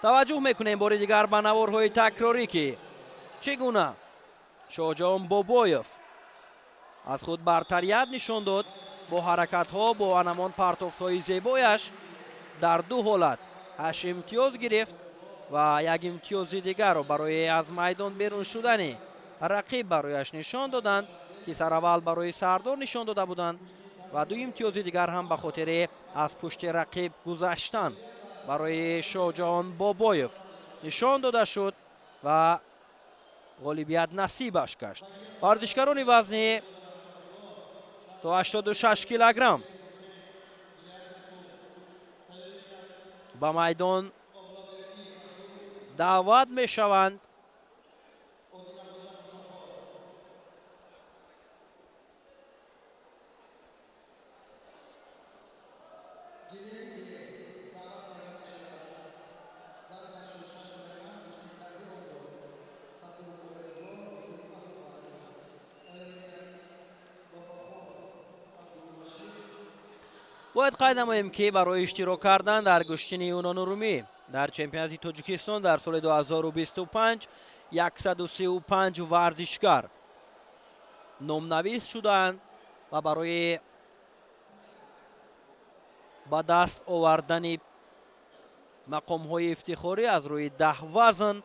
Таваҷҷӯҳ мекунем бори дигар ба наворҳои такрорӣ, ки чӣ гуна Шоҳҷаҳон Бобоев аз худ бартарият нишон дод бо ҳаракатҳо, бо анамон партофтҳои зебояш. Дар ду ҳолат 8 имтиёз гирифт ва як имтиёзи дигарро барои аз майдон берун шудани рақиб барояш нишон доданд, ки сараввал барои Сардор нишон дода буданд, ва ду имтиёзи дигар ҳам ба хотири аз пушти рақиб гузаштан барои Шоҳҷаҳон Бобоев нишон дода шуд ва ғолибият насибаш гашт. Варзишгарони вазни то 86 килограмм ба майдон даъват мешаванд. Бояд қайд намоем, ки барои иштирок кардан дар гӯштини юнону румӣ дар чемпионати Тоҷикистон дар соли 2025 135 варзишгар номнавис шудаанд ва барои ба даст овардани мақомҳои ифтихорӣ аз рӯи 10 вазн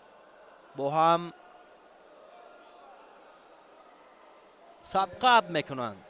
бо ҳам сабқат мекунанд.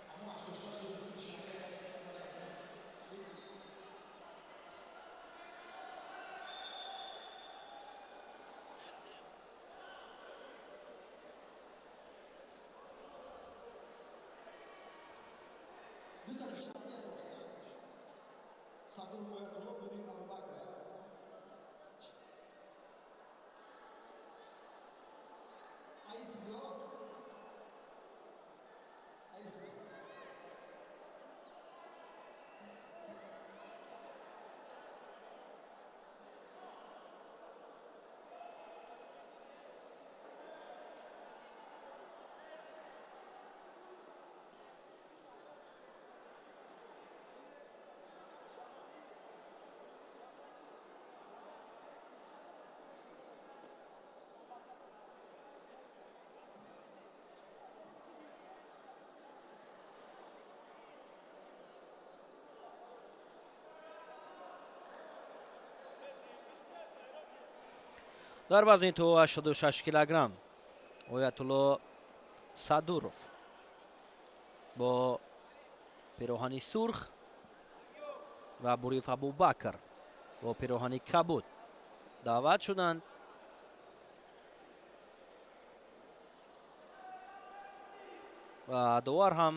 Дар вазни то 86 килограмм Оятулло Садуров бо пироҳани сурх ва Буриев Абубакр бо пироҳани кабуд даъват шуданд. Ва довар ҳам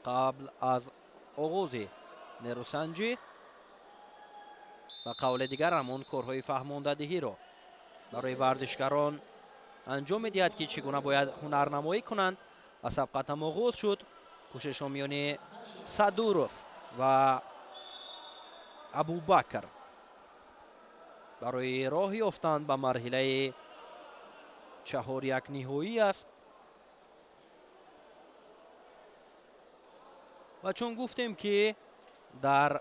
қабл аз оғози нерӯсанҷӣ ба қавли дигар ҳамон корҳои фаҳмондадиҳиро барои варзишгарон анҷом медиҳад, ки чӣ гуна бояд ҳунарнамоӣ кунанд. Ва сабқат ҳам оғоз шуд. Кӯшишҳо миёни Садуров ва Абубакр барои роҳ ёфтан ба марҳилаи чаҳоряк ниҳоӣ аст. Ва чун гуфтем, ки дар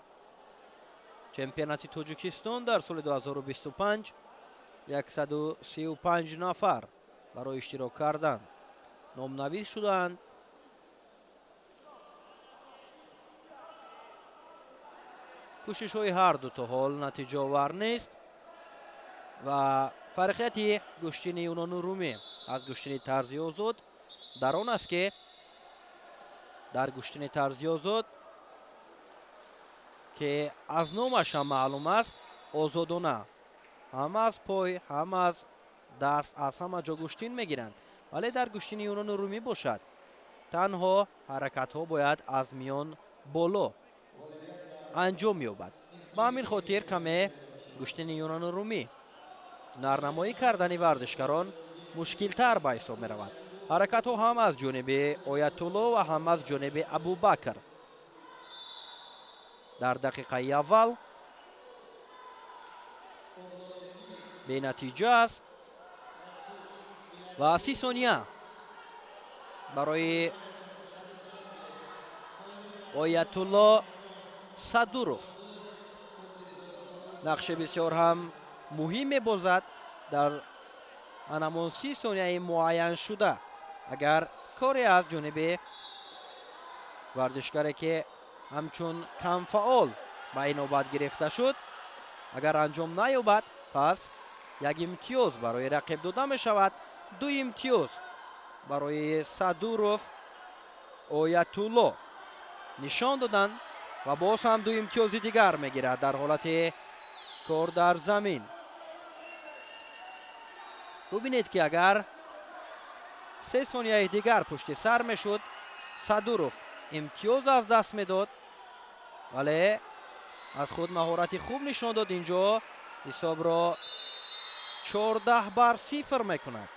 чемпионати Тоҷикистон дар соли 2025 135 нафар барои иштирок кардан номнавис шудаанд. Кӯшишҳои ҳар ду то ҳол натиҷаовар нест ва фарқияти гӯштини юнону румӣ аз гӯштини тарзи озод дар он аст, ки дар гӯштини тарзи озод, ки аз номаш ҳам маълум аст, озодона ҳам аз пой, ҳам аз даст, аз ҳама ҷо гӯштин мегиранд, вале дар гӯштини юнону румӣ бошад танҳо ҳаракатҳо бояд аз миён боло анҷом ёбад. Ба ҳамин хотир каме гӯштини юнону румӣ нарнамоӣ кардани варзишгарон мушкилтар ба ҳисоб меравад. Ҳаракатҳо ҳам аз ҷониби Оятулло ва ҳам аз ҷониби Абубакр дар дақиқаи аввал бенатиҷа аст ва 30 сония барои Оятулло Садуров. Нақши бисёр ҳам муҳим мебозад дар анамон 30 сонияи муайяншуда. Агар коре аз ҷониби варзишгаре ки ҳамчун камфаъол ба инобат гирифта шуд, агар анҷом наёбад, пас як имтиёз барои рақиб дода мешавад, 2 имтиёз барои Садуров Оятулло нишон доданд ва боз ҳам 2 имтиёзи дигар мегирад дар ҳолати кор дар замин. Бубинед ки агар 3 сонияи дигар пушти сар мешуд, Садуров имтиёз аз даст медод, вале аз худ маҳорати хуб нишон дод. Инҷо ҳисобро 14-0 мекунад.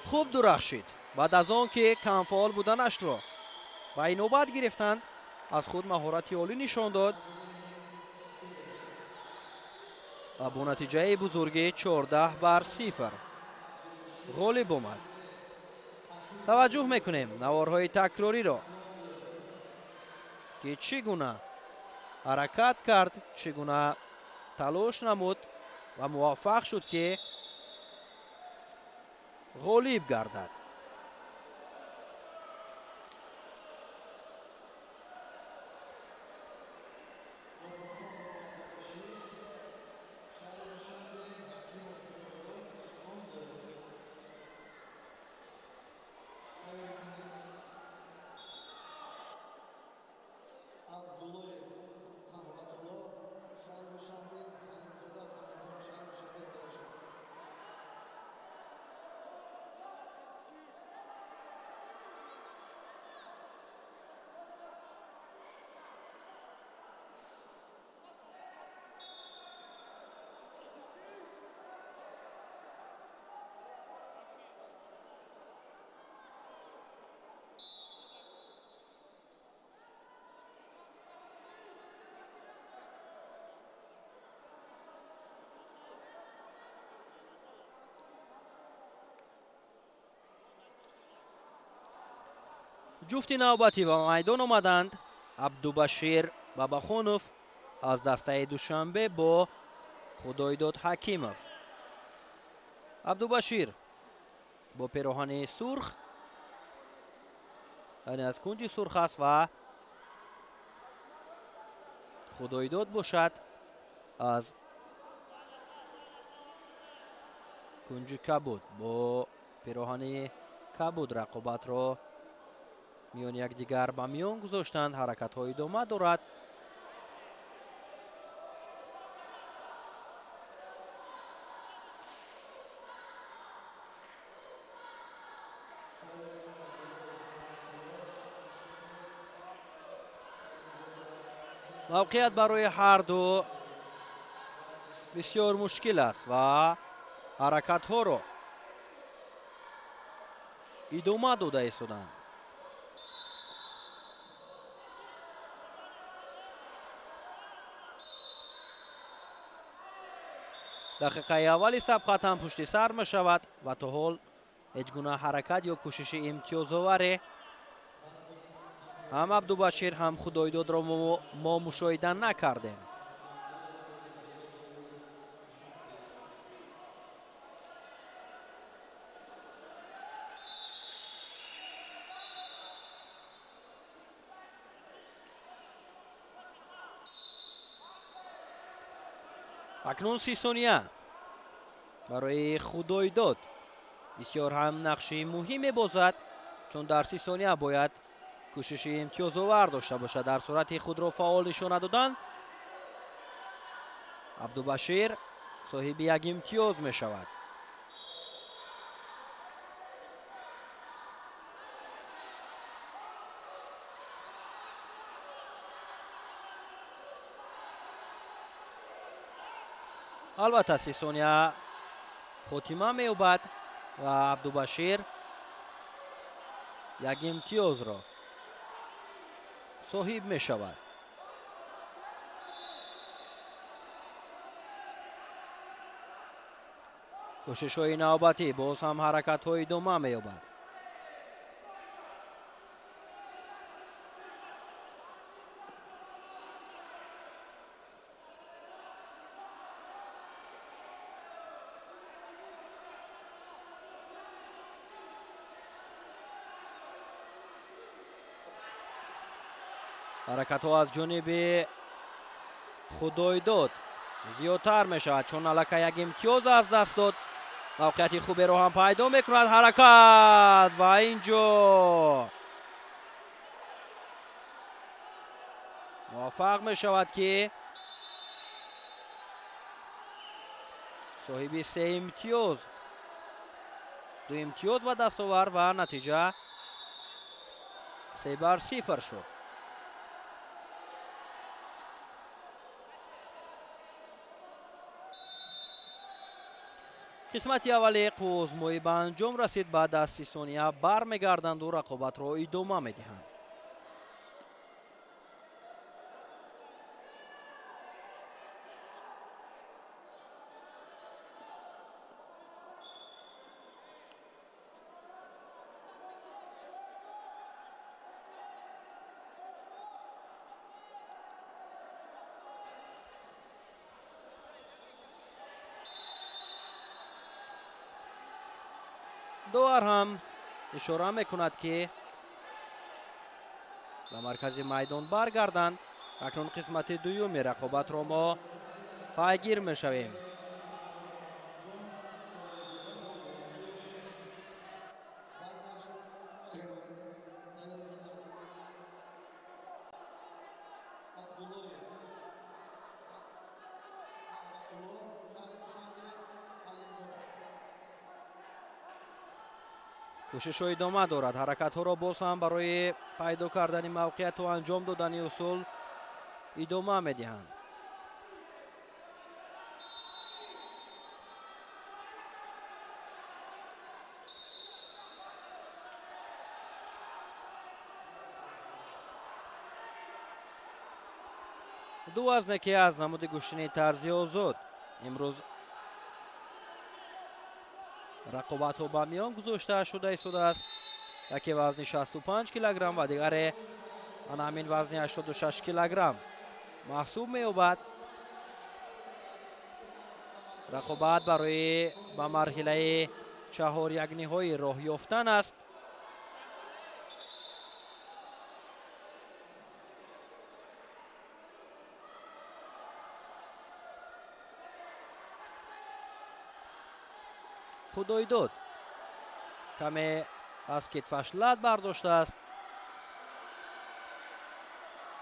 Хуб дурахшид. Баъд аз он ки камфаъол буданашро ба инобат гирифтанд, аз худ маҳорати олӣ нишон дод ва бо натиҷаи бузурги 14-0 ғолиб омад. Таваҷҷӯҳ мекунем наворҳои такрориро, ки чӣ гуна ҳаракат кард, чӣ гуна талош намуд ва муваффақ шуд ки ғолиб гардад. Ҷуфти навбатӣ ба майдон омаданд Абдубашир Бабахонов аз дастаи Душанбе бо Худойдод Ҳакимов. Абдубашир бо пероҳани сурх, яъне аз кунҷи сурх аст, ва Худойдод бошад аз кунҷи кабуд бо пероҳани кабуд рақобатро миёни якдигар ба миён гузоштанд. Ҳаракатҳо идома дорад. Мавқеият барои ҳар ду бисёр мушкил аст ва ҳаракатҳоро идома дода истоданд. Дақиқаи аввали сабқат ҳам пушти сар мешавад ва то ҳол ҳеҷ гуна ҳаракат ё кӯшиши имтиёзоваре ҳам Абдубашир, ҳам Худойдодро мо мушоҳида накардем. Акнун 30 сония барои Худойдод бисёр ҳам нақши муҳим мебозад, чун дар 30 сония бояд кӯшиши имтиёзовар дошта бошад. Дар сурати худро фаъол нишон надодан, Абдубашир соҳиби як имтиёз мешавад. Албатта 30 сония хотима меёбад ва Абдубашир як имтиёзро соҳиб мешавад. Кӯшишҳои навбатӣ боз ҳам ҳаракатҳо идома меёбад. Ҳаракатҳо аз ҷониби Худойдод зиёдтар мешавад, чун аллакай як имтиёз аз даст дод. Мавқеияти хуберо ҳам пайдо мекунад. Ҳаракат ва инҷо муваффақ мешавад, ки соҳиби се имтиёз, ду имтиёз ба даст овард ва натиҷа 3-0 шуд. Қисмати аввали қувваозмоӣ ба анҷом расид. Баъд аз 30 сония бармегарданду рақобатро идома медиҳанд. Довар ҳам ишора мекунад, ки ба маркази майдон баргарданд. Акнун қисмати дуюми рақобатро мо пайгир мешавем. Кӯшишҳо идома дорад. Ҳаракатҳоро боз ҳам барои пайдо кардани мавқеияту анҷом додани усул идома медиҳанд. Ду вазне, ки аз намуди гӯштини тарзи озод имрӯз рақобатҳо ба миён гузошта шуда истодааст. Яке вазни 65 килограмм ва дигаре ана ҳамин вазни 86 килограмм маҳсуб меёбад. Рақобат барои ба марҳилаи чаҳорякниҳоӣ роҳ ёфтан аст. Худойдод каме аз китфаш лат бардоштааст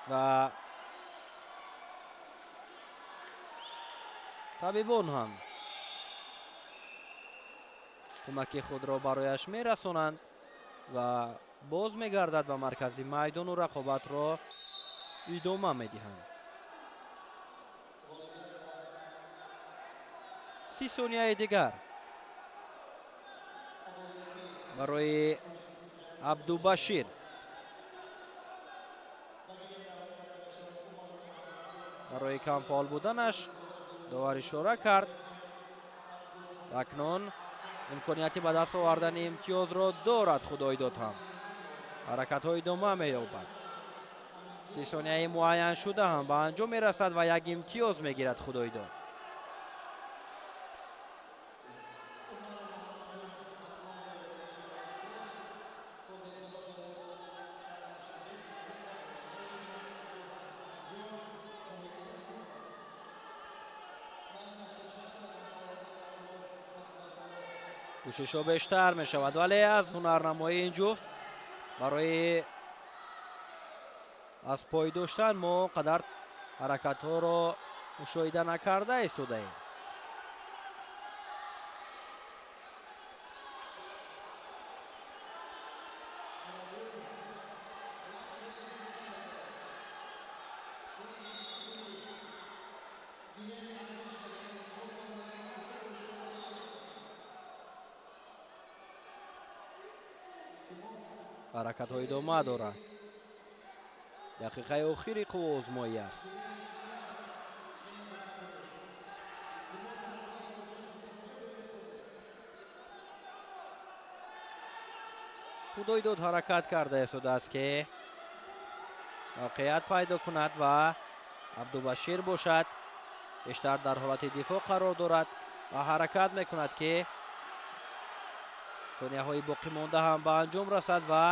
ва табибон ҳам кӯмаки худро барояш мерасонанд ва боз мегардад ба маркази майдону рақобатро идома медиҳанд. 30 сонияи дигар барои Абдубашир. Барои камфаъол буданаш довар ишора кард. Акнун имконияти ба даст овардани имтиёзро дорад Худойдод ҳам. Ҳаракатҳо идома меёбад. 30 сонияи муайяншуда ҳам ба анҷом мерасад ва як имтиёз мегирад Худойдод. Кӯшишҳо бештар мешавад, вале аз ҳунарнамоии ин ҷуфт барои аз пой доштан мо қадар ҳаракатҳоро мушоҳида накарда истодаем. Ҳаракатҳо идома дорад. Дақиқаи охири қувваозмоӣ аст. Худойдод ҳаракат карда истодааст, ки мавқеият пайдо кунад ва Абдубашир бошад бештар дар ҳолати дифоъ қарор дорад ва ҳаракат мекунад, ки сонияҳои боқимонда ҳам ба анҷом расад ва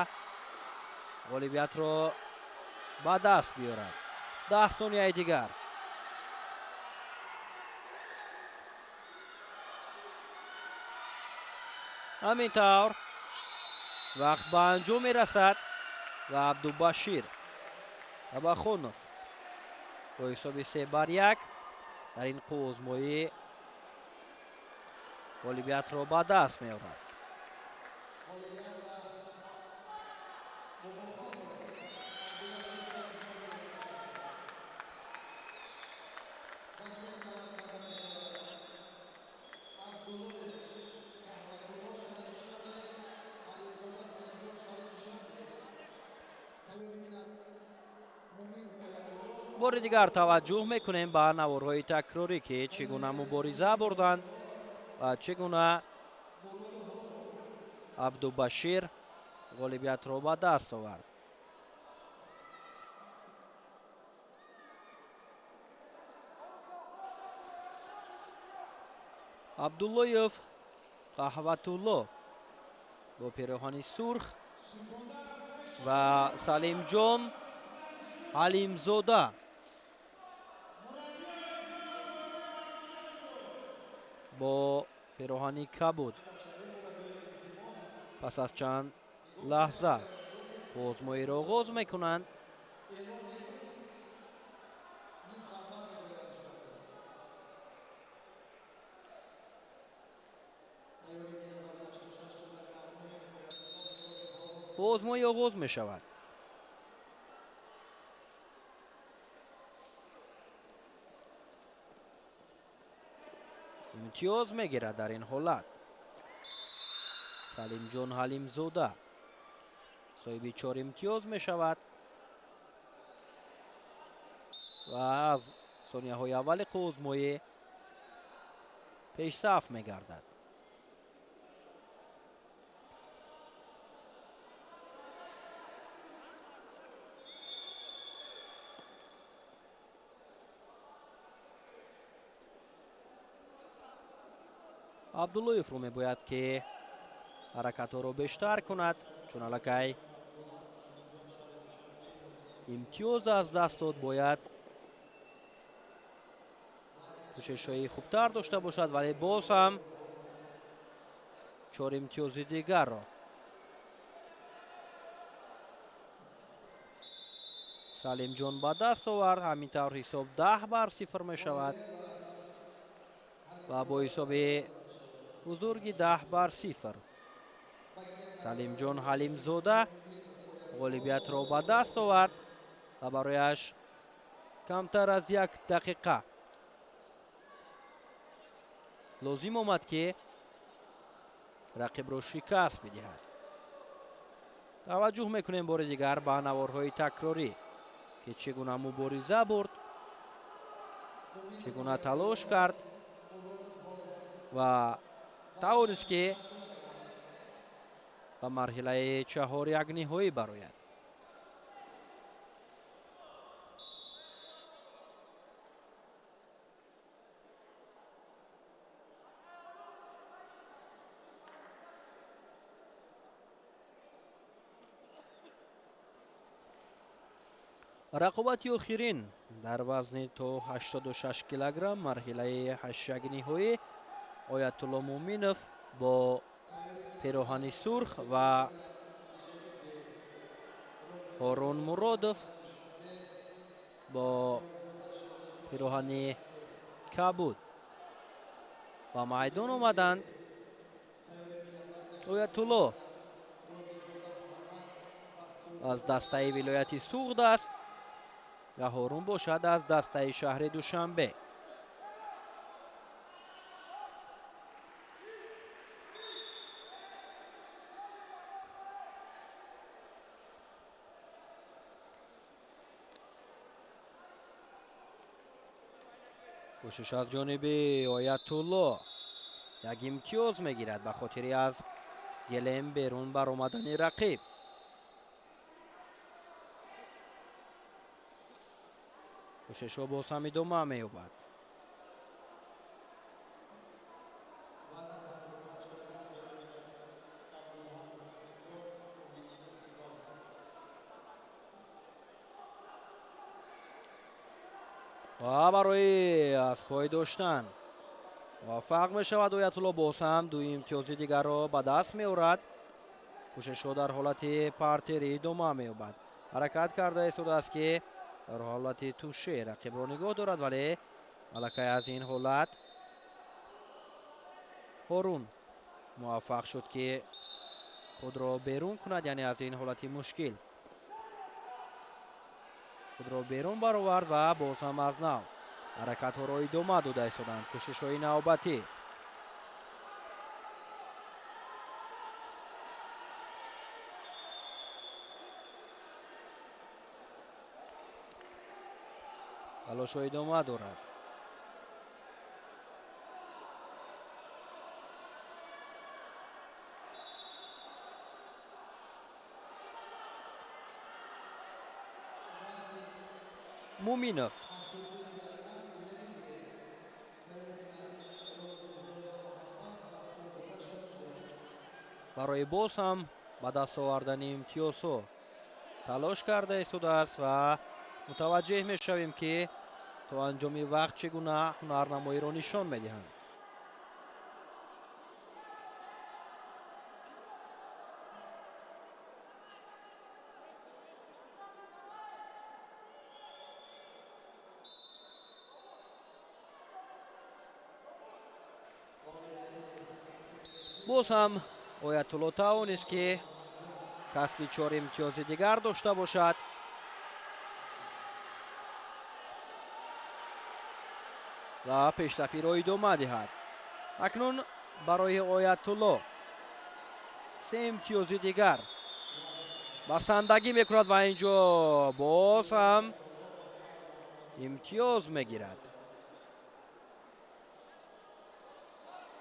ғолибиятро Ба даст биёрад. 10 сонияи дигар. Ҳамин тавр вақт ба анҷом мерасад ва Абдубашир Абахонов бо ҳисоби 3-1 дар ин қувваозмоӣ ғолибиятро ба даст меорад. Бори дигар таваҷҷӯҳ мекунем ба наворҳои такрорӣ, ки чӣ гуна мубориза бурданд ва чӣ гуна Абдубашир ғолибиятро ба даст овард. Абдуллоев Қаҳватулло бо пироҳани сурх ва Салимҷон Ҳалимзода бо пироҳани кабуд. Пас аз чанд лаҳза озмоиро оғоз мекунанд. Озмоӣ оғоз мешавад. Имтиёз мегирад дар ин ҳолат Салимҷон Ҳалимзода соҳиби 4 имтиёз мешавад ва аз сонияҳои аввали қувваозмоӣ пешсаф мегардад. Абдуллоевро мебояд ки ҳаракатҳоро бештар кунад, чун аллакай имтиёз аз даст дод, бояд кӯшишҳои хубтар дошта бошад, вале боз ҳам 4 имтиёзи дигарро Салимҷон ба даст овард. Ҳамин тавр ҳисоб 10-0 мешавад ва бо ҳисоби бузурги 10-0 Салимҷон Ҳалимзода ғолибиятро ба даст овард ва барояш камтар аз 1 дақиқа лозим омад, ки рақибро шикаст бидиҳад. Таваҷҷӯҳ мекунем бори дигар ба наворҳои такрорӣ, ки чӣ гуна мубориза бурд, чӣ гуна талош кард ва тавонист, ки ба марҳилаи чаҳорякниҳоӣ барояд. Рақобати охирин дар вазни то 86 килограмм марҳилаи ҳаштякниҳоӣ Оятулло Муминов бо пироҳани сурх ва Ҳорун Муродов бо пироҳани кабуд ба майдон омаданд. Оятулло аз дастаи вилояти Суғд аст ва Ҳорун бошад аз дастаи шаҳри Душанбе. Кӯшиш аз ҷониби Оятулло як имтиёз мегирад ба хотири аз гелем берун баромадани рақиб. Кӯшишҳо боз ҳам идома меёбад. Ва барои аз пой доштан муваффақ мешавад Оятулло, боз ҳам ду имтиёзи дигарро ба даст меорад. Кӯшишҳо дар ҳолати партерӣ идома меёбад. Ҳаракат карда истодааст, ки дар ҳолати туше рақибро нигоҳ дорад, вале аллакай аз ин ҳолат Ҳорун муваффақ шуд, ки худро берун кунад, яъне аз ин ҳолати мушкил худро берун баровард ва боз ҳам аз нав ҳаракатҳоро идома дода истоданд. Кӯшишҳои навбатӣ. Талошҳо идома дорад. Муминов барои боз ҳам ба даст овардани имтиёзҳо талош карда истодааст ва мутаваҷҷеҳ мешавем, ки то анҷоми вақт чӣ гуна ҳунарнамоиро нишон медиҳанд. Боз ҳам Оятулло тавонист, ки касби 4 имтиёзи дигар дошта бошад. Ва пешсафиро идома диҳад. Акнун барои Оятулло 3 имтиёзи дигар басандагӣ мекунад ва инҷо боз ҳам имтиёз мегирад.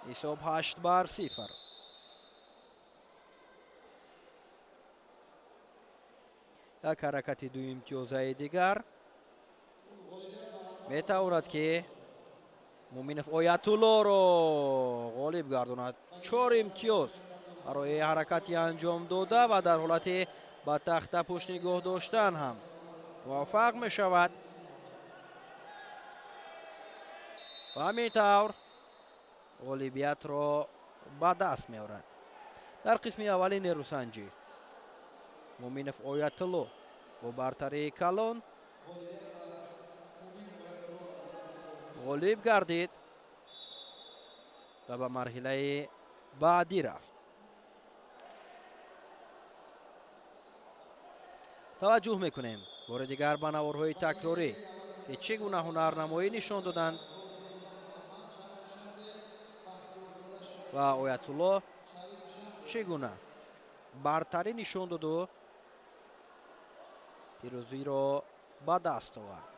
Ҳисоб 8-0. Як ҳаракати ду имтиёзаи дигар метавонад, ки Муминов Оятуллоро ғолиб гардонад. 4 имтиёз барои ҳаракати анҷом дода ва дар ҳолати ба тахтапӯш нигоҳ доштан ҳам муваффақ мешавад. Ва ҳамин тавр ғолибиятро ба даст меорад. Дар қисми аввали нерӯсанҷӣ Муминов Оятулло бо бартарии калон ғолиб гардид ва ба марҳилаи баъдӣ рафт. Таваҷҷӯҳ мекунем бори дигар ба наворҳои такрорӣ, ки чӣ гуна ҳунарнамоӣ нишон доданд ва Оятулло чӣ гуна бартарӣ нишон доду пирӯзиро ба даст овард.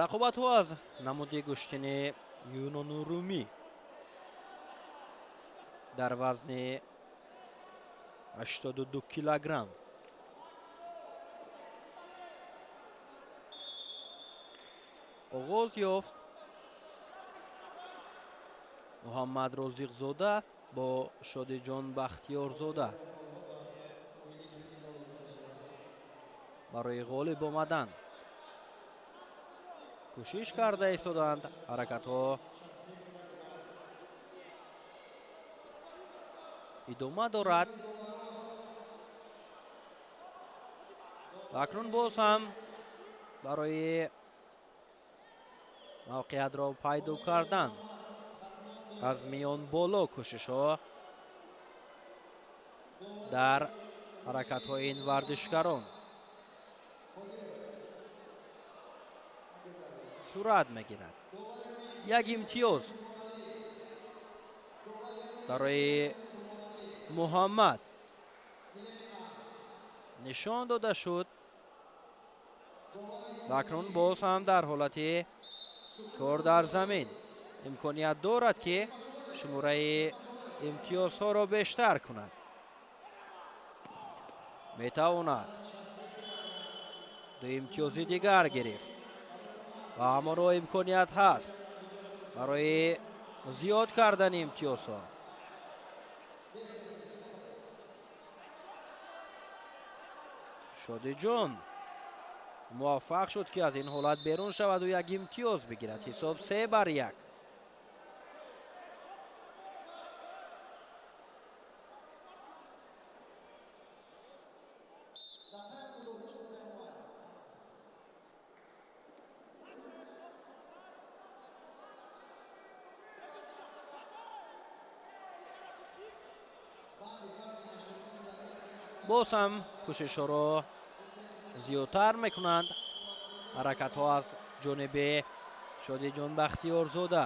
Рақобатҳо аз намуди гӯштини юнону румӣ дар вазни 82 килограмм. Оғоз ёфт. Муҳаммад Розиқзода бо Шодиҷон Бахтиёрзода барои ғолиб омадан кӯшиш карда истоданд. Ҳаракатҳо идома дорад. Ва акнун боз ҳам барои мавқеиятро пайдо кардан аз миён боло кӯшишҳо дар ҳаракатҳои ин варзишгарон сурат мегирад. Як имтиёз Барои Муҳаммад нишон дода шуд ва акнун боз ҳам дар ҳолати кор дар замин имконият дорад, ки шумораи имтиёзҳоро бештар кунад. Метавонад ду имтиёзи дигар гирифт ва ҳамонро имконият ҳаст барои зиёд кардани имтиёзҳо. Шодиҷон муваффақ шуд, ки аз ин ҳолат берун шаваду як имтиёз бигирад. Ҳисоб 3-1. Боз ҳам кӯшишҳоро зиёдтар мекунанд. Ҳаракатҳо аз ҷониби Шодиҷон Бахтиёрзода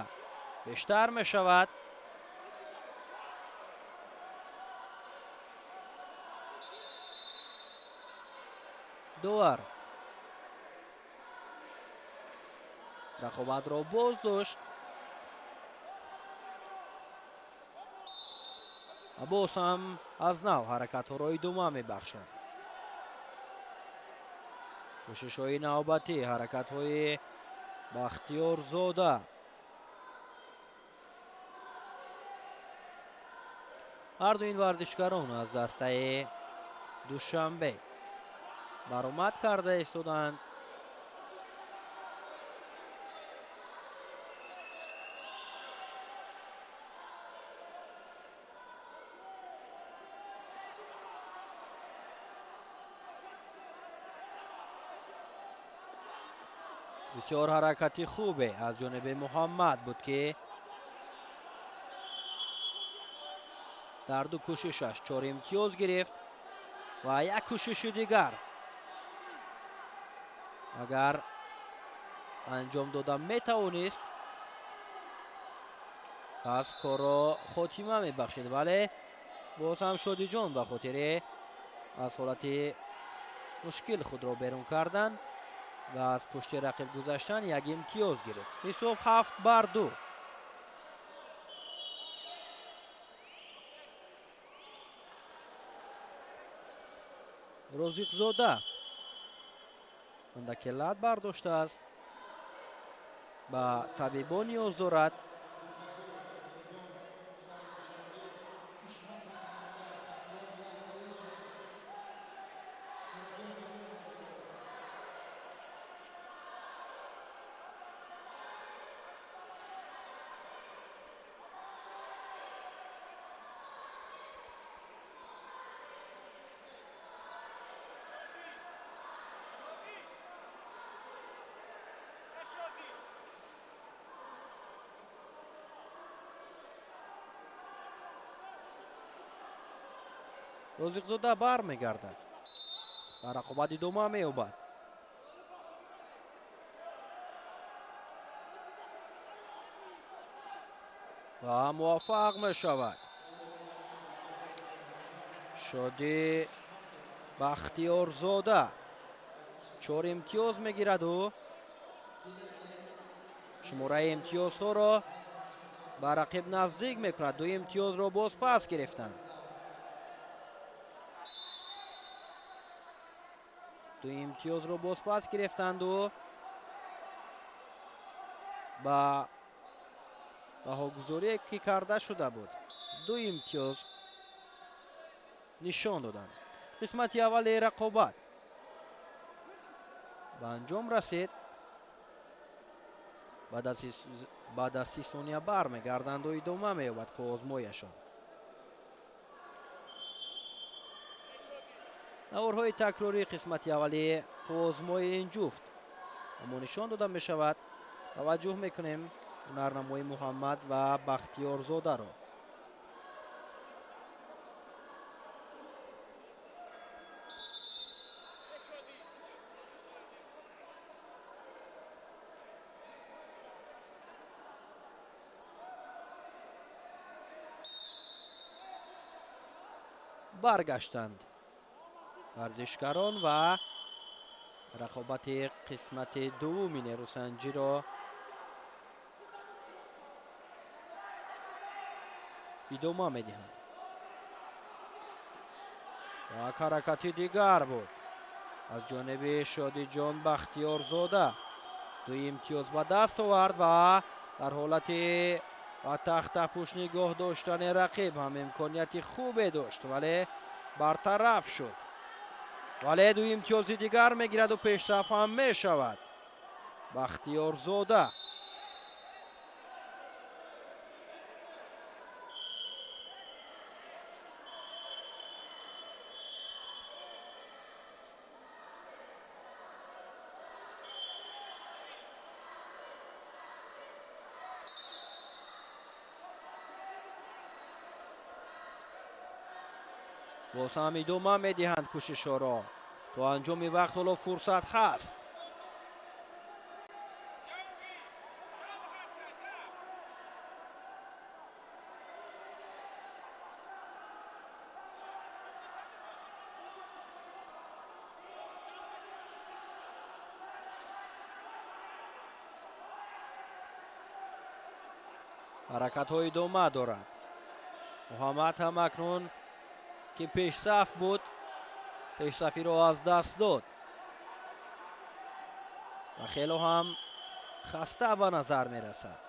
бештар мешавад. Довар рақобатро боз дошт. Боз ҳам аз нав ҳаракатҳоро идома мебахшанд. Кӯшишҳои навбатӣ, ҳаракатҳои Бахтиёрзода. Ҳарду ин варзишгарон аз дастаи Душанбе баромад карда истоданд. Бисёр ҳаракати хубе аз ҷониби Муҳаммад буд, ки дар ду кӯшишаш 4 имтиёз гирифт ва як кӯшиши дигар агар анҷом дода метавонист, пас корро хотима мебахшид, вале боз ҳам Шодиҷон ба хотири аз ҳолати мушкил худро берун кардан ва аз пушти рақиб гузаштан як имтиёз гирифт. Ҳисоб 7-2. Розиқзода андаке лат бардоштааст, ба табибон ниёз дорад. Розиқзода бармегардад ва рақобат идома меёбад. Ва муваффақ мешавад. Шодӣ Бахтиёрзода 4 имтиёз мегираду шумораи имтиёзҳоро ба рақиб наздик мекунад. 2 имтиёзро боз пас гирифтанд. 2 имтиёзро боз пас гирифтанду ба баҳогузорие ки карда шуда буд 2 имтиёз нишон доданд. Қисмати аввали рақобат ба анҷом расид. Баъд аз 30 сония бармегарданду идома меёбад қоғозмояшон. Наворҳои такрории қисмати аввали қоғозмои ин ҷуфт аммо нишон дода мешавад. Таваҷҷӯҳ мекунем ҳунарнамои Муҳаммад ва Бахтиёрзодаро. Баргаштанд варзишгарон ва рақобати қисмати дуввуми нерӯсанҷиро идома медиҳанд. Як ҳаракати дигар буд аз ҷониби Шодиҷон Бахтиёрзода. Ду имтиёз ба даст овард ва дар ҳолати ба тахтапӯш нигоҳ доштани рақиб ҳам имконияти хубе дошт, вале бартараф шуд. Вале ду имтиёзи дигар мегираду пешсаф ҳам мешавад Бахтиёрзода. Боз ҳам идома медиҳанд кӯшишҳоро. То анҷоми вақт ҳоло фурсат ҳаст. Ҳаракатҳо идома дорад. Муҳаммад ҳам акнун ки пешсаф буд, пешсафиро аз даст дод ва хело ҳам хаста ба назар мерасад.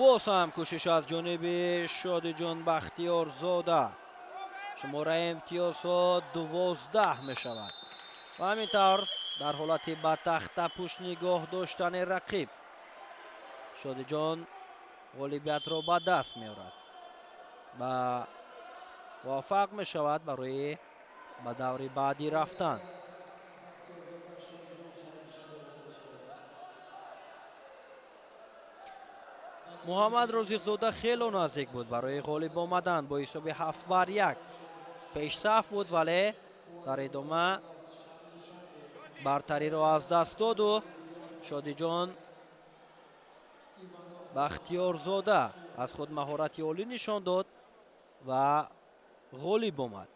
Боз ҳам кӯшиш аз ҷониби Шодиҷон Бахтиёрзода. Шумораи имтиёзҳо 12 мешавад. Ва ҳамин тавр дар ҳолати ба тахтапӯш нигоҳ доштани рақиб Шодиҷон ғолибиятро ба даст меорад ва муваффақ мешавад барои ба даври баъдӣ рафтан. Муҳаммад Розиқзода хело наздик буд барои ғолиб омадан бо ҳисоби 7-1. Пешсаф буд, вале дар идома бартариро аз даст доду Шодиҷон Бахтиёрзода аз худ маҳорати олӣ нишон дод ва ғолиб омад.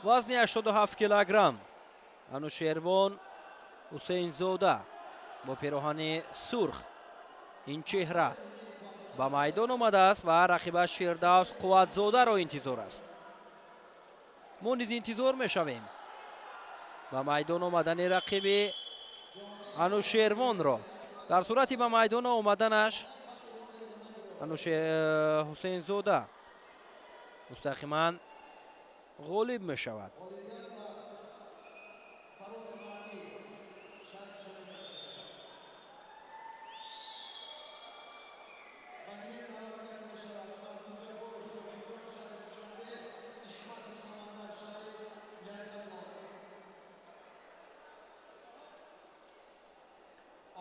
Вазни 87 килограмм Анушервон Ҳусейнзода бо пироҳани сурх ин чеҳра ба майдон омадааст ва рақибаш Фирдавс Қувватзодаро интизор аст. Мо низ интизор мешавем ба майдон омадани рақиби Анушервонро. Дар сурати ба майдон омаданаш Ҳусейнзода мустақиман ғолиб мешавад.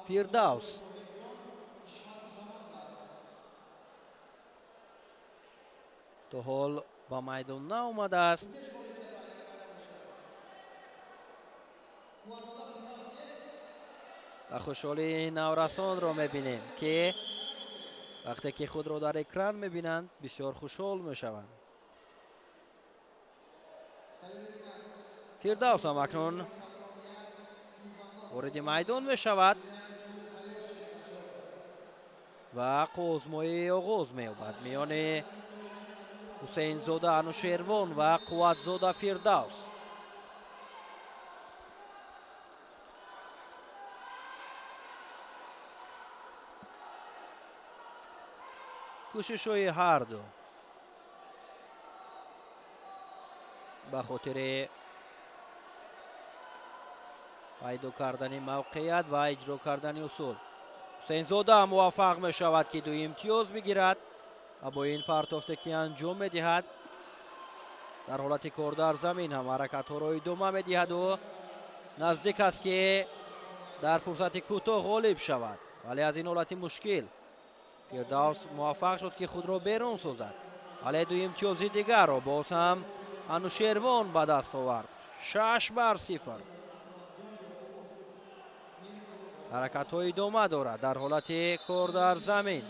Фирдавс то ҳол ба майдон наомадааст. Ва хушҳолии наврасонро мебинем, ки вақте ки худро дар экран мебинанд, бисёр хушҳол мешаванд. Фирдавс ҳам акнун вориди майдон мешавад ва қӯзмоӣ оғоз меёбад миёни Ҳусейнзода Анушервон ва Қувватзода Фирдавс. Кӯшишҳои ҳарду ба хотири пайдо кардани мавқеият ва иҷро кардани усул. Ҳусейнзода муваффақ мешавад, ки ду имтиёз бигирад ва бо ин партофте ки анҷом медиҳад, дар ҳолати кор дар замин ҳам ҳаракатҳоро идома медиҳаду наздик аст, ки дар фурсати кӯтоҳ ғолиб шавад. Вале аз ин ҳолати мушкил Фирдавс муваффақ шуд, ки худро берун созад. Вале ду имтиёзи дигарро боз ҳам Анушервон ба даст овард. 6-0. Ҳаракатҳо идома дорад дар ҳолати кор дар замин.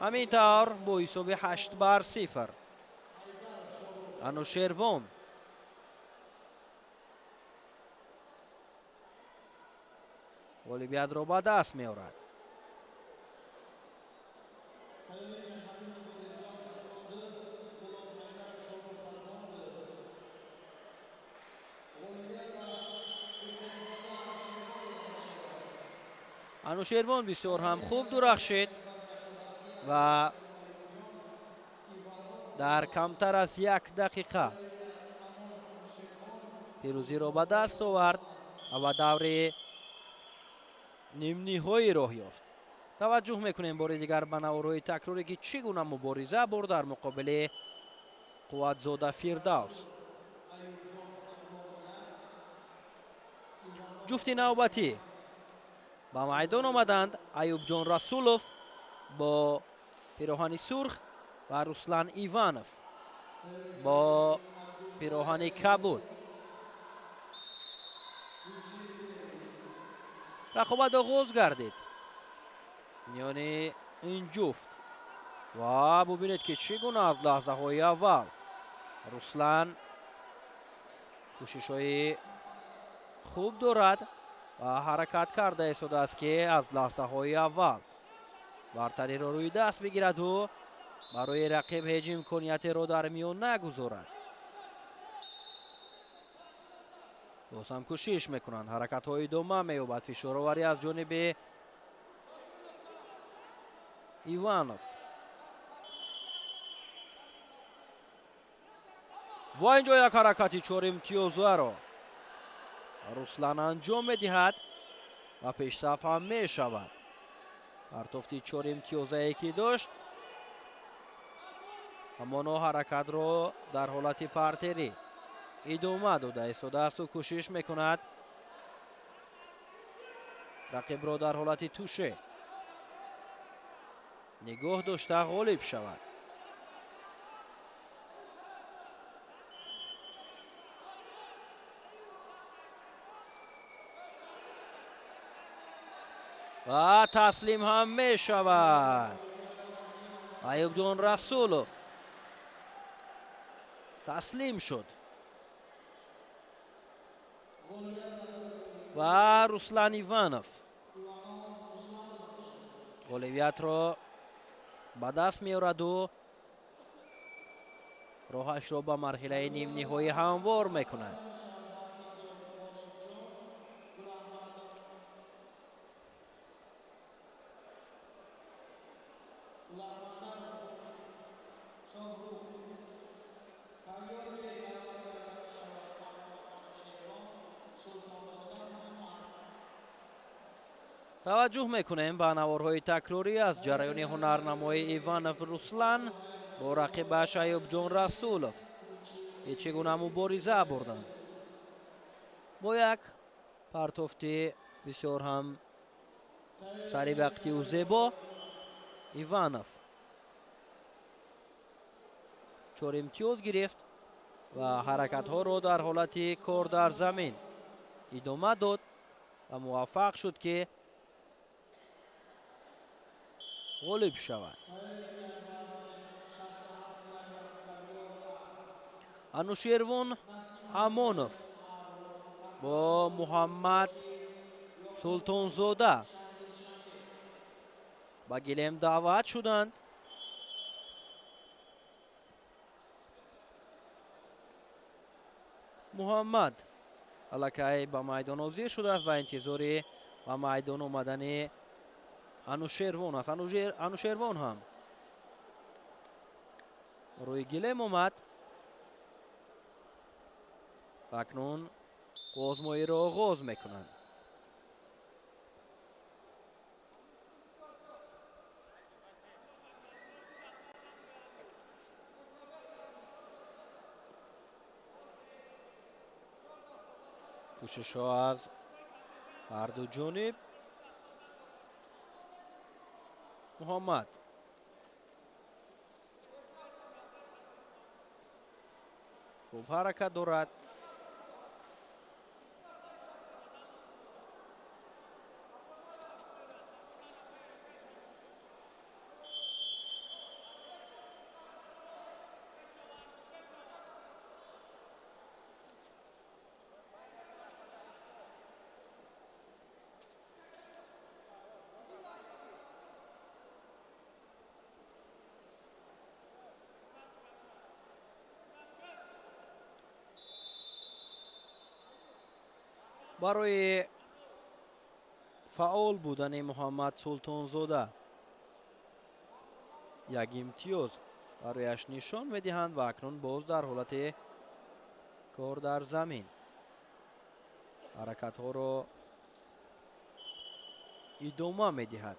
Ҳамин тавр бо ҳисоби 8-0 Анушервон ғолибиятро ба даст меорад. Анушервон бисёр ҳам хуб дурахшид ва дар камтар аз як дақиқа пирӯзиро ба даст овард ва ба даври нимниҳоӣ роҳ ёфт. Таваҷҷӯҳ мекунем бори дигар ба наворҳои такрорӣ, ки чӣ гуна мубориза бурд дар муқобили Қувватзода Фирдавс. Ҷуфти навбатӣ ба майдон омаданд Аюбҷон Расулов бо пироҳани сурх ва Руслан Иванов бо пироҳани кабуд. Рақобат оғоз гардид миёни ин ҷуфт ва бубинед, ки чӣ гуна аз лаҳзаҳои аввал Руслан кӯшишҳои хуб дорад ва ҳаракат карда истодааст, ки аз лаҳзаҳои аввал бартариро рӯи даст бигираду барои рақиб ҳеҷ имкониятеро дар миён нагузорад. Боз ҳам кӯшиш мекунанд, ҳаракатҳо идома меёбад. Фишороварӣ аз ҷониби Иванов. Ва инҷо як ҳаракати чоримтиёзаро Руслан анҷом медиҳад ва пешсаф ҳам мешавад. Партофти чоримтиёзае ки дошт, ҳамоно ҳаракатро дар ҳолати партерӣ идома дода истодаасту кӯшиш мекунад рақибро дар ҳолати туше нигоҳ дошта ғолиб шавад. Ва таслим ҳам мешавад. Аюбҷон Расулов таслим шуд ва Руслан Иванов ғолибиятро ба даст меораду роҳашро ба марҳилаи нимниҳоӣ ҳамвор мекунад. Таваҷҷӯҳ мекунем ба наворҳои такрорӣ аз ҷараёни ҳунарнамои Иванов Руслан бо рақибаш Аюбҷон Расулов, ки чӣ гуна мубориза бурданд. Бо як партофти бисёр ҳам саривақтию зебо Иванов 4 имтиёз гирифт ва ҳаракатҳоро дар ҳолати кор дар замин идома дод. ва муваффақ шуд, ки ғолиб шавад. Анушервон Амонов бо Муҳаммад Султонзода ба гилем даъват шуданд. Муҳаммад аллакай ба майдон ҳозир шудааст ва интизори ба майдон омадани Анушервон аст. Анушервон ҳам рӯи гилем омад ва акнун озмоиро оғоз мекунанд. Кӯшишҳо аз ҳарду ҷониб. Муҳаммад хуб ҳаракат дорад. Барои фаъол будани Муҳаммад Султонзода як имтиёз барояш нишон медиҳанд ва акнун боз дар ҳолати кор дар замин ҳаракатҳоро идома медиҳад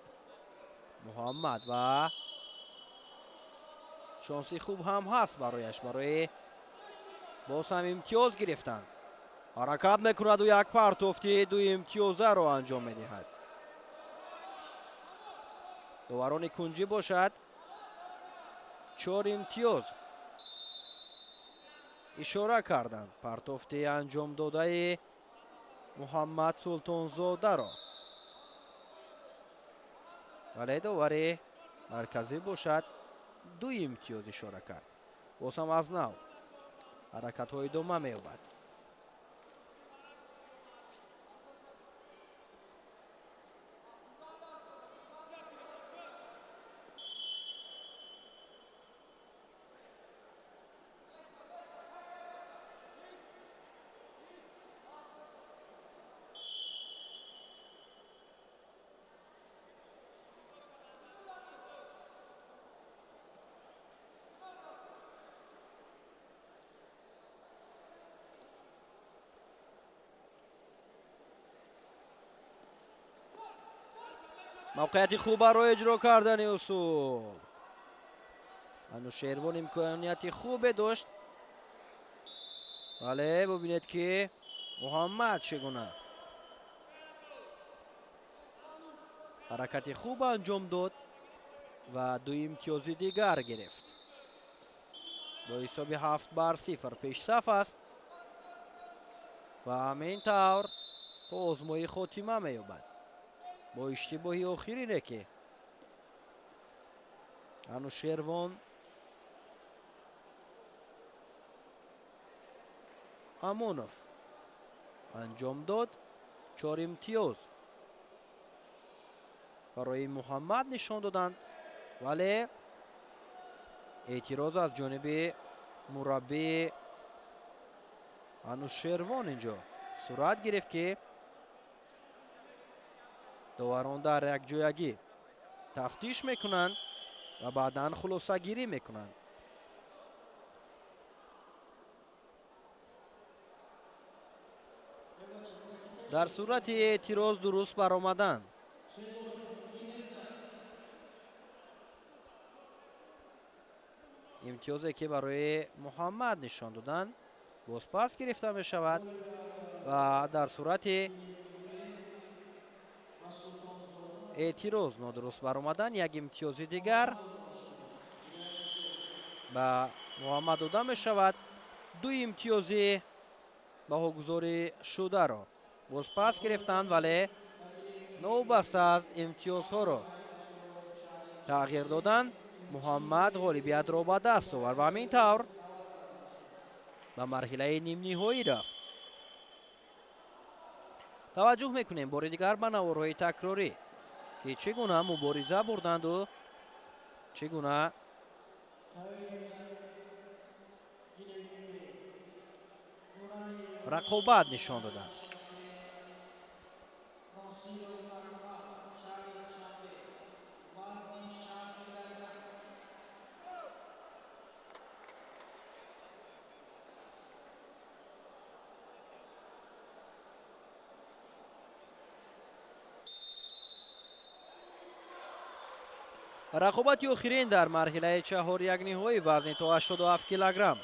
Муҳаммад ва шонси хуб ҳам ҳаст барояш барои боз ҳам имтиёз гирифтан. Ҳаракат мекунаду як партофти ду имтиёзаро анҷом медиҳад. Доварони кунҷӣ бошад 4 имтиёз ишора карданд партофти анҷомдодаи Муҳаммад Султонзодаро. Вале довари марказӣ бошад 2 имтиёз ишора кард. Боз ҳам аз нав ҳаракатҳо идома меёбад. Мавқеияти хуб барои иҷро кардани усул. Анушервон имконияти хубе дошт, вале бубинед, ки Муҳаммад чӣ гуна ҳаракати хуб анҷом дод ва 2 имтиёзи дигар гирифт. Бо ҳисоби 7-0 пешсаф аст ва ҳамин тавр озмои хотима меёбад бо иштибоҳи охирине, ки Анушервон Амонов анҷом дод. 4 имтиёз барои Муҳаммад нишон доданд, вале эътироз аз ҷониби мураббии Анушервон инҷо сурат гирифт, ки доварон дар якҷоягӣ тафтиш мекунанд ва баъдан хулосагирӣ мекунанд. Дар сурати эътироз дуруст баромадан имтиёзе, ки барои Муҳаммад нишон доданд, бозпас гирифта мешавад ва дар сурати эътироз нодуруст баромадан як имтиёзи дигар ба Муҳаммад дода мешавад. 2 имтиёзи баҳогузорӣ шударо Бозпас гирифтанд, вале новобаста аз имтиёзҳоро тағйир додан, Муҳаммад ғолибиятро ба даст овард ва ҳамин тавр ба марҳилаи нимниҳоӣ рафт. Таваҷҷӯҳ мекунем бори дигар ба наворҳои такрорӣ, ки чӣ гуна мубориза бурданду чӣ гуна рақобат нишон доданд. Рақобати охирин дар марҳилаи чаҳорякниҳоӣ вазни то 87 килограмм.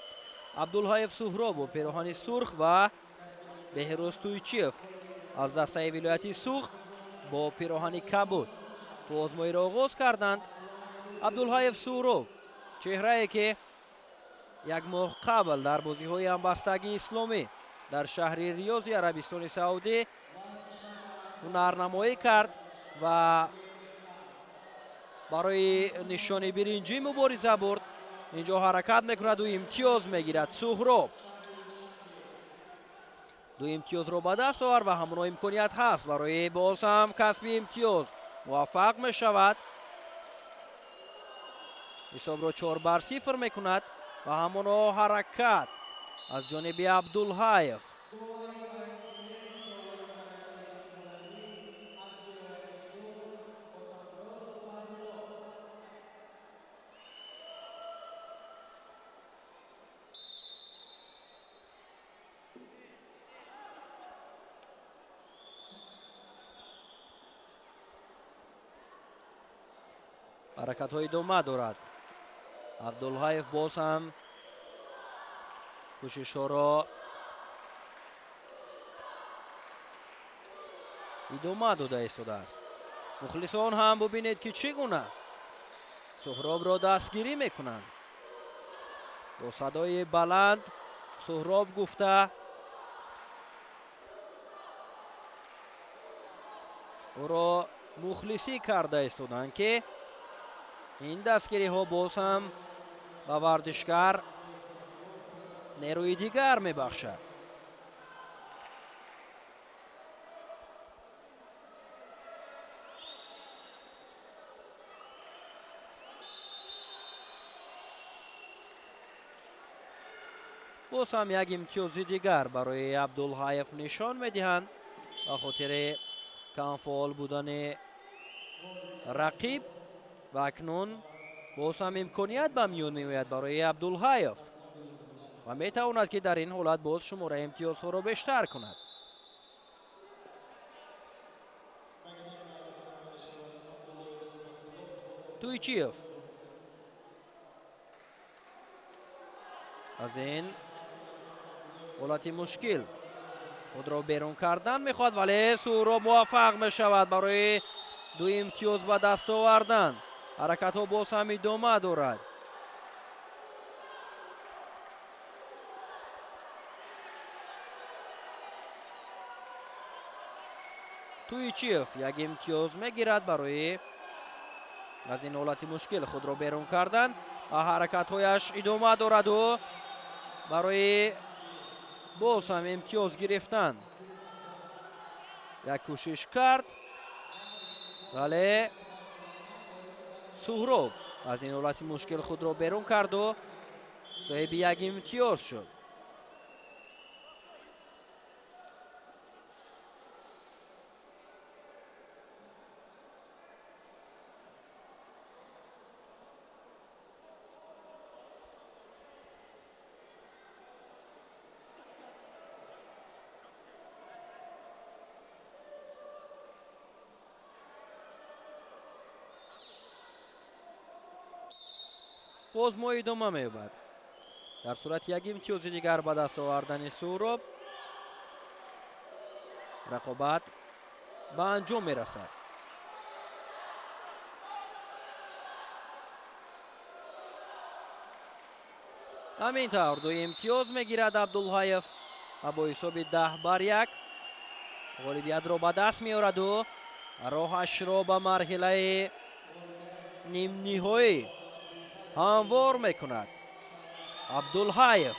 Абдулҳаев Суҳроб бо пироҳани сурх ва Беҳрӯз Туйчиев аз дастаи вилояти Суғд бо пироҳани кабуд озмоиро оғоз карданд. Абдулҳаев Суҳроб, чеҳрае ки як моҳ қабл дар бозиҳои ҳамбастагии исломӣ дар шаҳри Риёзи Арабистони Саудӣ ҳунарнамоӣ кард ва барои нишони биринҷӣ мубориза бурд, инҷо ҳаракат мекунад ва имтиёз мегирад. Суҳроб ду имтиёзро ба даст овард ва ҳамоно имконият ҳаст барои боз ҳам касби имтиёз. Муваффақ мешавад, ҳисобро 4-0 мекунад ва ҳамоно ҳаракат аз ҷониби Абдулҳаев. Ҳаракатҳо идома дорад. Абдулҳаев боз ҳам кӯшишҳоро идома дода истодааст. Мухлисон ҳам бубинед, ки чӣ гуна Суҳробро дастгирӣ мекунанд. Бо садои баланд Суҳроб гуфта ӯро мухлисӣ карда истоданд, ки ин дастгириҳо боз ҳам ба варзишгар нерӯи дигар мебахшад. Боз ҳам як имтиёзи дигар барои Абдулҳаев нишон медиҳанд ба хотири камфаъол будани рақиб ва акнун боз ҳам имконият ба миён меояд барои Абдулҳаев ва метавонад, ки дар ин ҳолат боз шумораи имтиёзҳоро бештар кунад. Туйчиев аз ин ҳолати мушкил худро берун кардан мехоҳад, вале Суҳроб муваффақ мешавад барои ду имтиёз ба даст овардан. Ҳаракатҳо боз ҳам идома дорад. Туйчиев як имтиёз мегирад барои аз ин ҳолати мушкил худро берун кардан ва ҳаракатҳояш идома дораду барои боз ҳам имтиёз гирифтан як кӯшиш кард, вале Суҳроб аз ин ҳолати мушкил худро берун карду соҳиби як имтиёз шуд. Боз мо идома меёбад. Дар сурати як имтиёзи дигар ба даст овардани Суҳроб рақобат ба анҷом мерасад. Ҳамин тавр ду имтиёз мегирад Абдулҳаев ва бо ҳисоби 10-1 Ғолибиятро ба даст меораду роҳашро ба марҳилаи нимниҳоӣ ҳамвор мекунад. Абдулҳаев.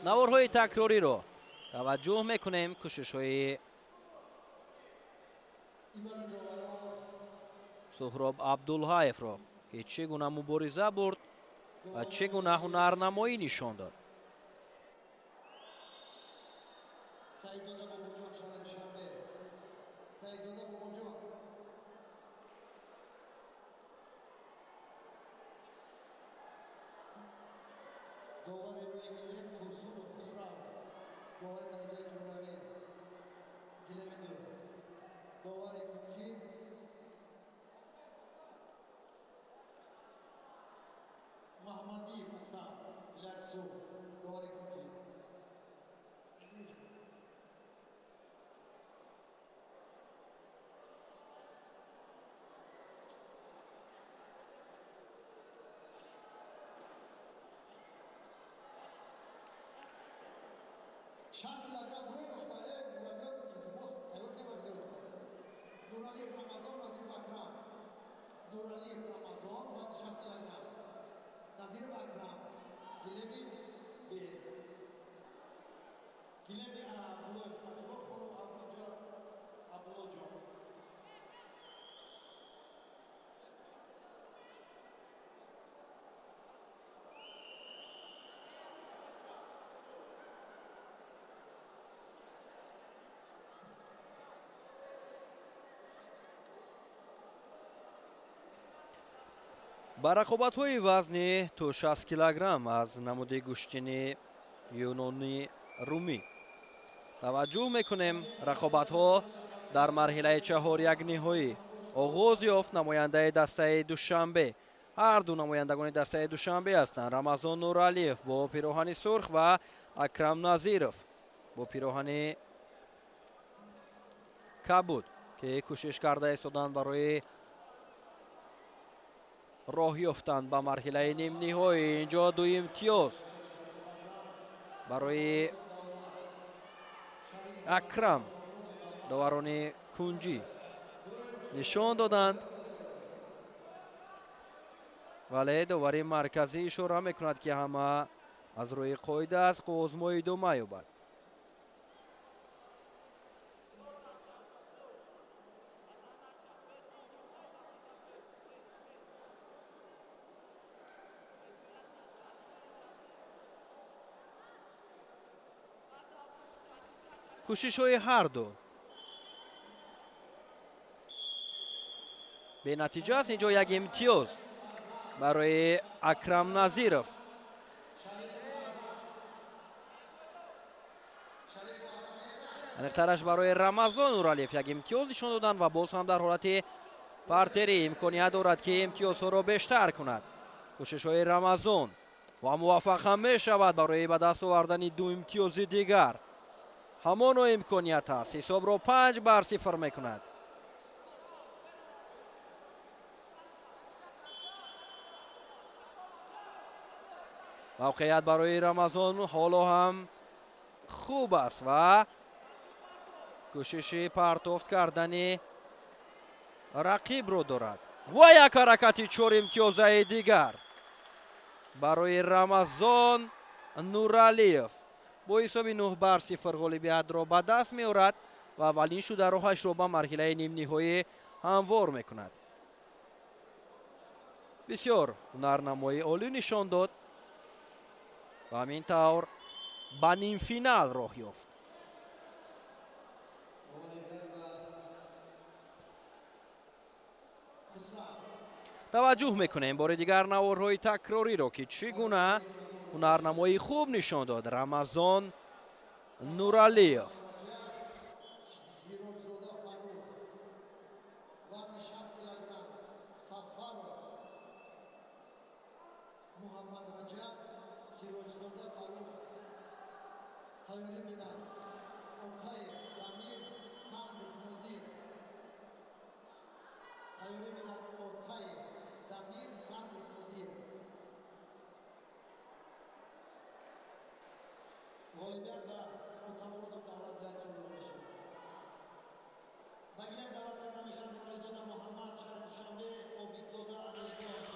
Наворҳои такрориро таваҷҷӯҳ мекунем. Кӯшишҳои Суҳроб Абдулҳаевро, ки чӣ гуна мубориза бурд ва чӣ гуна ҳунарнамоӣ нишон дод. Ба рақобатҳои вазни то 60 килограмм аз намуди гӯштини юнони румӣ таваҷҷӯҳ мекунем. Рақобатҳо дар марҳилаи чаҳорякниҳоӣ оғоз ёфт. Намояндаи дастаи Душанбе, ҳар ду намояндагони дастаи Душанбе ҳастанд: Рамазон Нуралиев бо пироҳани сурх ва Акрам Назиров бо пироҳани кабуд, ки кӯшиш карда истоданд барои роҳ ёфтанд ба марҳилаи нимниҳоӣ. Инҷо ду имтиёз барои Акрам доварони кунҷӣ нишон доданд, вале довари марказӣ ишора мекунад, ки ҳама аз рӯи қоида аст, қуввозмои идома ёбад. Кӯшишҳои ҳарду бенатиҷа аст. Инҷо як имтиёз барои Акрам Назиров. Аниқтараш барои Рамазон Нуралиев як имтиёз нишон доданд ва боз ҳам дар ҳолати партерӣ имконият дорад, ки имтиёзҳоро бештар кунад. Кӯшишҳои Рамазон ва муваффақ ҳам мешавад барои ба даст овардани ду имтиёзи дигар. Ҳамоно имконият аст. Ҳисобро 5-0 мекунад. Мавқеият барои Рамазон ҳоло ҳам хуб аст ва кӯшиши партофт кардани рақибро дорад. Ва як ҳаракати 4 имтиёзаи дигар барои Рамазон Нуралиев. Бо ҳисоби 9-0 ғолибиятро ба даст меорад ва аввалин шуда роҳашро ба марҳилаи нимниҳоӣ ҳамвор мекунад. Бисёр ҳунарнамоии олӣ нишон дод ва ҳамин тавр ба нимфинал роҳ ёфт. Таваҷҷӯҳ мекунем бори дигар наворҳои такрориро, ки чӣ гуна ҳунарнамоии хуб нишон дод Рамазон Нуралиев.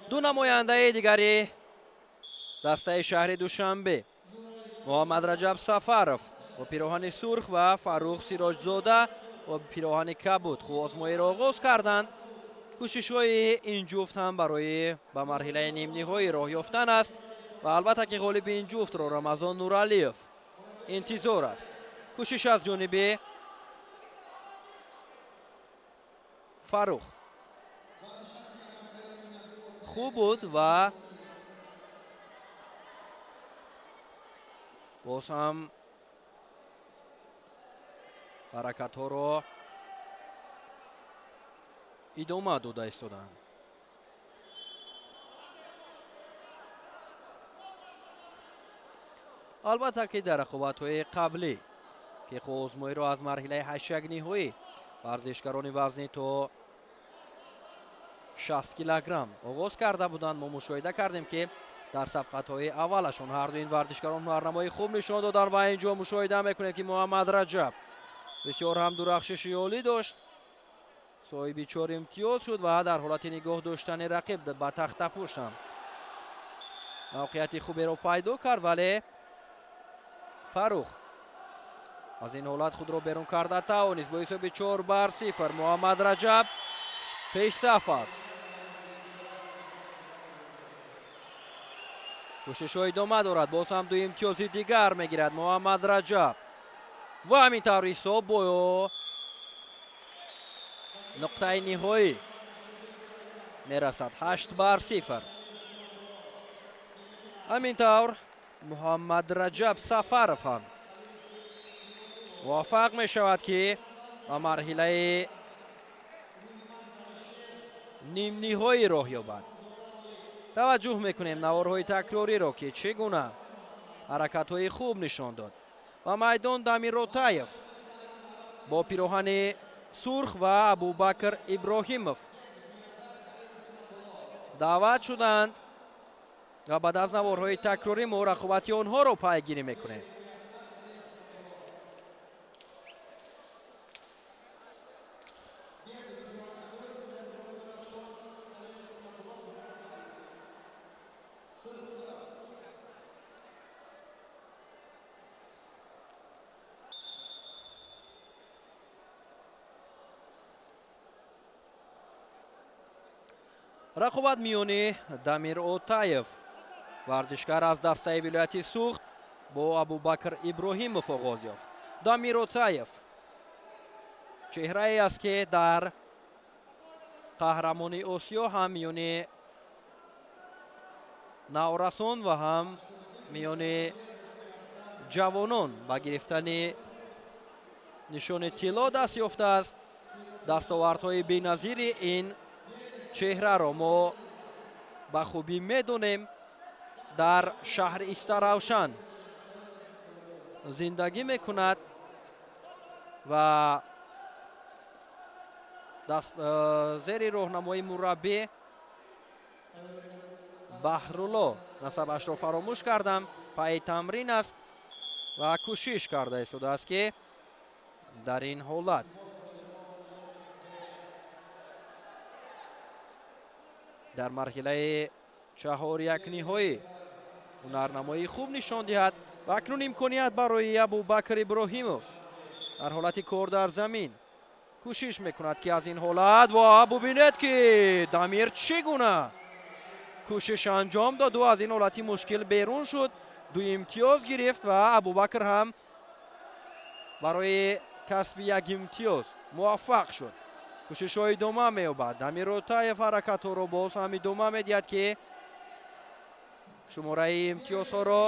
Ду намояндаи дигари дастаи шаҳри Душанбе, Муҳаммад Раҷаб Сафаров бо пироҳани сурх ва Фаррух Сироҷзода бо пироҳани кабуд қувваозмоиро оғоз карданд. Кӯшишҳои ин ҷуфт ҳам барои ба марҳилаи нимниҳоӣ роҳ ёфтан аст ва албатта ки ғолиби ин ҷуфтро Рамазон Нуралиев интизор аст. Кӯшиш аз ҷониби Фаррух хуб буд ва боз ҳам ҳаракатҳоро идома дода истоданд. Албатта ки дар рақобатҳои қаблӣ, ки қувваозмоиро аз марҳилаи ҳаштякниҳоӣ варзишгарони вазни то 60 килограмм оғоз карда буданд, мо мушоҳида кардем, ки дар сабқатҳои аввалашон ҳарду ин варзишгарон ҳунарнамои хуб нишон доданд ва инҷо мушоҳида мекунем, ки Муҳаммад Раҷаб бисёр ҳам дурахшиши олӣ дошт, соҳиби 4 имтиёз шуд ва дар ҳолати нигоҳ доштани рақиб ба тахтапушт ҳам мавқеияти хуберо пайдо кард, вале Фаррух аз ин ҳолат худро берун карда тавонист. Бо ҳисоби 4-0 Муҳаммад Раҷаб пешсаф аст. Кӯшишҳо идома дорад, боз ҳам 2 имтиёзи дигар мегирад Муҳаммад Раҷаб ва ҳамин тавр ҳисоб бо нуқтаи ниҳоӣ мерасад 8-0. Ҳамин тавр Муҳаммад Раҷаб Сафаров ҳам муваффақ мешавад, ки ба марҳилаи нимниҳоӣ роҳ ёбад. Таваҷҷӯҳ мекунем наворҳои такрориро, ки чӣ гуна ҳаракатҳои хуб нишон дод. Ба майдон Дамир Ротаев бо пироҳани сурх ва Абубакр Иброҳимов даъват шуданд ва баъд аз наворҳои такрорӣ мо рақобати онҳоро пайгирӣ мекунем. Рақобат миёни Дамир Отаев, варзишгар аз дастаи вилояти Суғд, бо Абубакр Иброҳимов оғоз ёфт. Дамир Отаев чеҳрае аст, ки дар қаҳрамони Осиё ҳам миёни наврасон ва ҳам миёни ҷавонон ба гирифтани нишони тилло даст ёфтааст. Дастовардҳои беназири ин чеҳраро мо ба хубӣ медонем. Дар шаҳри Истаравшан зиндагӣ мекунад ва зери роҳнамои мураббӣ Баҳрулло, насабашро фаромӯш кардам, пайи тамрин аст ва кӯшиш карда истодааст, ки дар ин ҳолат дар марҳилаи чаҳорякниҳоӣ ҳунарнамоии хуб нишон диҳад. Ва акнун имконият барои Абубакр Иброҳимов дар ҳолати кор дар замин кӯшиш мекунад, ки аз ин ҳолат ва бубинед, ки Дамир чӣ гуна кӯшиш анҷом доду аз ин ҳолати мушкил берун шуд, 2 имтиёз гирифт ва Абубакр ҳам барои касби 1 имтиёз муваффақ шуд. Кӯшишҳо идома меёбад. Дамир Отаев ҳаракатҳоро боз ҳам идома медиҳад, ки шумораи имтиёзҳоро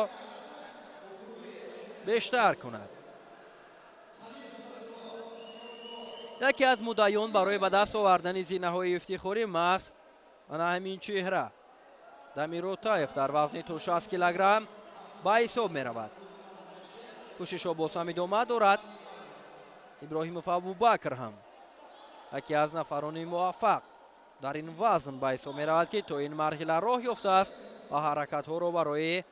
бештар кунад. Яке аз муддаиён барои ба даст овардани зинаҳои ифтихорӣ маҳз ана ҳамин чеҳра Дамир Отаев дар вазни то 60 килограмм ба ҳисоб меравад. Кӯшишҳо боз ҳам идома дорад. Иброҳимов Абубакр ҳам яке аз нафарони муваффақ дар ин вазн ба ҳисоб меравад, ки то ин марҳила роҳ ёфтааст ва ҳаракатҳоро барои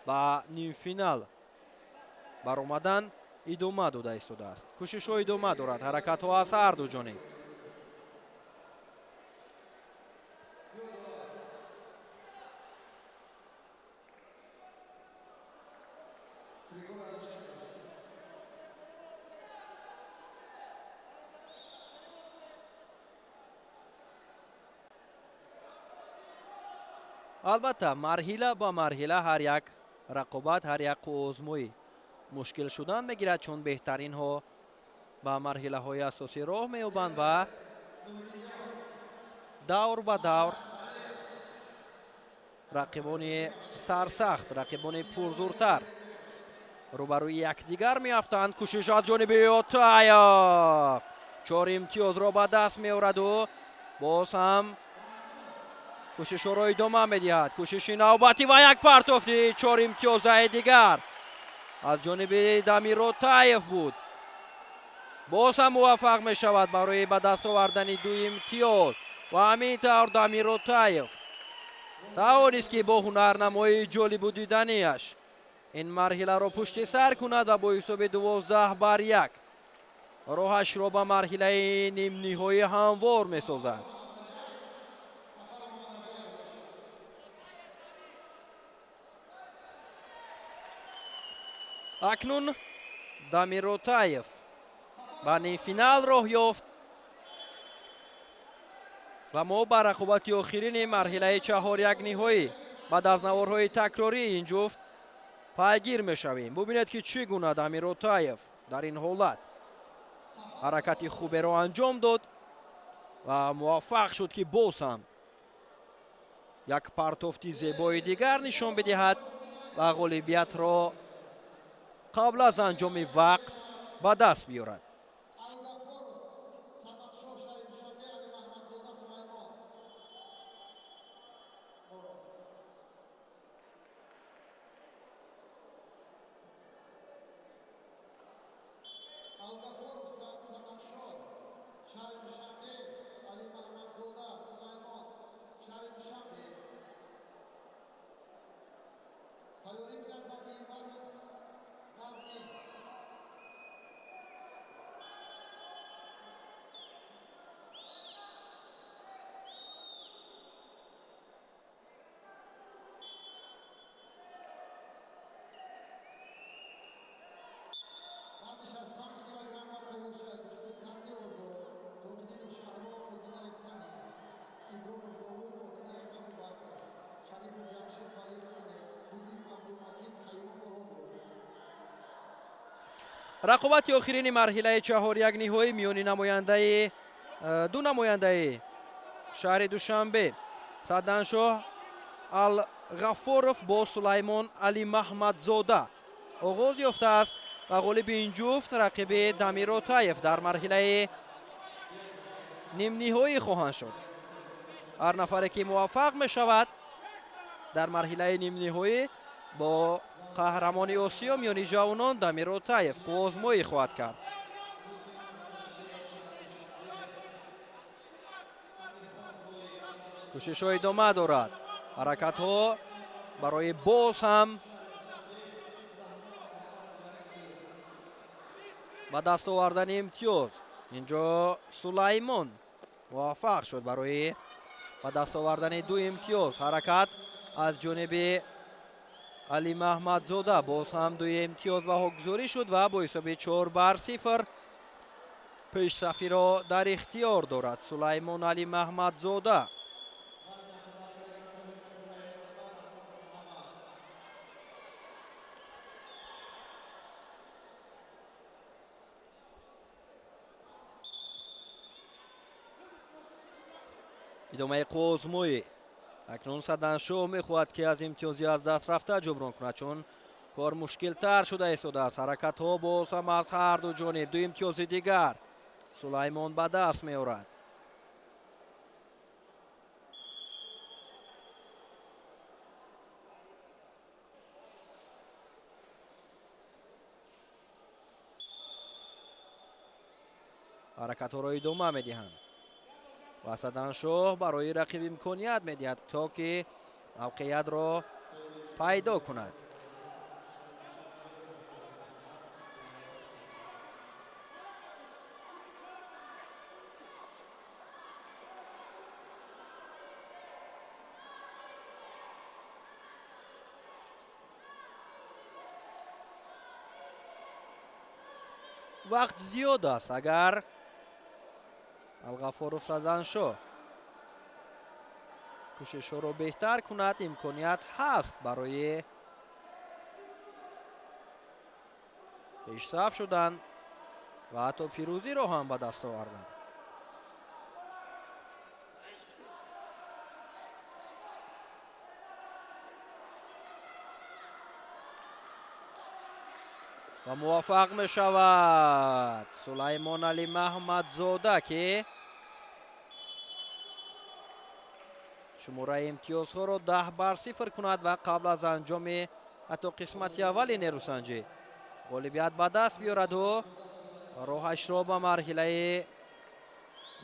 ба нимфинал баромадан идома дода истодааст. Кӯшишҳо идома дорад, ҳаракатҳо аз ҳар ду ҷониб. Албатта, марҳила ба марҳила ҳар як рақобат, ҳар як қувваозмоӣ мушкил шудан мегирад, чун беҳтаринҳо ба марҳилаҳои асосӣ роҳ меёбанд ва давр ба давр рақибони сарсахт, рақибони пурзуртар рӯбарӯи якдигар меафтанд. Кӯшиш аз ҷониби Отаев, 4 имтиёзро ба даст меораду боз ҳам кӯшишҳоро идома медиҳад. Кӯшиши навбатӣ ва як партофти 4 имтиёзаи дигар аз ҷониби Дамир Отаев буд. Боз ҳам муваффақ мешавад барои ба даст овардани 2 имтиёз ва ҳамин тавр Дамир Отаев тавонист, ки бо ҳунарнамоии ҷолибу диданиаш ин марҳиларо пушти сар кунад ва бо ҳисоби 12-1 роҳашро ба марҳилаи нимниҳоӣ ҳамвор месозад. Акнун Дамир Отаев ба нимфинал роҳ ёфт ва мо ба рақобати охирини марҳилаи 4-1 ниҳоӣ баъд аз наворҳои такрории ин ҷуфт пайгир мешавем. Бубинед, ки чӣ гуна Дамир Отаев дар ин ҳолат ҳаракати хуберо анҷом дод ва муваффақ шуд, ки боз ҳам як партофти зебои дигар нишон бидиҳад ва ғолибиятро қабл аз анҷоми вақт ба даст биёрад. Рақобати охирини марҳилаи 4-1 ниҳоӣ миёни намояндаи ду намояндаи шаҳри Душанбе Саданшоҳ Алғаффоров бо Сулаймон Алимаҳмадзода оғоз ёфтааст ва ғолиби ин ҷуфт рақиби Дамир Отаев дар марҳилаи нимниҳоӣ хоҳанд шуд. Ҳар нафаре ки муваффақ мешавад дар марҳилаи нимниҳоӣ бо қаҳрамони Осиё миёни ҷавонон Дамир Отаев қувваозмоӣ хоҳад кард. Кӯшишҳо идома дорад. Ҳаракатҳо барои боз ҳам ба даст овардани имтиёз. Инҷо Сулаймон муваффақ шуд барои ба даст овардани 2 имтиёз. Ҳаракат аз ҷониби Алимаҳмадзода боз ҳам 2 имтиёз баҳогузорӣ шуд ва бо ҳисоби 4-0 пешсафиро дар ихтиёр дорад Сулаймон Алимаҳмадзода. Идомаи қувваозмоӣ. Акнун Саданшоҳ мехоҳад, ки аз имтиёзи аз даст рафта ҷуброн кунад, чун кор мушкилтар шуда истодааст. Ҳаракатҳо боз ҳам аз ҳар ду ҷониб. 2 имтиёзи дигар Сулаймон ба даст меорад. Ҳаракатҳоро идома медиҳанд ва Саданшоҳ барои рақиб имконият медиҳад, то ки мавқеиятро пайдо кунад. Вақт зиёд аст. Агар Алғафоров Саданшоҳ кӯшишҳоро беҳтар кунад, имконият ҳаст барои пешсаф шудан ва ҳатто пирӯзиро ҳам ба даст овардан. Ва муваффақ мешавад Сулаймон Али Маҳмадзода, ки шумораи имтиёзҳоро 10-0 кунад ва қабл аз анҷоми ҳатто қисмати аввали нерӯсанҷӣ ғолибият ба даст биёраду роҳашро ба марҳилаи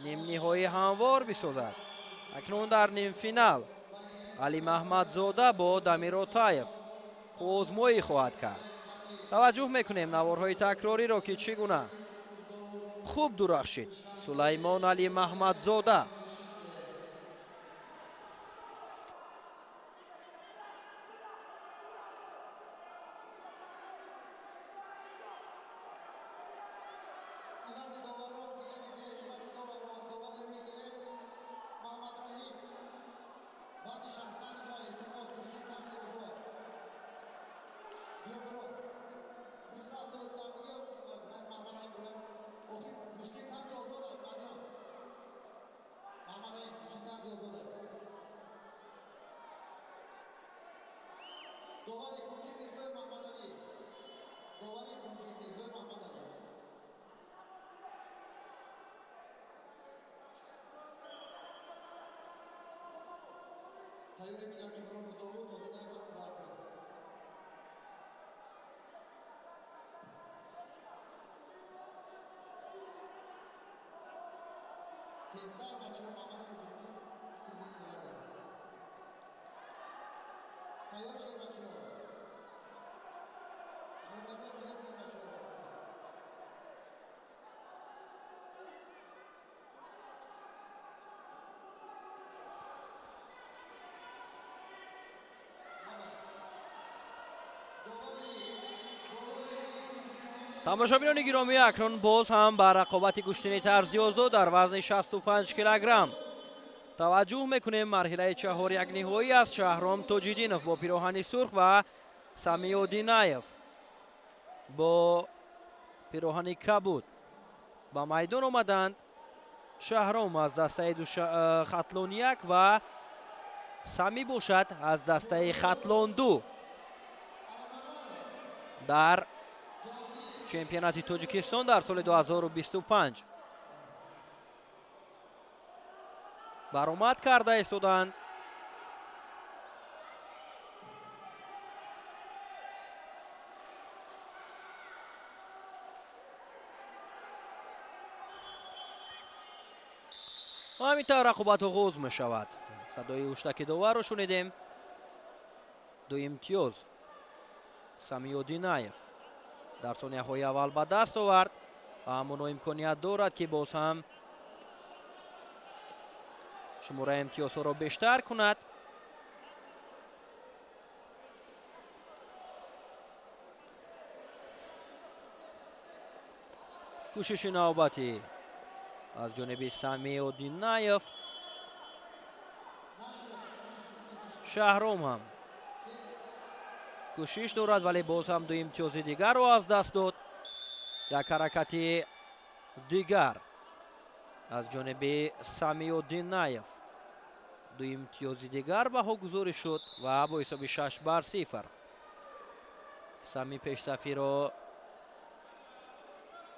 нимниҳоӣ ҳамвор бисозад. Акнун дар нимфинал Али Маҳмадзода бо Дамир Отаев озмоӣ хоҳад кард. Таваҷҷӯҳ мекунем наворҳои такрориро, ки чӣ гуна хуб дурахшид Сулаймон Али Маҳмадзода. Тамошобинони гиромӣ, акнун боз ҳам ба рақобати гӯштини тарзи озод дар вазни 65 килограмм таваҷҷӯҳ мекунем. Марҳилаи чаҳорякниҳоӣ аст. Шаҳром Тоҷиддинов бо пироҳани сурх ва Самиё Одинаев бо пироҳани кабуд ба майдон омаданд. Шаҳром аз дастаи Хатлон 1 ва Самӣ бошад аз дастаи Хатлон 2 дар чемпионати Тоҷикистон дар соли 2025 баромад карда истоданд. Ва ҳамин тавр рақобат оғоз мешавад. Садои ҳуштаки доварро шунидем. 2 имтиёз Самиё Одинаев дар сонияҳои аввал ба даст овард ва ҳамоно имконият дорад, ки боз ҳам шумораи имтиёзҳоро бештар кунад. Кӯшиши навбатӣ аз ҷониби Самиё Одинаев. Шаҳром ҳам кӯшиш дорад, вале боз ҳам 2 имтиёзи дигарро аз даст дод. Як ҳаракати дигар аз ҷониби Самиё Одинаев, 2 имтиёзи дигар баҳогузорӣ шуд ва бо ҳисоби 6-0 Сами пешсафиро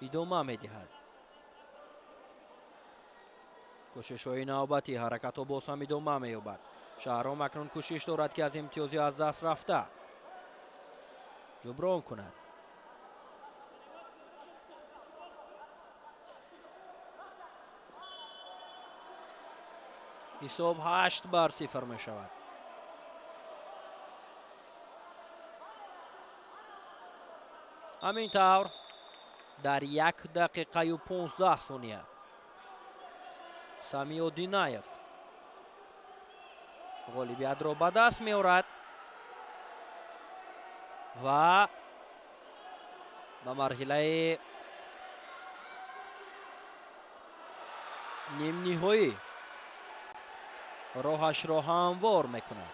идома медиҳад. Кӯшишҳои навбатӣ, ҳаракатҳо боз ҳам идома меёбад. Шаҳром акнун кӯшиш дорад, ки аз имтиёзи аз даст рафта ҷуброн кунад. Ҳисоб 8-0 мешавад. Ҳамин тавр дар 1 дақиқаю 15 сония Сами Одинаев ғолибиятро ба даст меорад ва ба марҳилаи нимниҳоӣ роҳашро ҳамвор мекунад.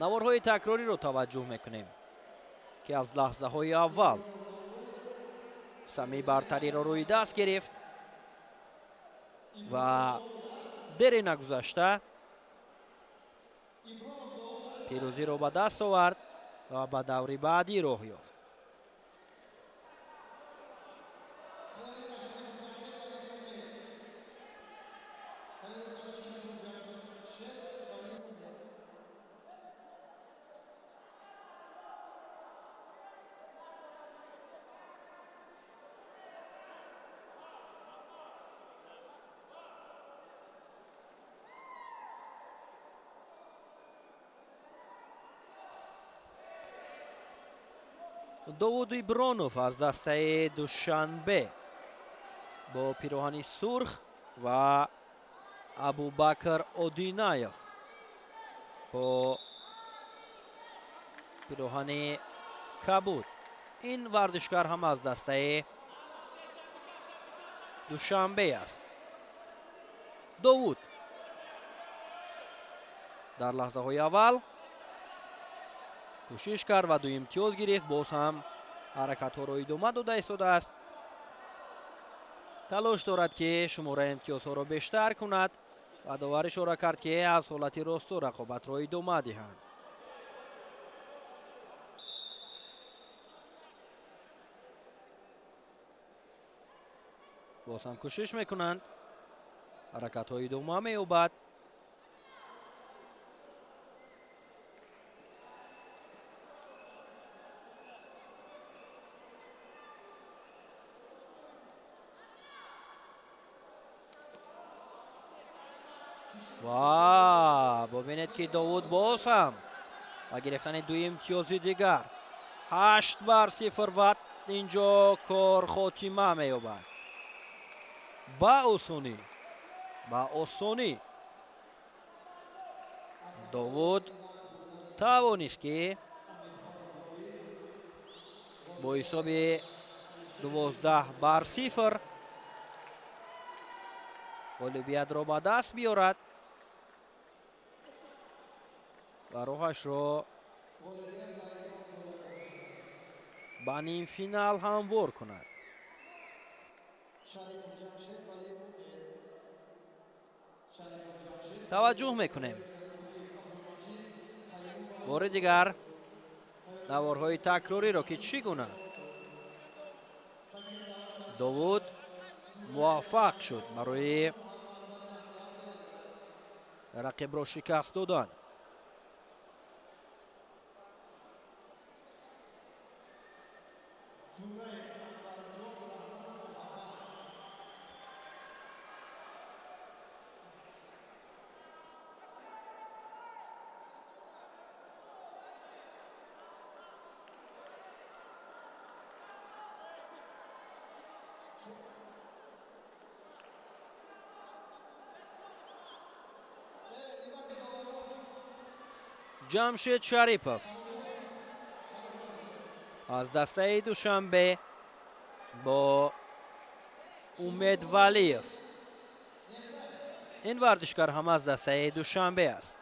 Наворҳои такрориро таваҷҷӯҳ мекунем, ки аз лаҳзаҳои аввал Сами бартариро рӯи даст гирифт ва дере нагузашта пирӯзиро ба даст овард ва ба даври баъдӣ роҳ ёфт. Довуд Ибронов аз дастаи Душанбе бо пироҳани сурх ва Абубакр Одинаев бо пироҳани кабуд. Ин варзишгар ҳам аз дастаи Душанбе аст. Довуд дар лаҳзаҳои аввал кӯшиш кард ва 2 имтиёз гирифт. Боз ҳам ҳаракатҳоро идома дода истодааст. Талош дорад, ки шумораи имтиёзҳоро бештар кунад ва довар ишора кард, ки аз ҳолати росту рақобатро идома диҳанд. Боз ҳам кӯшиш мекунанд, ҳаракатҳо идома меёбад. Ва бубинед, ки Довуд боз ҳам ба гирифтани 2 имтиёзи дигар 8-0 ва инҷо кор хотима меёбад. Ба осонӣ Довуд тавонист, ки бо ҳисоби 12-0 ғолибиятро ба даст биёрад ва роҳашро ба нимфинал ҳамвор кунад. Таваҷҷӯҳ мекунем бори дигар наворҳои такрориро, ки чӣ гуна Довуд муваффақ шуд барои рақибро шикаст додан. Ҷамшед Шарипов аз дастаи Душанбе бо Умед Валиев. Ин варзишгар ҳам аз дастаи Душанбе аст.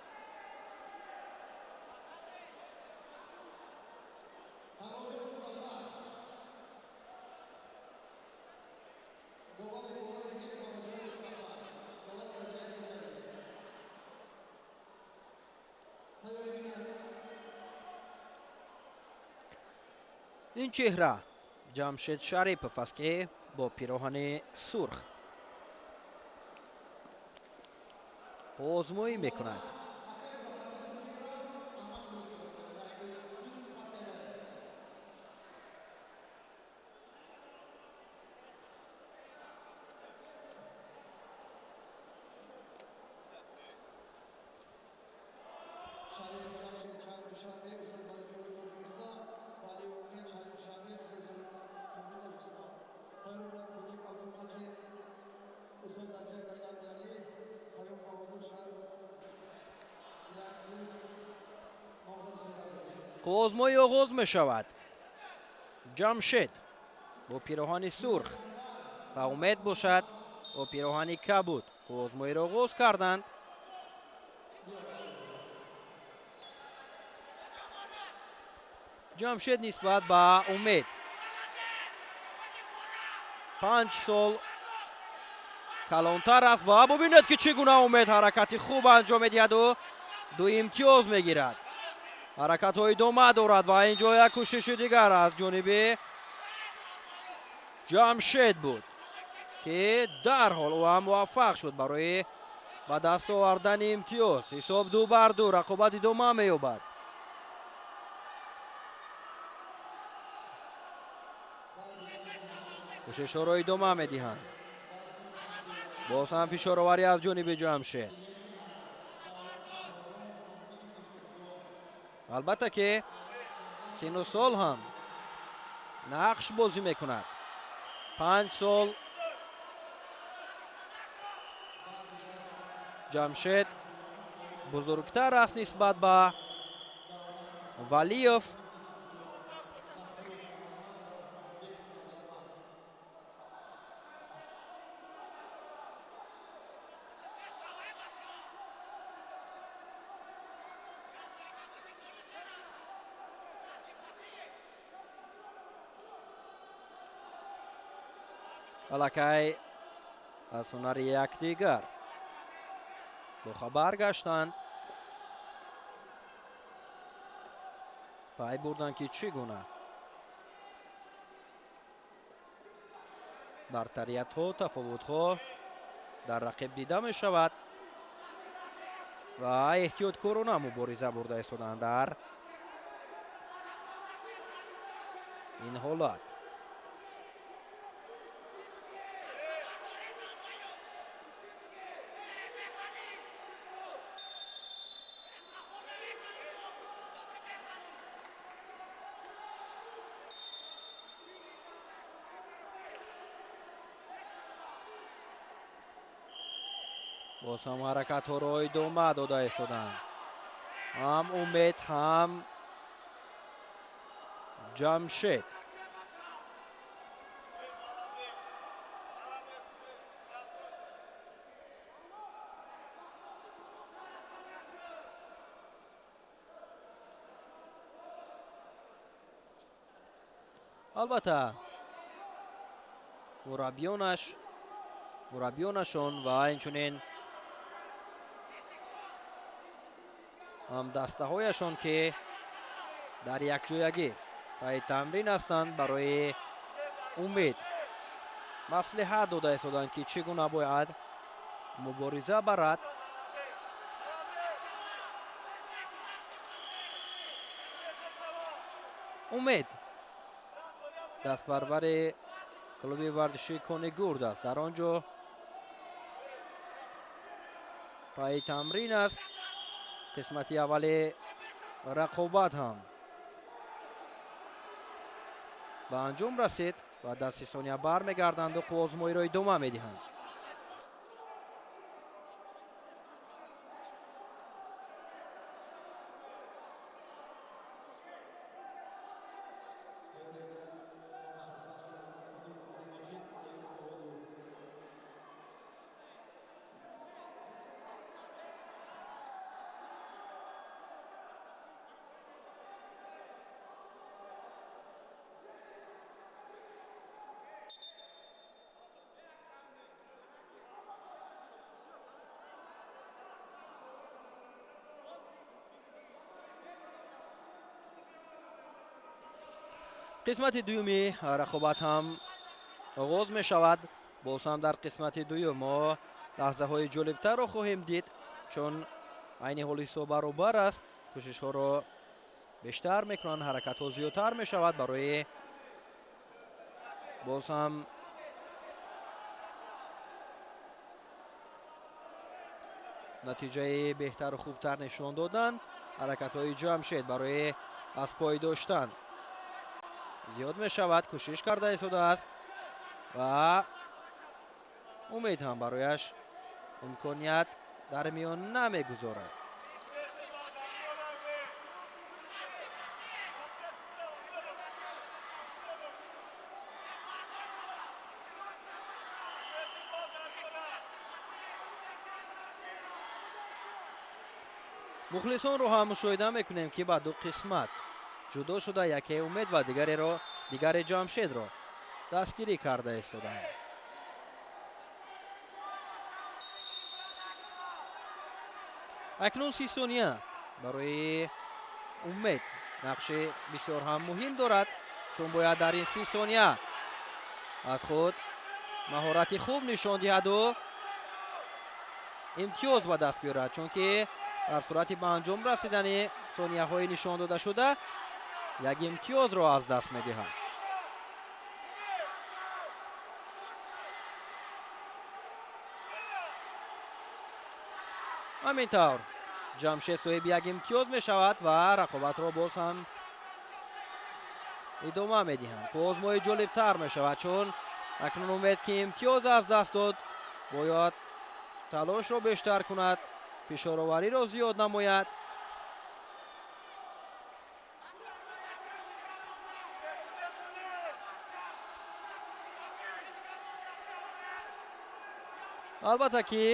Ин чеҳра Ҷамшед Шарипов аст, ки Бо пироҳани сурх озмоӣ мекунад. Озмоӣ оғоз мешавад. Ҷамшед бо пироҳани сурх ва Умед бошад бо пироҳани кабуд озмоиро оғоз карданд. Ҷамшед нисбат ба Умед 5 сол калонтар аст ва бубинед, ки чӣ гуна Умед ҳаракати хуб анҷом медиҳаду 2 имтиёз мегирад. Ҳаракатҳо идома дорад ва ин ҷо як кӯшиши дигар аз ҷониби Ҷамшед буд, ки дарҳол ӯ ҳам муваффақ шуд барои ба даст овардани имтиёз. Ҳисоб 2-2, рақобат идома меёбад. Кӯшишҳоро идома медиҳанд. Боз ҳам фишороварӣ аз ҷониби Ҷамшед. Албатта ки сину сол ҳам нақш бозӣ мекунад. 5 сол Ҷамшед бузургтар аст нисбат ба Валиев. Аллакай аз ҳунари якдигар бохабар гаштанд, пай бурданд, ки чӣ гуна бартариятҳо, тафовутҳо дар рақиб дида мешавад ва эҳтиёткорона мубориза бурда истоданд дар ин ҳолат. Боз ҳам ҳаракатҳоро идома дода истоданд. Ҳам Умед, ҳам Ҷамшед. Албатта мураббиёнашон ва инчунин ҳамдастаҳояшон, ки дар якҷоягӣ пайи тамрин ҳастанд, барои Умед маслиҳат дода истоданд, ки чӣ гуна бояд мубориза барад. Умед дастпарвари клуби варзишии Кони Гурд аст. Дар он ҷо пайи тамрин аст. Қисмати аввали рақобат ҳам ба анҷом расид ва дар 30 сония бармегарданду қувваозмоиро идома медиҳанд. Қисмати дуюми рақобат ҳам Оғоз мешавад. Боз ҳам дар қисмати дуюм мо лаҳзаҳои ҷолибтарро хоҳем дид, чун айни ҳол ҳисоб баробар аст. Кӯшишҳоро бештар мекунанд, ҳаракатҳо зиёдтар мешавад барои боз ҳам натиҷаи беҳтару хубтар нишон додан. Ҳаракатҳои Ҷамшед барои аз пой доштан зиёд мешавад, кӯшиш карда истодааст ва Умед ҳам барояш имконият дар миён намегузорад. Мухлисонро ҳам мушоҳида мекунем, ки ба ду қисмат ҷудо шуда, яке Умед ва дигаре Ҷамшедро дастгирӣ карда истодаанд. Акнун 30 сония барои Умед нақши бисёр ҳам муҳим дорад, чун бояд дар ин 30 сония аз худ маҳорати хуб нишон диҳаду имтиёз ба даст биёрад, чунки дар сурати ба анҷом расидани сонияҳои нишон додашуда як имтиёзро аз даст медиҳад. Ҳамин тавр Ҷамшед соҳиби як имтиёз мешавад ва рақобатро боз ҳам идома медиҳанд. Озмои ҷолибтар мешавад, чун акнун Умед, ки имтиёз аз даст дод, бояд талошро бештар кунад, фишоровариро зиёд намояд. Албатта ки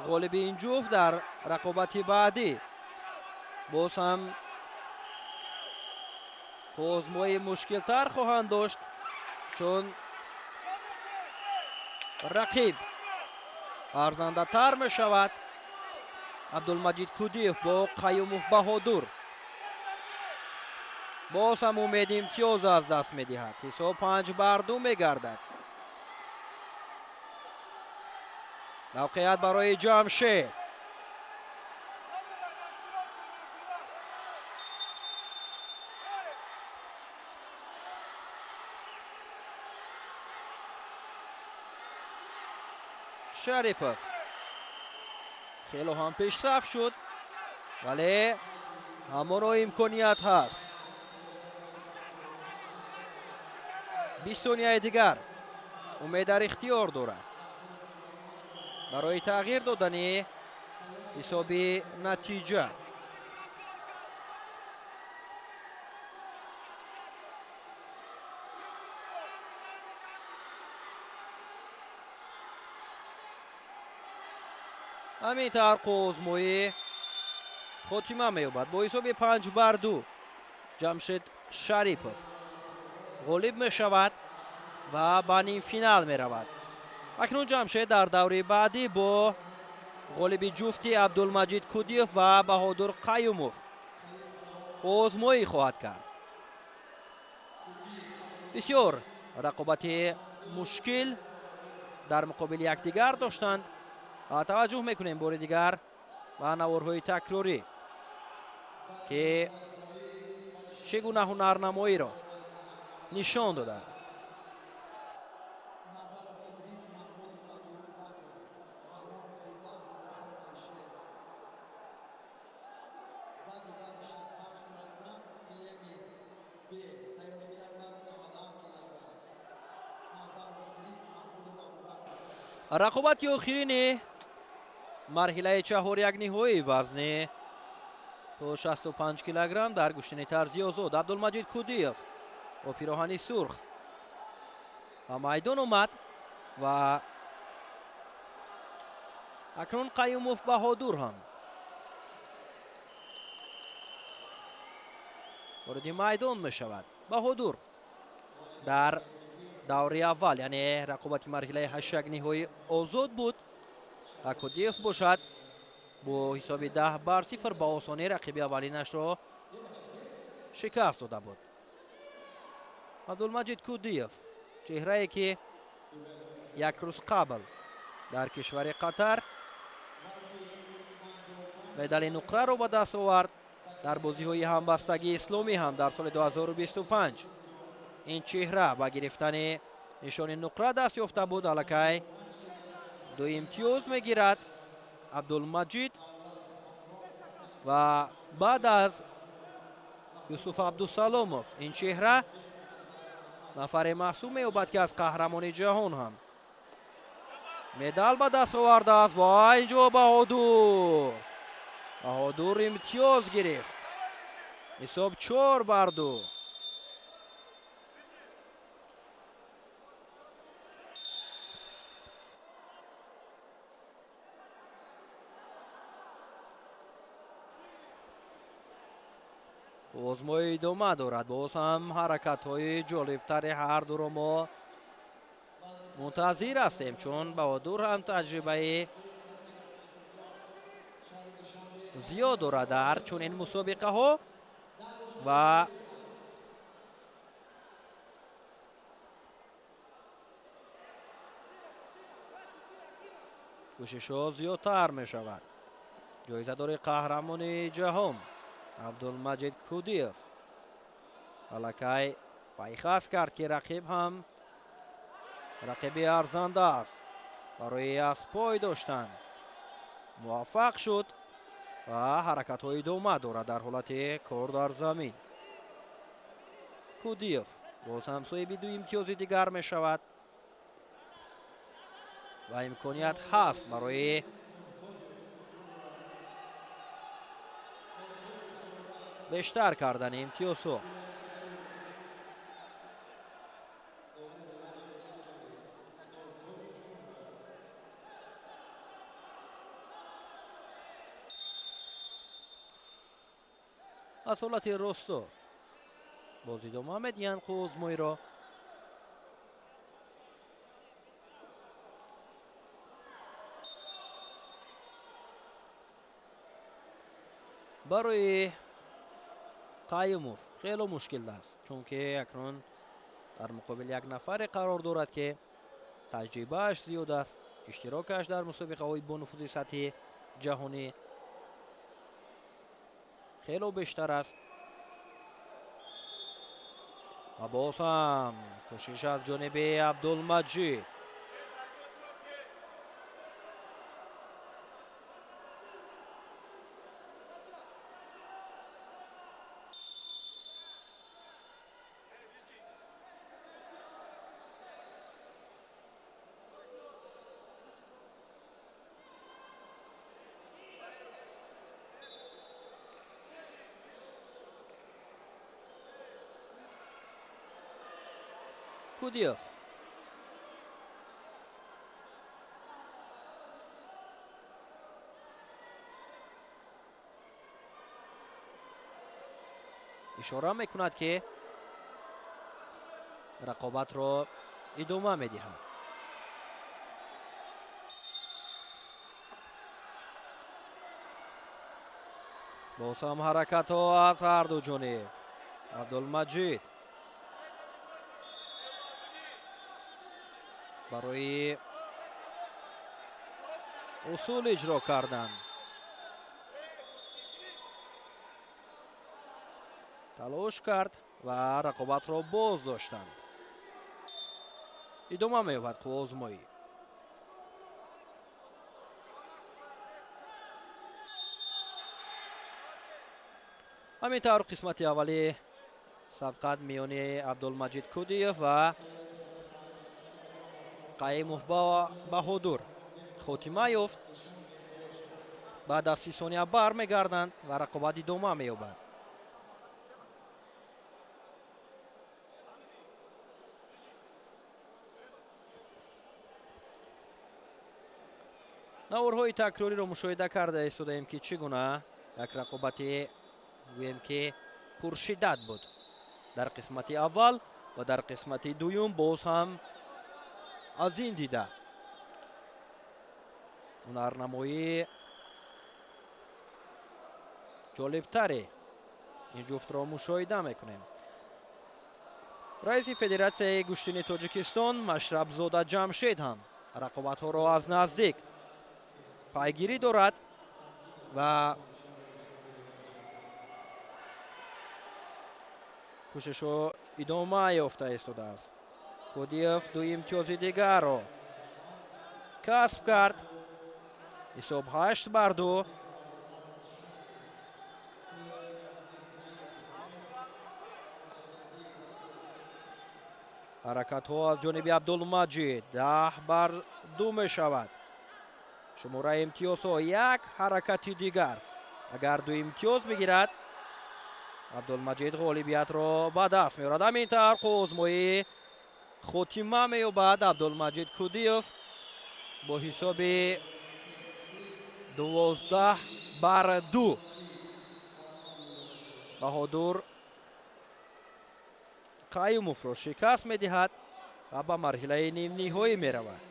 ғолиби ин ҷуфт дар рақобати баъдӣ боз ҳам озмои мушкилтар хоҳанд дошт, чун рақиб арзандатар мешавад. Абдулмаҷид Кудиев бо Қаюмов Баҳодур. Боз ҳам Умед имтиёз аз даст медиҳад. Ҳисоб 5-2 мегардад. Мавқеият барои Ҷамшед. Шарипов хело ҳам пешсаф шуд, вале ҳамоно имконият ҳаст. 20 сонияи дигар Умед дар ихтиёр дорад барои тағйир додани ҳисоби натиҷа. Ҳамин тавр қӯзмоӣ хотима меёбад бо ҳисоби 5-2. Ҷамшед Шарипов ғолиб мешавад ва ба нимфинал меравад. Акнун Ҷамшед дар даври баъдӣ бо ғолиби ҷуфти Абдулмаҷид Кудиев ва Баҳодур Қаюмов озмоӣ хоҳад кард. Бисёр рақобати мушкил дар муқобили якдигар доштанд. Таваҷҷӯҳ мекунем бори дигар ба наворҳои такрорӣ, ки чӣ гуна ҳунарнамоиро нишон доданд. Рақобати охирини марҳилаи чаҳорякниҳои вазни то 65 килограмм дар гӯштини тарзи озод. Абдулмаҷид Кудиев бо пироҳани сурх ба майдон омад ва акнун Қаюмов Баҳодур ҳам вориди майдон мешавад. Баҳодур дар даври аввал, яъне рақобати марҳилаи ҳаштякниҳои озод буд ва Кудиев бошад бо ҳисоби 10-0 ба осонӣ рақиби аввалинашро шикаст дода буд. Абдулмаҷид Кудиев Чеҳрае ки як рӯз қабл дар кишвари Қатар медали нуқраро ба даст овард дар бозиҳои ҳамбастагии исломӣ ҳам дар соли 2025 ин чеҳра ба гирифтани нишони нуқра даст ёфта буд. Аллакай 2 имтиёз мегирад Абдулмаҷид ва баъд аз Юсуф Абдусаломов ин чеҳра нафаре маҳсуб меёбад ки аз қаҳрамони ҷаҳон ҳам медал ба даст овардааст. Ва инҷо Баҳодур имтиёз гирифт. Ҳисоб 4-2. Озмои идома дорад. Боз ҳам ҳаракатҳои ҷолибтари ҳар дуро мо мунтазир ҳастем, чун Баҳодур ҳам таҷрибаи зиёд дорад дар чунин мусобиқаҳо ва кӯшишҳо зиёдтар мешавад. Ҷоизадори қаҳрамони ҷаҳон Абдулмаҷид Кудиев аллакай пайхас кард, ки рақиб ҳам рақиби арзанда аст. Барои аз пой доштан муваффақ шуд ва ҳаракатҳо идома дорад дар ҳолати кор дар замин. Кудиев боз ҳам соҳиби 2 имтиёзи дигар мешавад ва имконият ҳаст барои бештар кардани имтиёзҳо. Аз ҳолати росто боз идома медиҳанд қӯзмоиро. Барои Қаюмов хело мушкил аст, чунки акнун дар муқобили як нафаре қарор дорад, ки таҷрибааш зиёд аст, иштирокаш дар мусобиқаҳои бонуфузи сатҳи ҷаҳонӣ хело бештар аст. Ва боз ҳам кӯшиш аз ҷониби Абдулмаҷид. Кудиев ишора мекунад, ки рақобатро идома медиҳад. Боз ҳам ҳаракатҳо аз ҳар ду ҷониб. Абдулмаҷид барои усул иҷро кардан талош кард ва рақобатро боз доштанд. Идома меёбад қувваозмоӣ. Ҳамин тавр қисмати аввали сабқат миёни Абдулмаҷид Кудиев ва Қаимов Баҳодур хотима ёфт. Баъд аз 30 сония бармегарданд ва рақобат идома меёбад. Наворҳои такрориро мушоҳида карда истодаем, ки чӣ гуна як рақобати гӯем ки пуршиддат буд дар қисмати аввал ва дар қисмати дуюм боз ҳам аз ин дида ҳунарнамоии ҷолибтаре ин ҷуфтро мушоҳида мекунем. Раиси Федератсияи гӯштини Тоҷикистон Машрабзода Ҷамшед ҳам рақобатҳоро аз наздик пайгирӣ дорад ва кӯшишҳо идома ёфта истодааст. Кудиев ду имтиёзи дигарро касб кард. Ҳисоб 8-2. Ҳаракатҳо аз ҷониби Абдулмаҷид 10-2 мешавад. Шумораи имтиёзҳо як ҳаракати дигар. Агар ду имтиёз бигирад, Абдулмаҷид ғолибиятро ба даст меорад. Ҳамин тавр қӯзмоӣ хотима меёбад. Абдулмаҷид Кудиев бо ҳисоби 12-2 Баҳодур Қаюмовро шикаст медиҳад ва ба марҳилаи нимниҳоӣ меравад.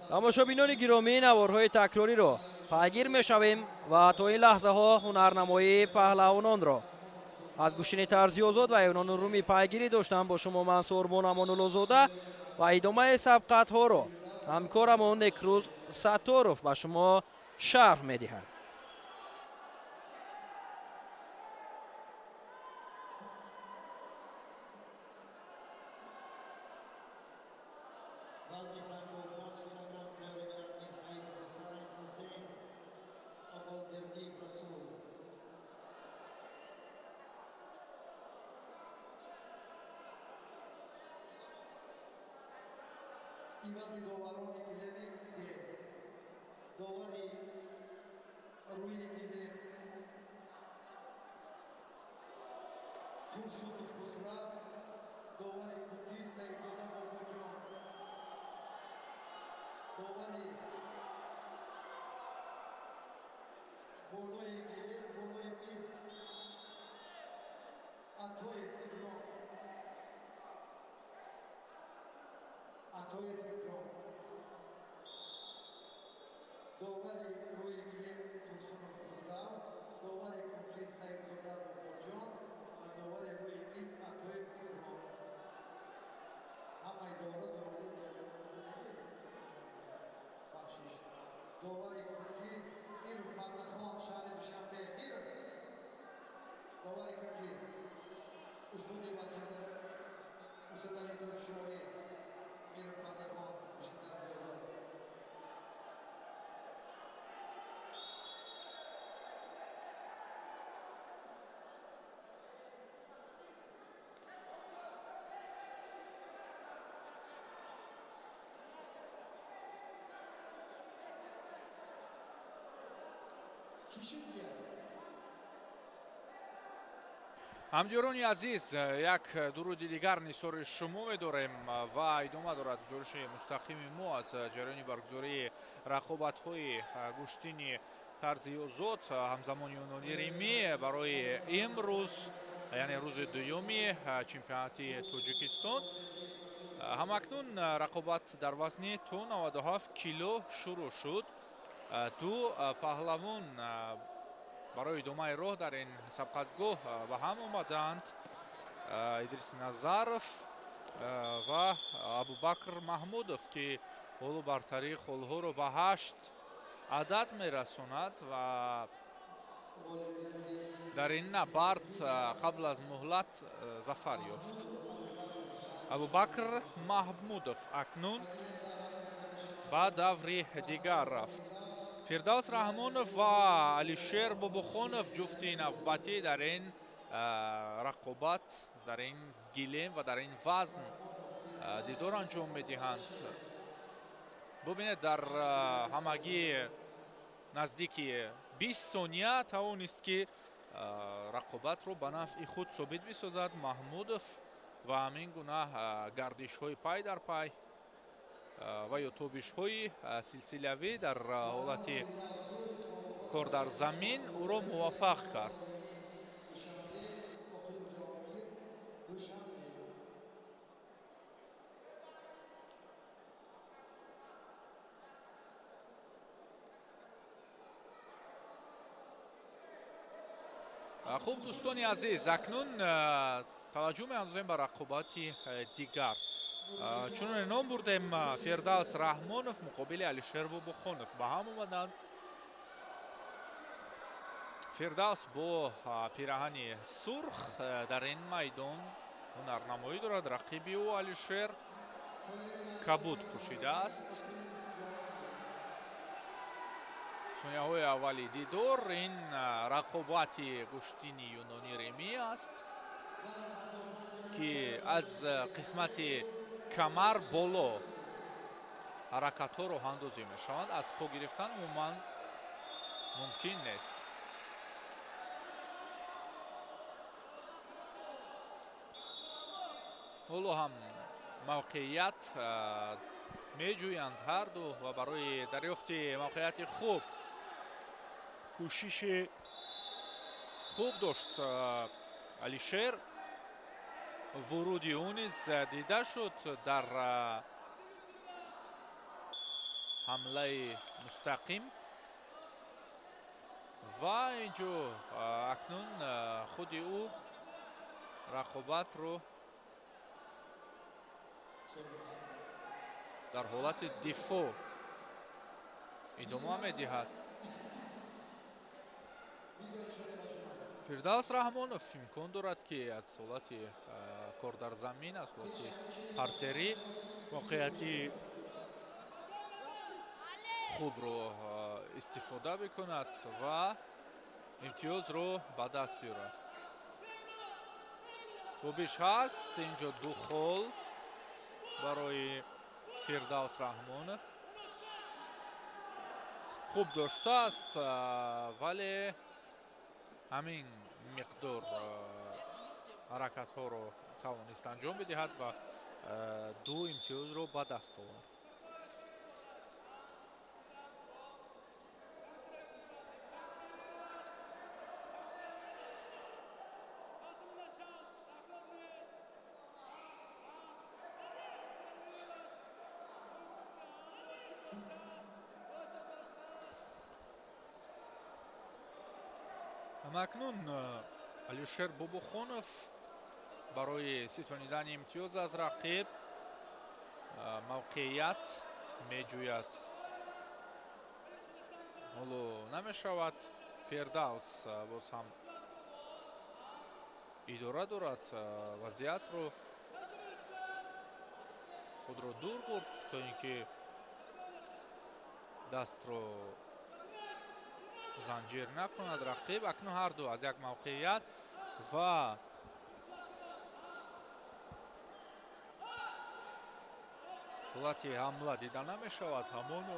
Тамошобинони гиромӣ, наворҳои такрориро пайгир мешавем ва то ин лаҳзаҳо ҳунарнамоии паҳлавононро аз гӯштини тарзи озод ва юнону румӣ пайгирӣ доштам. Бо шумо ман Сорбон Амонуллозода ва идомаи сабқатҳоро ҳамкорамон Некрӯз Сатторов ба шумо шарҳ медиҳад. ивази доварони гилеми довари рӯи гилем Турсунов Хусрав, довари кунҷӣ Саидзода Бобоҷон, довари болои гилем болои миз Атоев Икром, Атоев Икром, довари рӯи гилем Турсунов Хусрав, довари кунҷӣ Саидзода Бобоҷон ва довари рӯи миз Атоев Икром. Ҳамаи доваро довари бахшиш. Довари кунҷӣ Миров Бандахон, шаҳри Душанбе. Миров довари кунҷӣ, устоди варзишгари Мусобиқаи Шӯравӣ Миров Бандахон, гӯштини тарзи озод. Ҳамдиёрони азиз, як дуруди дигар нисори шумо медорем ва идома дорад гузориши мустақими мо аз ҷараёни баргузории рақобатҳои гӯштини тарзи озод ҳамзамони юнони римӣ барои имрӯз, яъне рӯзи дуюми чемпионати Тоҷикистон. Ҳамакнун рақобат дар вазни то 97 кило шурӯъ шуд. Ду паҳлавон барои идомаи роҳ дар ин сабқатгоҳ ба ҳам омаданд. Идрис Назаров ва Абубакр Маҳмудов, ки ҳоло бартарии холҳоро ба 8 адад мерасонад ва дар ин набард қабл аз муҳлат зафар ёфт. Абубакр Маҳмудов акнун ба даври дигар рафт. Фирдавс Раҳмонов ва Алишер Бобохонов ҷуфти навбатӣ дар ин рақобат, дар ин гилем ва дар ин вазн дидор анҷом медиҳанд. Бубинед, дар ҳамагӣ наздики 20 сония тавонист, ки рақобатро ба нафъи худ собит бисозад Маҳмудов ва ҳамин гуна гардишҳои пай дар пай ва ё тобишҳои силсилавӣ дар ҳолати кор дар замин ӯро муваффақ кард. Хуб, дӯстони азиз, акнун таваҷҷӯҳ меандозем ба рақобати дигар. Чуноне ном бурдем, Фирдавс Раҳмонов муқобили Алишер Бобохонов ба ҳам омаданд. Фирдавс бо пираҳани сурх дар ин майдон ҳунарнамоӣ дорад. Рақиби ӯ Алишер кабуд пӯшидааст. Сонияҳои аввали дидор ин рақобати гӯштини юнони ремӣ аст, ки аз қисмати камар боло ҳаракатҳо роҳандозӣ мешаванд. Аз по гирифтан умуман мумкин нест. Ҳоло ҳам мавқеият меҷӯянд ҳарду ва барои дарёфти мавқеияти хуб кӯшиши хуб дошт Алишер. Вуруди ӯ низ дида шуд дар ҳамлаи мустақим ва инҷо акнун худи ӯ рақобатро дар ҳолати дифоъ идома медиҳад. Фирдавс Раҳмонов имкон дорад, ки аз ҳолати кор дар замин, аз ҳолати партерӣ воқеияти хубро истифода бикунад ва имтиёзро ба даст биёрад. Хубиш ҳаст, инҷо ду хол барои Фирдавс Раҳмонов. Хуб доштааст, вале ҳамин миқдор ҳаракатҳоро тавонист анҷом бидиҳад ва ду имтиёзро ба даст овард. Акнун Алишер Бобохонов барои ситонидани имтиёз аз рақиб мавқеият меҷӯяд. Ҳоло намешавад. Фирдавс боз ҳам идора дорад вазъиятро, худро дур бурд то ин ки дастро занҷир накунад рақиб. Акнун ҳарду аз як мавқеият ва ҳолати ҳамла дида намешавад. Ҳамоно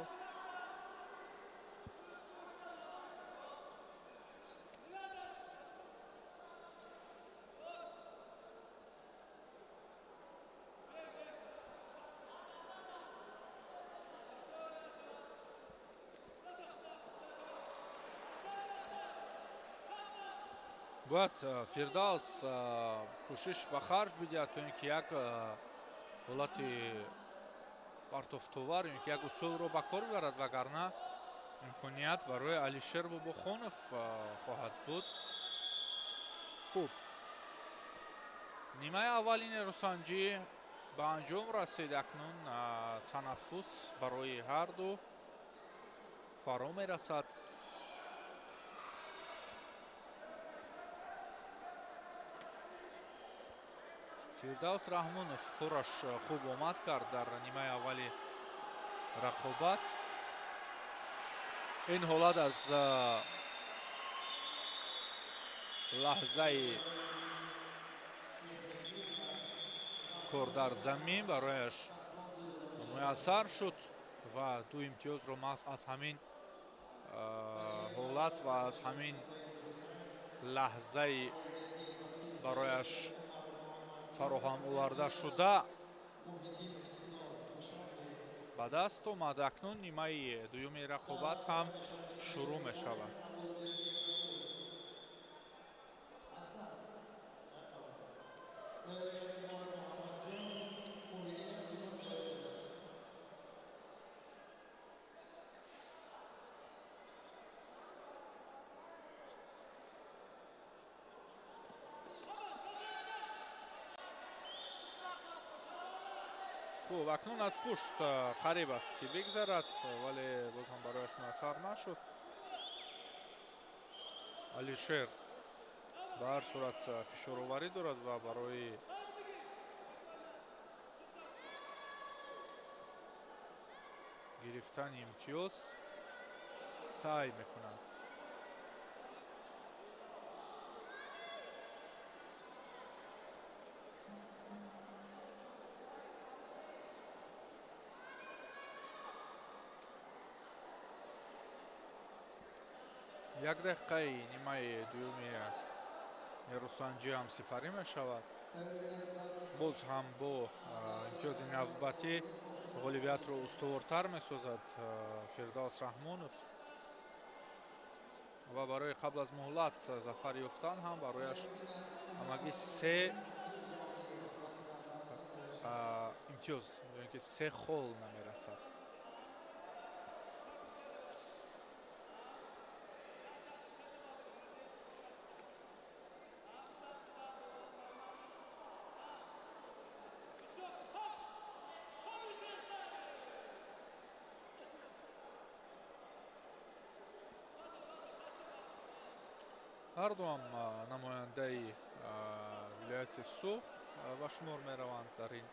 бояд Фирдавс кӯшиш ба харҷ бидиҳад то ин ки як ҳолати партофтовар ё ки як усулро ба кор бибарад, вагарна имконият барои Алишер Бобохонов хоҳад буд. Хуб, нимаи аввали нерӯсанҷӣ ба анҷом расид. Акнун танаффус барои ҳарду фаро мерасад. Фирдавс Раҳмонов кораш хуб омад кард дар нимаи аввали рақобат. Ин ҳолат аз лаҳзаи кор дар замин барояш муяссар шуд ва ду имтиёзро маҳз аз ҳамин ҳолат ва аз ҳамин лаҳзаи барояш фароҳам оварда шуда ба даст омад. Акнун нимаи дуюми рақобат ҳам шурӯъ мешавад. Хуб, акнун аз пушт қариб аст ки бигзарад, вале боз ҳам барояш муяссар нашуд. Алишер ба ҳар сурат фишороварӣ дорад ва барои гирифтани имтиёз саъй мекунад. Як дақиқаи нимаи дуюми нерӯсанҷӣ ҳам сипарӣ мешавад. Боз ҳам бо имтиёзи навбатӣ ғолибиятро устувортар месозад Фирдавс Раҳмонов ва барои қабл аз муҳлат зафар ёфтан ҳам барояш ҳамагӣ се имтиёз ё ин ки се хол намерасад. Ҳар дуам намояндаи вилояти Суғд ба шумор мераванд дар ин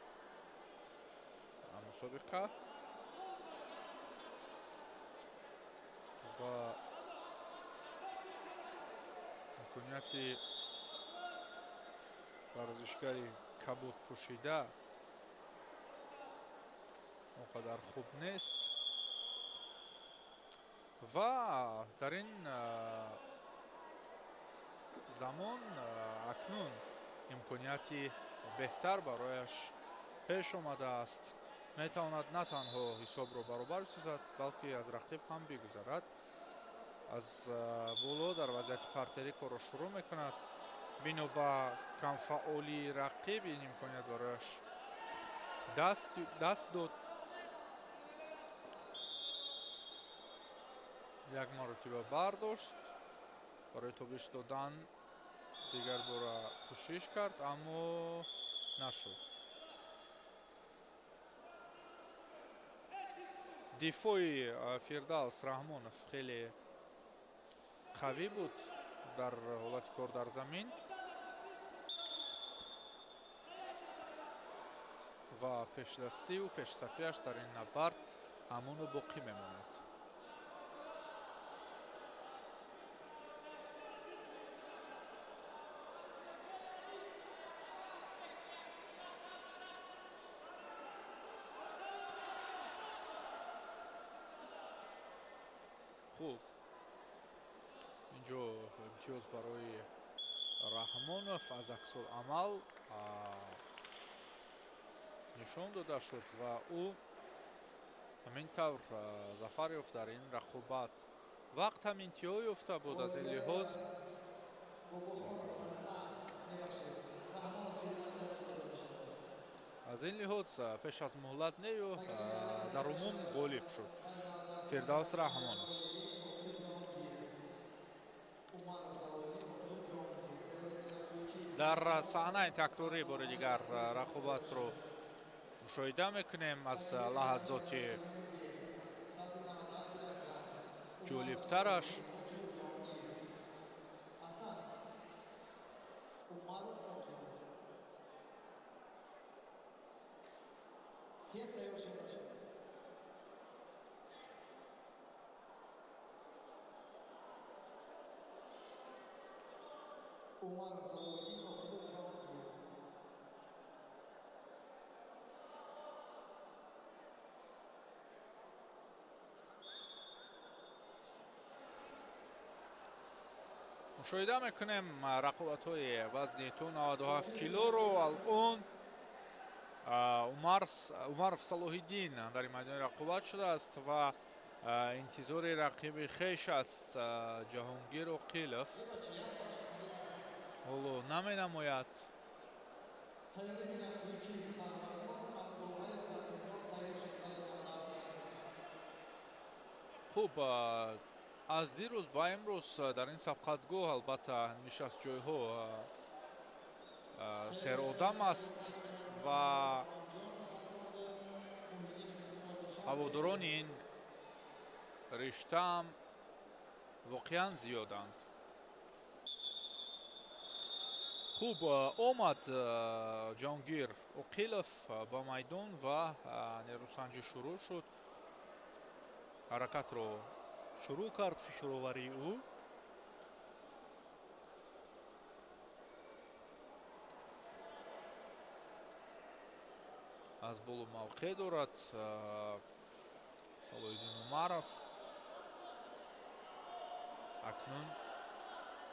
мусобиқа ва имконияти варзишгари кабуд пӯшида он қадар хуб нест ва дар ин замон акнун имконияти беҳтар барояш пеш омадааст. Метавонад на танҳо ҳисобро баробар бисозад, балки аз рақиб ҳам бигузарад. Аз боло дар вазъияти партерӣ корро шурӯъ мекунад. Бино ба камфаъолии рақиб ин имконият барояш даст дод. Як маротиба бардошт, барои тобиш додан дигар бора кӯшиш кард, аммо нашуд. Дифои Фирдавс Раҳмонов хеле қавӣ буд дар ҳолати кор дар замин ва пешдастиву пешсафиаш дар ин набард ҳамоно боқӣ мемонад. Хуб, инҷо имтиёз барои Раҳмонов аз аксуламал нишон дода шуд ва ӯ ҳамин тавр зафар ёфт дар ин рақобат. Вақт ҳам интиҳо ёфта буд, аз ин лиҳоз пеш аз муҳлат нею дар умум ғолиб шуд Фирдавс Раҳмонов. Дар саҳнаи такрорӣ бори дигар рақобатро мушоҳида мекунем аз лаҳазоти ҷолибтараш. Мушоҳида мекунем рақобатҳои вазни то 97 килоро. Алон Умаров Салоҳиддин дар майдони рақобат шудааст ва интизори рақиби хеш аст Ҷаҳонгир Оқилов. Ҳоло наменамояд. Хуб, аз дирӯз ба имрӯз дар ин сабқатгоҳ албатта нишастҷойҳо серодам аст ва Ҳаводорони ин риштаам воқеан зиёданд. Хуб, омад Ҷонгир Оқилов ба майдон ва нерӯсанҷӣ шурӯъ шуд. Ҳаракатро шурӯъ кард фишуроварии ӯ. Аз боло мавқеъ дорад Салоҳиддин Умаров. Акнун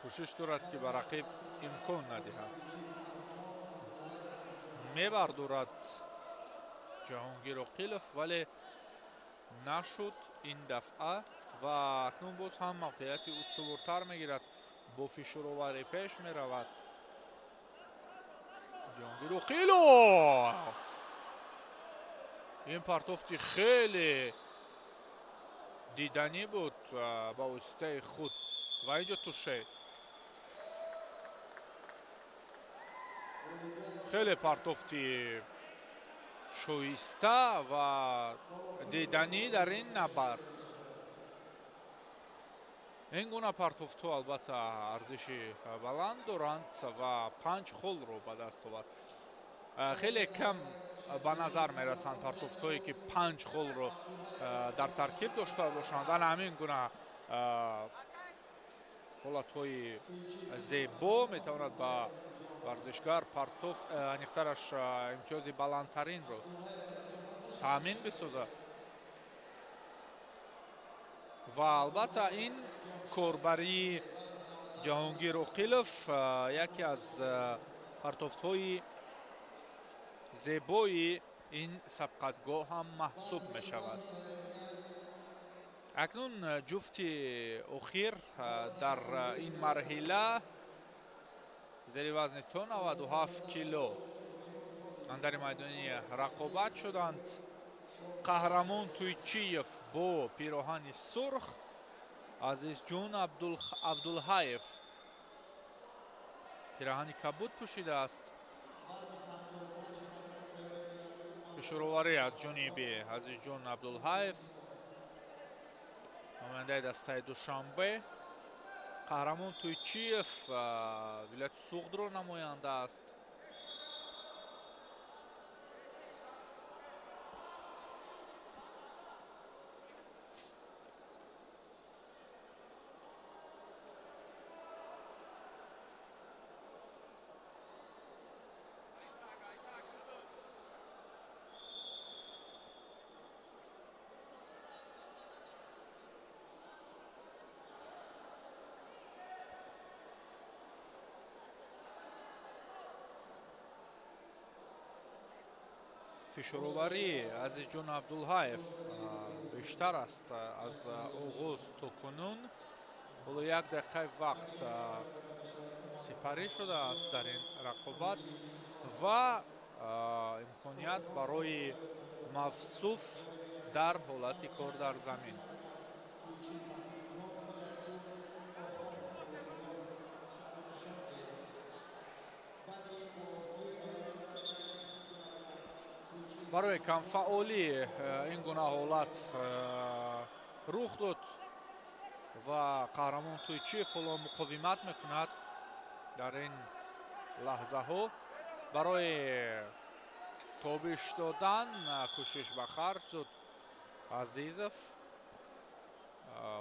кӯшиш дорад, ки ба рақиб имкон надиҳад. Мебардорад Ҷаҳонгир Оқилов, вале нашуд ин дафъа ва акнун боз ҳам мавқеияти устувортар мегирад. Бо фишуроварӣ пеш меравад Ҷаҳонгир Оқилов. Ин партофти хеле диданӣ буд ба воситаи худ ва инҷо туше. Хеле партофти шоиста ва диданӣ дар ин набард. Ин гуна партофтҳо албатта арзиши баланд доранд ва 5 холро ба даст овард. Хеле кам ба назар мерасанд партофтҳое, ки 5 холро дар таркиб дошта бошанд. Ана ҳамин гуна ҳолатҳои зебо метавонад ба варзишгар партофт, аниқтараш имтиёзи баландтаринро таъмин бисозад. Ва албатта ин корбарии Ҷаҳонгир Оқилов яке аз партофтҳои зебои ин сабқатгоҳ ҳам маҳсуб мешавад. Акнун ҷуфти охир дар ин марҳила зери вазни то 97 кило андари майдони рақобат шуданд. Қаҳрамон Туйчиев бо пироҳани сурх, Азизҷон Абдулҳаев пироҳани кабуд пӯшидааст. Фишуроварӣ аз ҷониби Азизҷон Абдулҳаев, намояндаи дастаи Душанбе. Қаҳрамон Туйчиев вилояти Суғдро намоянда аст. Фишуроварӣ Азизҷон Абдулҳаев бештар аст аз оғоз то кунун. Ҳоло 1 дақиқаи вақт сипарӣ шудааст дар ин рақобат ва имконият барои мавсуф дар ҳолати кор дар замин. Барои камфаъолӣ ин гуна ҳолат рух дод ва Қаҳрамон Туйчиев ҳоло муқовимат мекунад дар ин лаҳзаҳо. Барои тобиш додан кӯшиш ба харҷ дод Азизов,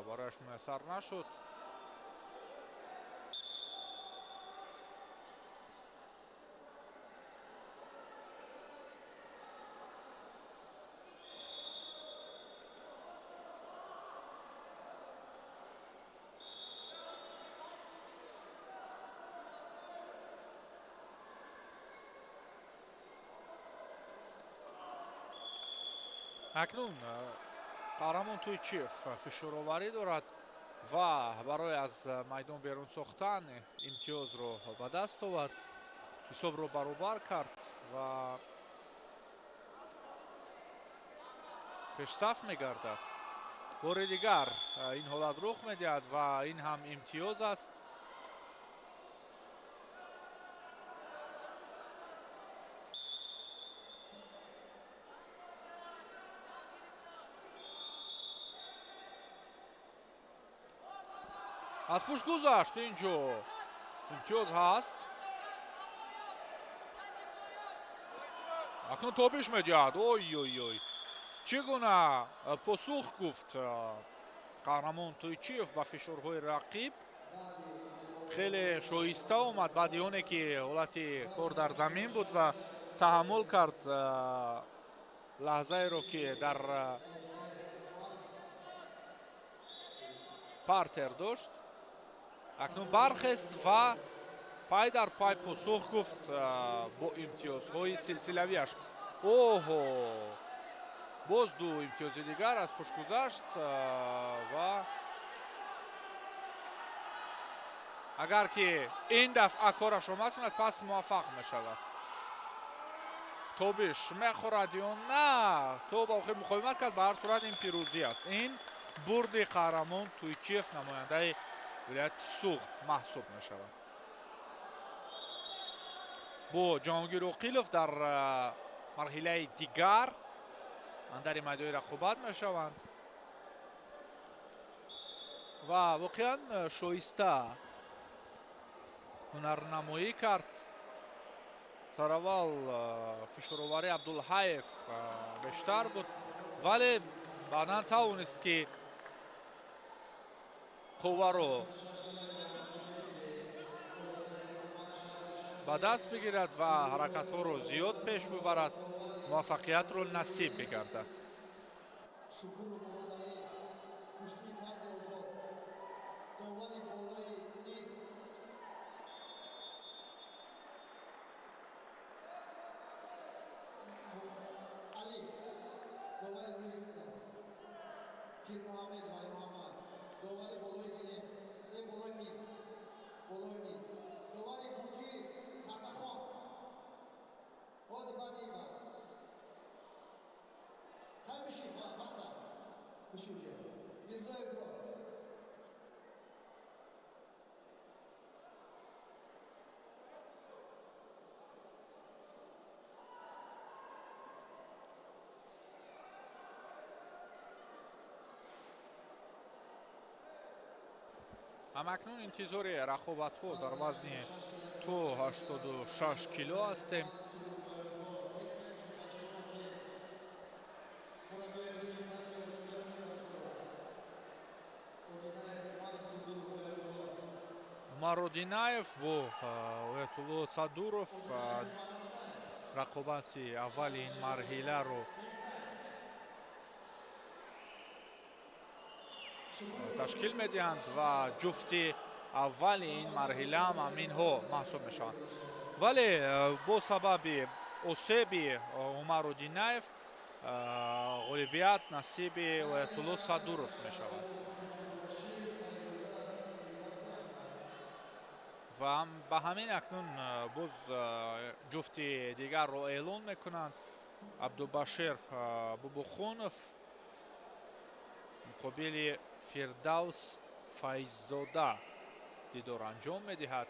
барояш муяссар нашуд. Акнун Қаҳрамон Туйчиев фишуроварӣ дорад ва барои аз майдон берун сохтан имтиёзро ба даст овард, ҳисобро баробар кард ва пешсаф мегардад. Бори дигар ин ҳолат рух медиҳад ва ин ҳам имтиёз аст. Аз пушт гузашт, инҷо имтиёз ҳаст. Акнун тобиш медиҳад. Ой ой ой, чӣ гуна посух гуфт Қаҳрамон Тӯйчиев ба фишорҳои рақиб. Хеле шоиста омад баъди оне ки ҳолати кор дар замин буд ва таҳаммул кард лаҳзаеро ки дар партер дошт. Акнун бархест ва пай дар пай посух гуфт бо имтиёзҳои силсилавиаш. Оҳо, боз ду имтиёзи дигар аз пушт гузашт ва агар ки ин дафъа кораш омад кунад, пас муваффақ мешавад. Тобиш мехӯрад ё на? То ба охир муқовимат кард. Ба ҳар сурат ин пирӯзӣ аст. Ин бурди Қаҳрамон Тӯйчиев, намояндаи вилояти Суғд маҳсуб мешавад. Бо Ҷаҳонгир Оқилов дар марҳилаи дигар андари майдони рақобат мешаванд ва воқеан шоиста ҳунарнамоӣ кард. Сараввал фишороварӣ Абдулҳаев бештар буд, вале баъдан тавонист ки қувваро ба даст бигирад ва ҳаракатҳоро зиёд пеш бибарад, муваффақиятро насиб бигардад. Ҳамакнун интизори рақобатҳо дар вазни то 86 кило ҳастем. Умар Одинаев бо Оятулло Садуров рақобати аввали ин марҳиларо ташкил медиҳанд ва ҷуфти аввали ин марҳила ҳам ҳаминҳо маҳсуб мешаванд. Вале бо сабаби осеби Умар Одинаев ғолибият насиби Оятулло Садуров мешавад. Ва ба ҳамин акнун боз ҷуфти дигарро эълон мекунанд. Абдубашир Бубухунов муқобили Фирдавс Файззода дидор анҷом медиҳад.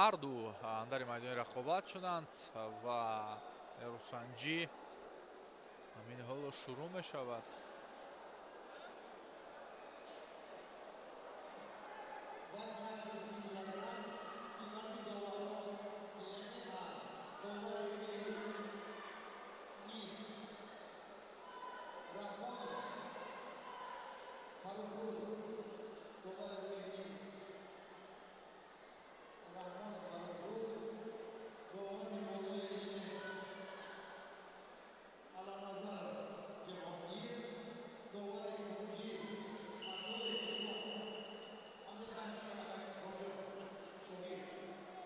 Ҳар ду андари майдони рақобат шуданд ва рӯсанҷӣ ҳамин ҳоло шурӯъ мешавад.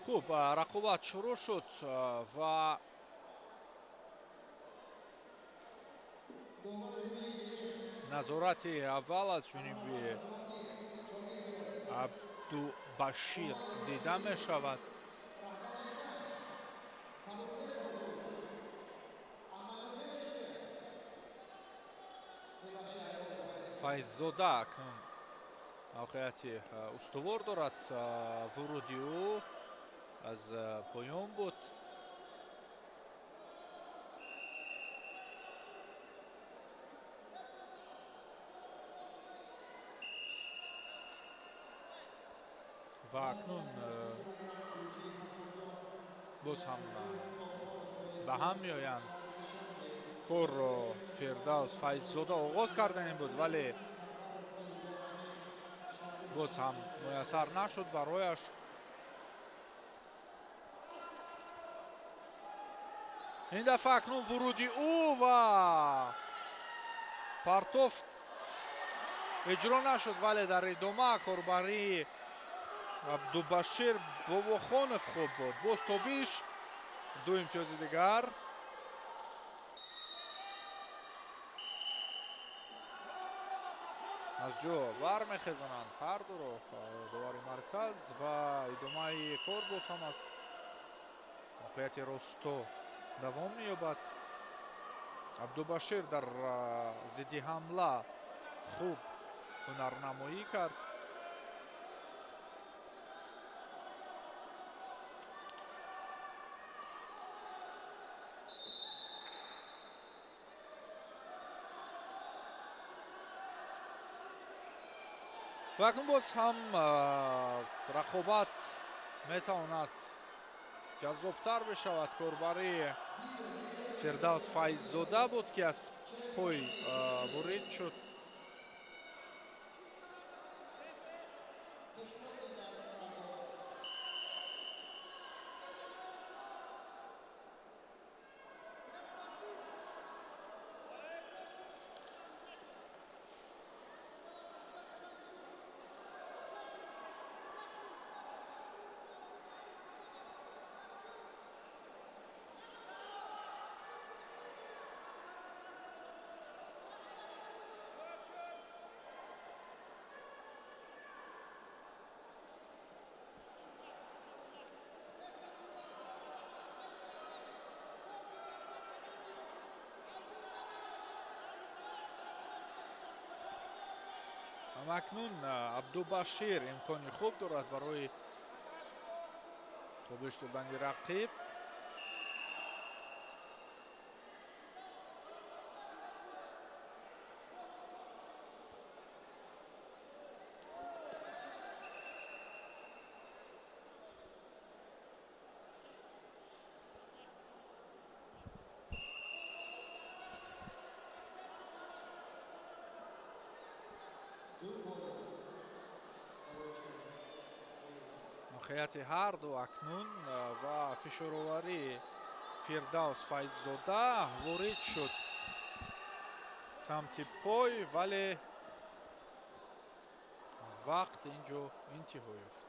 Хуб, рақобат шурӯъ шуд ва назорати аввал аз ҷониби Абдубашир дида мешавад. Файззода акнун мавқеияти устувор дорад. Вуруди ӯ аз поён буд. Ва акнун боз ҳам ба ҳам меоянд. Корро Фирдавс Файззода оғоз кардани буд, вале боз ҳам муяссар нашуд барояш. Ин дафъа акнун вуруди ӯ ва партофт иҷро нашуд, вале дар идома корбарии Абдубашир Бобохонов хуб буд. Боз тобиш, 2 имтиёзи дигар. Аз ҷо бармехезонанд ҳар дуро довари марказ ва идомаи кор боз ҳам аз мавқеияти росто давом меёбад. Абдубашир дар зидди ҳамла хуб ҳунарнамоӣ кард. Ва акнун боз ҳам рақобат метавонад ҷаззобтар бишавад. Корбарии Фирдавс Файззода буд, ки аз пой ворид шуд. Акнун Абдубашир имкони хуб дорад барои тобиш додани рақиб. Мавқеияти ҳарду акнун ва фишороварии Фирдавс Файззода ворид шуд самти пой, вале вақт инҷо интиҳо ёфт.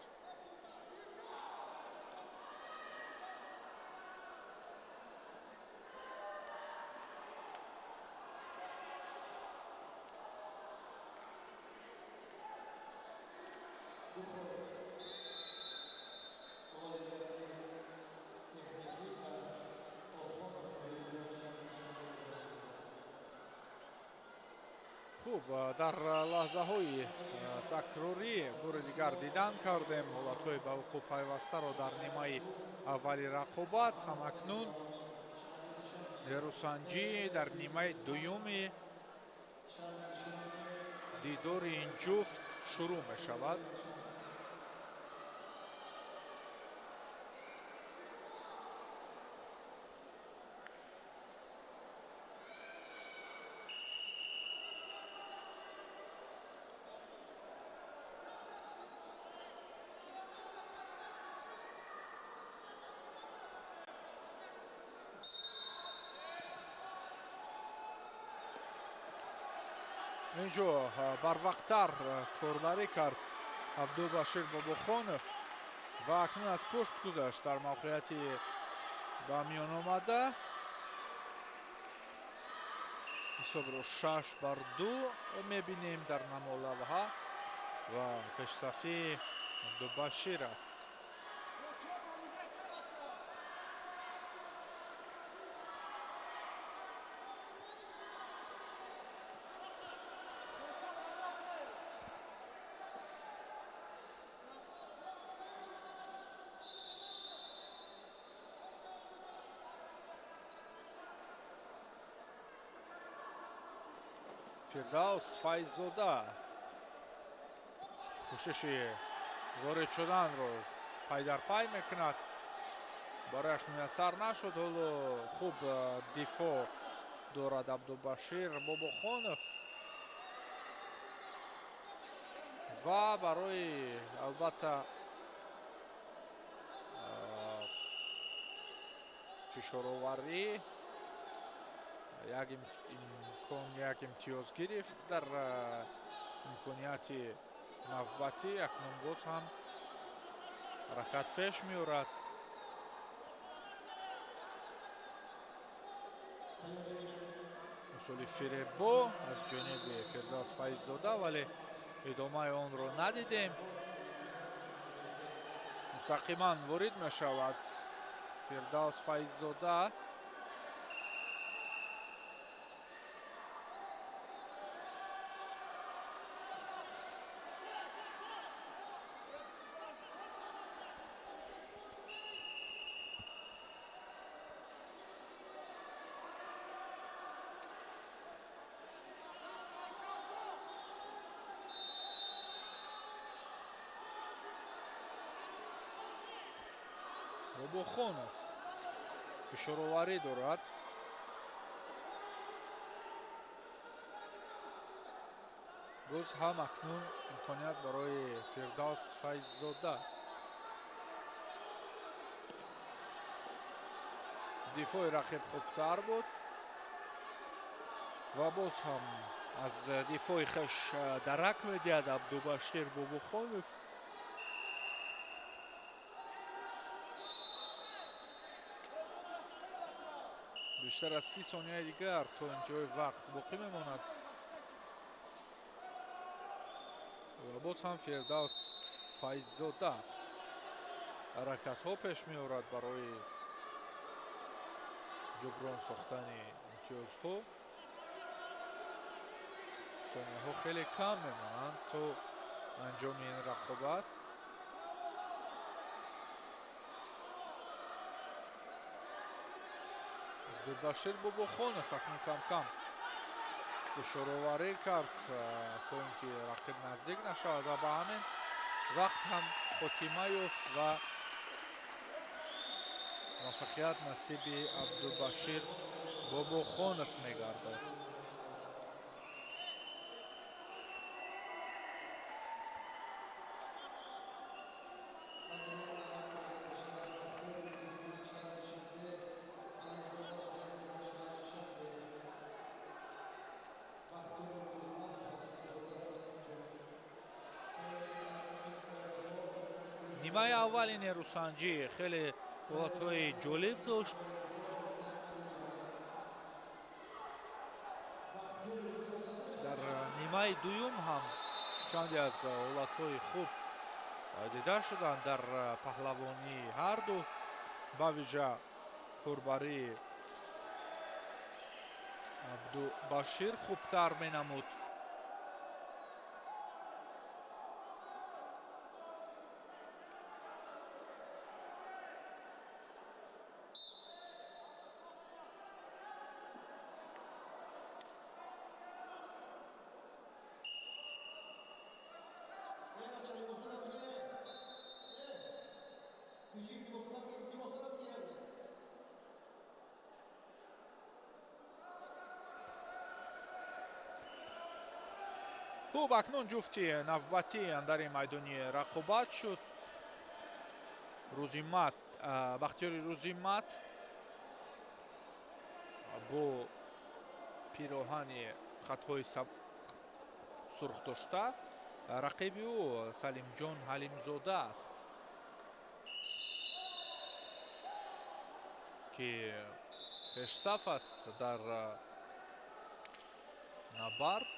Хуб, дар лаҳзаҳои такрорӣ бори дигар дидан кардем ҳолатҳои ба вуқӯъ пайвастаро дар нимаи аввали рақобат. Ҳамакнун нерӯсанҷӣ дар нимаи дуюми дидори ин ҷуфт шурӯъ мешавад. Инҷо барвақттар корбарӣ кард Абдубашир Бобохонов ва акнун аз пушт гузашт дар мавқеияти ба миён омада. Ҳисобро 6-2 мебинем дар намолавҳа. Ва пешсафӣ Абдубашир аст. Фирдавс Файззода кӯшиши ворид шуданро пай дар пай мекунад, барояш муяссар нашуд. Ҳоло хуб дифоъ дорад Абдубашир Бобохонов ва барои албатта фишороварӣ як имкон, як имтиёз гирифт дар имконияти навбатӣ. Акнун боз ҳам ҳаракат пеш меорад. Усули фиреббо аз ҷониби Фирдавс Файззода, вале идомаи онро надидем. Мустақиман ворид мешавад Фирдавс Файззода. Бобохонов фишороварӣ дорад. Боз ҳам акнун имконият барои Фирдавс Файззода. Дифои рақиб хубтар буд ва боз ҳам аз дифои хеш дарак медиҳад Абдубашир Бобохонов. Бештар аз 30 сонияи дигар то интиҳои вақт боқӣ мемонад ва боз ҳам Фирдавс Файззода ҳаракатҳо пеш меорад барои ҷуброн сохтани имтиёзҳо. Сонияҳо хеле кам мемонанд то анҷоми ин рақобат. Абдубашир Бобохонов акнун кам-кам фишороварӣ кард то ин ки рақиб наздик нашавад ва ба ҳамин вақт ҳам хотима ёфт ва муваффақият насиби Абдубашир Бобохонов мегардад. Нимаи аввали нерӯсанҷӣ хеле ҳолатҳои ҷолиб дошт. Дар нимаи дуюм ҳам чанде аз ҳолатҳои хуб дида шуданд дар паҳлавонии ҳарду, ба вижа корбарии Абдубашир хубтар менамуд. Хуб, акнун ҷуфти навбатӣ андари майдони рақобат шуд. Рӯзимат, Бахтиёри Рӯзимат бо пироҳани хатҳои сурх дошта, рақиби ӯ Салимҷон Ҳалимзода аст, ки пешсаф аст дар набард.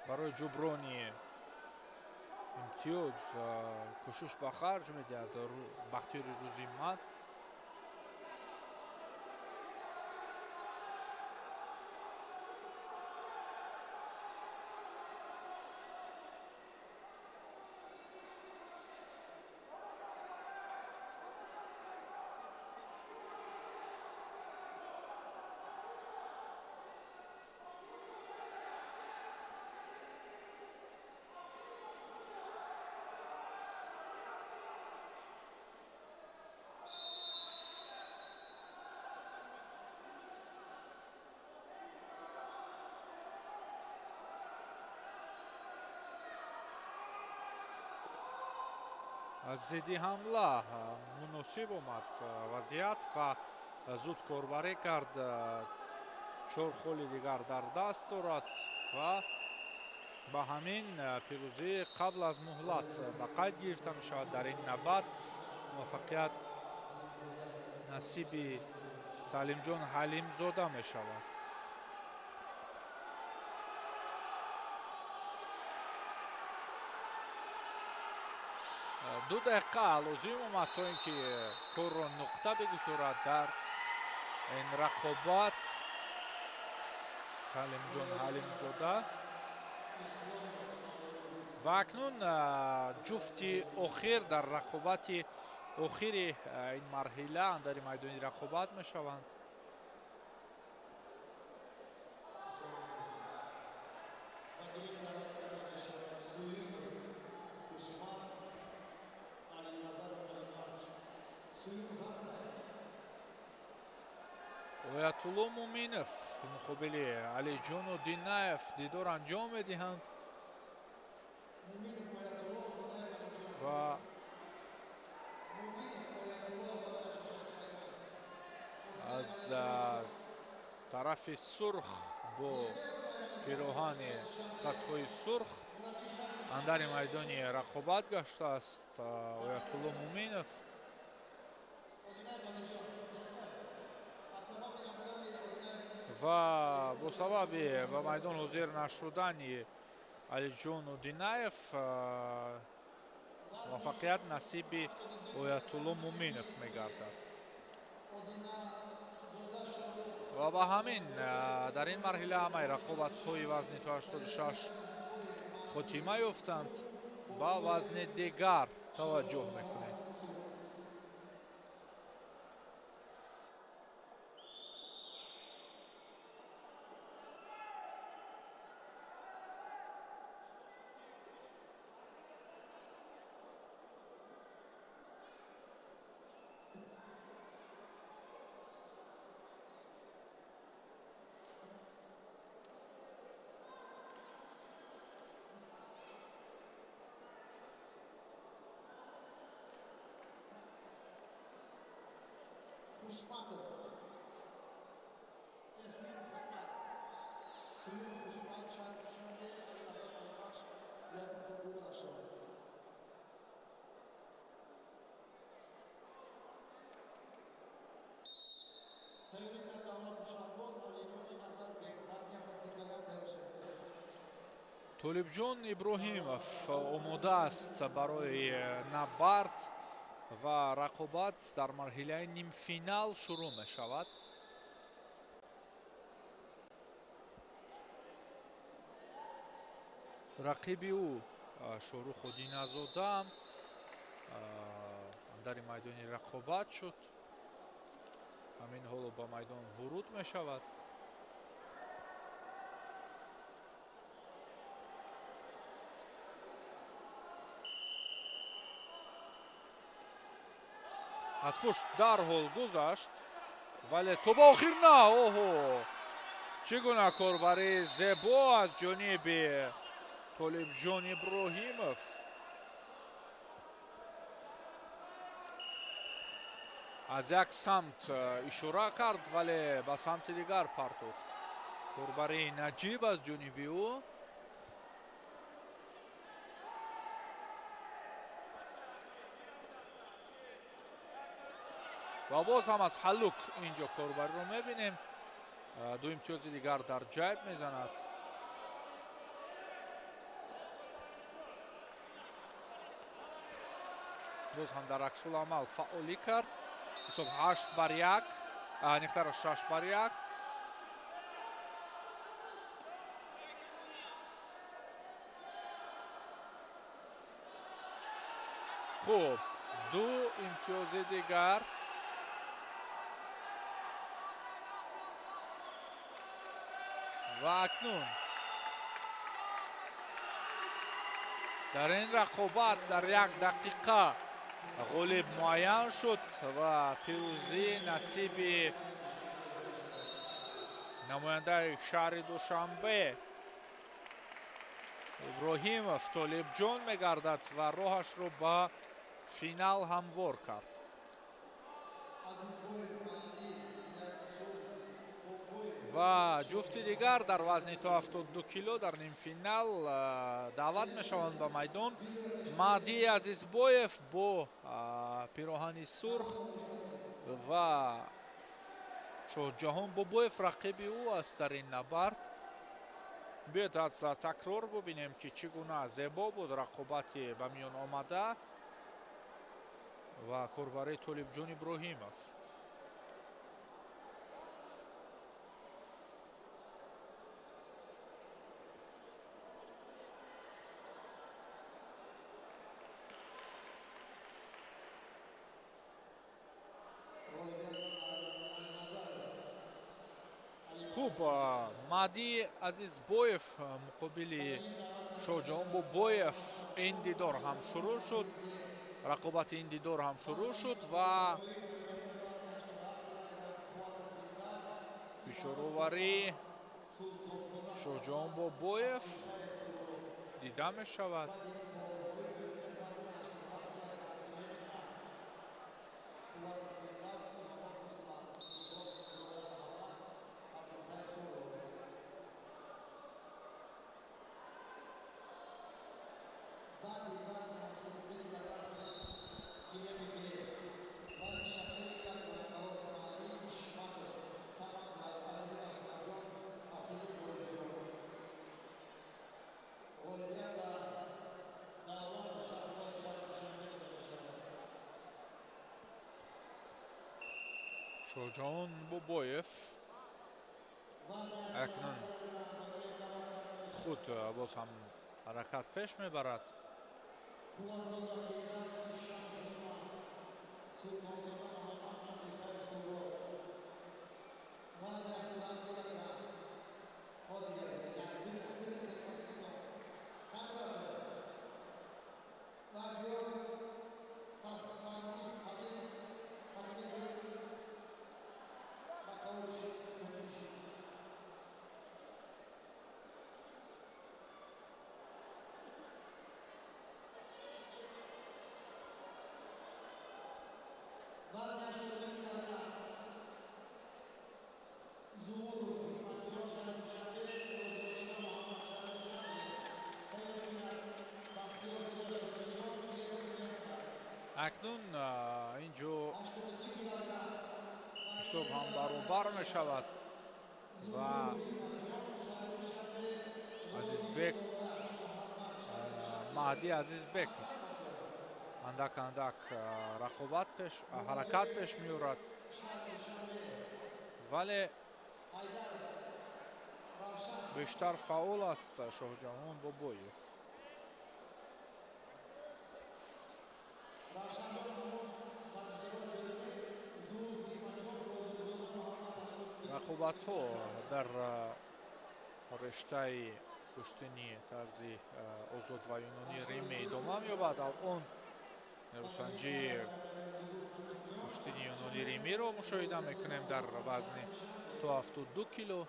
Барои ҷуброни имтиёз кӯшиш ба харҷ медиҳад Бахтиёри Рӯзимат. Аз зидди ҳамла муносиб омад вазъият ва зуд корбарӣ кард. 4 холи дигар дар даст дорад ва ба ҳамин пирӯзӣ қабл аз муҳлат ба қайд гирифта мешавад. Дар ин набард муваффақият насиби Салимҷон Ҳалимзода мешавад. Ду дақиқа лозим омад то ин ки корро нуқта бигузорад дар ин рақобат Салимҷон Ҳалимзода. Ва акнун ҷуфти охир дар рақобати охири ин марҳила андари майдони рақобат мешаванд. Оятулло Муминов муқобили Алиҷон Одинаев дидор анҷом медиҳанд ва аз тарафи сурх бо пироҳани хатҳои сурх андари майдони рақобат гаштааст Оятулло Муминов. Ва бо сабаби ба майдон ҳозир нашудани Алиҷон Одинаев муваффақият насиби Оятулло Муминов мегардад. Ва ба ҳамин дар ин марҳила ҳамаи рақобатҳои вазни то 86 хотима ёфтанд. Ба вазни дигар таваҷҷӯҳ мекунем. Толибҷон Иброҳимов омода аст барои набард ва рақобат дар марҳилаи нимфинал шурӯъ мешавад. Рақиби ӯ Шоҳрух Одиназода андари майдони рақобат шуд. Ҳамин ҳоло ба майдон вуруд мешавад. Аз пушт дарҳол гузашт, вале то ба охир на. Оҳо, чӣ гуна корбарии зебо аз ҷониби Толибҷон Иброҳимов. Аз як самт ишора кард, вале ба самти дигар партофт. Корбарии наҷиб аз ҷониби ӯ. Ва боз ҳам аз ҳаллук инҷо корбариро мебинем. Ду имтиёзи дигар дар ҷайб мезанад. Боз ҳам дар аксуламал фаъолӣ кард. Ҳисоб 8-1, аниқтараш 6-1. Хуб, ду имтиёзи дигар. Ва акнун дар ин рақобат дар як дақиқа ғолиб муайян шуд ва пирӯзӣ насиби намояндаи шаҳри Душанбе Иброҳимов Толибҷон мегардад ва роҳашро ба финал ҳамвор кард. Ва ҷуфти дигар дар вазни то 72 кило дар нимфинал даъват мешаванд ба майдон. Маҳди Азизбоев бо пироҳани сурх ва Шоҳҷаҳон Бобоев рақиби ӯ аст дар ин набард. Биёед аз такрор бубинем, ки чӣ гуна зебо буд рақобати ба миён омада ва корбарии Толибҷон Иброҳимов. Хуб, Маҳди Азизбоев муқобили Шоҳҷаҳон Бобоев ин дидор ҳам шурӯъ шуд. Рақобати ин дидор ҳам шурӯъ шуд ва фишороварии Шоҳҷаҳон Бобоев дида мешавад. Шоҳҷаҳон Бобоев акнун худ боз ҳам ҳаракат пеш мебарад. Акнун инҷо ҳисоб ҳам баробар мешавад ва Азизбек Маҳди Азизбек андак андак рақобат пеш ҳаракат пеш меорад, вале бештар фаъол аст Шоҳҷаҳон Бобоев. Рақобатҳо дар рештаи гӯштини тарзи озод ва юнонӣ Риме идома меёбад. Алон нерӯсанҷии гӯштини юнонӣ Римиро мушоҳида мекунем дар вазни то 72 кило.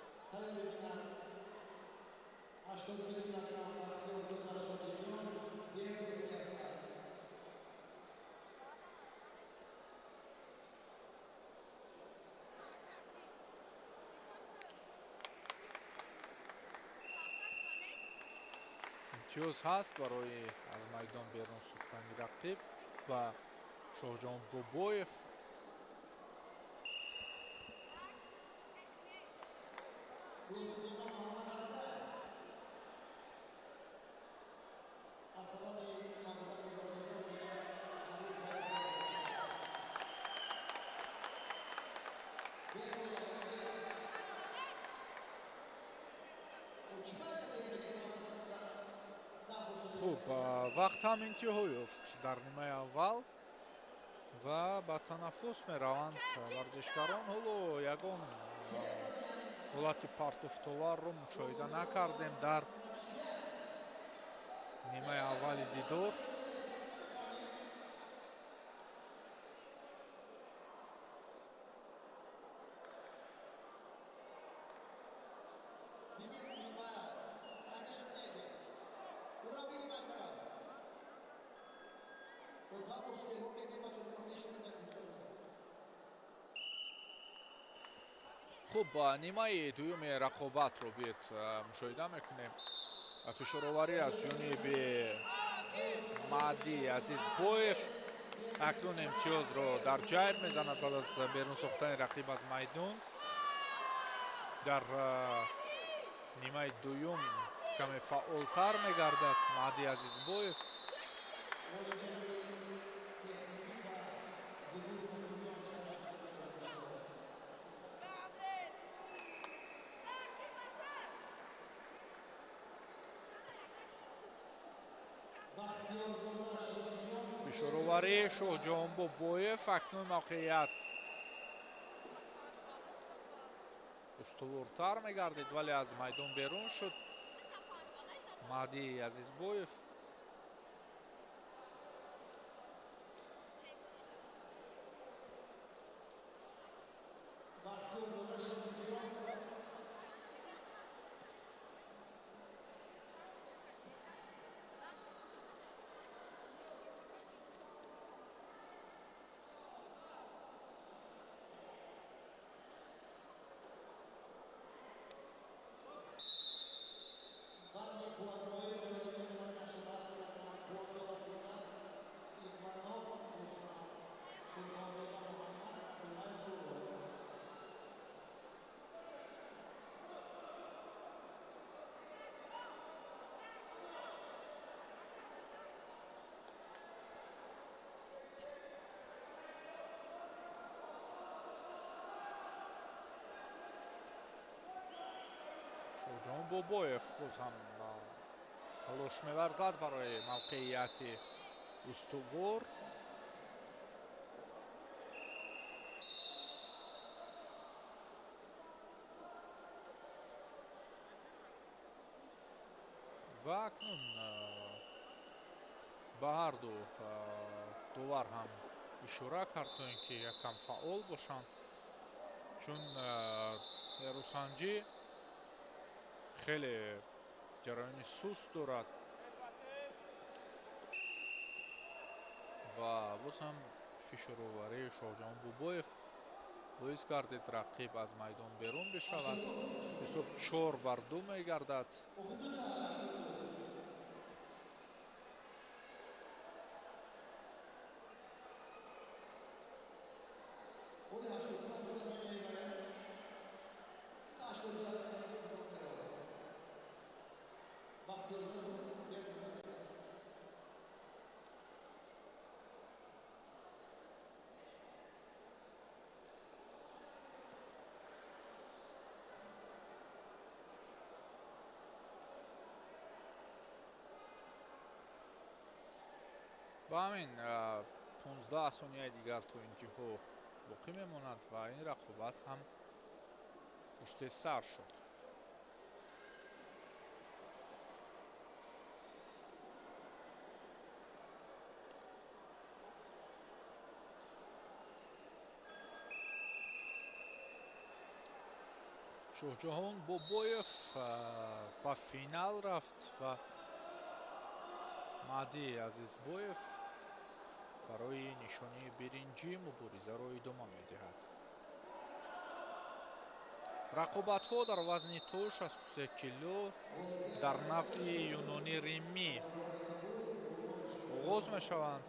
Имтиёз ҳаст барои аз майдон берун сӯхтани рақиб ва Шоҳҷаҳон Бобоев. Хуб, вақт ҳам интиҳо ёфт дар нимаи аввал ва ба танаффус мераванд варзишгарон. Ҳоло ягон ҳолати партофтоварро мушоҳида накардем дар нимаи аввали дидор. Хуб, нимаи дуюми рақобатро биед мушоҳида мекунем. Фишороварӣ аз ҷониби Маҳди Азизбоев. Акнун имтиёзро дар ҷайб мезанад баъд аз берун сохтани рақиб аз майдон. Дар нимаи дуюм каме фаъолтар мегардад Маҳди Азизбоев. Фишороварӣ Шоҳҷаҳон Бобоев. Акнун мавқеият устувортар мегардид, вале аз майдон берун шуд Маҳди Азизбоев. Шоҳҷаҳон Бобоев боз ҳам талош меварзад барои мавқеияти устувор. Ва акнун ба ҳарду довар ҳам ишора кард, то ин ки якам фаъол бошанд, чун Русанҷӣ хеле ҷараёни суст дорад ва боз ҳам фишороварии Шоҳҷаҳон Бобоев боис гардид рақиб аз майдон берун бишавад. Ҳисоб 4-2 мегардад. Ба ҳамин 15 сонияи дигар то интиҳо боқӣ мемонад ва ин рақобат ҳам пушти сар шуд. Шоҳҷаҳон Бобоев ба финал рафт ва Маҳди Азизбоев барои нишонии биринҷӣ муборизаро идома медиҳад. Рақобатҳо дар вазни то 63 кило дар навъи юнони римӣ оғоз мешаванд.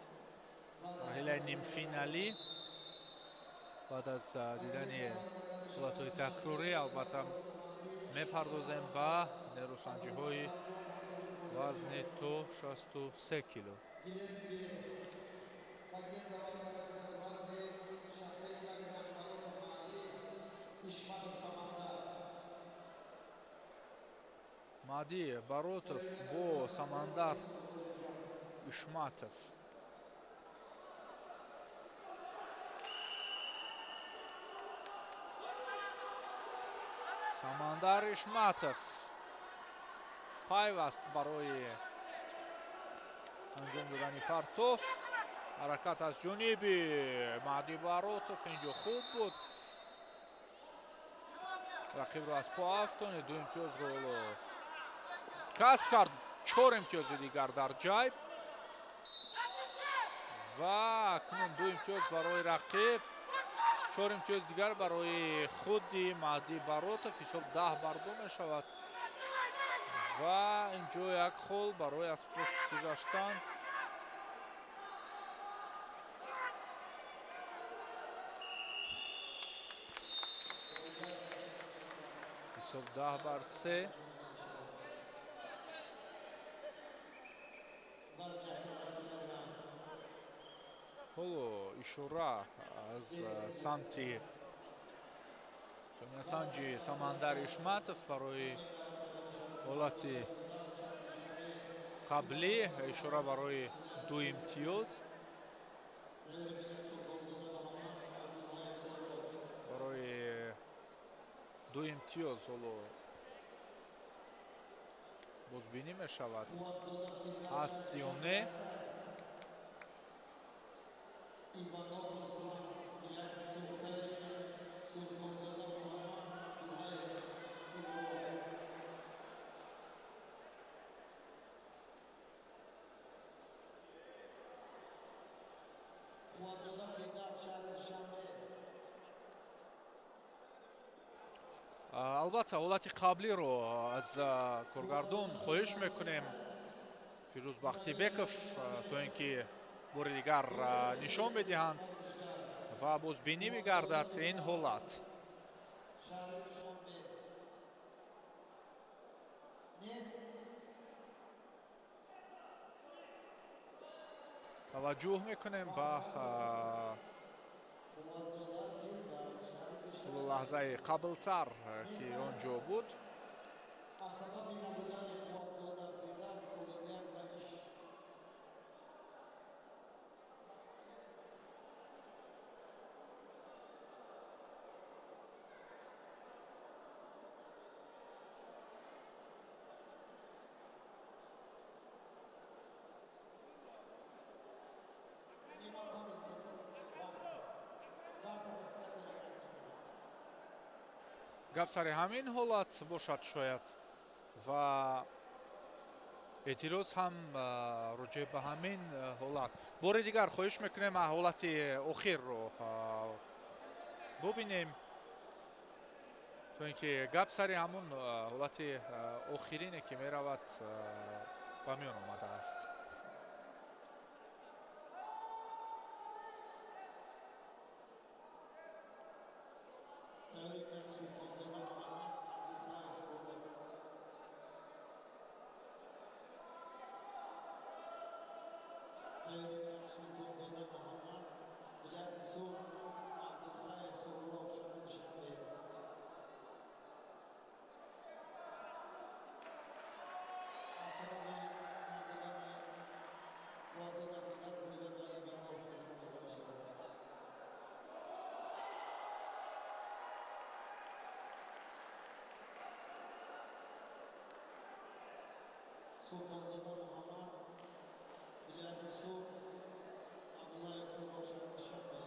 Марҳилаи нимфиналӣ баъд аз дидани ҳолатҳои такрорӣ албатта мепардозем ба нерӯсанҷиҳои вазни то 63 кило. Маҳди Баротов бо Самандар Ишматов. Самандар Ишматов пайваст барои анҷом додани партофт. Ҳаракат аз ҷониби Маҳди Баротов инҷо хуб буд. Рақибро аз по афтонид, 2 имтиёзро касб кард, 4 имтиёзи дигар дар ҷайб ва акнун 2 имтиёз барои рақиб, 4 имтиёз дигар барои худи Маҳди Баротов. Ҳисоб 10-2 мешавад ва инҷо як хол барои аз пушт гузаштан. Ҳисоб 10-3. Ҳоло ишора аз самти сониясанҷи Самандар Ишматов барои ҳолати қаблӣ, ишора барои 2 имтиёз барои 2 имтиёз ҳоло бозбинӣ мешавад, ҳаст ё не. Албатта ҳолати қаблиро аз коргардон хоҳиш мекунем Фирӯз Бахтибеков, то ин ки бори дигар нишон медиҳанд ва бозбинӣ мегардад ин ҳолат. Таваҷҷӯҳ мекунем ба лаҳзаи қаблтар ки он ҷо буд. Гап сари ҳамин ҳолат бошад шояд ва эътироз ҳам роҷеъ ба ҳамин ҳолат. Бори дигар хоҳиш мекунем ҳолати охирро бубинем, то ин ки гап сари ҳамун ҳолати охирине ки меравад ба миён омадааст. Sultanzada Muhammad, Vilayati Sur, Abdullayev Suhrob shahri Dushanbe.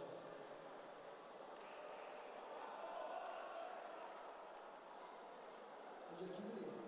Unga kim urgan?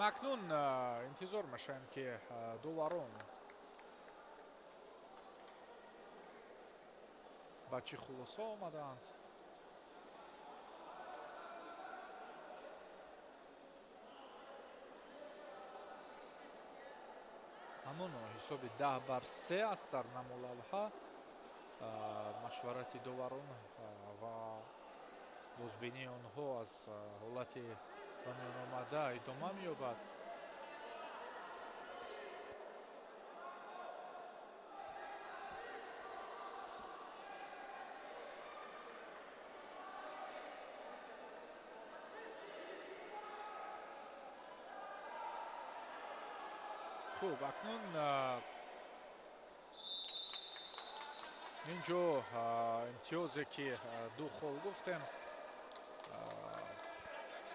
Акнун интизор мешавем, ки доварон ба чӣ хулоса омадаанд. Ҳамоно ҳисоби 10-3 аст дар намолавҳа. Машварати доварон ва бозбинии онҳо аз ҳолати ба миён омада идома меёбад. Хуб, акнун инҷо имтиёзе ки ду хол гуфтем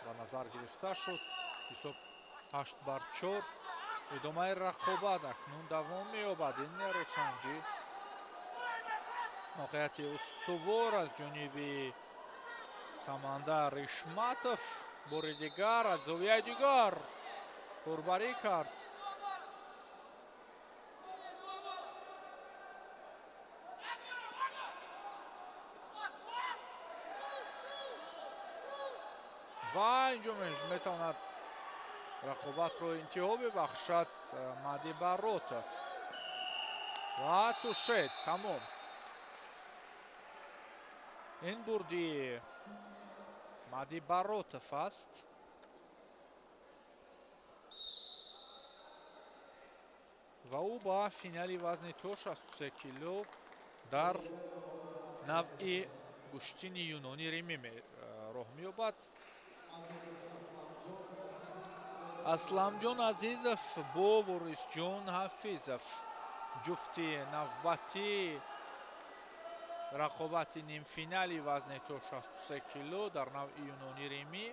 ба назар гирифта шуд. Ҳисоб 8-4. Идомаи рақобат акнун давом меёбад. Ин нерӯсанҷӣ موقعیت استوار از جانب سمندر اشماتов بار دیگر از زاویه دیگر قربانی کرد. و اینجا میتواند رقابت رو انتها ببخشد مهدی باروتов و توشید تمام. این بردی مهدی باروتов است. و او با فینالی وزن تا 63 کیلو در نوع گوشتین یونانی ریمی راه می‌یابد. Асламҷон Азизов бо Ворисҷон Ҳафизов ҷуфти навбатӣ рақобати нимфинали вазни то 63 кило дар навъи юнони римӣ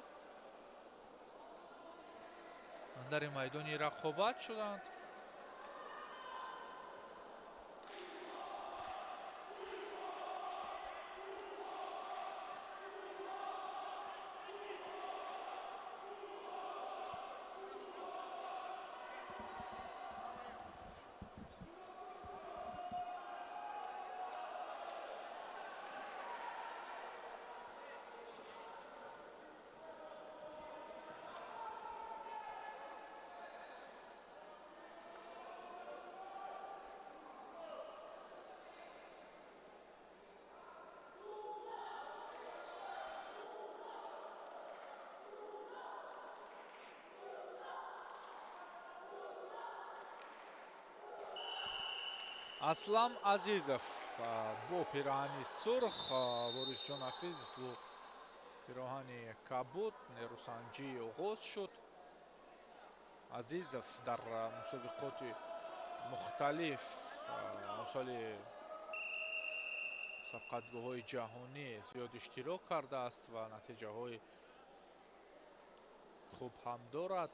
андари майдони рақобат шуданд. Аслам Азизов бо пироҳани сурх, Ворисҷон Ҳафизов бо пироҳани кабуд нерӯсанҷӣ оғоз шуд. Азизов дар мусобиқоти мухталиф, амсоли сабқатгоҳҳои ҷаҳонӣ зиёд иштирок кардааст ва натиҷаҳои хуб ҳам дорад.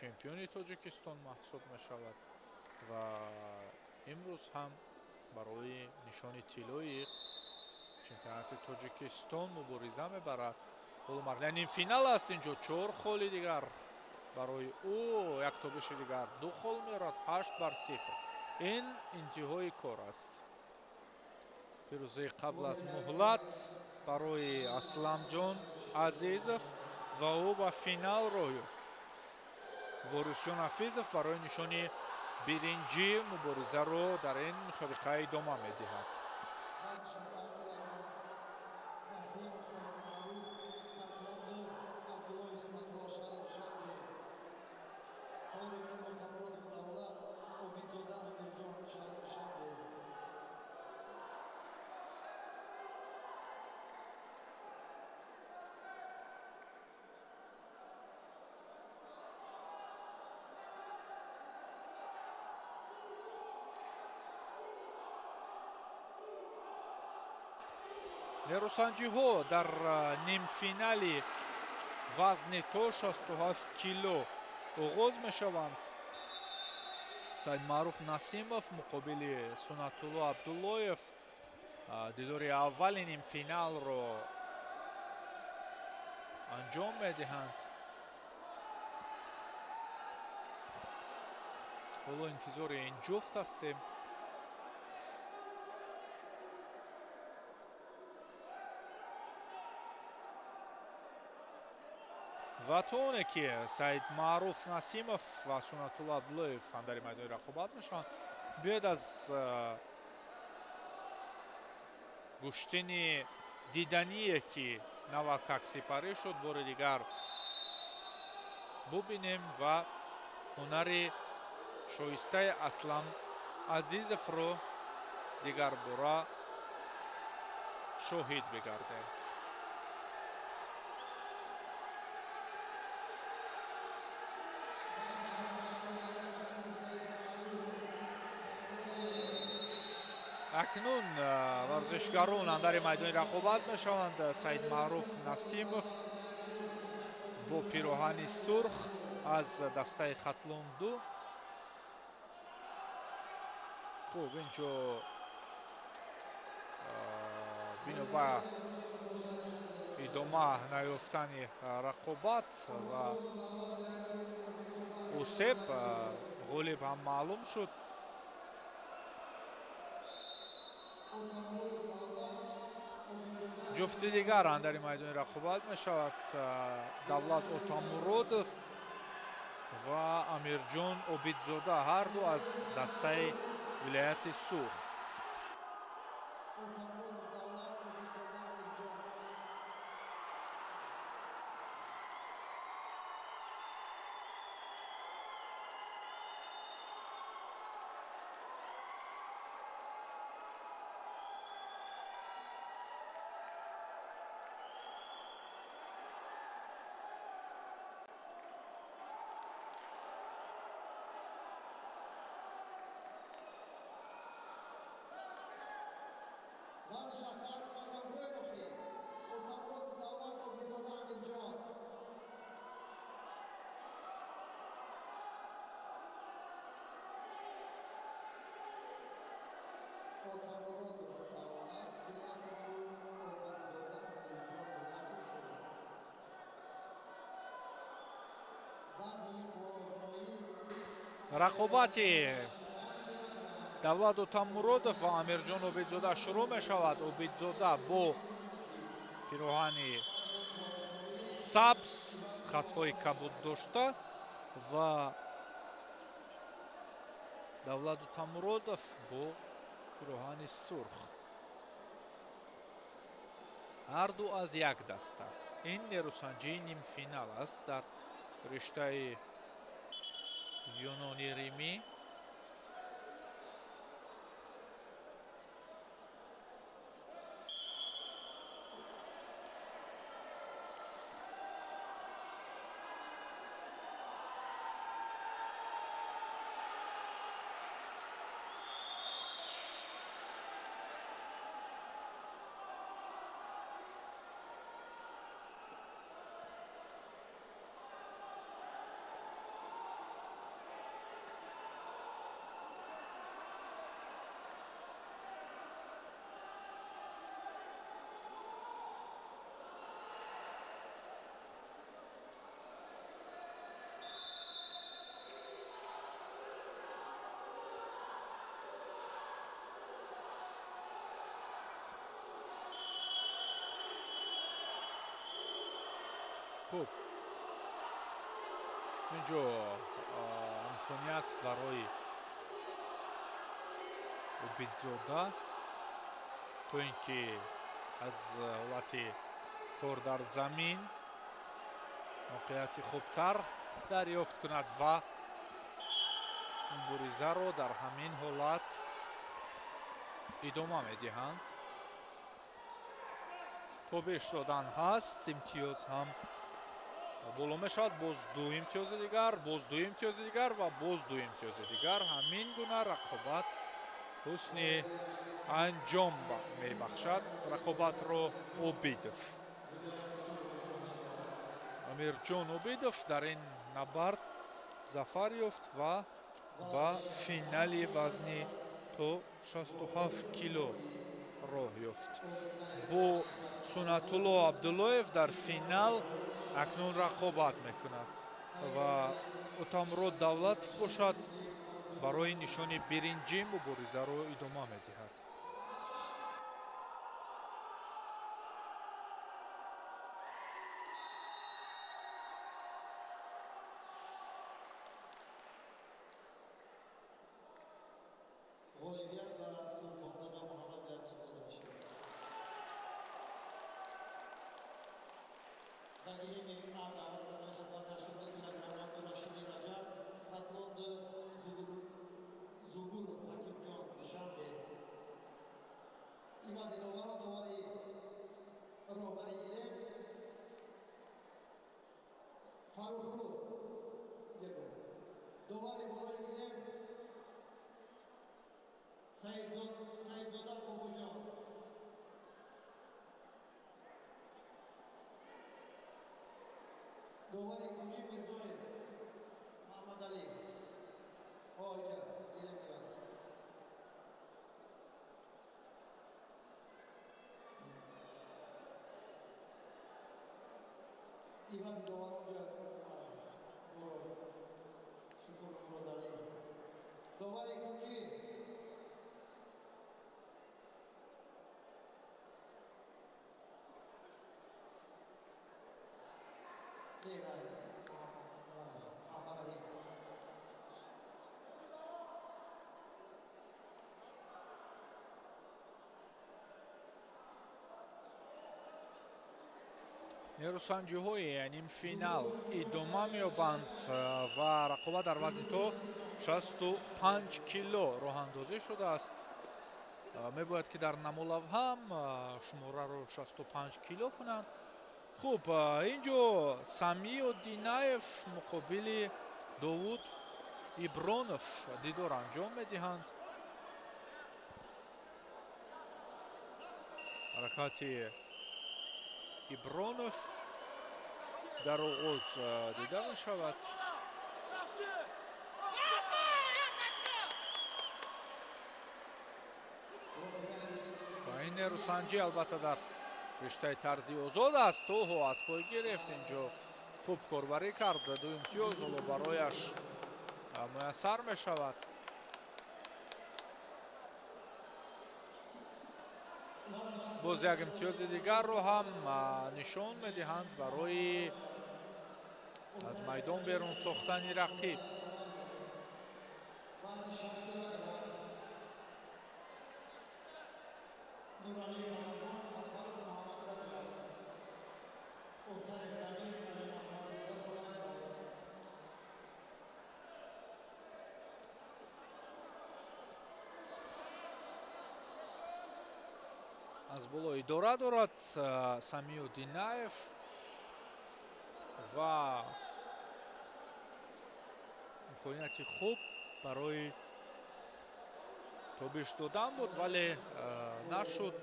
Чемпиони Тоҷикистон маҳсуб мешавад ва имрӯз ҳам барои нишони тиллои чемпионати Тоҷикистон мубориза мебарад. Ҳоло марҳилаи нимфинал аст. Инҷо 4 холи дигар барои ӯ, як тобиши дигар 2 хол меорад, 8-0. Ин интиҳои кор аст. Пирӯзии қабл аз муҳлат барои Асламҷон Азизов ва ӯ ба финал роҳ ёфт. Ворисҷон Ҳафизов барои нишони биринҷӣ муборизаро дар ин мусобиқа идома медиҳад. Нерӯсанҷиҳо дар нимфинали вазни то 67 кило оғоз мешаванд. Саидмаъруф Насимов муқобили Сунатулло Абдуллоев дидори аввали нимфиналро анҷом медиҳанд. Ҳоло интизори ин ҷуфт ҳастем. Ва то оне ки Саид Маъруф Насимов ва Сунатулло Абдуллоев андари майдони рақобат мешаванд, биёед аз гӯштини дидание ки навакак сипарӣ шуд бори дигар бубинем ва ҳунари шоистаи Аслам Азизовро дигарбора шоҳид бигардем. Акнун варзишгарон андари майдони рақобат мешаванд. Саид Маъруф Насимов бо пироҳани сурх аз дастаи Хатлон 2. Хуб, инҷо бино ба идома наёфтани рақобат ва осеб ғолиб ҳам маълум шуд. Ҷуфти дигар андари майдони рақобат мешавад Давлат Отамуродов ва Амирҷон Обидзода, ҳарду аз дастаи вилояти Суғд. Рақобати Давлат Отамуродов ва Амирҷон Обидзода шурӯъ мешавад. Обидзода бо пироҳани сабз, хатҳои кабуд дошта ва Давлат Отамуродов бо пироҳани сурх. Ҳарду аз як даста. Ин нерӯсанҷии нимфинал аст дар риштаи юнони римӣ. Хуб, инҷо имконият барои Обидзода то ин ки аз ҳолати кор дар замин موقعیتی خوبتر دریافت کند و مبارزه را در همین حالت ادامه میدهند. تابش دادن هست، امتیاز هم بالا میشود، باز دو امتیاز دیگر، باز دو امتیاز دیگر و باز دو امتیاز دیگر. همین گونه رقابت حسن انجام میبخشد. رقابت رو اوبیدوف، امیرجان اوبیدوف در این نبرد ظفر یافت و با فینالی وزنی تا 67 کیلو راه یافت. با سنت‌الله عبدالله‌اف در فینال Акнун рақобат мекунад ва Отамурод Давлатов бошад барои нишони биринҷӣ муборизаро идома медиҳад. Довари кунҷи Мирзоев Маҳмадалӣ. Оиҷа дила мевад. Ивази доваронҷа Мурод Шукур Муродалӣ. Довари кунҷи Нерӯсанҷиҳои нимфинал идома меёбанд ва рақобат дар вазни то 65 кило роҳандозӣ шудааст. Мебояд ки дар намолав ҳам шумораро 65 кило кунанд. Хуб, инҷо Самиё Динаев муқобили Довуд Ибронов дидор анҷом медиҳанд. Ҳаракати Ибронов дар оғоз дида мешавад. Ва ин нерӯсанҷӣ албатта дар риштаи тарзи озод аст. Оҳо, аз пой гирифт инҷо, хуб корбарӣ кард. Ду имтиёз ҳоло барояш муяссар мешавад. Боз як имтиёзи дигарро ҳам нишон медиҳанд барои аз майдон берун сохтани рақиб. Аз боло идора дорад Самиё Динаев ва имконияти хуб барои тобиш додан буд, вале нашуд.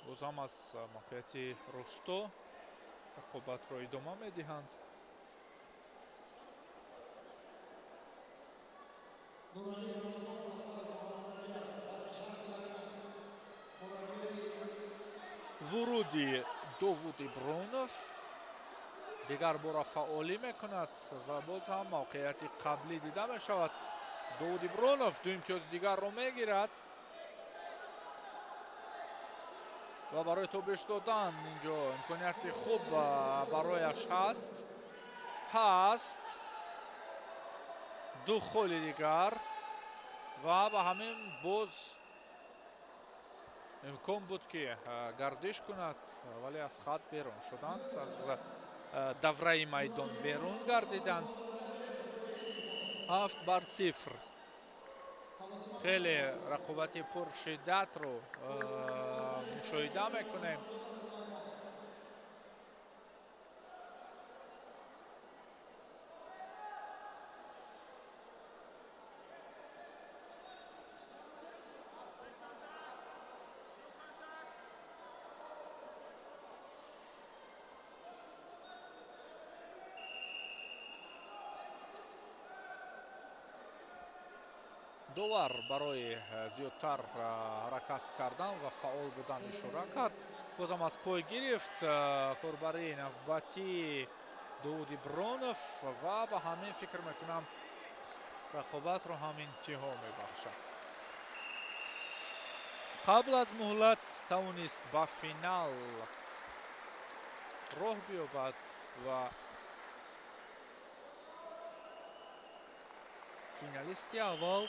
Боз ҳам аз мавқеияти росто рақобатро идома медиҳанд. Вуруди Довуд Ибронов дигар бора фаъолӣ мекунад ва боз ҳам мавқеияти қаблӣ дида мешавад. Довуд Ибронов ду имтиёзи дигарро мегирад ва барои тобиш додан инҷо имконияти хуб барояш ҳаст. Ҳаст ду холи дигар ва ба ҳамин боз имкон буд ки гардиш кунад, вале аз хат берун шуданд, аз давраи майдон берун гардиданд. 7-0. Хеле рақобати пуршиддатро мушоҳида мекунем. Довар барои зиёдтар ҳаракат кардан ва фаъол будан ишора кард. Бозам аз пой гирифт корбарии навбатии Довуд Ибронов ва ба ҳамин фикр мекунам рақобатро ҳам интиҳо мебахшад. Қабл аз муҳлат тавонист ба финал роҳ биёбад ва финалисти аввал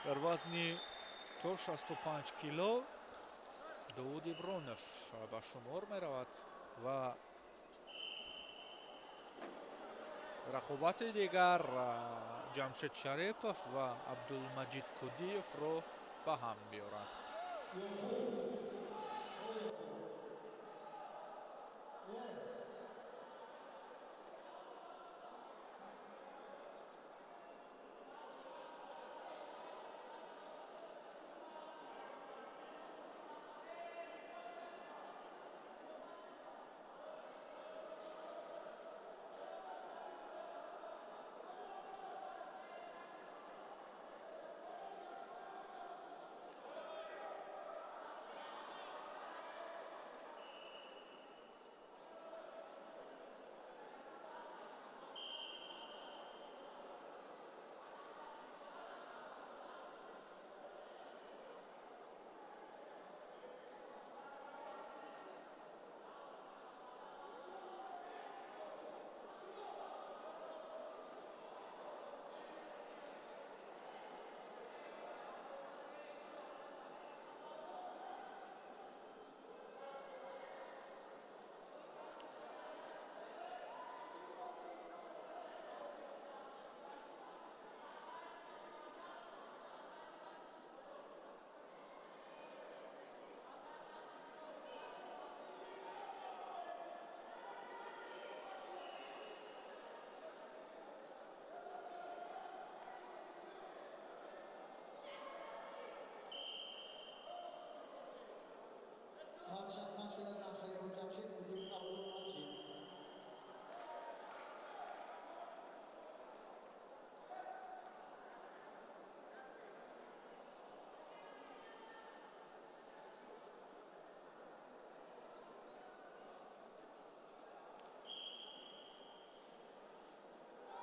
дар вазни то 65 кило Довуд Ибронов ба шумор меравад ва рақобати дигар Ҷамшед Шарипов ва Абдулмаҷид Кудиевро ба ҳам биёрад.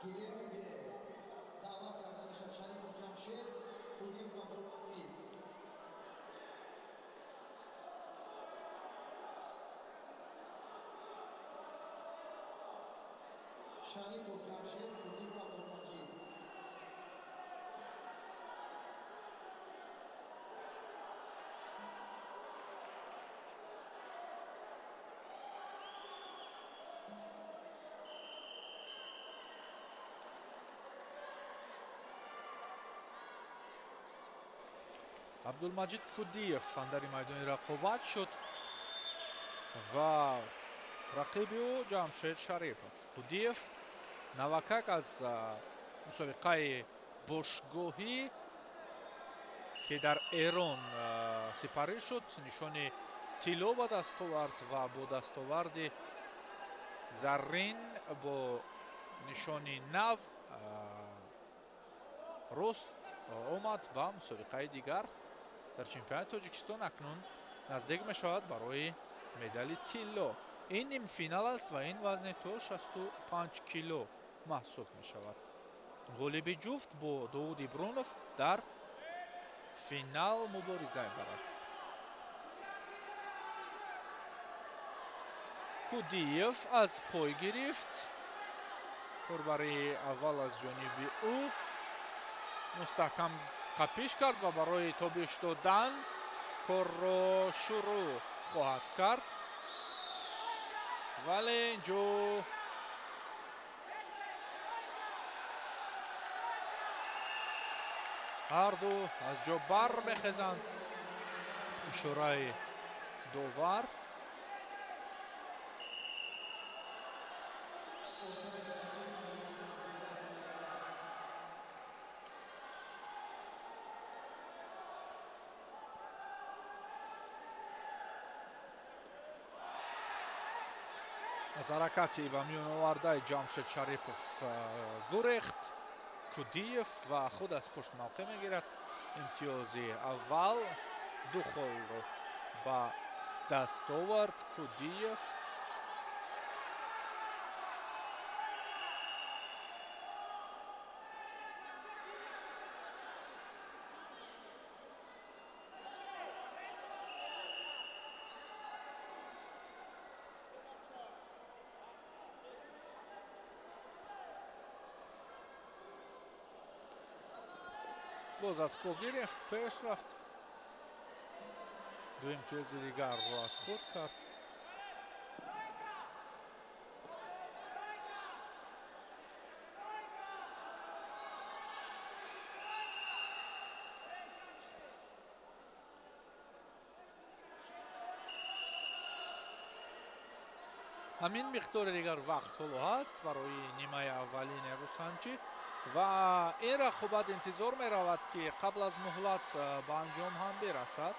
Гилеми Б даъват карда мешавад Шарипов Ҷамшед, Кудиев Абдулмаҷид. Шарипов Ҷамшед, Кудиев Абдулмаҷид. Абдулмаҷид Кудиев андари майдони рақобат шуд ва рақиби ӯ Ҷамшед Шарипов. Кудиев навакак аз мусобиқаи бошгоҳӣ, ки дар Эрон сипарӣ шуд, нишони тилло ба даст овард ва бо дастоварди заррин бо нишони нав рост омад ба мусобиқаи дигар дар чемпионати Тоҷикистон. Акнун наздик мешавад барои медали тилло. Ин нимфинал аст ва ин вазни то 65 кило маҳсуб мешавад. Ғолиби ҷуфт бо Довуд Ибронов дар финал мубориза мебарад. Кудиев аз пой гирифт. Корбари аввал аз ҷониби ӯ мустаҳкам қапиш кард ва барои тобиш додан корро шурӯъ хоҳад кард. Вале инҷо ҳарду аз ҷо бар мехезанд. Ишораи довар. Аз ҳаракати ба миён овардаи Ҷамшед Шарипов гурехт. Кудиев ва худ аз пушт мавқеъ мегирад. Имтиёзи аввал 2 холро ба даст овард Кудиев. Боз аз по гирифт, пеш рафт, 2 имтиёзи дигарро аз худ кард. Ҳамин миқдори дигар вақт ҳоло ҳаст барои нимаи аввали нерӯсанҷӣ ва ин рақобат интизор меравад, ки қабл аз муҳлат ба анҷом ҳам бирасад.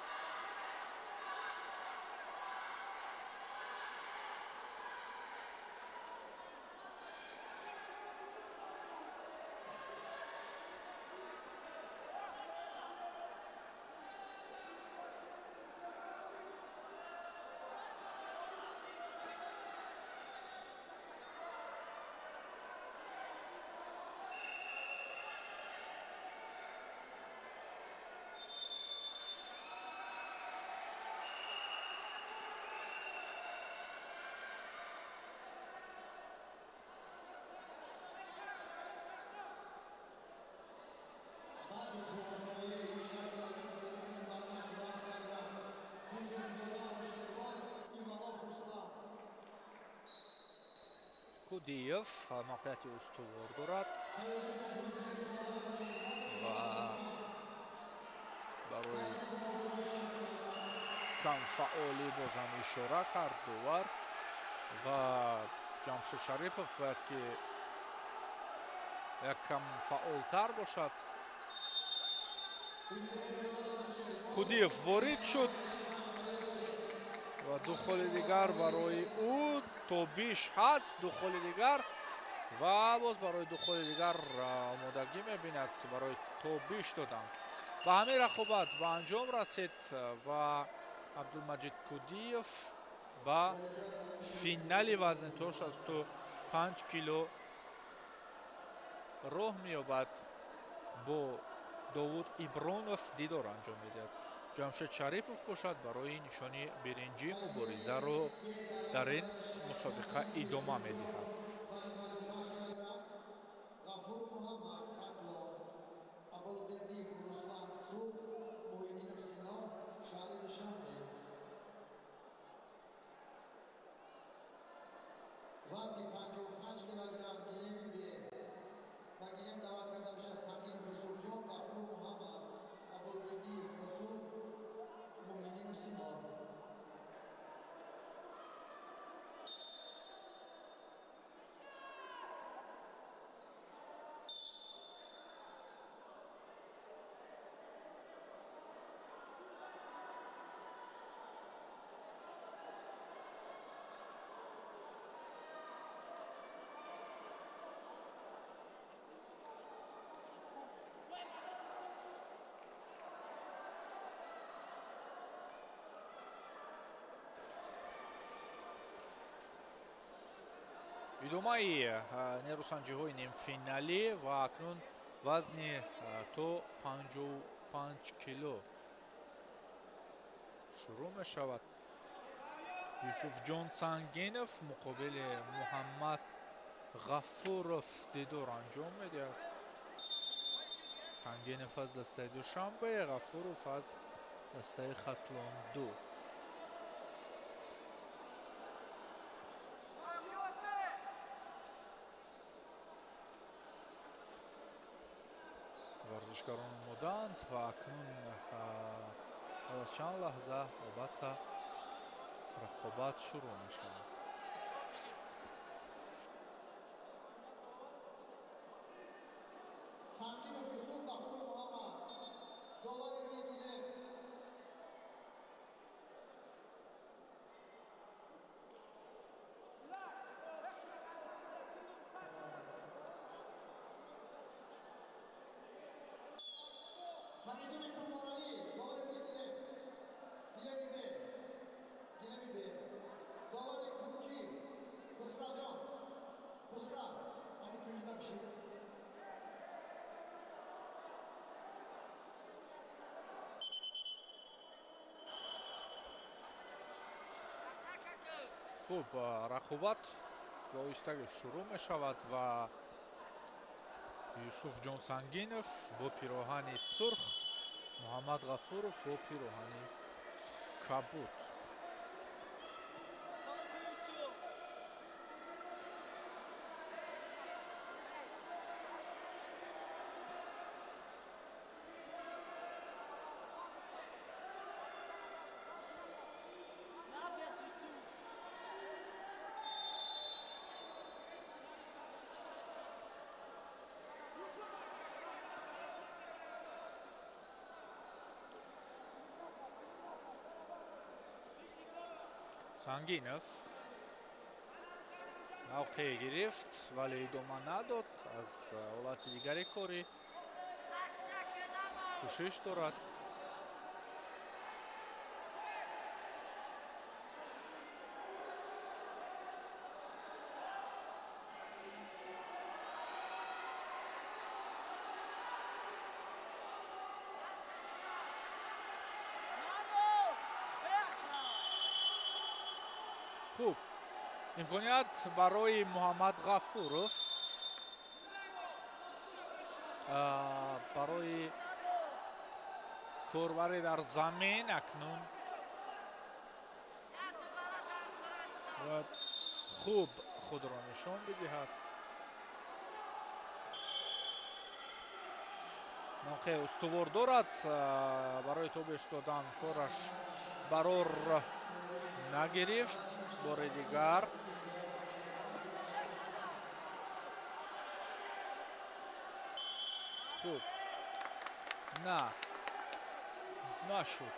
Кудиев мавқеияти устувор дорад ва барои камфаъолӣ боз ҳам ишора кард довар ва Ҷамшед Шарипов бояд ки як кам фаъолтар бошад. Кудиев ворид шуд ва 2 холи дигар барои ӯ, тобиш ҳаст, 2 холи дигар ва боз барои 2 холи дигар омодагӣ мебинад барои тобиш додан. Ба ҳамин рақобат ба анҷом расид ва Абдулмаҷид Кудиев ба финали вазни то 65 кило роҳ меёбад. Бо Довуд Ибронов дидор анҷом медиҳад. Ҷамшед Шарипов бошад барои нишони биринҷӣ муборизаро дар ин мусобиқа идома медиҳад. Вазни 55 килограмм гилеми бе ба гилем даъват карда мешавад Сангинов Юсуфҷон, Ғафуров Муҳаммад, Абулбердиев Расул, Муҳиддинов Сино. Идомаи нерӯсанҷиҳои нимфиналӣ ва акнун вазни то 55 кило шурӯъ мешавад. Юсуфҷон Сангинов муқобили Муҳаммад Ғафуров дидор анҷом медиҳад. Сангинов аз дастаи Душанбе, Ғафуров аз дастаи Хатлон 2. Варзишгарон омодаанд ва акнун баъд аз чанд лаҳза албатта рақобат шурӯъ мешавад. Сангинов Юсуф, Ғафуров Муҳаммад, довари рӯи гилем. Хуб, рақобат ба оҳистагӣ шурӯъ мешавад ва Юсуфҷон Сангинов бо пироҳани сурх, Муҳаммад Ғафуров бо пироҳани кабуд. Сангинов мавқеъ гирифт, вале идома надод. Аз ҳолати дигари корӣ кӯшиш дорад. Хуб, имконият барои Муҳаммад Ғафуров барои корбарӣ дар замин акнун бояд хуб худро нишон бидиҳад. Мавқеи устувор дорад барои тобеш додан, кораш барор нагирифт. Бори дигар хуб на нашуд.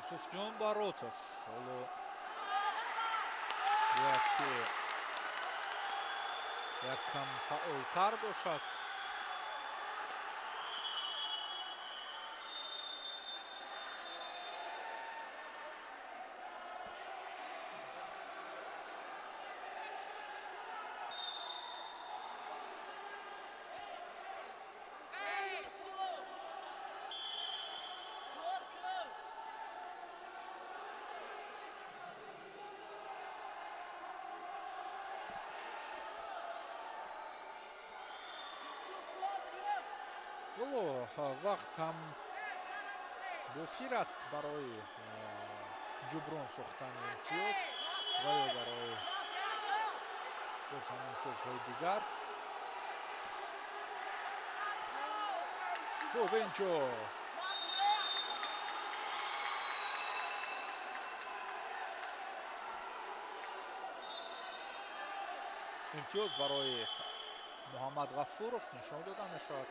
Юсуфҷон Баротов ҳоло бояд ки як кам фаъолтар бошад. Ҳоло вақт ҳам бофир аст барои ҷуброн сохтани имтиёз ва ё барои боз ҳам имтиёзҳои дигар. Хуб, инҷо имтиёз барои Муҳаммад Ғафуров нишон дода мешавад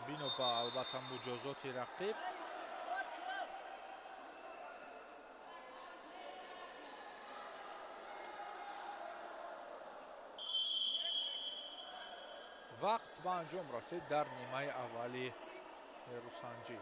бино ба албатта муҷозоти рақиб. Вақт ба анҷом расид дар нимаи аввали нерӯсанҷӣ.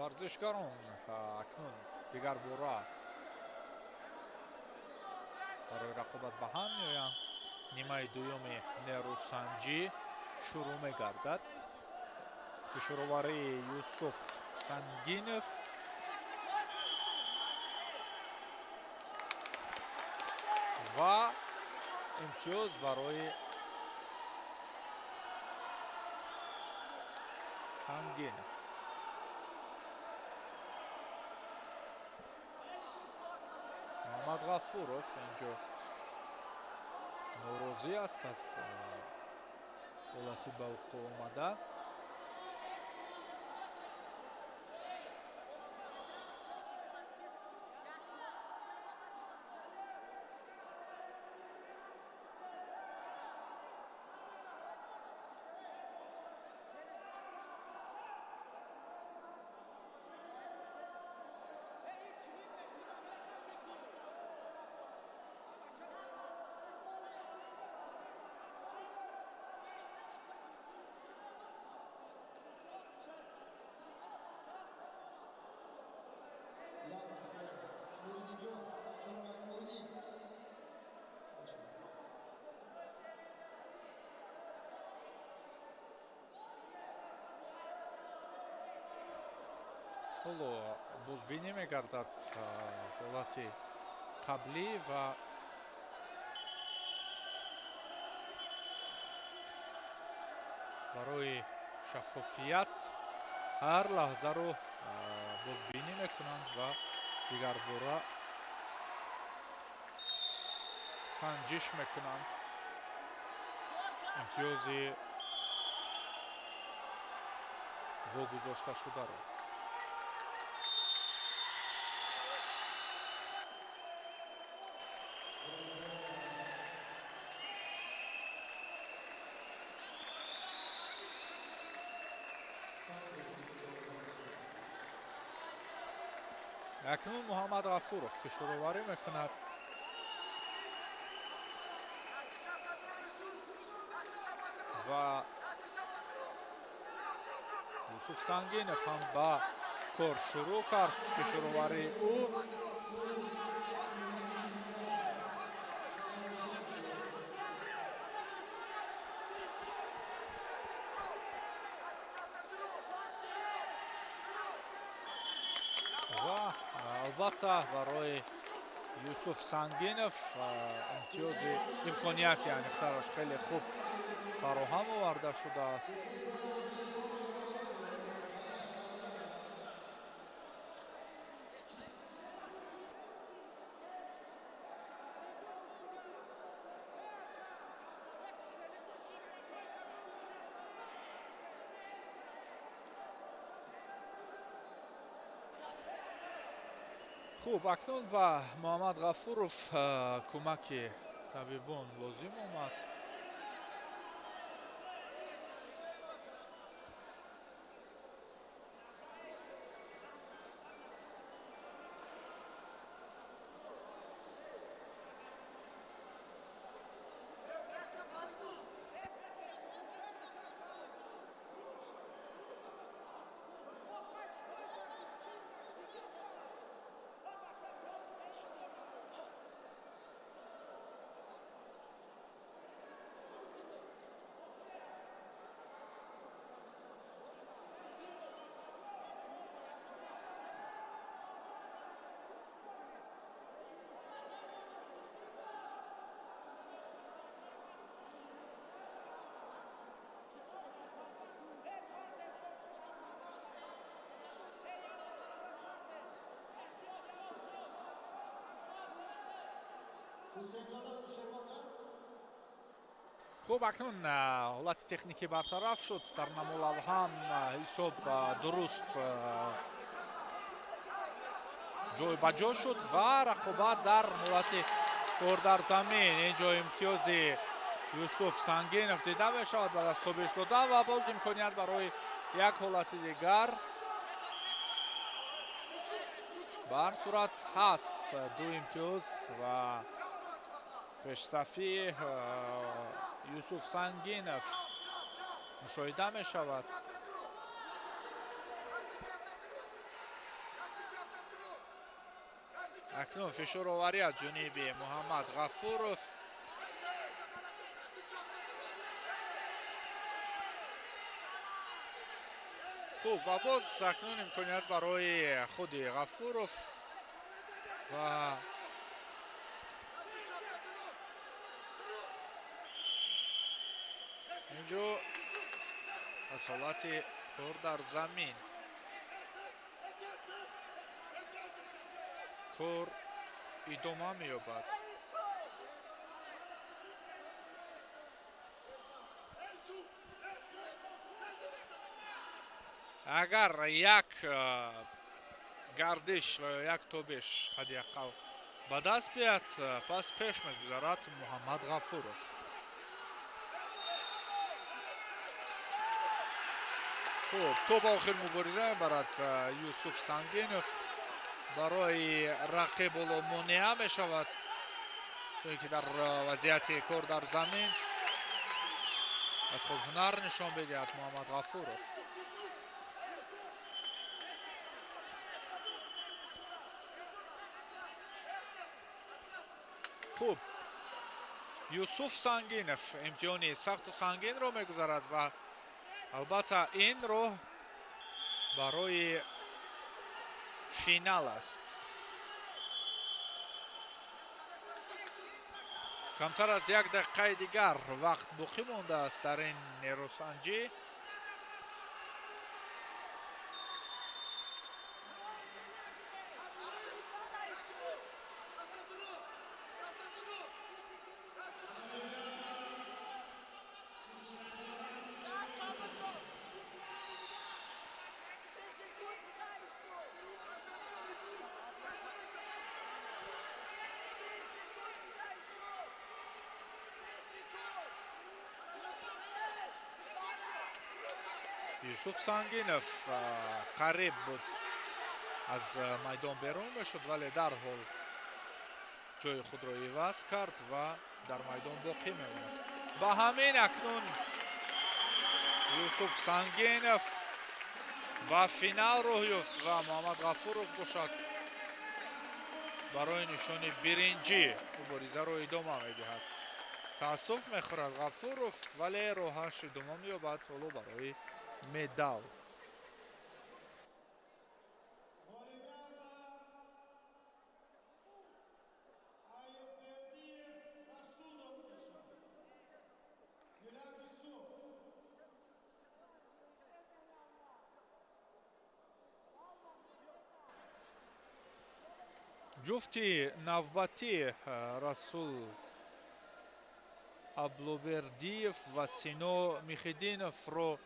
Варзишгарон акнун дигарбора барои рақобат ба ҳам меоянд. Нимаи дуюми нерӯсанҷӣ шурӯъ мегардад. Фишороварии Юсуф Сангинов ва имтиёз барои Сангинов. Муҳаммад Ғафуров инҷо норозӣ аст аз ҳолати ба вуқӯъ омада. Ҳоло бозбинӣ мегардад ҳолати қаблӣ ва барои шаффофият ҳар лаҳзаро бозбинӣ мекунанд ва дигарбора санҷиш мекунанд. Имтиёзи вогузошташударо. Акнун Муҳаммад Ғафуров фишороварӣ мекунад. Ва Юсуф Сангинов ҳам ба кор шурӯъ кард. Фишороварии ӯ ва албатта барои Юсуф Сангинов имтиёзи имконияти аниқтараш хеле хуб фароҳам оварда шудааст. Хуб, акнун ба Муҳаммад Ғафуров кӯмаки табибон лозим омад. Хуб, акнун ҳолати техникӣ бартараф шуд. Дар намолав ҳам ҳисоб дуруст ҷой ба ҷо шуд ва рақобат дар ҳолати кор дар замин. Ин ҷо имтиёзи Юсуф Сангинов дида мешавад ба даст тобиш дода ва боз имконият барои як ҳолати дигар. Ба ҳар сурат ҳаст ду имтиёз ва пешсафи Юсуф Сангинов мушоҳида мешавад. Акнун фишороварӣ аз ҷониби Муҳаммад Ғафуров. Хуб, ва боз акнун имконият барои худи Ғафуров ва инҷо аз ҳолати кор дар замин кор идома меёбад. Агар як гардиш ва як тобиш ҳадди ақал ба даст биёяд, пас пеш мегузарад Муҳаммад Ғафуров. Хуб, то ба охир мубориза мебарад Юсуф Сангинов. Барои рақиб ҳоло монеа мешавад, то ин ки дар вазъияти кор дар замин аз худ ҳунар нишон бидиҳад Муҳаммад Ғафуров. Хуб, Юсуф Сангинов имтиҳони сахту сангинро мегузарад ва албатта ин роҳ барои финал аст. Камтар аз як дақиқаи дигар вақт боқӣ мондааст дар ин нерӯсанҷӣ. Юсуф Сангинов қариб буд аз майдон берун мешуд, вале дарҳол ҷои худро иваз кард ва дар майдон боқӣ мемонад. Ба ҳамин акнун Юсуф Сангинов ба финал роҳ ёфт ва Муҳаммад Ғафуров бошад барои нишони биринҷӣ муборизаро идома медиҳад. Таассуф мехӯрад Ғафуров, вале роҳаш идома меёбад ҳоло барои медал. Ҷуфти навбатӣ Расул Аблубердиев ва Сино Михидиновро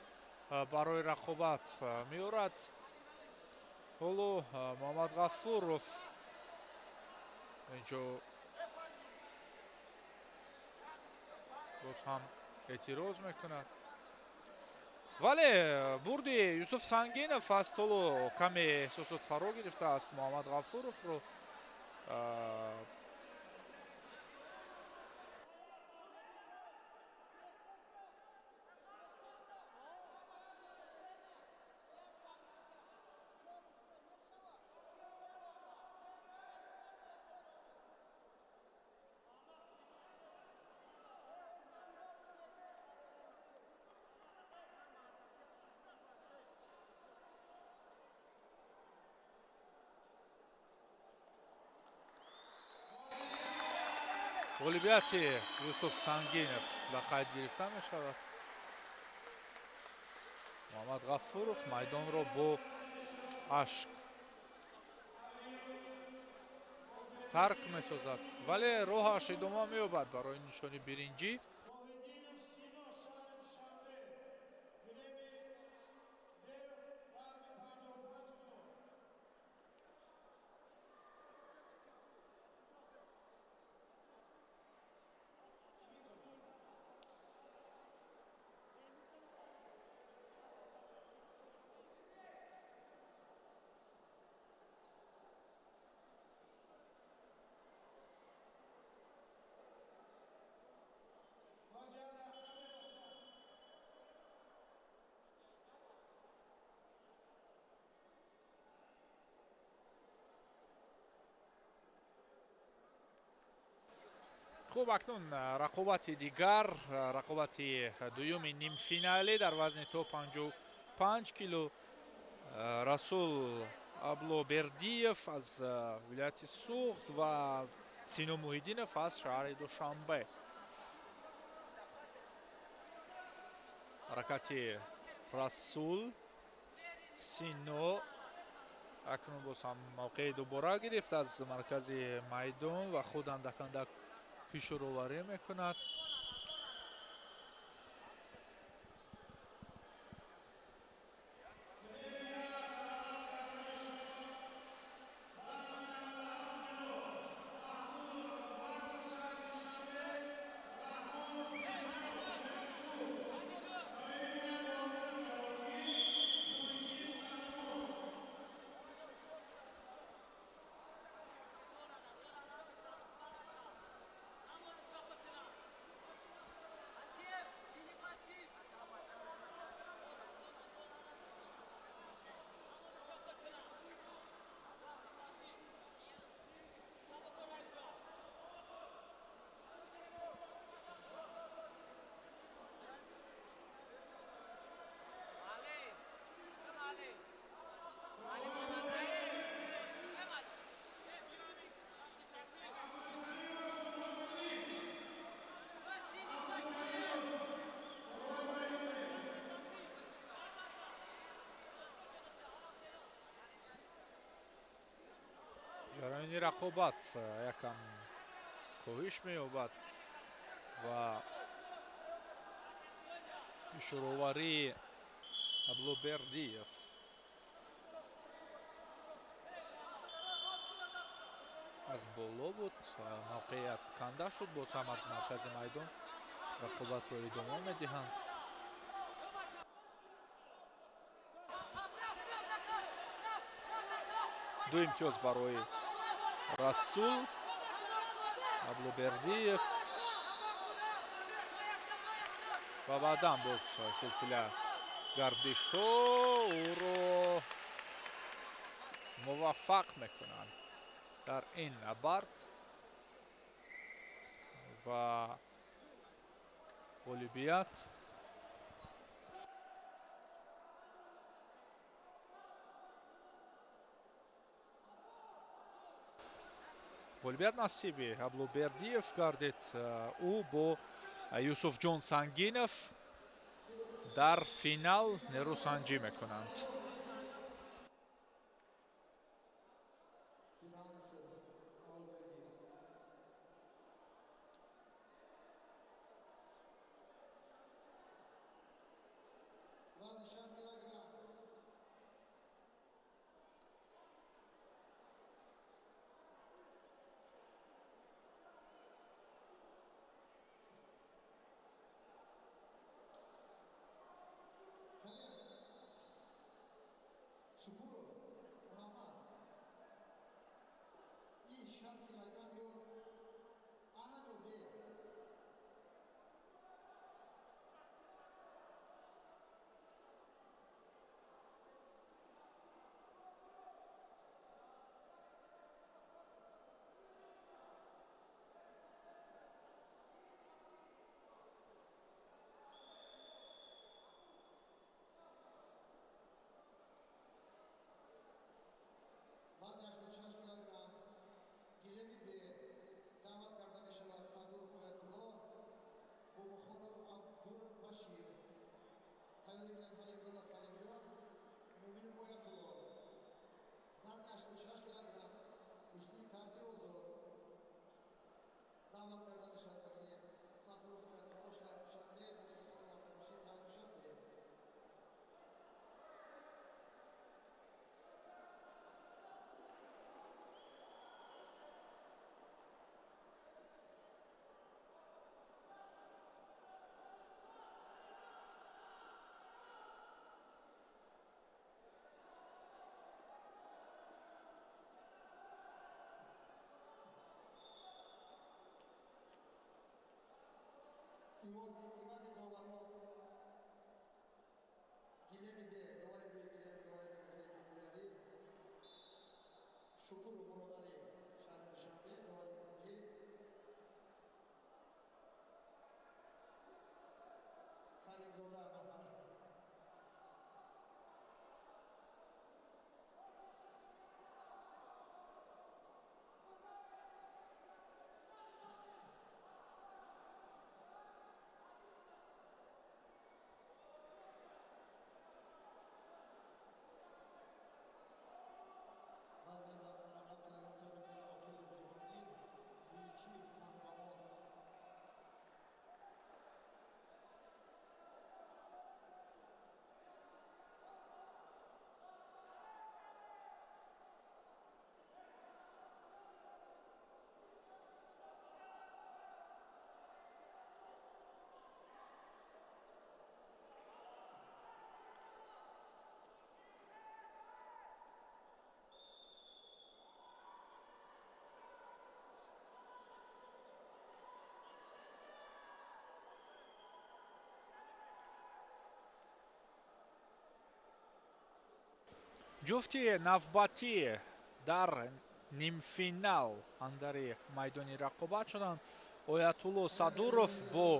барои рақобат меорад. Ҳоло Муҳаммад Ғафуров инҷо боз ҳам эътироз мекунад, вале бурди Юсуф Сангинов аст. Ҳоло каме эҳсосот фаро гирифтааст Муҳаммад Ғафуровро. Ғолибияти Юсуф Сангинов ба қайд гирифта мешавад. Муҳаммад Ғафуров майдонро бо ашк Тарк месозад, вале роҳаш идома меёбад барои нишони биринҷӣ. Хуб, акнун рақобати дигар, рақобати дуюми нимфиналӣ дар вазни то 55 кило. Расул Аблобердиев аз вилояти Суғд ва Сино Муҳиддинов аз шаҳри Душанбе. Ҳаракати Расул, Сино акнун боз ҳам мавқеи дубора гирифт аз маркази майдон ва худ андак андак фишуроварӣ мекунад. Ҷараёни рақобат якам коҳиш меёбад ва фишуроварии Аблобердиев аз боло буд, мавқеият канда шуд, боз ҳам аз маркази майдон рақобатро идома медиҳанд. Ду имтиёз барои Расул Аблобердиев ва баъдан боз силсила гардишҳо ӯро муваффақ мекунанд дар ин набард ва ғолибият насиби Аблобердиев гардид. Ӯ бо Юсуфҷон Сангинов дар финал нерӯсанҷӣ мекунанд. وزن 86 کیلوگرم کشتی طرز آزاد. Ивази доварон гилеми Б, довари рӯи гилем, довари дараҷаи ҷумҳуриявӣ Шукур Муродалӣ, шаҳри Душанбе, довари кунҷӣ Каримзода Маҳмад. Вазни 97 килограмм тайёр мекунад Оқилов Ҷаҳонгир, Туйчиев Қаҳрамон. Ҷуфти навбатӣ дар нимфинал андари майдони рақобат шуданд. Оятулло Садуров бо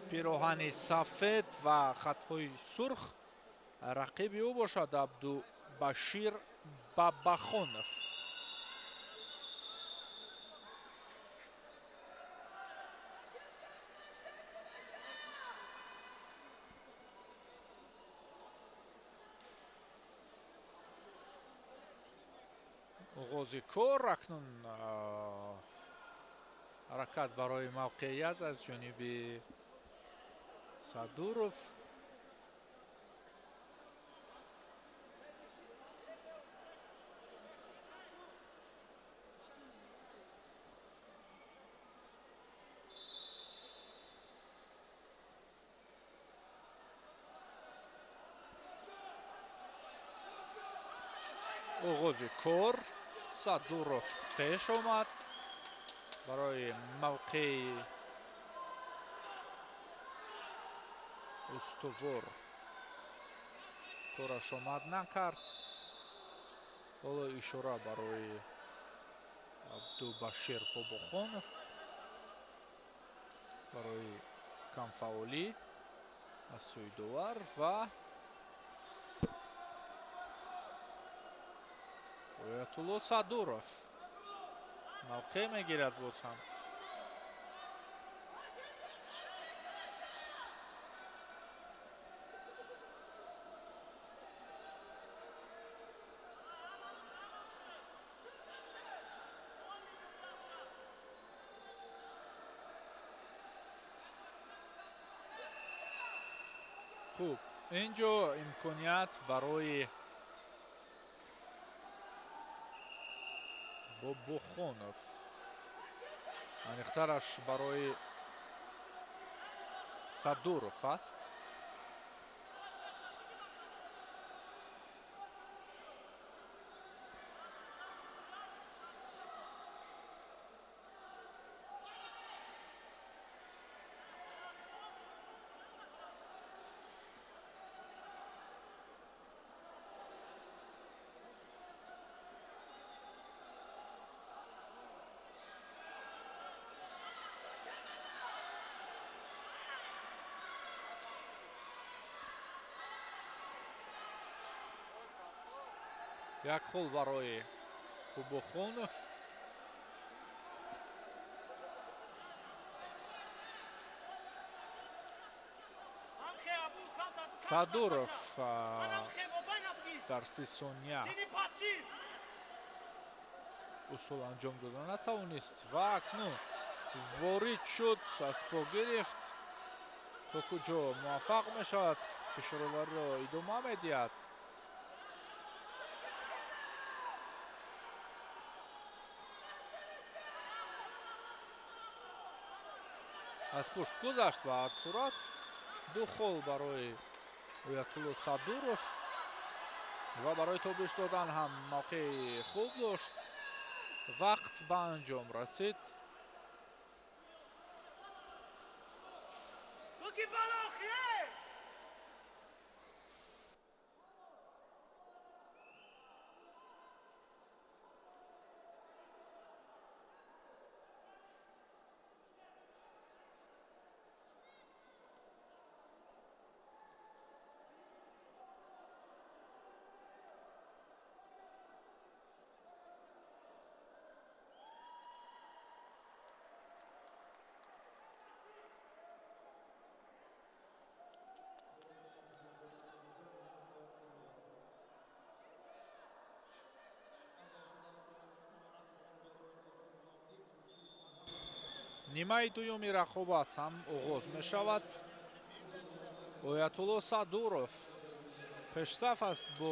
пироҳани сафед ва хатҳои сурх, рақиби ӯ бошад Абдубашир Бабахонов. Оғози кор акнун ҳаракат барои мавқеият аз ҷониби Садуров. Оғози кор Садуров пеш омад барои мавқеи устувор, кораш омад накард. Ҳоло ишора барои Абдубашир Бобохонов барои камфаъолӣ аз сӯи довар ва Оятулло Садуров мавқеъ мегирад боз ҳам. Хуб, инҷо имконият барои Бобохонов, аниқтараш барои Садуров аст. Як хол барои Бобохонов. Садуров дар 30 сония усул анҷом дода натавонист ва акнун ворид шуд, аз по гирифт. То куҷо муваффақ мешавад, фишоровариро идома медиҳад. Аз пушт гузашт ба ҳар сурат. Ду хол барои Оятулло Садуров ва барои тобиш додан ҳам мавқеи хуб дошт. Вақт ба анҷом расид. Нимаи дуюми рақобат ҳам оғоз мешавад. Оятулло Садуров пешсаф аст бо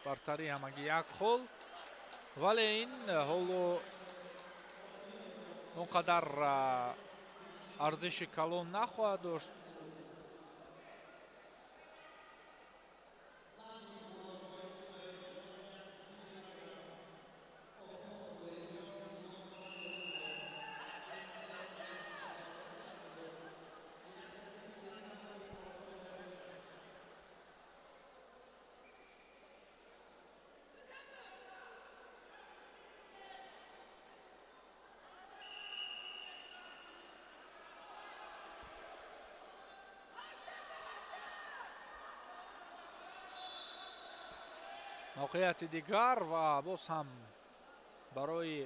бартарии ҳамагӣ як хол, вале ин ҳоло он қадар арзиши калон нахоҳад дошт. Мавқеияти дигар ва боз ҳам барои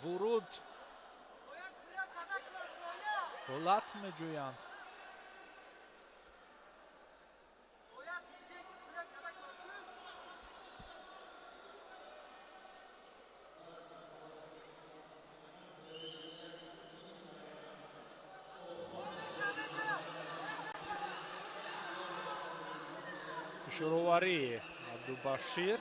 вуруд ҳолат меҷӯянд. Шуроварӣ Абдубашир.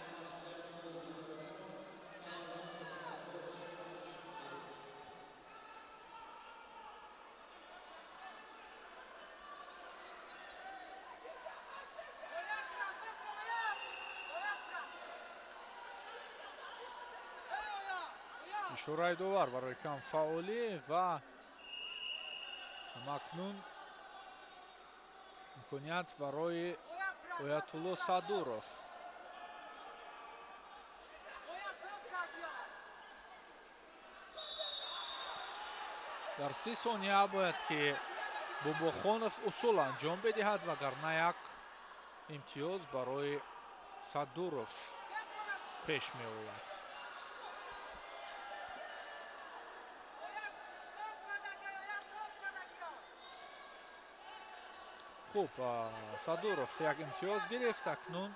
Ишораи довар барои камфаъолӣ ва ҳамакнун имконият барои Оятулло Садуров. Дар 30 сония бояд ки Бобохонов усул анҷом бидиҳад, вагарна як имтиёз барои Садуров пеш меояд. Хуб, Садуров як имтиёз гирифт. Акнун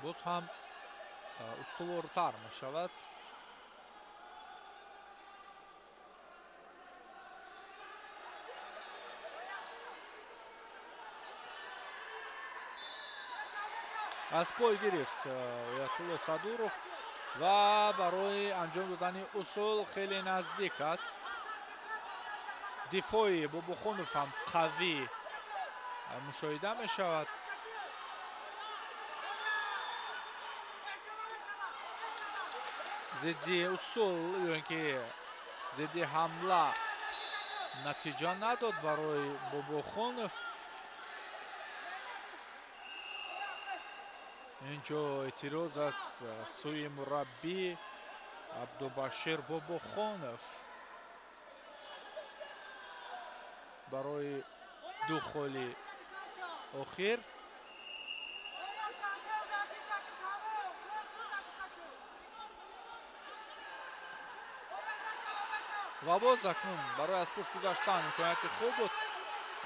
боз ҳам устувортар мешавад. Аз пой гирифт Оятулло Садуров ва барои анҷом додани усул хеле наздик аст. Дифои Бобохонов ҳам қавӣ мушоҳида мешавад. Зидди усул ё ин ки зидди ҳамла натиҷа надод барои Бобохонов. Инҷо эътироз аз сӯи мураббӣ Абдубашир Бобохонов барои ду холи охир. Ва боз акнун барои аз пушт гузаштан имконияти хуб буд.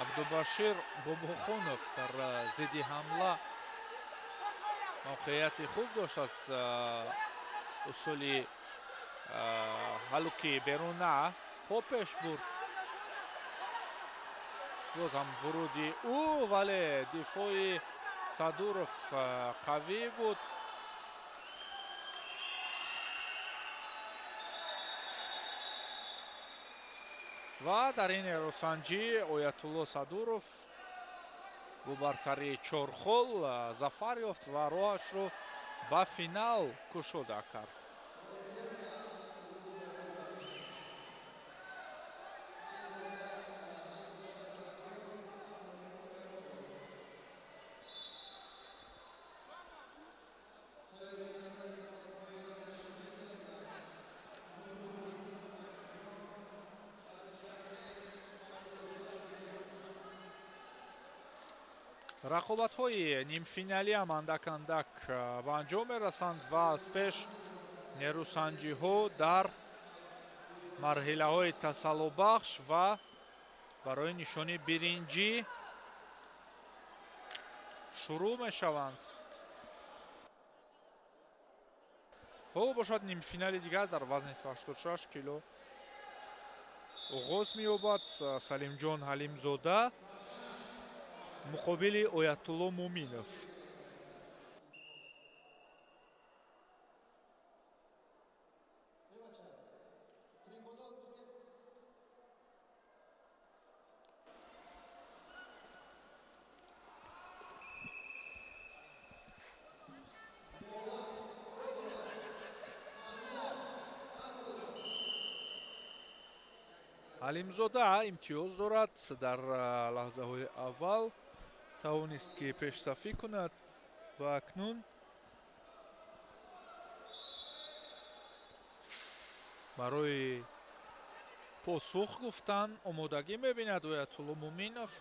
Абдубашир Бобохонов дар зидди ҳамла мавқеияти хуб дошт аз усули ҳалуки беруна по пеш бурд. Боз ҳам вуруди ӯ, вале дифои Садуров қавӣ буд. Ва дар ин эросанҷӣ Оятулло Садуров бо бартарии 4 хол зафар ёфт ва роҳашро ба финал кушода кард. Рақобатҳои нимфиналӣ ҳам андак андак ба анҷом мерасанд ва аз пеш нерӯсанҷиҳо дар марҳилаҳои тасаллобахш ва барои нишони биринҷӣ шурӯъ мешаванд. Ҳоло бошад нимфинали дигар дар вазни 86 кило оғоз меёбад. Салимҷон Ҳалимзода муқобили Оятулло Муминов. Ҳалимзода имтиёз дорад. Дар лаҳзаҳои аввал тавонист ки пешсафӣ кунад ва акнун барои посух гуфтан омодагӣ мебинад Оятулло Муминов.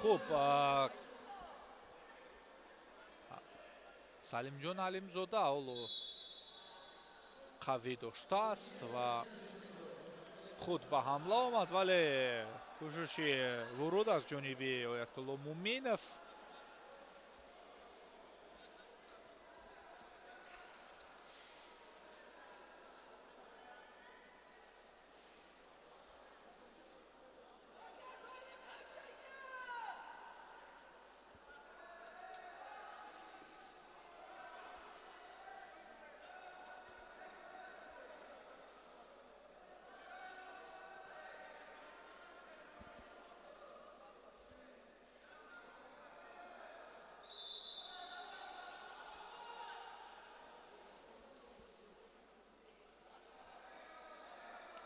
Хуб, Салимҷон Ҳалимзода ҳоло қавӣ доштааст ва худ ба ҳамла омад, вале кӯшиши вуруд аз ҷониби Оятулло Муминов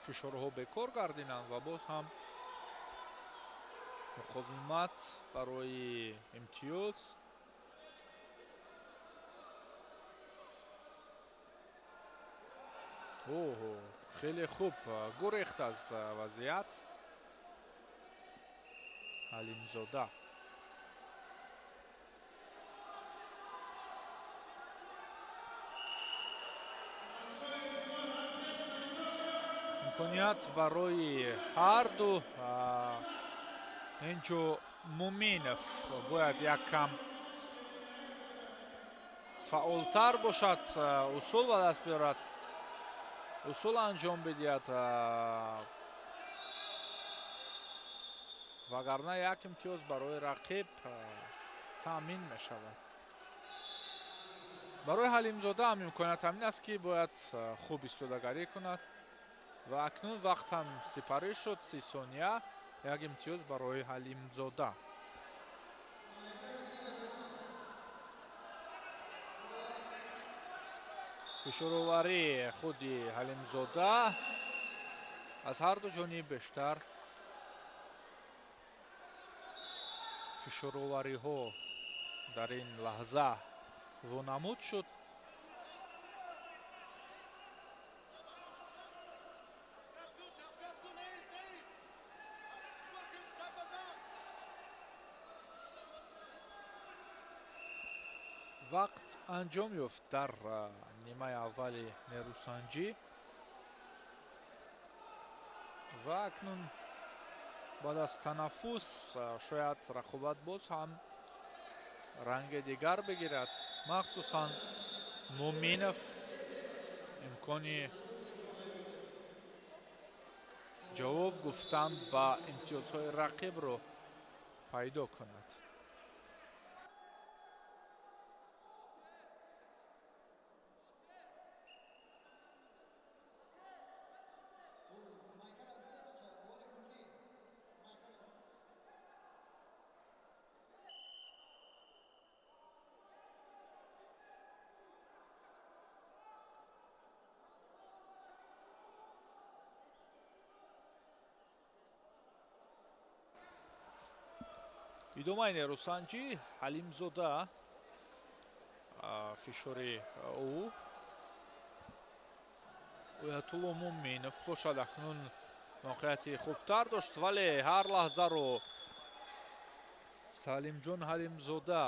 фишорҳо бекор гардиданд ва боз ҳам муқовимат барои имтиёз. Оҳо, хеле хуб гурехт аз вазъият Ҳалимзода. Имконият барои ҳарду. Инҷо Муминов бояд як кам фаъолтар бошад, усул ба даст биёрад, усул анҷом бидиҳад, вагарна як имтиёз барои рақиб таъмин мешавад. Барои Ҳалимзода ҳам имконият ҳамин аст, ки бояд хуб истодагарӣ кунад ва акнун вақт ҳам сипарӣ шуд, 30 сония, як имтиёз барои Ҳалимзода. Фишороварии худи Ҳалимзода аз ҳарду ҷониб бештар фишоровариҳо дар ин лаҳза вонамуд шуд. Вақт анҷом ёфт дар нимаи аввали нерӯсанҷӣ ва акнун баъд аз танаффус шояд рақобат боз ҳам ранги дигар бигирад. Махсусан Муминов имкони ҷавоб гуфтан ба имтиёзҳои рақибро пайдо кунад. Идомаи нерӯсанҷӣ Ҳалимзода фишори ӯ Оятулло Муминов бошад, акнун мавқеияти хубтар дошт, вале ҳар лаҳзаро Салимҷон Ҳалимзода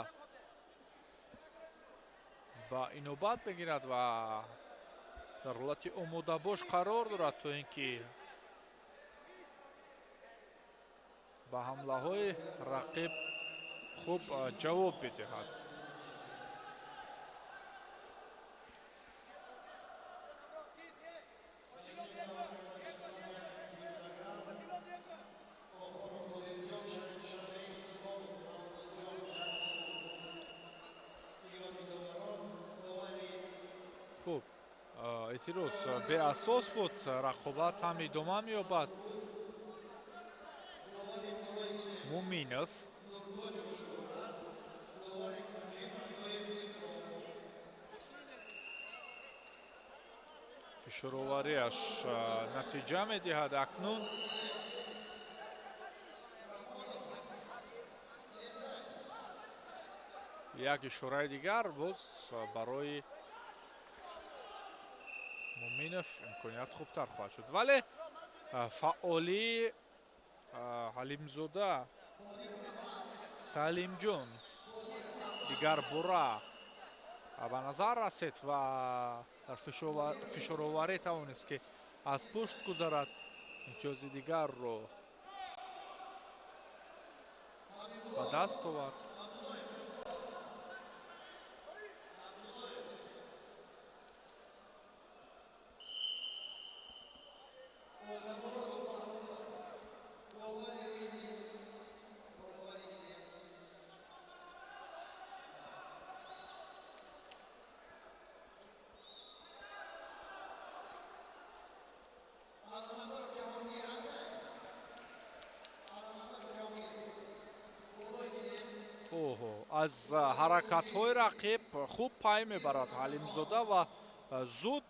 ба инобат мегирад ва дар ҳолати омодабош қарор дорад, то ин ки ба ҳамлаҳои рақиб хуб ҷавоб бидиҳад. Хуб, эътироз беасос буд, рақобат ҳам идома меёбад. Муминов фишоровариаш натиҷа медиҳад. Акнун як ишораи дигар боз барои Муминов имконият хубтар хоҳад шуд, вале фаъолии Ҳалимзода Салимҷон дигар бура ба назар расид ва дар фишороварӣ тавонист, ки аз пушт гузарад, имтиёзи дигарро ба даст овард. Аз ҳаракатҳои рақиб хуб пай мебарад Ҳалимзода ва зуд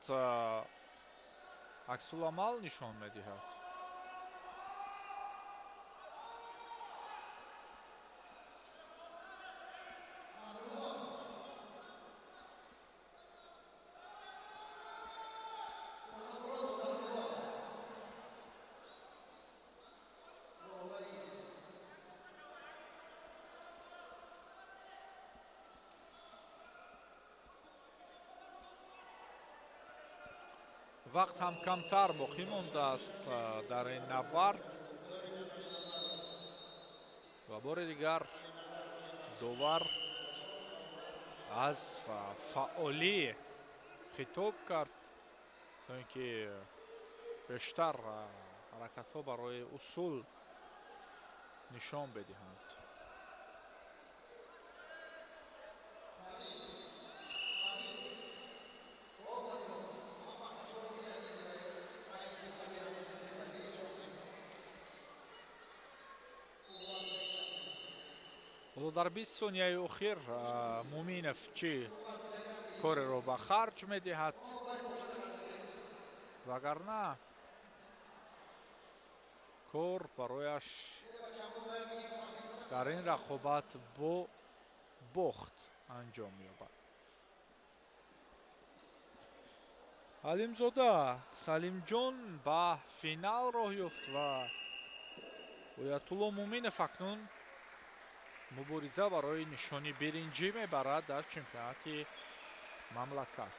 аксуламал нишон медиҳад. Вақт ҳам камтар боқӣ мондааст дар ин набард ва бори дигар довар аз фаъолӣ хитоб кард, то ин ки бештар ҳаракатҳо барои усул нишон бидиҳанд. Дар 20 сонияи охир Муминов чӣ кореро ба харҷ медиҳад, вагарна кор барояш дар ин рақобат бо бохт анҷом меёбад. Ҳалимзода Салимҷон ба финал роҳ ёфт ва Оятулло Муминов акнун мубориза барои нишони биринҷӣ мебарад дар чемпионати мамлакат.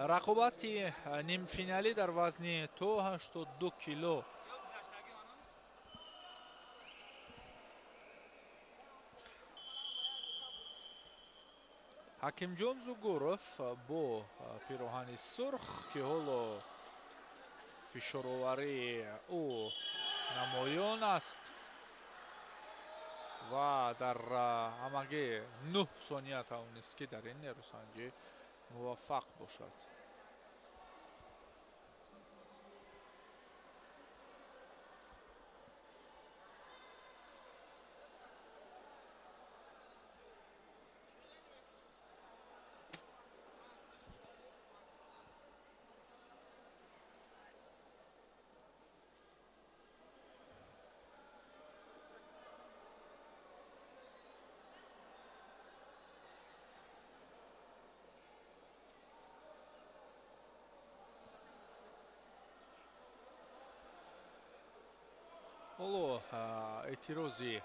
Рақобати нимфиналӣ дар вазни то 82 кило. Ҳакимҷон Зугуров бо пироҳани сурх, ки ҳоло фишороварии ӯ намоён аст ва дар ҳамагӣ 9 сония тавонист, ки дар ин нерӯсанҷӣ муваффақ бошад. Ҳоло эътирози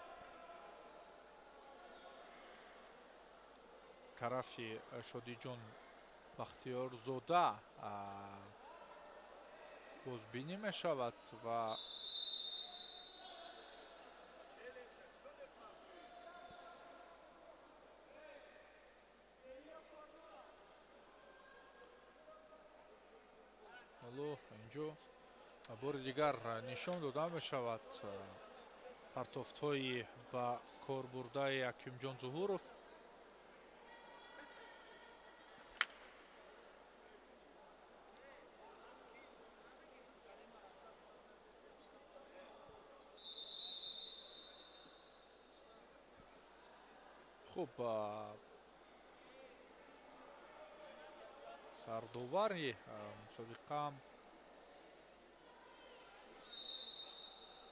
тарафи Шодиҷон Бахтиёрзода бозбинӣ мешавад ва ҳоло инҷо бори дигар нишон дода мешавад партофтҳои ба кор бурдаи Ҳакимҷон Зуҳуров. Хуб, сардовари мусобиқа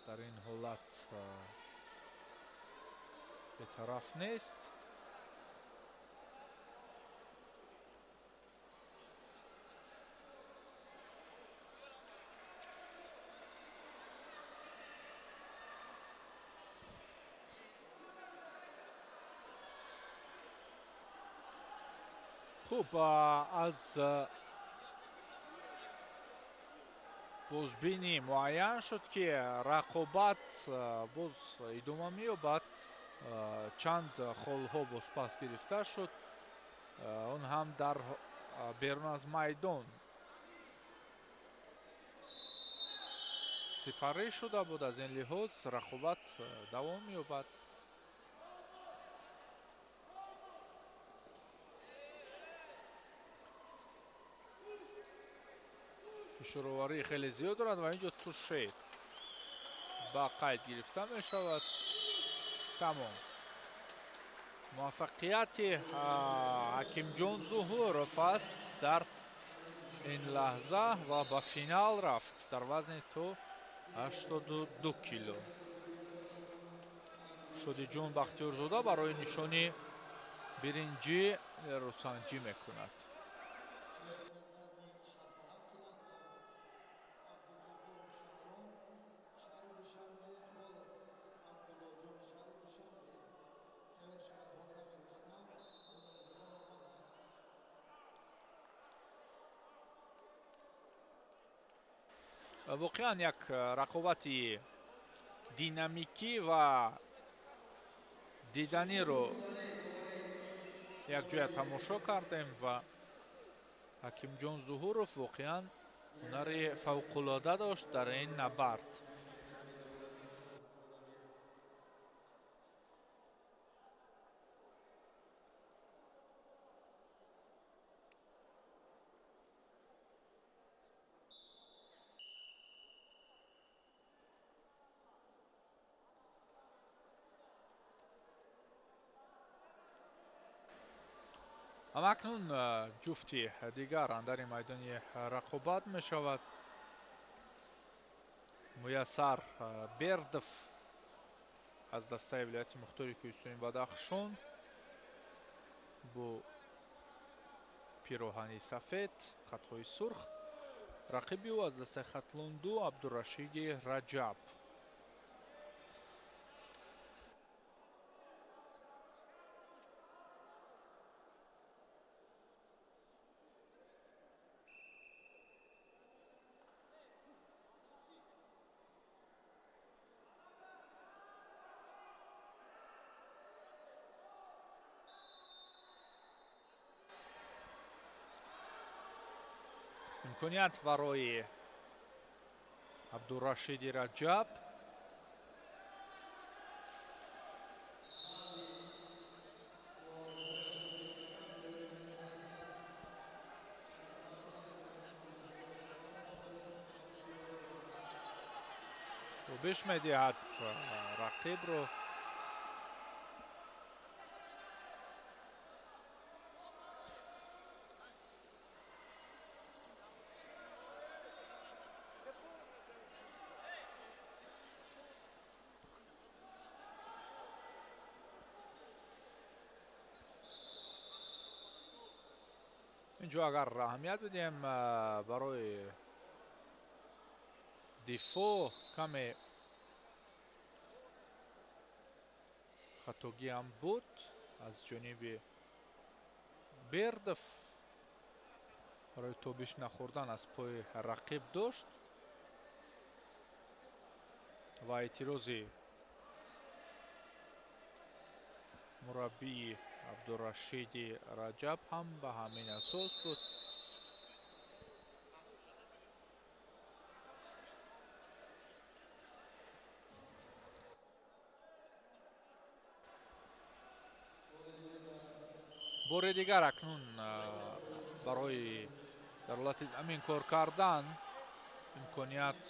дар ин ҳолат бетараф нест. Хуб, аз бозбинӣ муайян шуд, ки рақобат боз идома меёбад. Чанд холҳо бозпас гирифта шуд, он ҳам дар берун аз майдон сипарӣ шуда буд. Аз ин лиҳоз рақобат давом меёбад. Фишороварии хеле зиёд дорад ва инҷо туше ба қайд гирифта мешавад. Тамом. Муваффақияти Ҳакимҷон Зуҳуров аст дар ин лаҳза ва ба финал рафт дар вазни то 82 кило. Шодиҷон Бахтиёрзода барои нишони биринҷӣ рӯсанҷӣ мекунад. Воқеан як рақобати динамикӣ ва диданиро якҷоя тамошо кардем ва Ҳакимҷон Зуҳуров воқеан ҳунари фавқулода дошт дар ин набард. Акнун ҷуфти дигар андари майдони рақобат мешавад. Муяссар Бердов аз дастаи вилояти мухтори Кӯҳистони Бадахшон бо пироҳани сафед, хатҳои сурх. Рақиби ӯ аз дастаи Хатлонду Абдурашиди Раҷаб. Имконият барои Абдурашиди Раҷаб. Тобиш медиҳад рақибро. Инҷо агар аҳамият бидиҳем, барои дифоъ каме хатогиам буд аз ҷониби Бердов, барои тобиш нахӯрдан аз пои рақиб дошт ва эътирози мураббии Абдурашиди Раҷаб ҳам ба ҳамин асос буд. Бори дигар акнун барои дар ҳолати замин кор кардан имконият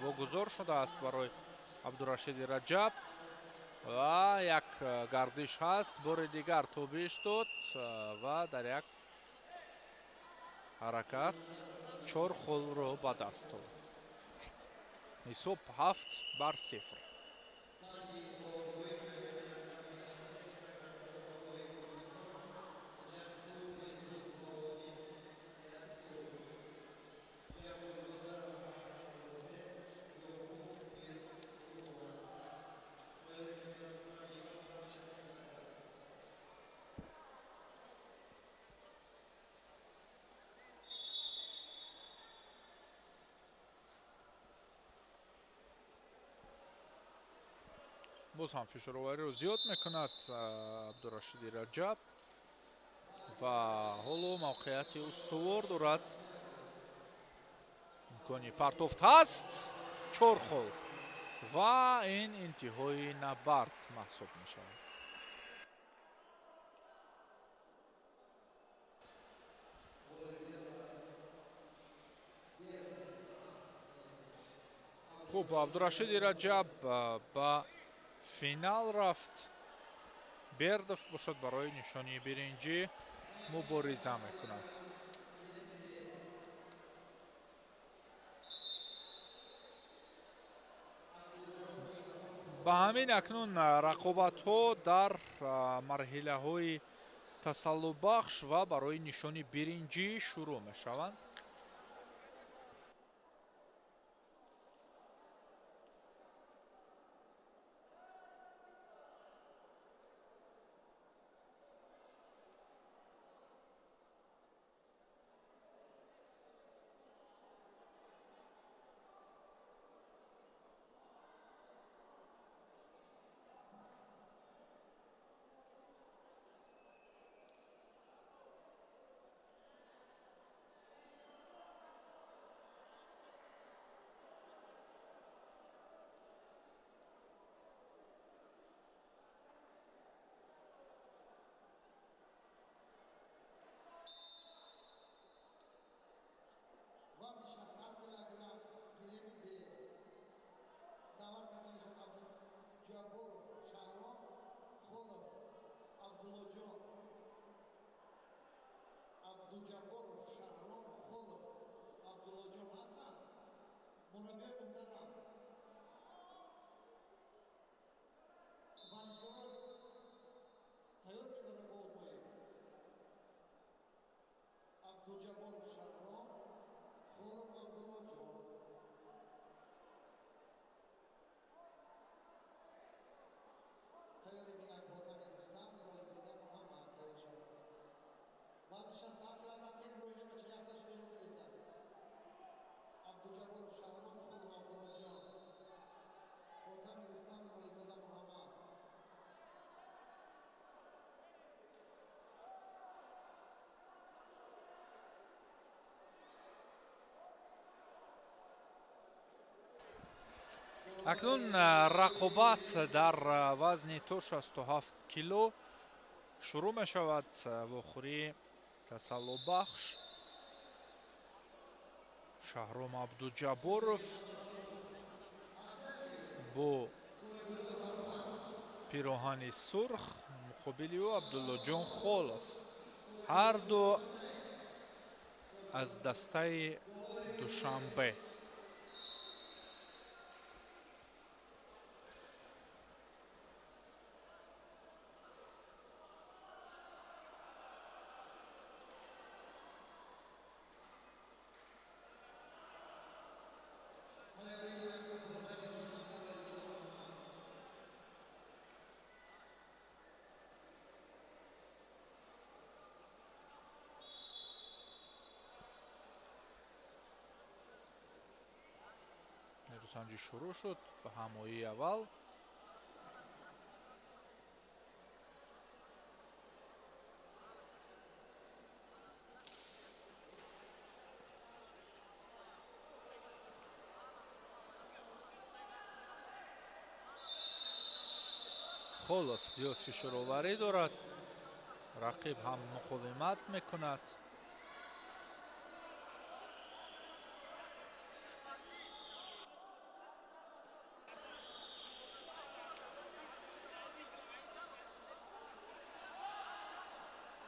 вогузор шудааст барои Абдурашиди Раҷаб ва як гардиш ҳаст. Бори дигар тобиш дод ва дар як ҳаракат 4 холро ба даст овард. Ҳисоб 7-0. Боз ҳам фишоровариро зиёд мекунад Абдурашиди Раҷаб ва ҳоло мавқеияти устувор дорад. Имкони партофт ҳаст, 4 хол ва ин интиҳои набард маҳсуб мешавад. Хуб, Абдурашиди Раҷаб ба финал рафт. Бердов бошад барои нишони биринҷӣ мубориза мекунад. Ба ҳамин акнун рақобатҳо дар марҳилаҳои тасаллубахш ва барои нишони биринҷӣ шурӯъ мешаванд. Абдуҷабборов Шаҳром Холов Абдуллоҷон ҳастанд. Мураббиёи муҳтарам, варзишгарон тайёр ки барои овозбоӣ. Абдуҷабборов Шаҳром Холов Абдуллоҷон. Тайёри бинад Хотами Рустам, Нурализода Муҳаммад тайёр шуд. Вазни 67 килограмм тез муроҷиа ба 41 шуда эълон кардистанд. Абдуҷабборов Шаҳром Холов Абдуллоҷон, Хотами Рустам, Нурализода Муҳаммад. Акнун рақобат дар вазни то 67 кило шурӯъ мешавад. Вохӯрии тасаллобахш Шаҳром Абдуҷабборов бо пироҳани сурх, муқобили ӯ Абдуллоҷон Холов. Ҳар ду аз дастаи Душанбе. Нерӯсанҷӣ шурӯъ шуд ба ҳамоии аввал. Холов зиёд фишороварӣ дорад, рақиб ҳам муқовимат мекунад.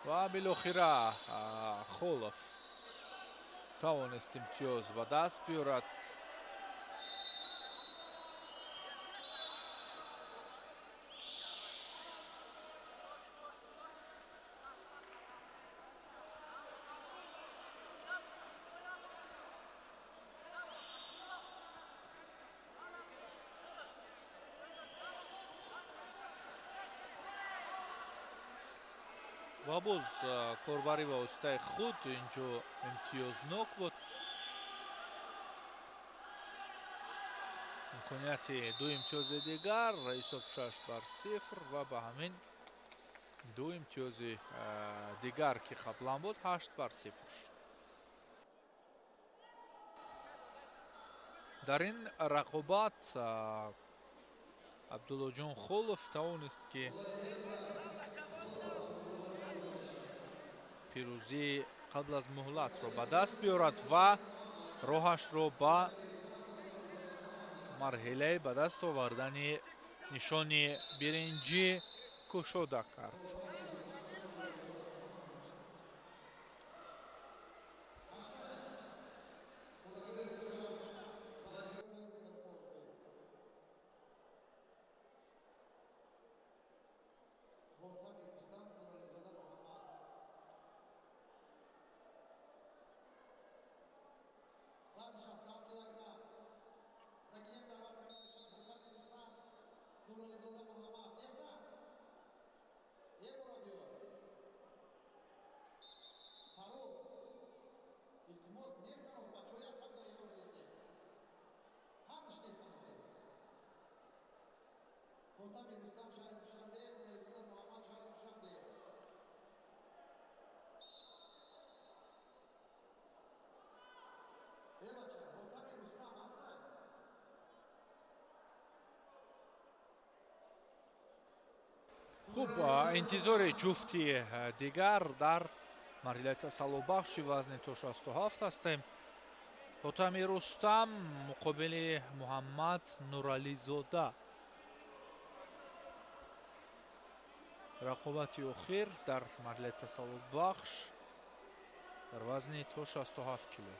Ва билохира Холов тавонист имтиёз ба даст биёрад. Ва боз корбарӣ ба воситаи худ инҷо имтиёзнок буд. Имконияти ду имтиёзи дигар, ҳисоб 6-0 ва ба ҳамин ду имтиёзи дигар ки қаблан буд 8-0 шуд. Дар ин рақобат Абдуллоҷон Холов тавонист ки пирӯзии қабл аз муҳлатро ба даст биёрад ва роҳашро ба марҳилаи ба даст овардани нишони биринҷӣ кушода кард. Хуб, интизори ҷуфти дигар дар марҳилаи тасаллобахши вазни то 67 ҳастем. Ҳотами Рустам муқобили Муҳаммад Нурализода. Рақобати охир дар марҳилаи тасаллобахш дар вазни то 67 кило.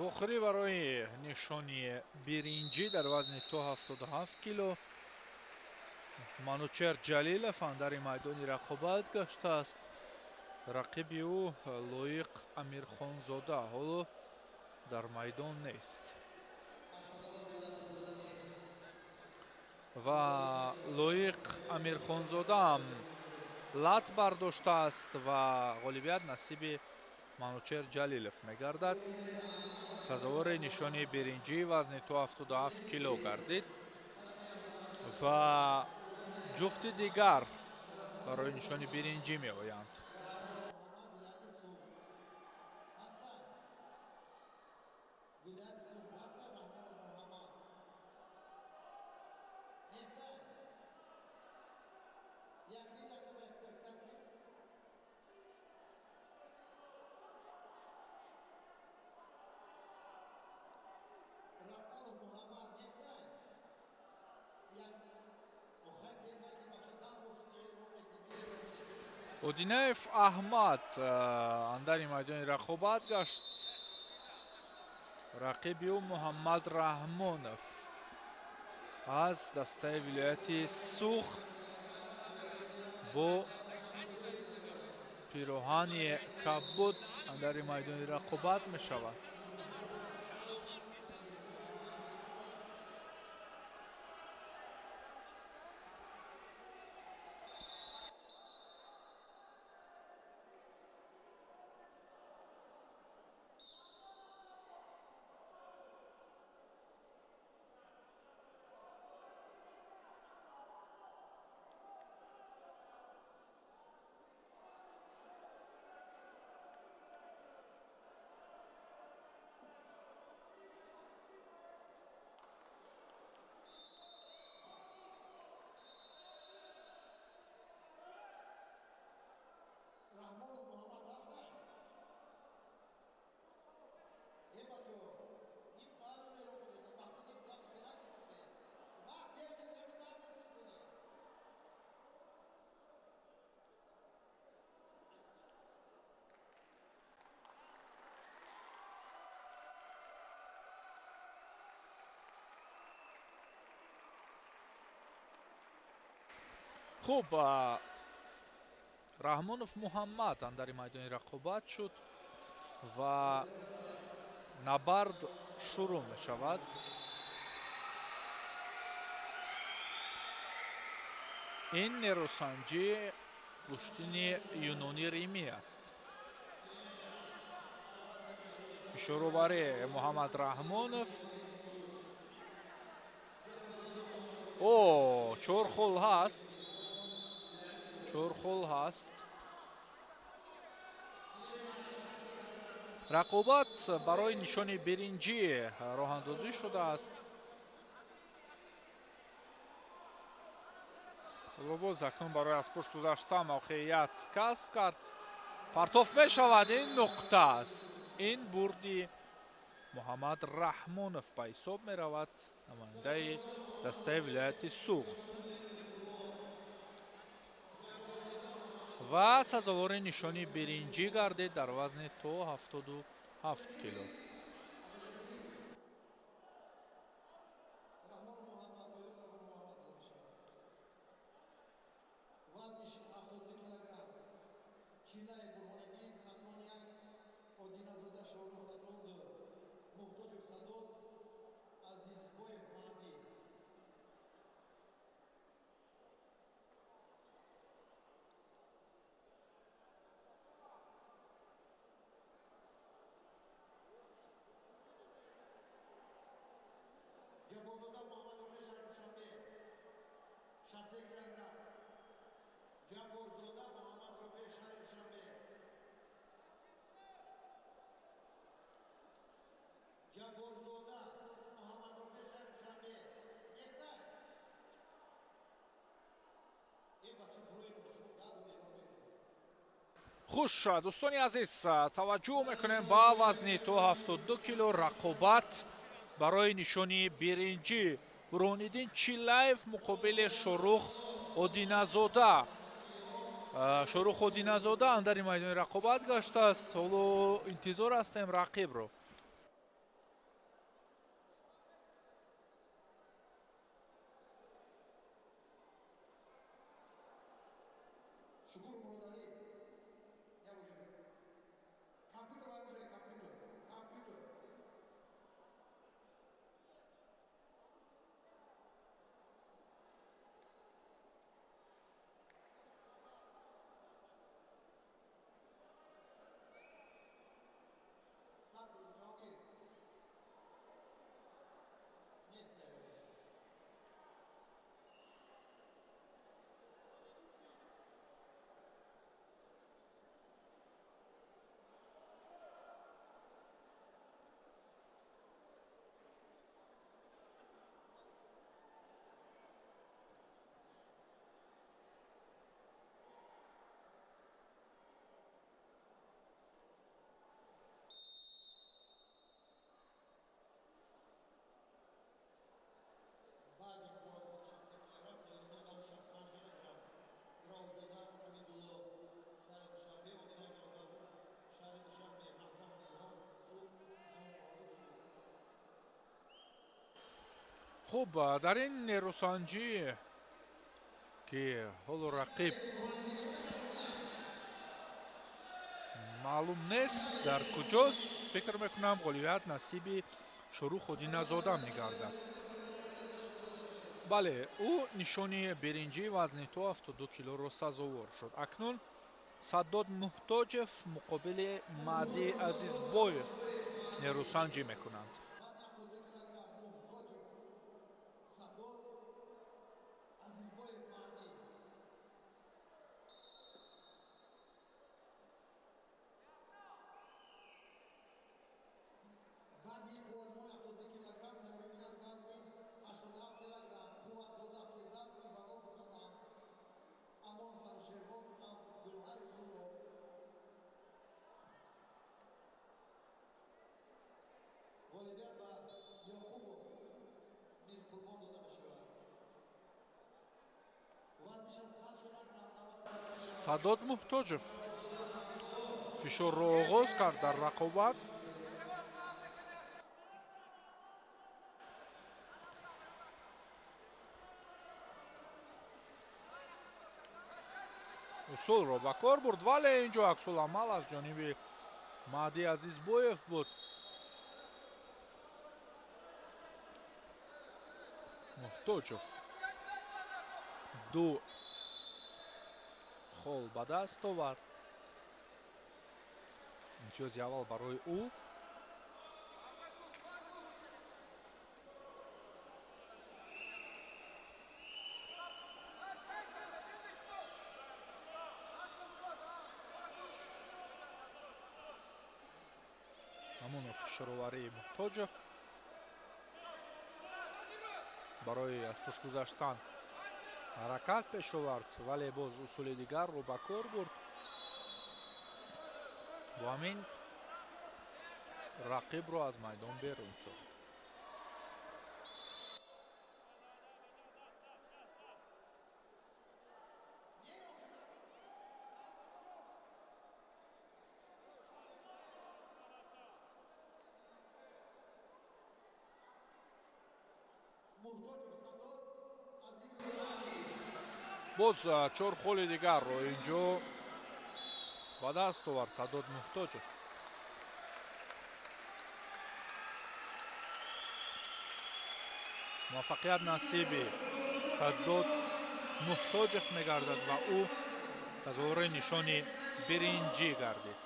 Вохӯрӣ барои нишони биринҷӣ дар вазни то 77 кило. Манучер Ҷалилов андари майдони рақобат гаштааст. Рақиби ӯ Лоиқ Амирхонзода ҳоло дар майдон нест. Ва Лоиқ Амирхонзодаам лат бардоштааст ва ғолибият насиби Манучер Ҷалилов мегардад. Сазовори нишони биринҷӣ вазни то 77 кило гардид ва ҷуфти дигар барои нишони биринҷӣ меоянд. Одинаев Аҳмад андари майдони рақобат гашт. Рақиби ӯ Муҳаммад Раҳмонов аз дастаи вилояти Суғд бо пироҳани кабуд андари майдони рақобат мешавад. Хуб, Раҳмонов Муҳаммад андари майдони рақобат шуд ва набард шурӯъ мешавад. Ин нерӯсанҷӣ гӯштини юнони римӣ аст. Ишоробари Муҳаммад Раҳмонов. О, чор хол ҳаст. Чор хол ҳаст. Рақобат барои нишони биринҷӣ роҳандозӣ шудааст. Боз акнун барои аз пушт гузашта мавқеият касб кард. Партоф мешавад. Ин нуқта аст. Ин бурди Муҳаммад Раҳмонов ба ҳисоб меравад, намояндаи дастаи вилояти Суғд. Ва сазовори нишони биринҷӣ гардид дар вазни то 77 кило. Хуш, дӯстони азиз, таваҷҷӯҳ мекунем ба вазни то 72 кило. Рақобат барои нишони биринҷӣ. Бурҳониддин Чилаев муқобили Шорух Одиназода. Шорух Одиназода андари майдони рақобат гаштааст. Ҳоло интизор ҳастем рақибро. Хуб, дар ин нерӯсанҷӣ, ки ҳоло рақиб маълум нест дар куҷост, фикр мекунам ғолибият насиби Шорух Одиназода мегардад. Бале, ӯ нишони биринҷӣ вазни то 72 килоро сазовор шуд. Акнун Саддод Муҳтоҷев муқобили Маъди Азизбоев нерӯсанҷӣ мекунанд. Саддод Муҳтоҷев фишорро оғоз кард дар рақобат. Усулро ба кор бурд, вале ин ҷо аксуламал аз ҷониби Маъди Азизбоев буд. Муҳтоҷев ду хол ба даст овард. Имтиёзи аввал барои ӯ. Ҳамоно фишороварии Муҳтоҷев барои аз пушт гузаштан ҳаракат пеш овард, вале боз усули дигарро ба кор бурд. Бо ҳамин рақибро аз майдон берун сохт. Боз чор холи дигарро инҷо ба даст овард Саддод Муҳтоҷев. Муваффақият насиби Саддод Муҳтоҷев мегардад ва ӯ сазовори нишони биринҷӣ гардид.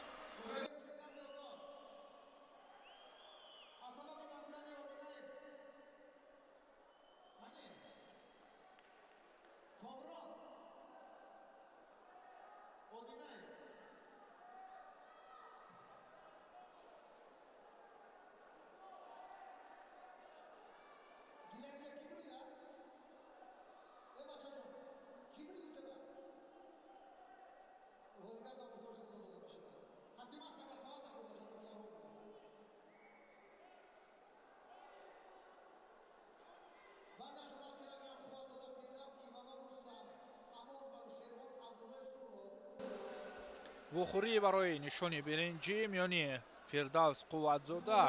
Вохӯрӣ барои нишони биринҷӣ миёни Фирдавс Қувватзода,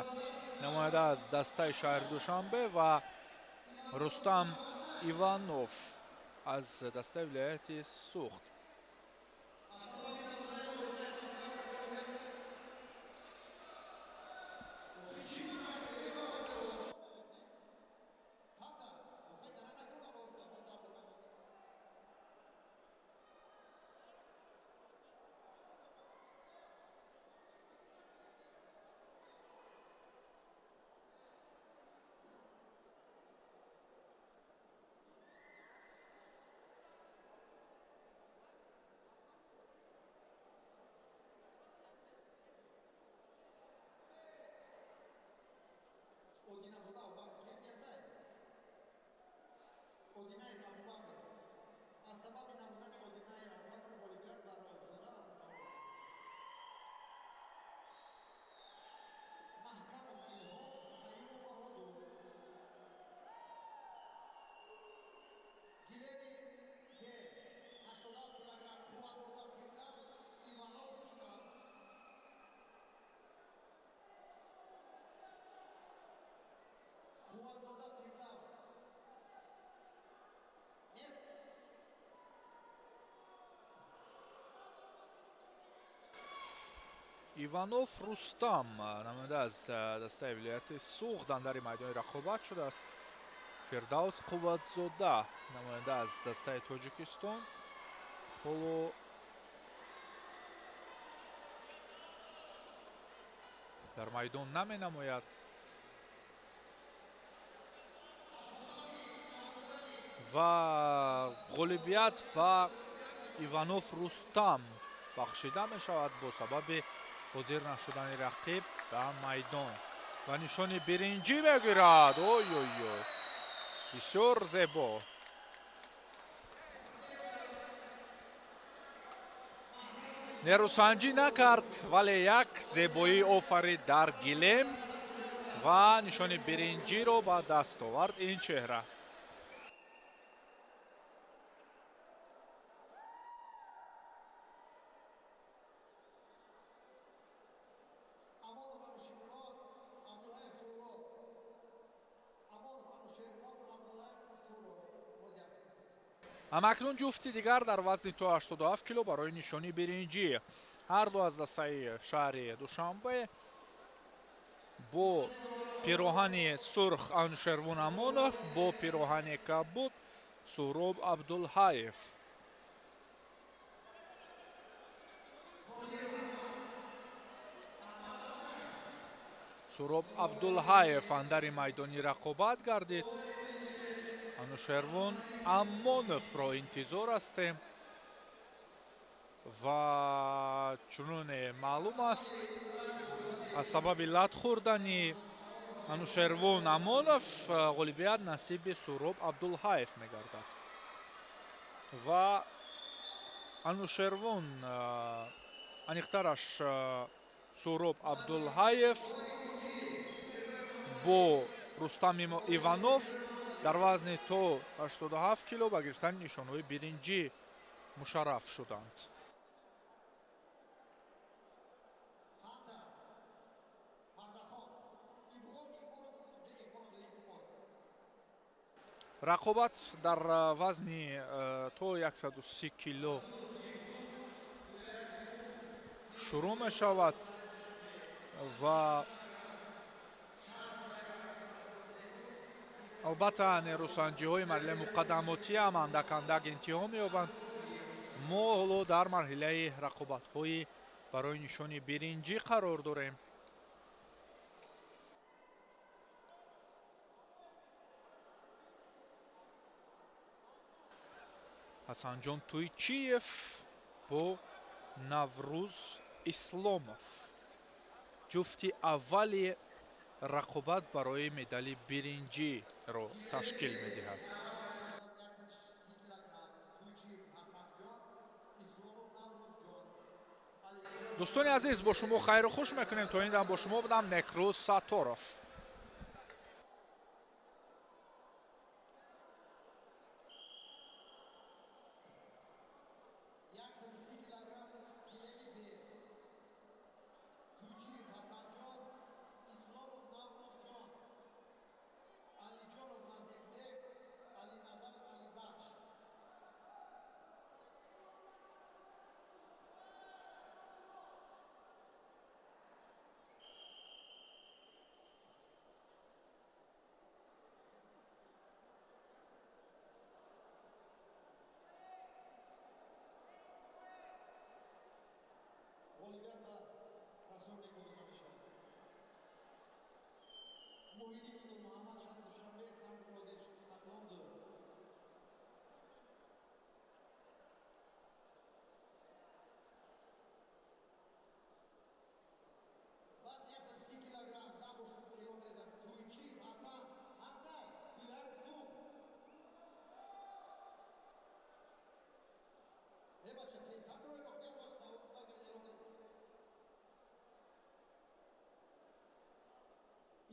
намоянда аз дастаи шаҳри Душанбе, ва Рустам Иванов аз дастаи вилояти Суғд. Иванов Рустам, намоянда аз дастаи вилояти Суғд, андари майдони рақобат шудааст. Фирдавс Қувватзода, намоянда аз дастаи Тоҷикистон, ҳоло дар майдон наменамояд. Ва ғолибият ба Иванов Рустам бахшида мешавад бо сабаби ҳозир нашудани рақиб ба майдон ва нишони биринҷӣ мегирад. Ой ой ой, бисёр зебо. Нерӯсанҷӣ накард, вале як зебоӣ офарид дар гилем ва нишони биринҷиро ба даст овард ин чеҳра. Ҳамакнун ҷуфти дигар дар вазни то 87 кило барои нишони биринҷӣ. Ҳар ду аз дастаи шаҳри Душанбе бо пироҳани сурх Анушервон Амонов, бо пироҳани кабуд Суҳроб Абдулҳаев. Суҳроб Абдулҳаев андари майдони рақобат гардид. Анушервон Амоновро интизор ҳастем ва чуноне маълум аст, аз сабаби лат хӯрдани Анушервон Амонов ғолибият насиби Суҳроб Абдулҳаев мегардад. Ва Анушервон, аниқтараш Суҳроб Абдулҳаев бо Рустам Иванов дар вазни то 87 кило ба гирифтани нишонҳои биринҷӣ мушарраф шуданд. Рақобат дар вазни то 130 кило шурӯъ мешавад ва албатта нерӯсанҷиҳои марҳилаи муқаддамотӣ ҳам андак андак интиҳо меёбанд. Мо ҳоло дар марҳилаи рақобатҳои барои нишони биринҷӣ қарор дорем. Ҳасанҷон Туйчиев бо Наврӯз Исломов, ҷуфти аввали рақобат барои медали биринҷиро ташкил медиҳад. Дӯстони азиз, бо шумо хайру хуш мекунем. То ин дам бо шумо будам Некрӯз Сатторов.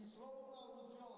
Исломов Наврӯзҷон.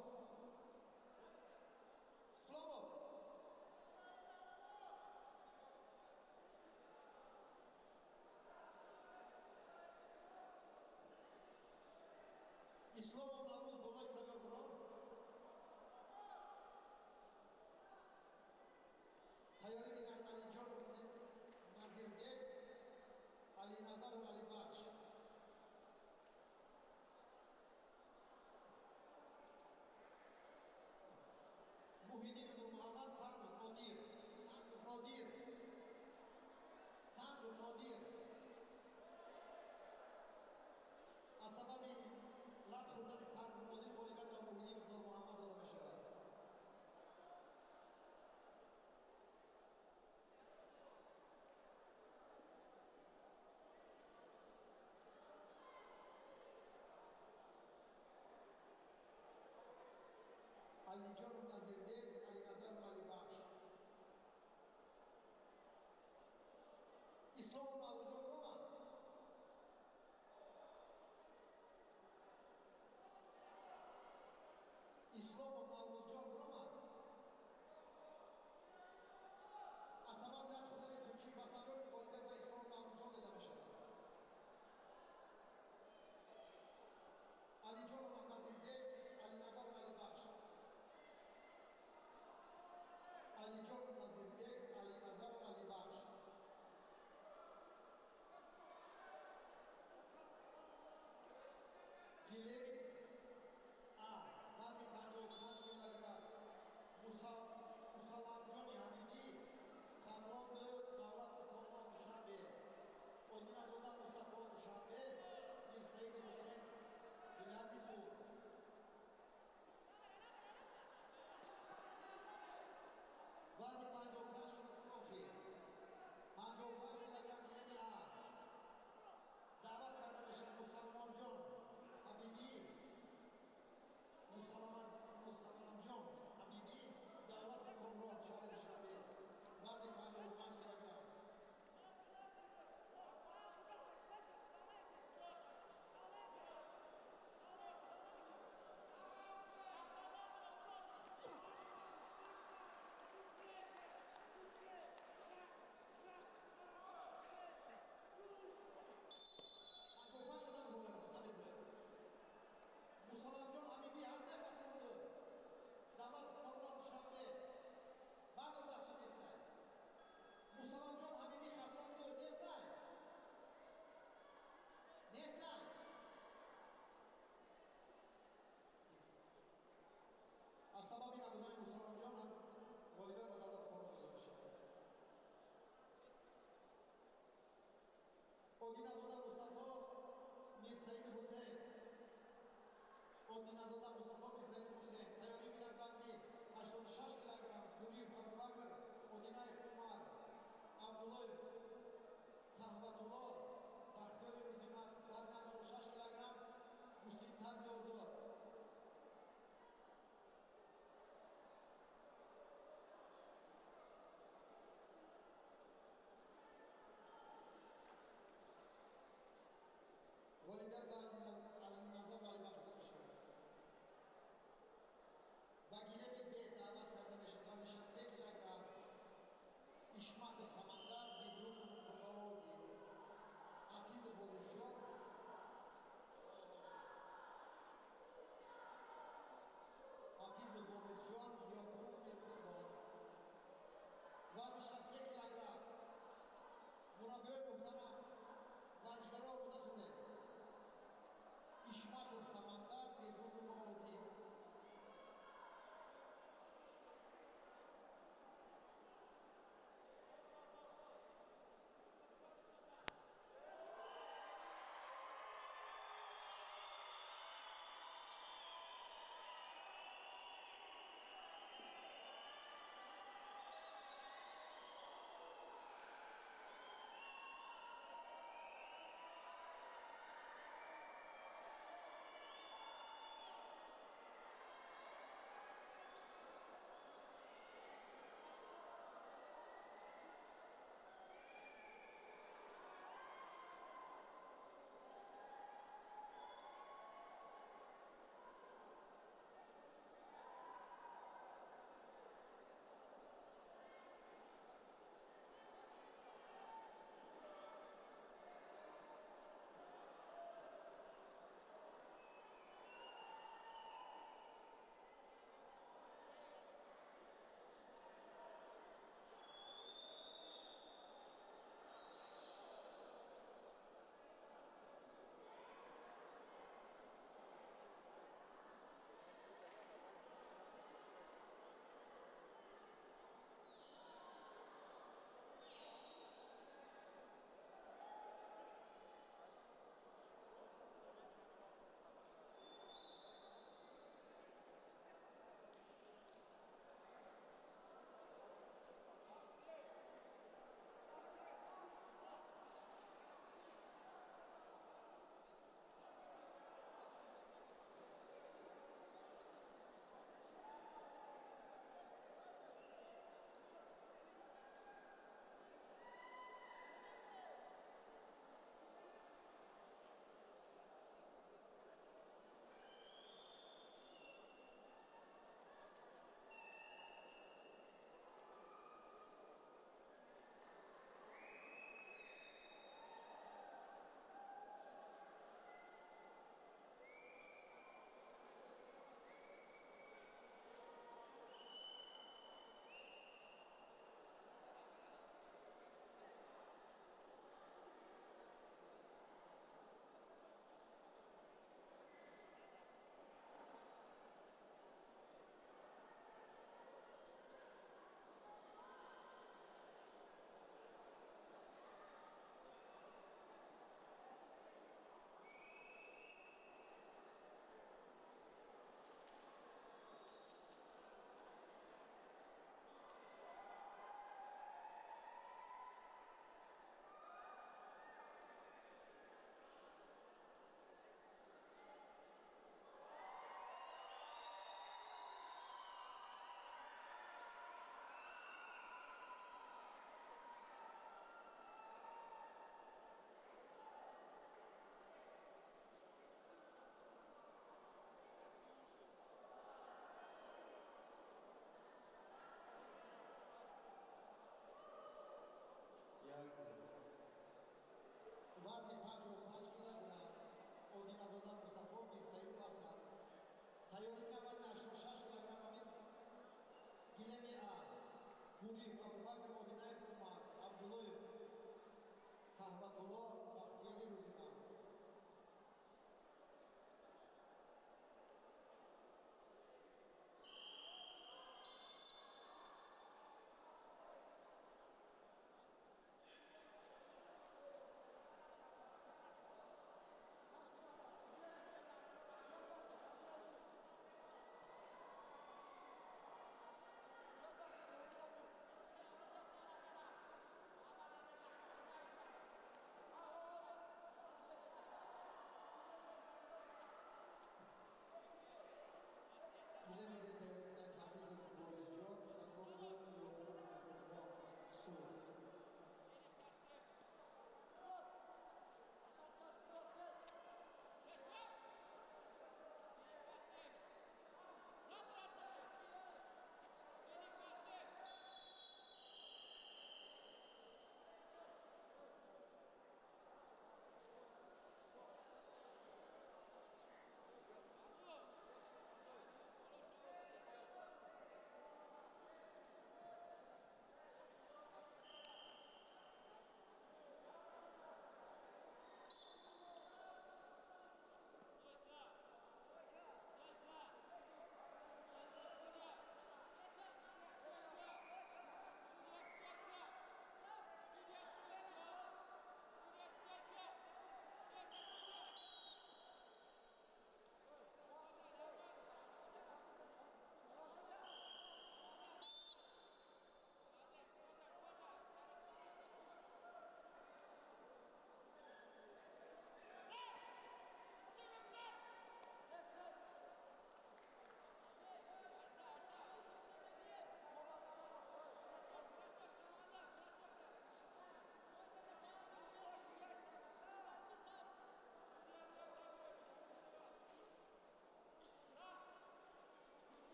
Толор Бахтиёри Рӯзиман.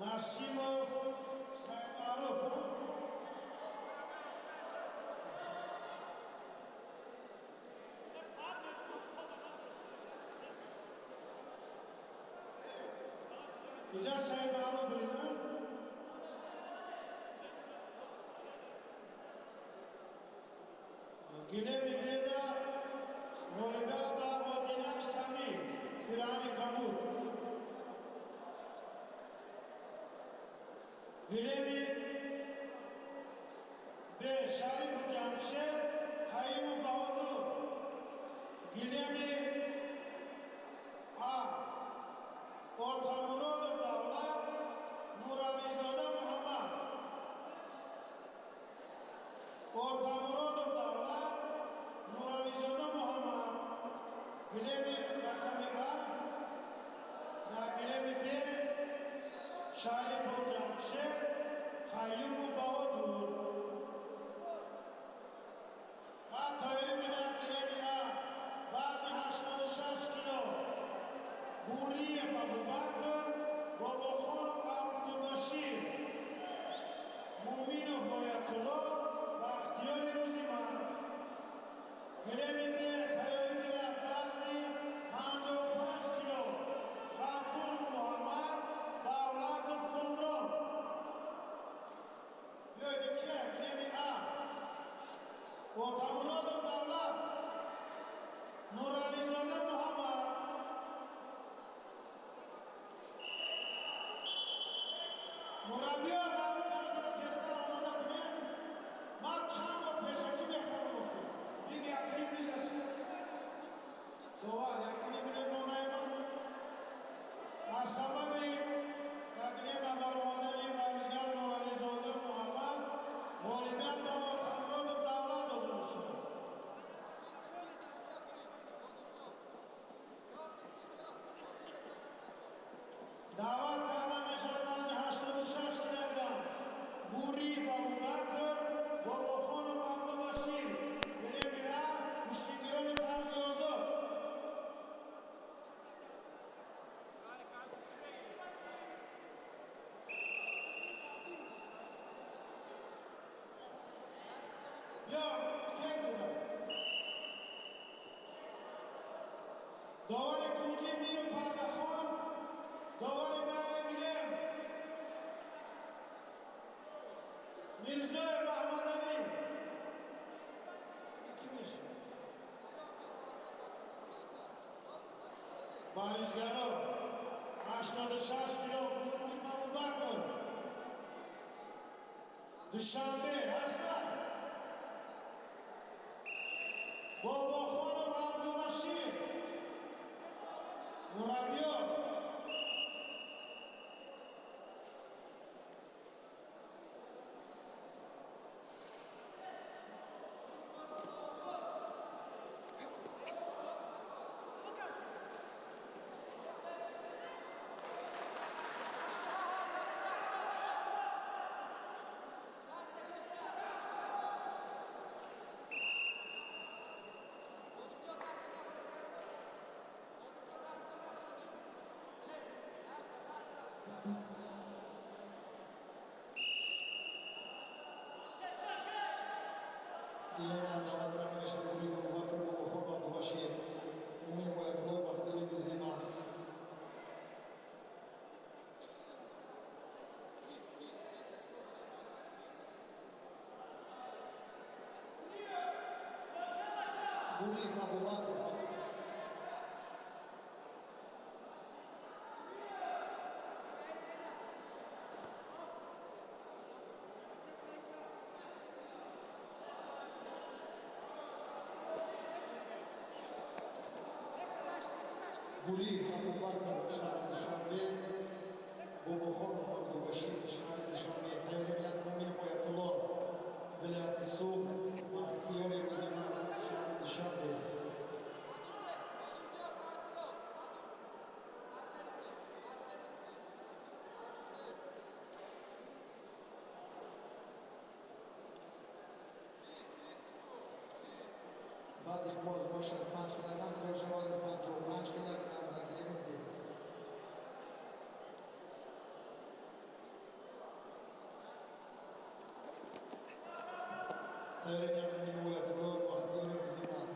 Насимов Саидмаруф. Куҷа Саидмаруф бурина? Гилеми беда ғолиба ба Одина Сами Пирани Кабуд. Гилеми Б Шарифу Ҷамшед Қаиму Баҳодур. Гилеми А Отамуродов Давлат Нурализода Муҳаммад. Отамуродов Давлат Нурализода Муҳаммад. Гилеми рақами А дар гилеми Б Шарифу Ҷамшед Қаюму Баҳодур. Ва тоири бинад гилеми А вазни 86 кило Буриев Абубакр, Бобохонов Абдубашир, Муминов Оятулло, Бахтиёри Рӯзиманд. Гилеми Б тайёрӣ бинад вазни 55 кило Ғафуров Муҳаммад, Давлатов Комрон. Биёед кия гилеми А Отамуродов Давлат, Нурализода Муҳаммад. Мураббиё ва тезтар омода кунед. Ман чанд бор пешакӣ мехонам охир. Биги якним низ аст. Довар якним минут монаеман. Аз сабаби ба гилем набаромадани варзишгар Нурализода Муҳаммад ғолибият ба Отамуродов Давлат дода мешавад. Даъват карда мешавад вазни 86 килограмм Буриев Абубакр, Бобохонов Абдубашир. Гилеми А гӯштингирони тарзи озод. Ё кия куда? Довари кунҷи Миру Пардахон, довари байни гилем Мирзоев Аҳмадалӣ. Ки мешавад? Варзишгаро 86 кило Буриев Абубакр, Душанбе ҳастанд. Бобохонов Абдубашир, Буриф Абубакр. Буриев Абубакр, шаҳри Душанбе, Бобохонов Абдубашир, шаҳри Душанбе, тайёри миллат Муминов Оятулло, вилояти Суғд, Бахтиёри Рӯзиман, шаҳри Душанбе. Баъди озмоиш 65 килограмм тайёр шавад 55 килограмм ва гилеми бел. Тайёри миллат Муминов Оятулло, Бахтиёри Рӯзиман.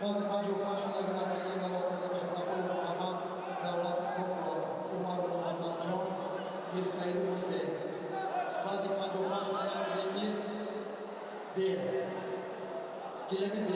Вазни 55 килограмм гилем даъват карда мешавад Ғафур Муҳаммад, Давлатов Комрон, Умар Муҳаммадҷон, Мирсаид Ҳусейн. Вазни 55 килограмм гилеми Б. Гилеми Б.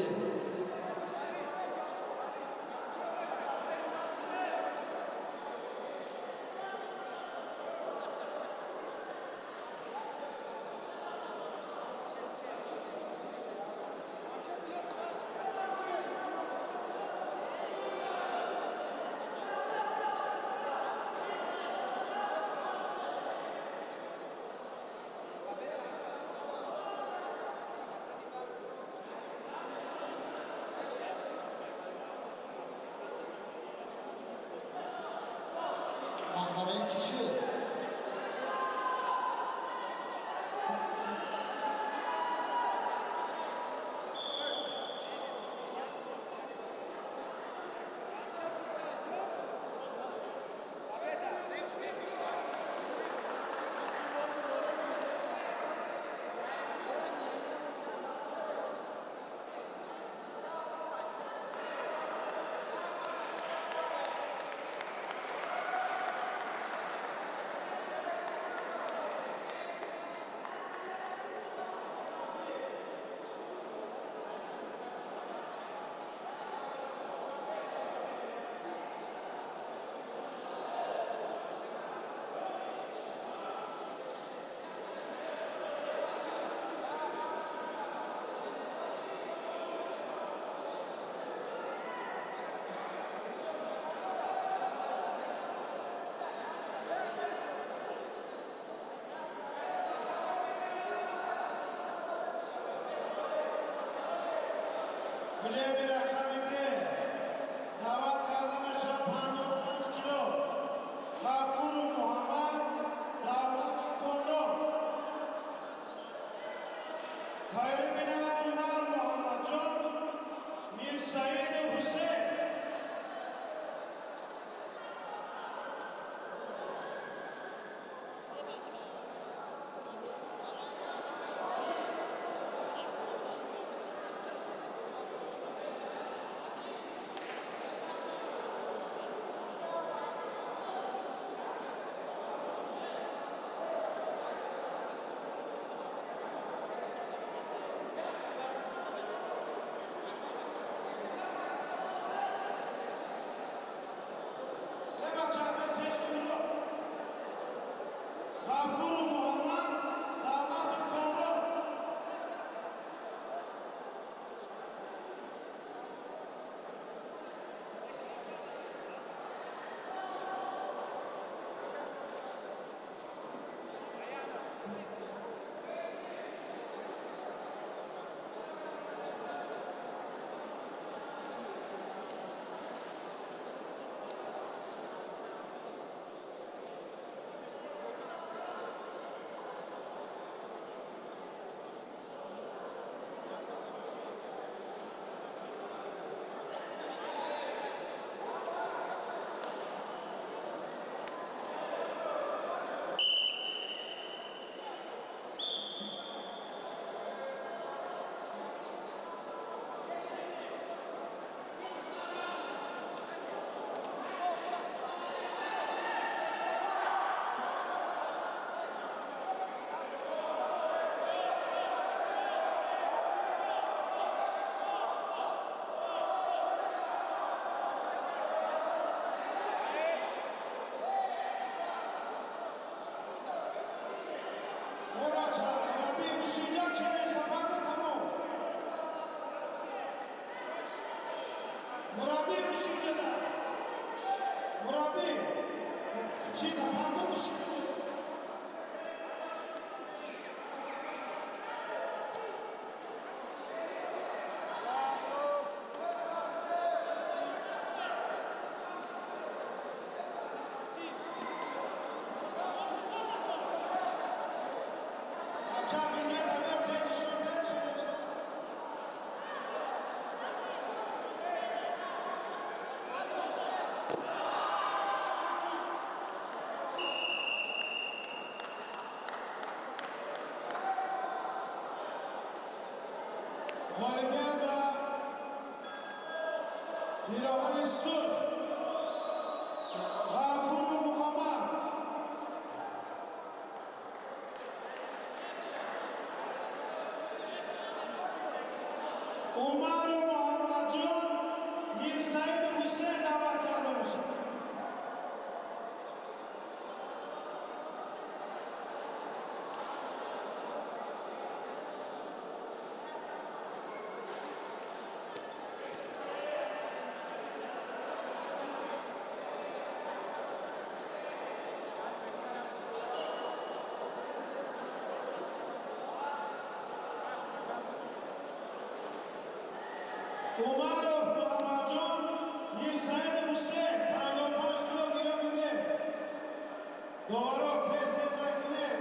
Маҳбараим чӣ шуд? Гилеми рақами Б даъват карда мешавад 55 кило Ғафуру Муҳаммад, Давлату Комрон. Тайёрӣ бинад Умар Муҳаммадҷон, Мирсаиду Ҳусейн. Ғафуру Муҳаммад, Давлату Комрон. Бача, мураббӣ бишинҷа, челеш запарда тамом. Мураббӣ бишинҷада. Мураббӣ чӣ запарда бишин. Бача, бинед, амир тенишонда челеш. Пироҳани сурх Ғафуру Муҳаммад. Умару Муҳаммадҷон, Мирсаиду Ҳусейн даъват карда мешавад. Умаров Муҳаммадҷон, Мирсаиду Ҳусейн, 55 кило гирами бе. Доваро, тез тез накунед.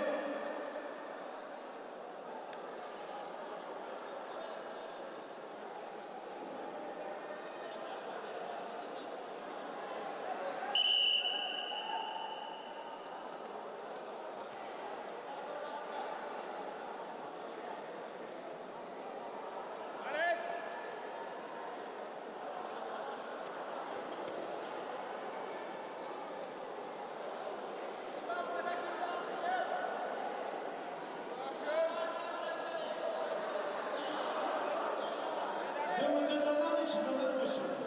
Девуду додан ҳеч дода намешавад.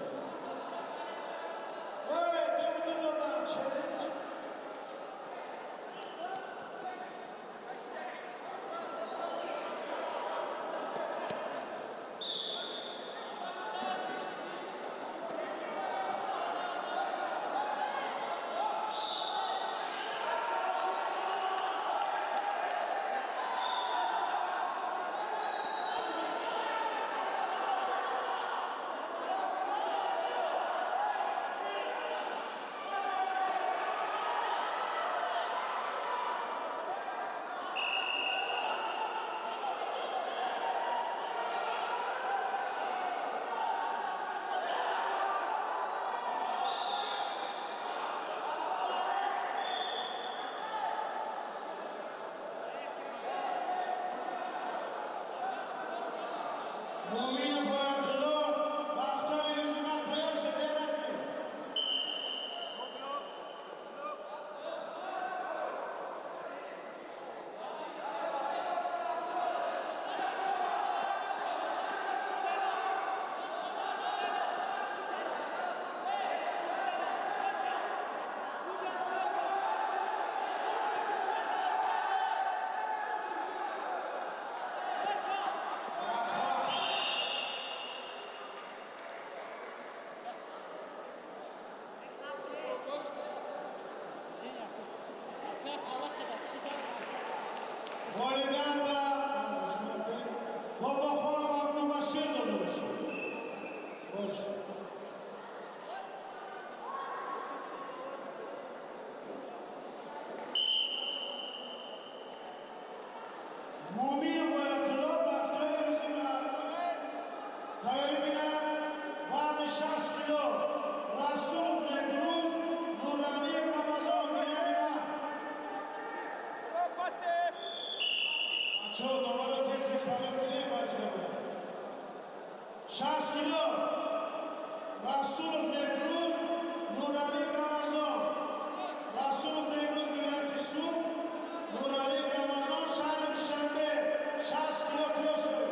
Эй, девуду додан, челлендж. Муъминов Оятулло, Бахтори рӯзи ман тайёр шуд, дер накунед. Ғолибан ба Бобохонов Абдубашир дода мешавад. Бош. Муъминов Оятулло, Бахтиёри рӯзи ман тайёрӣ бинад. Вазни 60 кило Расулов Некрӯз, Нуралиев Рамазон, гирями А. Бачаҳо, доваро, тез тез фарёд кунед, бачаҳо. 60 кило Расулов Некрӯз, Нуралиев Рамазон. Расулов Некрӯз, вилояти Суғд, Нуралиев Рамазон, шаҳри Душанбе. 60 кило тиёр шавед.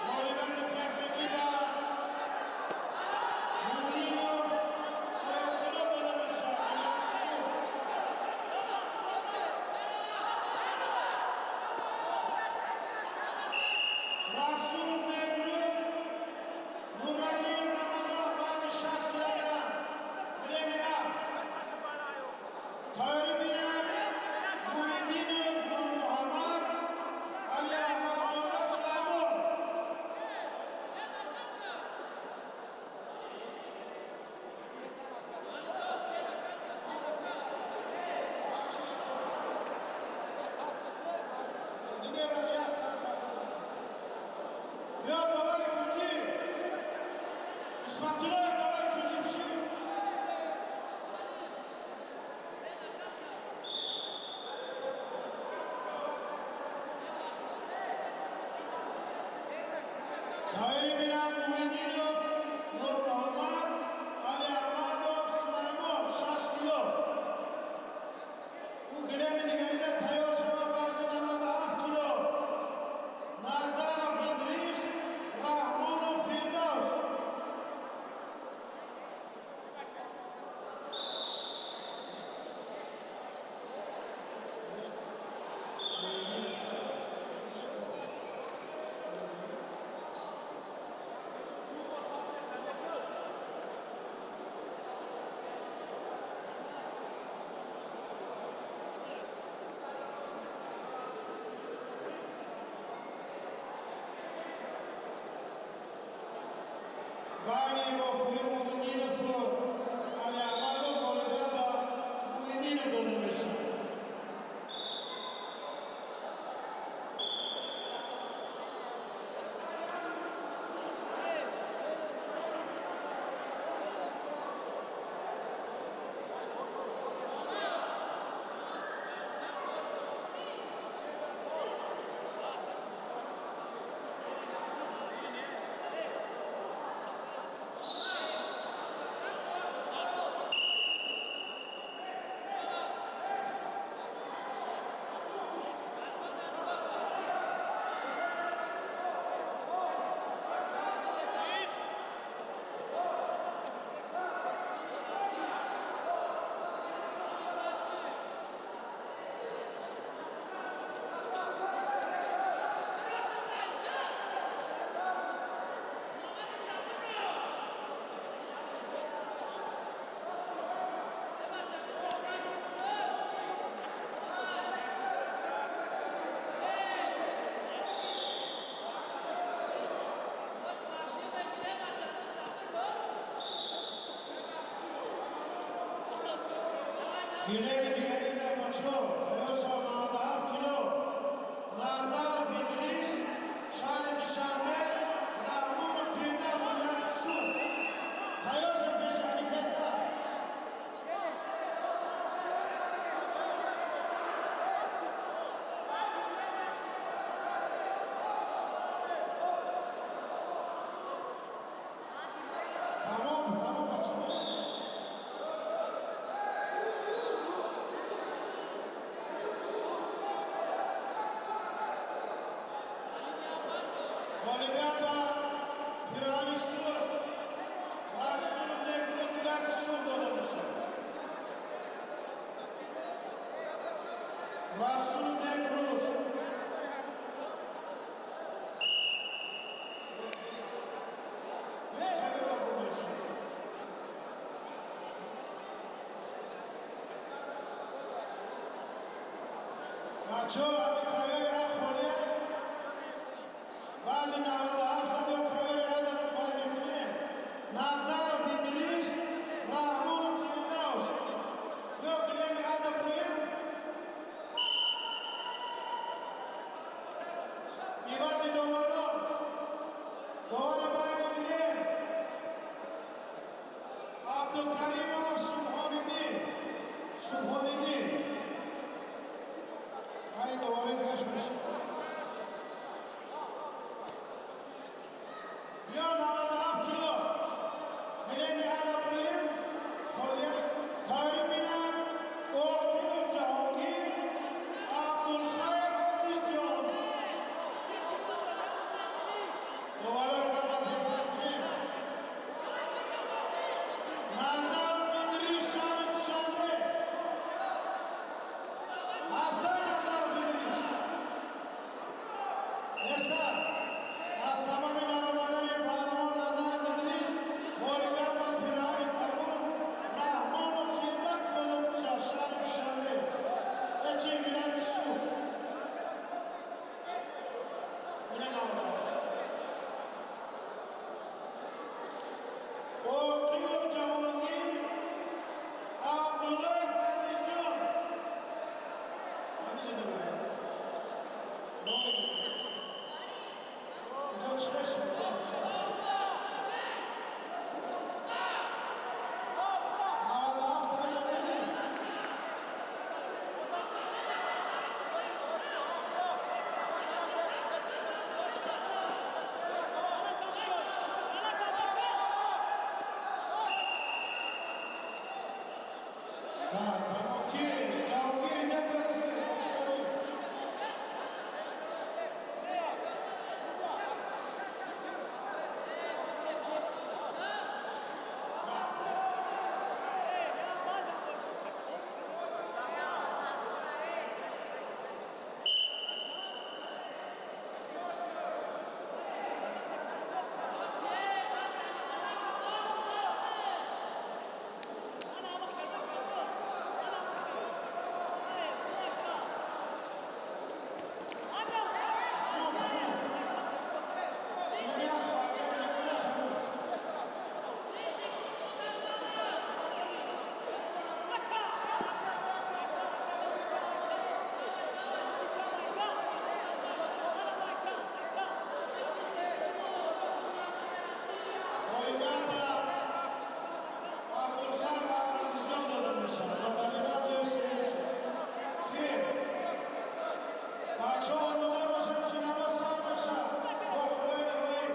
Ғолибияти техникӣ ба Муъминов Оятулло дода мешавад, вилояти Суғд. Расулов Некрӯз, Нуралиев Рамазон, вазни 60 килограмм, гиреми А. Тайёрӣ бинад Муҳиддин. Гилеми дигари дар бачо тайёр шавад 97 кило. Назаров Идрис, шаҳри Душанбе, Раҳмонов Фирдавс, вилояти Суғд. Тайёр шуд пешакӣ тезтар. Тамом, тамом, бачо. Ғолибият ба пироҳани сурх Расулов Некрӯз, вилояти Суғд дода мешавад. Расулов Некрӯз. Ковёра бурда мешавад. Бачо, ами ковёри холия баъзи 97 биё ковёри ада бай мекунем. Назаров Идрис, Раҳмонов Фирдавс. Ё гилеми ада буроем. Ивази доварон. Довари байни гилем. Абдукаримов Субҳониддин. Субҳониддин. Хай, довари гаш мешид. Биё, 97 кило. Гилеми ада буроем. Холия тайёрӣ бинад. Оқилов Ҷаҳонгир, Абдулхайр Азизҷон. Доваро карда тезтар кунед. Назаров Идрис, шаҳри Душанбе. Ҳастай Назаров Идрис? Нестар. Аз сабаби наромадани паҳлавон Назаров Идрис ғолибият ба пироҳани кабуд Раҳмонов Фирдавс дода мешавад, шаҳри Душанбе. Эчи, вилояти Суғд. Ина 97. Оқилов Ҷаҳонгир, Абдуллоев Азизҷон. Ҳамиҷа дорем. Инҷо чӣ шуд? 97 таҷа бинед. Так, тамом. Ки? Ҷаҳонгир инҷа биё, ки? Бача дорем. Тамом, тамом. Инами асфальтия мебина, тамом. Ғолибият ба Абдулхайр Азизҷон дода мешавад ва дар ин ҷои сеюм шуд. Ки? Бачаҳо омода бошанд, финало сар мешавад. Вохӯрии ниҳоӣ.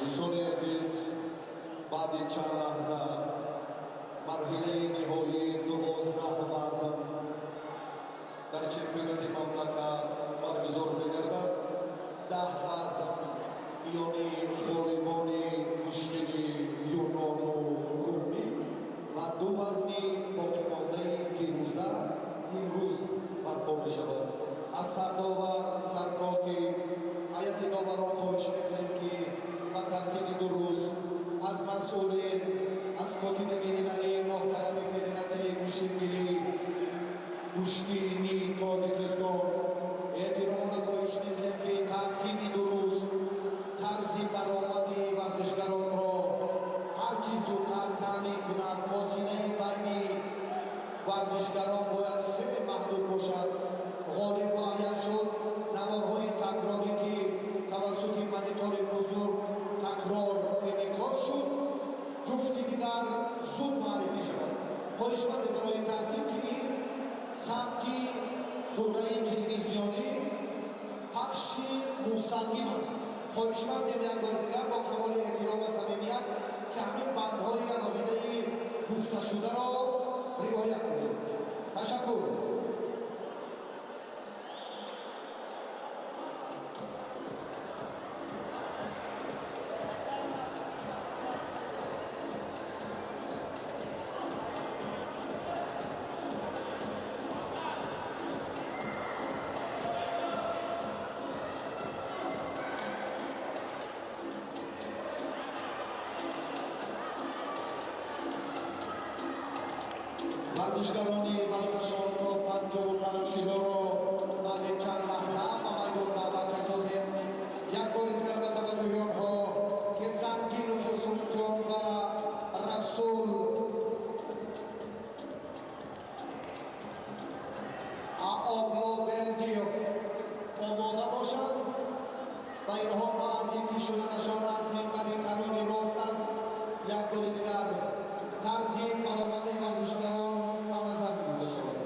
Дӯстони азиз, баъди чанд лаҳза марҳилаи ниҳоии 12 вазн дар чемпионати мамлакат баргузор мегардад. 10 вазн миёни ғолибони гӯштини юнону румӣ ва 2 вазни боқимондаи дирӯза имрӯз барпо мешавад. Аз сардовар, саркотиб, ҳайати доварон хоҳиш мекунем, ки ба тартиби дуруст аз масъулин, аз котиби генералии муҳтарами Федератсияи гӯштини Тоҷикистон эҳтиромона хоҳиш мекунем, ки тартиби дуруст, тарзи баромади варзишгаронро ҳарчи зудтар таъмин кунанд. Фосилаи байни варзишгарон бояд хеле маҳдуд бошад. Ғолиб муайян шуд. Наворҳои такрорӣ, ки тавассути монитори бузург такрор инъикос шуд, ҷуфти дигар зуд муаррифӣ шавад. Хоҳишманде барои тартиб, ки ин самти кураи телевизионӣ пахши мустақим аст. Хоҳишмандем як бори дигар бо камоли эҳтиром ва самимият, ки ҳамин бандҳои алоҳидаи гуфташударо риоя кунем. Ташаккур. Варзишгарони вазнашон то 55 килоро баъди чанд лаҳза ба майдон даъват месозем. Як бори дигар ба таваҷҷӯҳи онҳо, ки Сангину Хусурҷон ва Расул Аоблобелдиев омода бошанд ва инҳо муаррифӣ шуданашон аз минбари канори рост аст. Як бори дигар тарзи баромадаи варзишгарон ба назар гирифта шавад.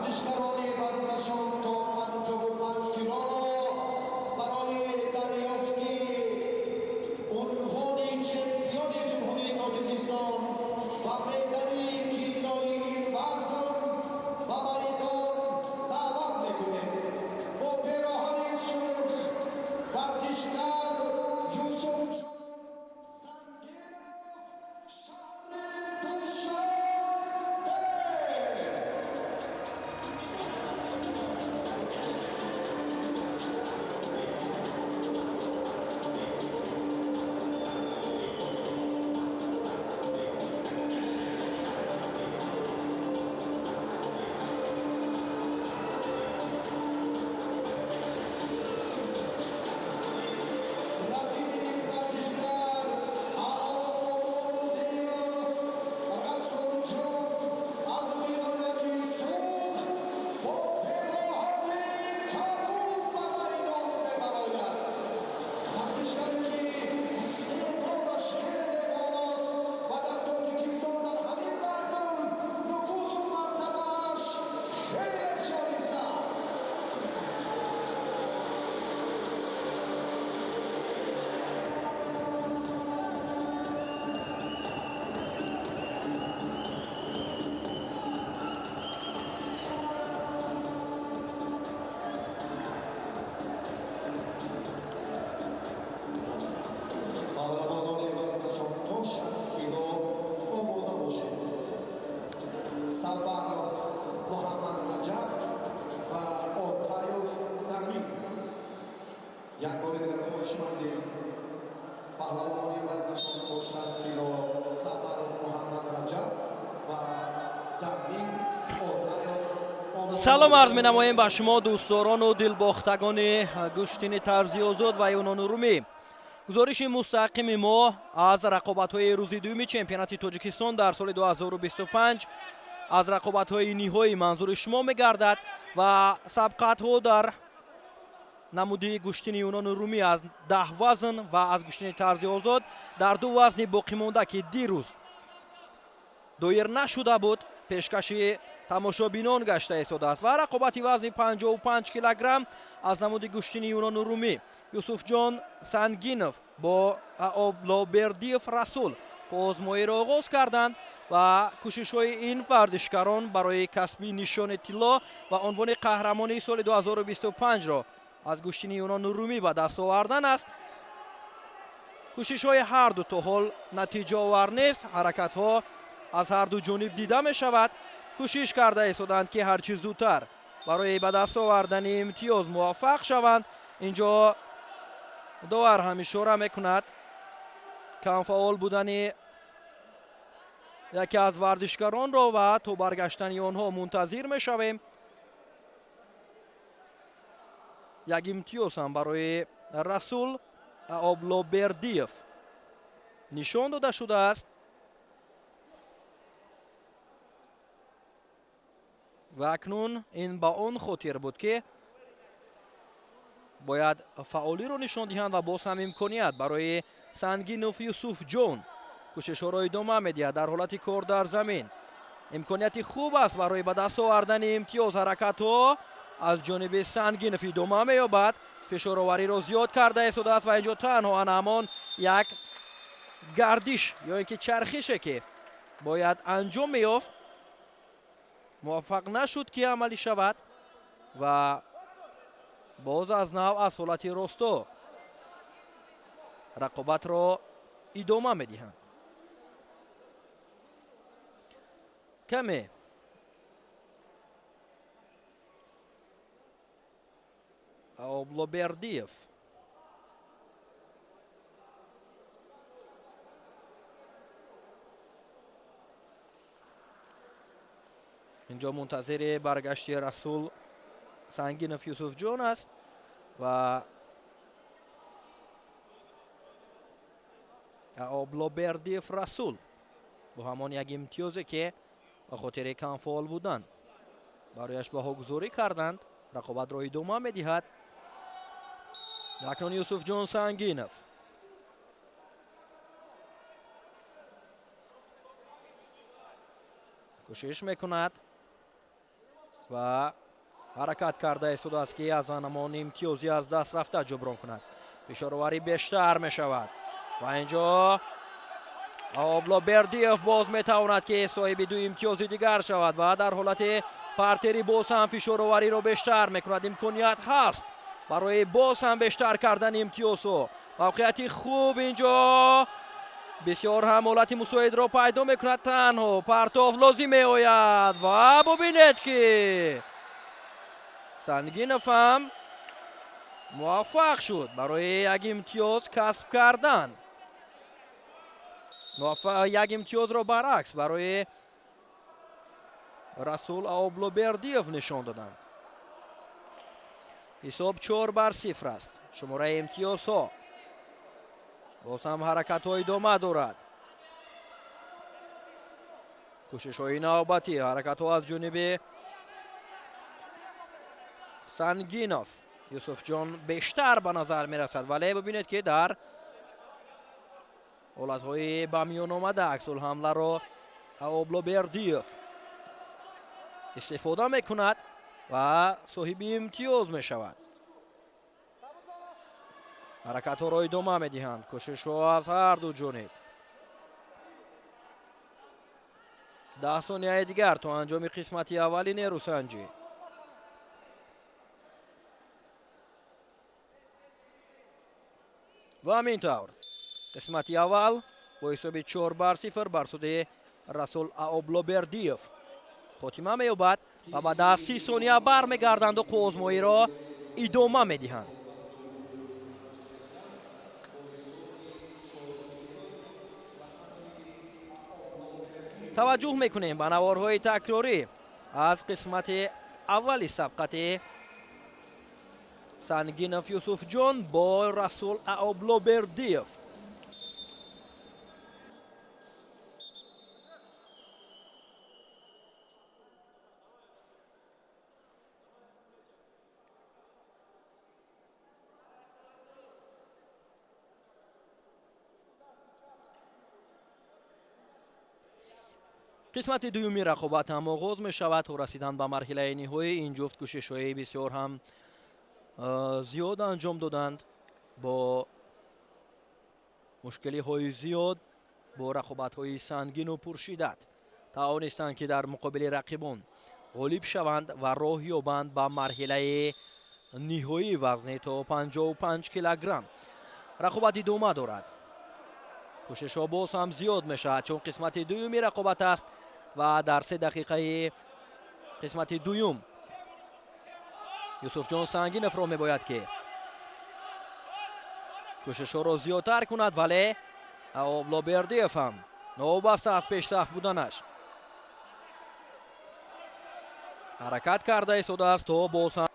Варзишгарони вазнашон то 55 килоро барои дарёфти унвони чемпиони Ҷумҳурии Тоҷикистон ва медали тиллоии вазн ба майдон даъват мекунем. Бо пероҳани сурх варзишгар Юсуфҷон Сангинов, шаҳри Душанбе. Рақиби варзишгар Аободиев Расулҷон аз вилояти Суғд бо пероҳани кабуд ба майдон мебарояд. Варзишгаре ки истеъдодаш хеле болост ва дар Тоҷикистон дар ҳамин вазн нуфузу мартабааш хеле шоиста. Паҳлавонони вазнашон то 60 кило омода бошед. Сафаров Муҳаммад Раҷаб ва Отаёв Дамир. Як бори дигар хоҳишмандем, паҳлавонони вазнашон то 60 кило Сафаров Муҳаммад Раҷаб ва Дамир Отаёв омода Салом арз бошед. менамоем ба шумо, дӯстдорону дилбохтагони гӯштини тарзи озод ва юнону румӣ. Гузориши мустақими мо аз рақобатҳои рӯзи дуюми чемпионати Тоҷикистон дар соли 2025 аз рақобатҳои ниҳоӣ манзури шумо мегардад ва сабқатҳо дар намуди гӯштини юнону румӣ аз 10 вазн ва аз гӯштини тарзи озод дар ду вазни боқимонда, ки дирӯз доир нашуда буд, пешкаши тамошобинон гашта истодааст. Ва рақобати вазни 55 килограмм аз намуди гӯштини юнону румӣ Юсуфҷон Сангинов бо Аоблобердиев Расул озмоиро оғоз карданд ва кӯшишҳои ин варзишгарон барои касби нишони тилло ва унвони қаҳрамонии соли 2025-ро аз гӯштини юнону румӣ ба даст овардан аст. Кӯшишҳои ҳарду то ҳол натиҷаовар нест. Ҳаракатҳо аз ҳарду ҷониб дида мешавад. Кӯшиш карда истоданд, ки ҳарчи зудтар барои ба даст овардани имтиёз муваффақ шаванд. Инҷо довар ҳам ишора мекунад камфаъол будани яке аз варзишгаронро ва то баргаштани онҳо мунтазир мешавем. Як имтиёз ҳам барои Расул Аоблобердиев нишон дода шудааст ва акнун ин ба он хотир буд, ки бояд фаъолиро нишон диҳанд ва боз ҳам имконият барои Сангинов Юсуфҷон кӯшишҳоро идома медиҳад дар ҳолати кор дар замин. Имконияти хуб аст барои ба даст овардани имтиёз. Ҳаракатҳо аз ҷониби Сангинов идома меёбад, фишоровариро зиёд карда истодааст ва инҷо танҳо ана ҳамон як гардиш ё ин ки чархише, ки бояд анҷом меёфт, муваффақ нашуд, ки амалӣ шавад ва боз аз нав аз ҳолати росто рақобатро идома медиҳанд. Каме Облобердиев инҷо мунтазири баргашти Расул Сангинов Юсуфҷон аст ва Облобердиев Расул бо ҳамон як имтиёзе, ки ба хотири камфаъол будан барояш баҳогузорӣ карданд, рақобатро идома медиҳад. Акнун Юсуфҷон Сангинов кӯшиш мекунад. Ва ҳаракат карда истодааст, ки аз ҳамон имтиёзи аз даст рафта ҷуброн кунад. Фишороварӣ бештар мешавад ва инҷо Облобердиев боз метавонад, ки соҳиби ду имтиёзи дигар шавад ва дар ҳолати партери боз ҳам фишоровариро бештар мекунад. Имконият ҳаст барои боз ҳам бештар кардани имтиёзҳо. Мавқеияти хуб инҷо бисёр ҳам ҳолати мусоидро пайдо мекунад. Танҳо партов лозим меояд ва бубинед, ки Сангинов ҳам муваффақ шуд барои як имтиёз касб кардан. Як имтиёзро баръакс барои Расул Аоблобердиев нишон доданд. Ҳисоб 4-0 аст. Шумораи имтиёзҳо боз ҳам ҳаракатҳо идома дорад. Кӯшишҳои навбатӣ, ҳаракатҳо аз ҷониби Сангинов Юсуфҷон бештар ба назар мерасад, вале бибинед, ки дар ҳолатҳои ба миён омада аксулҳамларо Аоблобердиев истифода мекунад ва соҳиби имтиёз мешавад. Ҳаракатҳоро идома медиҳанд, кӯшишҳо аз ҳар ду ҷониб. 10 сонияи дигар то анҷоми қисмати аввали нерӯсанҷӣ. Ва ҳамин тавр қисмати аввал бо ҳисоби 4-0 бар суди Расул Аоблобердиев хотима меёбад ва баъд аз 30 сония бармегарданду қӯозмоиро идома медиҳанд. Таваҷҷӯҳ мекунем ба наворҳои такрорӣ аз қисмати аввали сабқати Сангинов Юсуфҷон бо Расул Аоблобердиев. Қисмати дуюми рақобат ҳам оғоз мешавад. То расидан ба марҳилаи ниҳоӣ ин ҷуфт кӯшишҳои бисёр ҳам зиёд анҷом доданд, бо мушкилиҳои зиёд, бо рақобатҳои сангину пуршиддат тавонистанд, ки дар муқобили рақибон ғолиб шаванд ва роҳ ёбанд ба марҳилаи ниҳоии вазни то 55 килограмм. Рақобат идома дорад. Кӯшишҳо боз ҳам зиёд мешавад, чун қисмати дуюми рақобат аст ва дар 3 дақиқаи қисмати дуюм Юсуфҷон Сангиновро мебояд, ки кӯшишҳоро зиёдтар кунад, вале Аоблобердиев ҳам новобаста аз пешсаф буданаш ҳаракат карда истодааст то боз ҳам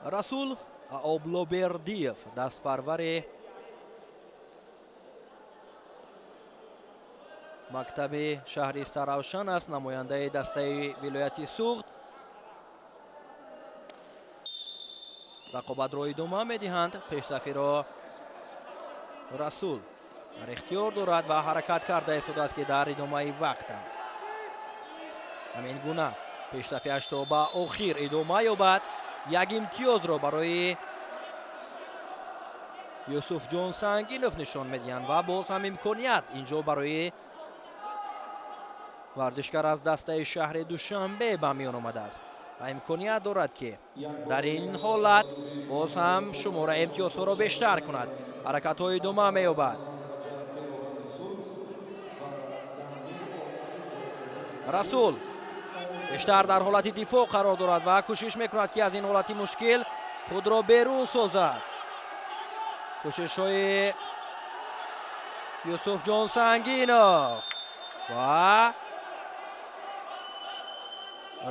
Расул Аоблобердиев дастпарвари мактаби шаҳри Истаравшан аст, намояндаи дастаи вилояти Суғд. Рақобатро идома медиҳанд. Пешсафиро Расул дар ихтиёр дорад ва ҳаракат карда истодааст, ки дар идомаи вақт ҳамин гуна пешсафиаш то ба охир идома ёбад. Як имтиёзро барои Юсуфҷон Сангинов нишон медиҳанд ва боз ҳам имконият инҷо барои варзишгар аз дастаи шаҳри Душанбе ба миён омадааст ва имконият дорад, ки дар ин ҳолат боз ҳам шумораи имтиёзҳоро бештар кунад. Ҳаракатҳо идома меёбад. Расул Бештар дар ҳолати дифоъ қарор дорад ва кӯшиш мекунад, ки аз ин ҳолати мушкил худро берун созад. Кӯшишҳои Юсуфҷон Сангинов ва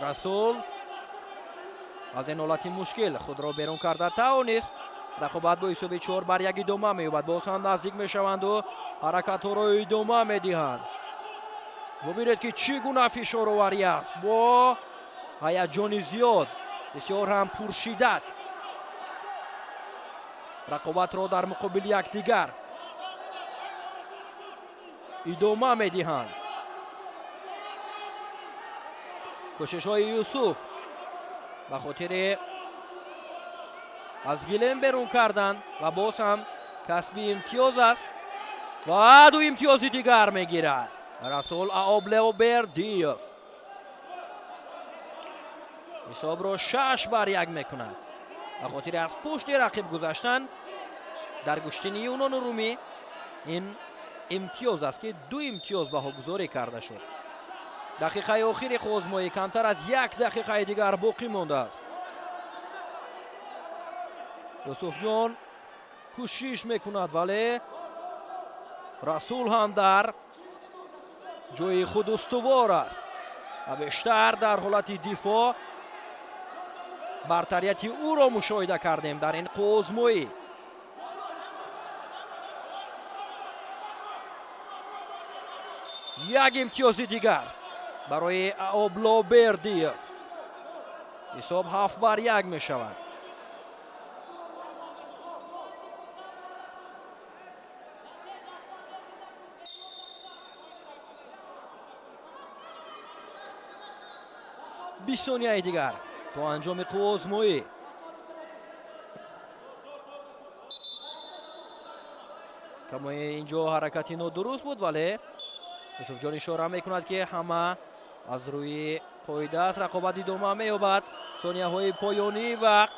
Расул аз ин ҳолати мушкил худро берун карда тавонист. Рақобат бо ҳисоби 4-1 идома меёбад. Боз ҳам наздик мешаванду ҳаракатҳоро идома медиҳанд. Бубинед, ки чӣ гуна фишороварӣ аст, бо ҳаяҷони зиёд, бисёр ҳам пуршиддат рақобатро дар муқобили якдигар идома медиҳанд. Кӯшишҳои Юсуф ба хотири аз гилем берун кардан ва боз ҳам касби имтиёз аст ва ду имтиёзи дигар мегирад Расул Аоблеобердиев. Ҳисобро 6-1 мекунад. Ба хотири аз пушти рақиб гузаштан дар гӯштини юнону румӣ ин имтиёз аст, ки ду имтиёз баҳогузорӣ карда шуд. Дақиқаи охири қувваозмоӣ, камтар аз як дақиқаи дигар боқӣ мондааст. Юсуфҷон кӯшиш мекунад, вале Расул ҳам дар ҷои худ устувор аст ва бештар дар ҳолати дифоъ бартарияти ӯро мушоҳида кардем дар ин қувваозмоӣ. Як имтиёзи дигар барои Аоблобердиев. Ҳисоб 7-1 мешавад. Бист сонияи дигар то анҷоми қувваозмоӣ. Камои инҷо ҳаракати нодуруст буд, вале Юсуфҷон ишора мекунад, ки ҳама аз рӯи қоида аст. Рақобат идома меёбад. Сонияҳои поёнии вақт.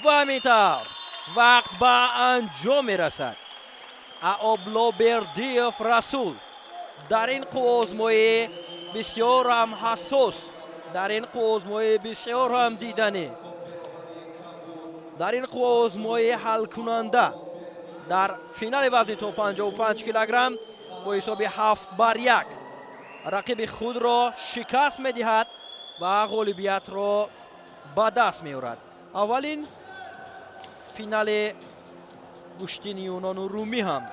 Ва ҳамин тавр вақт ба анҷом мерасад. Аоблобердиев Расул дар ин қувваозмоӣ бисёр ҳам ҳассос, дар ин қувваозмоӣ бисёр ҳам диданӣ, дар ин қувваозмоии ҳалкунанда дар финали вазни то 55 килограмм бо ҳисоби 7-1 рақиби худро шикаст медиҳад ва ғолибиятро ба даст меорад. Аввалин финали гӯштини юнону румӣ ҳам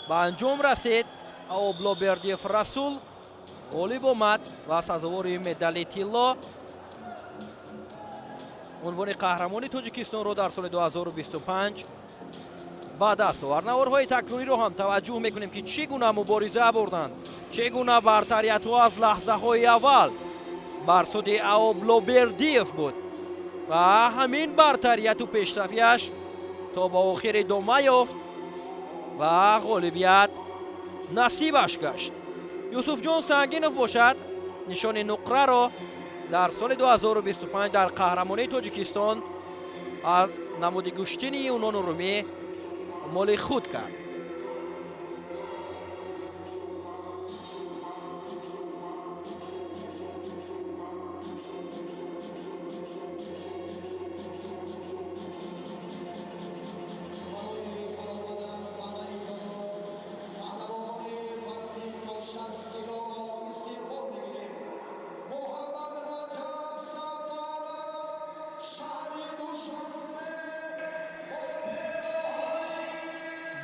ба анҷом расид. Аоблобердиев Расул ғолиб омад ва сазовори медали тилло, унвони қаҳрамони Тоҷикистонро дар соли 2025 ба даст овард. Наворҳои такрориро ҳам таваҷҷӯҳ мекунем, ки чӣ гуна мубориза бурданд, чӣ гуна бартариятҳо аз лаҳзаҳои аввал бар суди Аоблобердиев буд ва ҳамин бартарияту пешрафиаш то ба охир идома ёфт ва ғолибият насибаш гашт. Юсуфҷон Сангинов бошад нишони нуқраро дар соли 2025 дар қаҳрамонии Тоҷикистон аз намуди гӯштини юнону румӣ моли худ кард.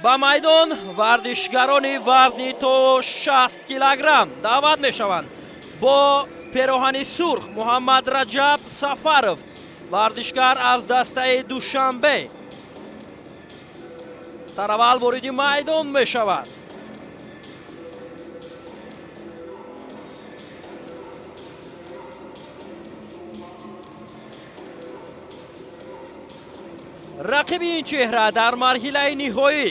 Ба майдон варзишгарони вазни то 60 килограмм даъват мешаванд. Бо пероҳани сурх Муҳаммад Раҷаб Сафаров, варзишгар аз дастаи Душанбе, сараввал вориди майдон мешавад. Рақиби ин чеҳра дар марҳилаи ниҳоӣ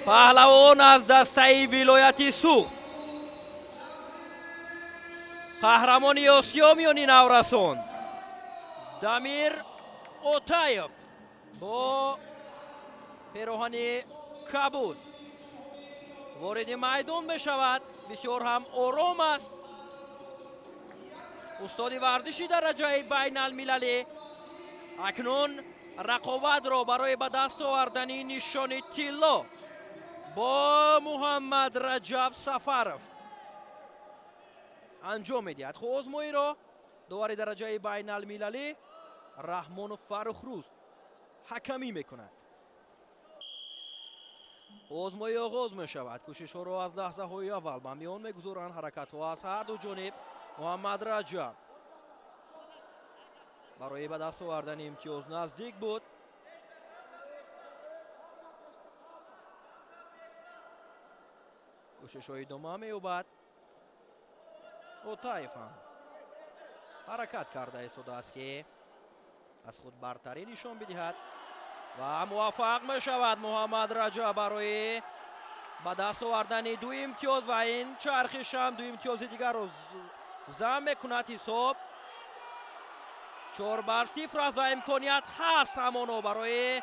паҳлавон аз дастаи вилояти Суғд, қаҳрамони Осиё миёни наврасон Дамир Отаев бо Пироҳани кабуд вориди майдон мешавад. Бисёр ҳам ором аст. Устоди варзиши дараҷаи байналмилалӣ акнун рақобатро барои ба даст овардани нишони тилло бо Муҳаммад Раҷаб Сафаров анҷом медиҳад. Қувваозмоиро довари дараҷаи байналмилалӣ Раҳмонов Фаррухрӯз ҳакамӣ мекунад. Қувваозмоӣ оғоз мешавад. Кӯшишҳоро аз лаҳзаҳои аввал ба миён мегузоранд. Ҳаракатҳо аз ҳар ду ҷониб. Муҳаммад Раҷаб барои ба даст овардани имтиёз наздик буд. Кӯшишҳо идома меёбад. Отаев ҳам ҳаракат карда истодааст, ки аз худ бартарӣ нишон бидиҳад ва муваффақ мешавад Муҳаммад Раҷаб барои ба даст овардани ду имтиёз ва ин чархиш ҳам ду имтиёзи дигарро зам мекунад. Ҳисоб 4-0 аст ва имконият ҳаст ҳамоно барои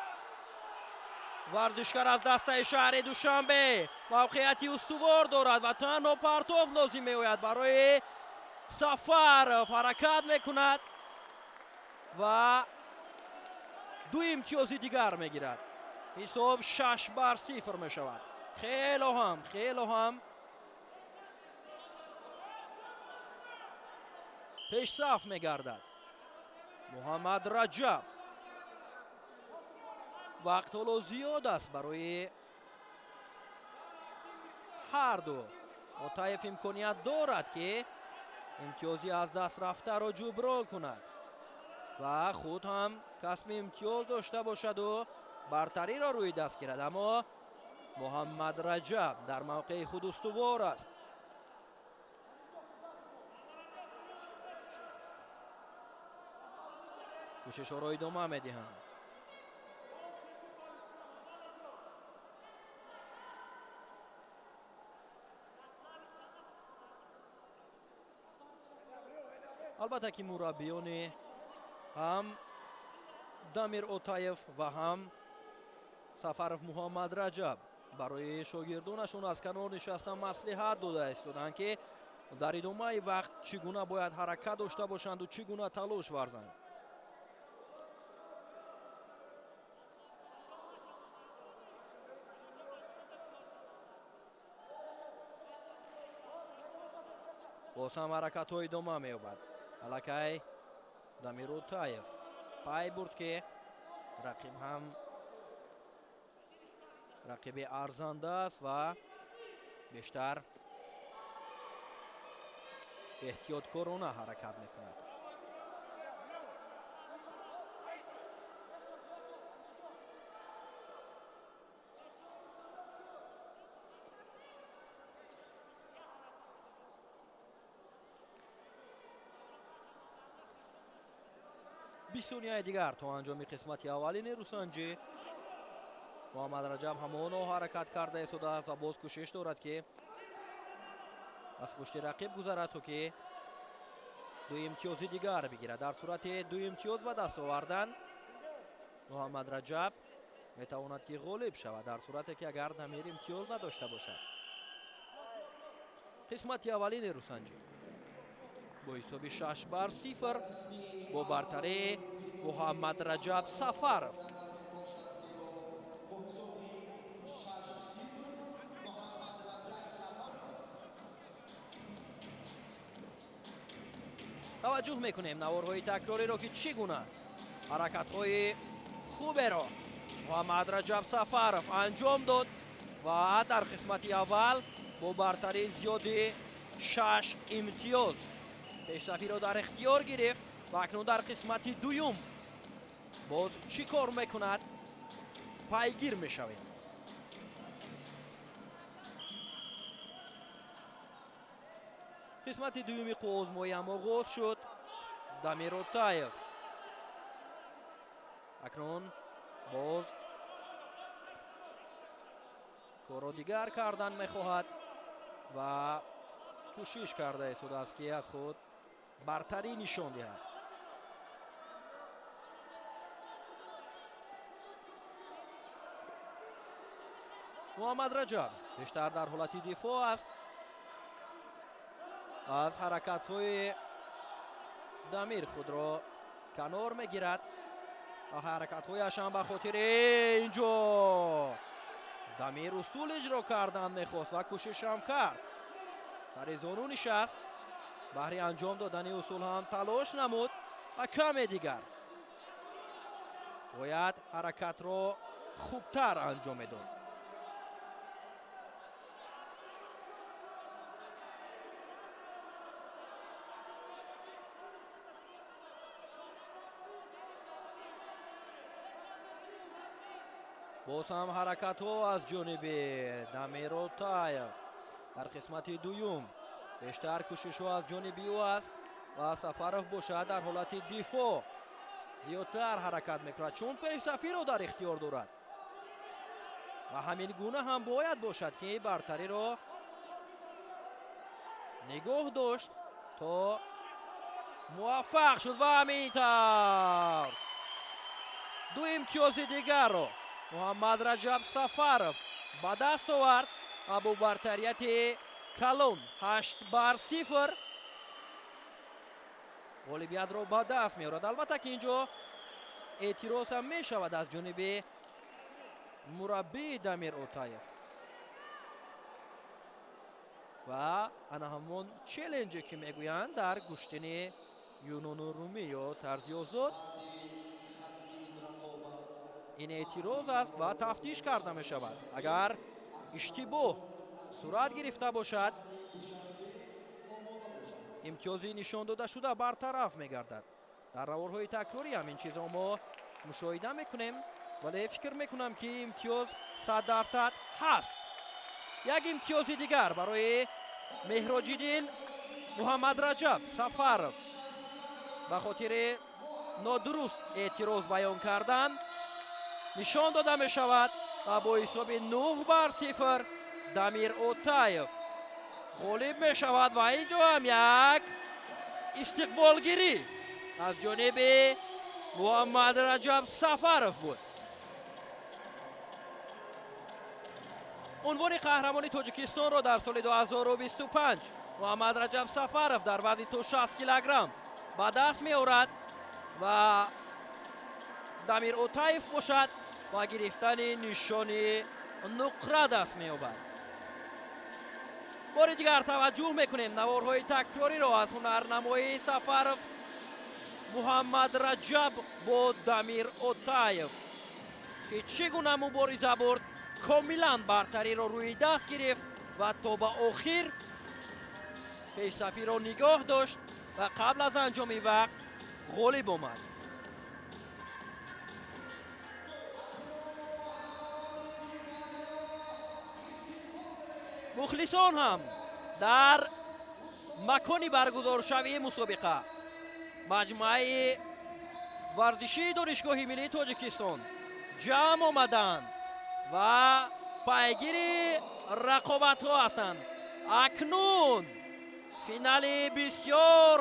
варзишгар аз дастаи шаҳри Душанбе. Мавқеияти устувор дорад ва танҳо партов лозим меояд барои Сафаров. Ҳаракат мекунад ва ду имтиёзи дигар мегирад. Ҳисоб 6-0 мешавад. Хело ҳам пешсаф мегардад Муҳаммад Раҷаб. Вақт ҳоло зиёд аст барои ҳар ду. Отаев имконият дорад, ки имтиёзи аз даст рафтаро ҷуброн кунад ва худ ҳам касби имтиёз дошта бошаду бартариро рӯи даст гирад. Аммо Муҳаммад Раҷаб дар мавқеи худ устувор аст. Кӯшишҳоро идома медиҳанд. Албатта ки мураббиёни ҳам Дамир Отаев ва ҳам Сафаров Муҳаммад Раҷаб барои шогирдонашон аз канор нишаста маслиҳат дода истоданд, ки дар идомаи вақт чӣ гуна бояд ҳаракат дошта бошанду чӣ гуна талош варзанд. Боз ҳам ҳаракатҳо идома меёбад. Аллакай Дамир Отаев пай бурд, ки рақиб ҳам рақиби арзанда аст ва бештар эҳтиёткорона ҳаракат мекунад. Бист сонияи дигар то анҷоми қисмати аввалини рӯсанҷӣ. Муҳаммад Раҷаб ҳамоно ҳаракат карда истодааст ва боз кӯшиш дорад, ки аз пушти рақиб гузарад, то ки ду имтиёзи дигар бигирад. Дар сурати ду имтиёз ба даст овардан Муҳаммад Раҷаб метавонад, ки ғолиб шавад, дар сурате ки агар Дамир имтиёз надошта бошад. Қисмати аввалини рӯсанҷӣ бо ҳисоби 6-0 бо бартарии Муҳаммад Раҷаб Сафаров. Таваҷҷӯҳ мекунем наворҳои такрориро, ки чӣ гуна ҳаракатҳои хуберо Муҳаммад Раҷаб Сафаров анҷом дод ва дар қисмати аввал бо бартарии зиёди 6 имтиёз пешсафиро дар ихтиёр гирифт ва акнун дар қисмати дуюм боз чӣ кор мекунад пайгир мешавем. Қисмати дуюми қувваозмоиам оғоз шуд. Дамир Отаев акнун боз корро дигар кардан мехоҳад ва кӯшиш карда истодааст, ки аз худ бартарӣ нишон диҳад. Муҳаммад Раҷаб бештар дар ҳолати дифоъ аст. Аз ҳаракатҳои Дамир худро канор мегирад ва ҳаракатҳояш ҳам ба хотири инҷо Дамир усул иҷро кардан мехост ва кӯшиш ҳам кард. Сари зону нишаст, баҳри анҷом додани усул ҳам талош намуд ва каме дигар бояд ҳаракатро хубтар анҷом медод. Боз ҳам ҳаракатҳо аз ҷониби Дамир Отаев дар қисмати дуюм бештар кӯшишҳо аз ҷониби ӯ аст ва Сафаров бошад дар ҳолати дифоъ зиёдтар ҳаракат мекунад, чун пешсафиро дар ихтиёр дорад ва ҳамин гуна ҳам бояд бошад ки бартариро нигоҳ дошт то муваффақ шуд ва ҳамин тавр ду имтиёзи дигарро Муҳаммад Раҷаб Сафаров ба даст овард ва бо бартарияти калон 8-0 ғолибиятро ба даст меорад. Албатта ки инҷо эътироз ҳам мешавад аз ҷониби мураббии Дамир Отаев ва ана ҳамон челленҷе ки мегӯянд дар гӯштини юнону румӣ ё тарзи озод ин эътироз аст ва тафтиш карда мешавад. Агар иштибоҳ сурат гирифта бошад, имтиёзи нишон додашуда бартараф мегардад. Дар наворҳои такрорӣ ҳамин чизро мо мушоҳида мекунем, вале фикр мекунам ки имтиёз 100% ҳаст. Як имтиёзи дигар барои Меҳроҷиддин Муҳаммад Раҷаб Сафаров ба хотири нодуруст эътироз баён кардан нишон дода мешавад ва бо ҳисоби 9-0 Дамир Отаев ғолиб мешавад ва инҷо ҳам як истиқболгирӣ аз ҷониби Муҳаммад Раҷаб Сафаров буд. Унвони қаҳрамони Тоҷикистонро дар соли 2025 Муҳаммад Раҷаб Сафаров дар вазни то 60 килограмм ба даст меорад ва Дамир Отаев бошад ба гирифтани нишони нуқра даст меёбад. Бори дигар таваҷҷӯҳ мекунем наворҳои такрориро аз ҳунарнамоии Сафаров Муҳаммад Раҷаб бо Дамир Отаев ки чӣ гуна мубориза бурд, комилан бартариро рӯи даст гирифт ва то ба охир пешсафиро нигоҳ дошт ва қабл аз анҷоми вақт ғолиб омад. Мухлисон ҳам дар макони баргузоршавии мусобиқа маҷмӯаи варзишии Донишгоҳи миллии Тоҷикистон ҷамъ омаданд ва пайгири рақобатҳо ҳастанд. Акнун финали бисёр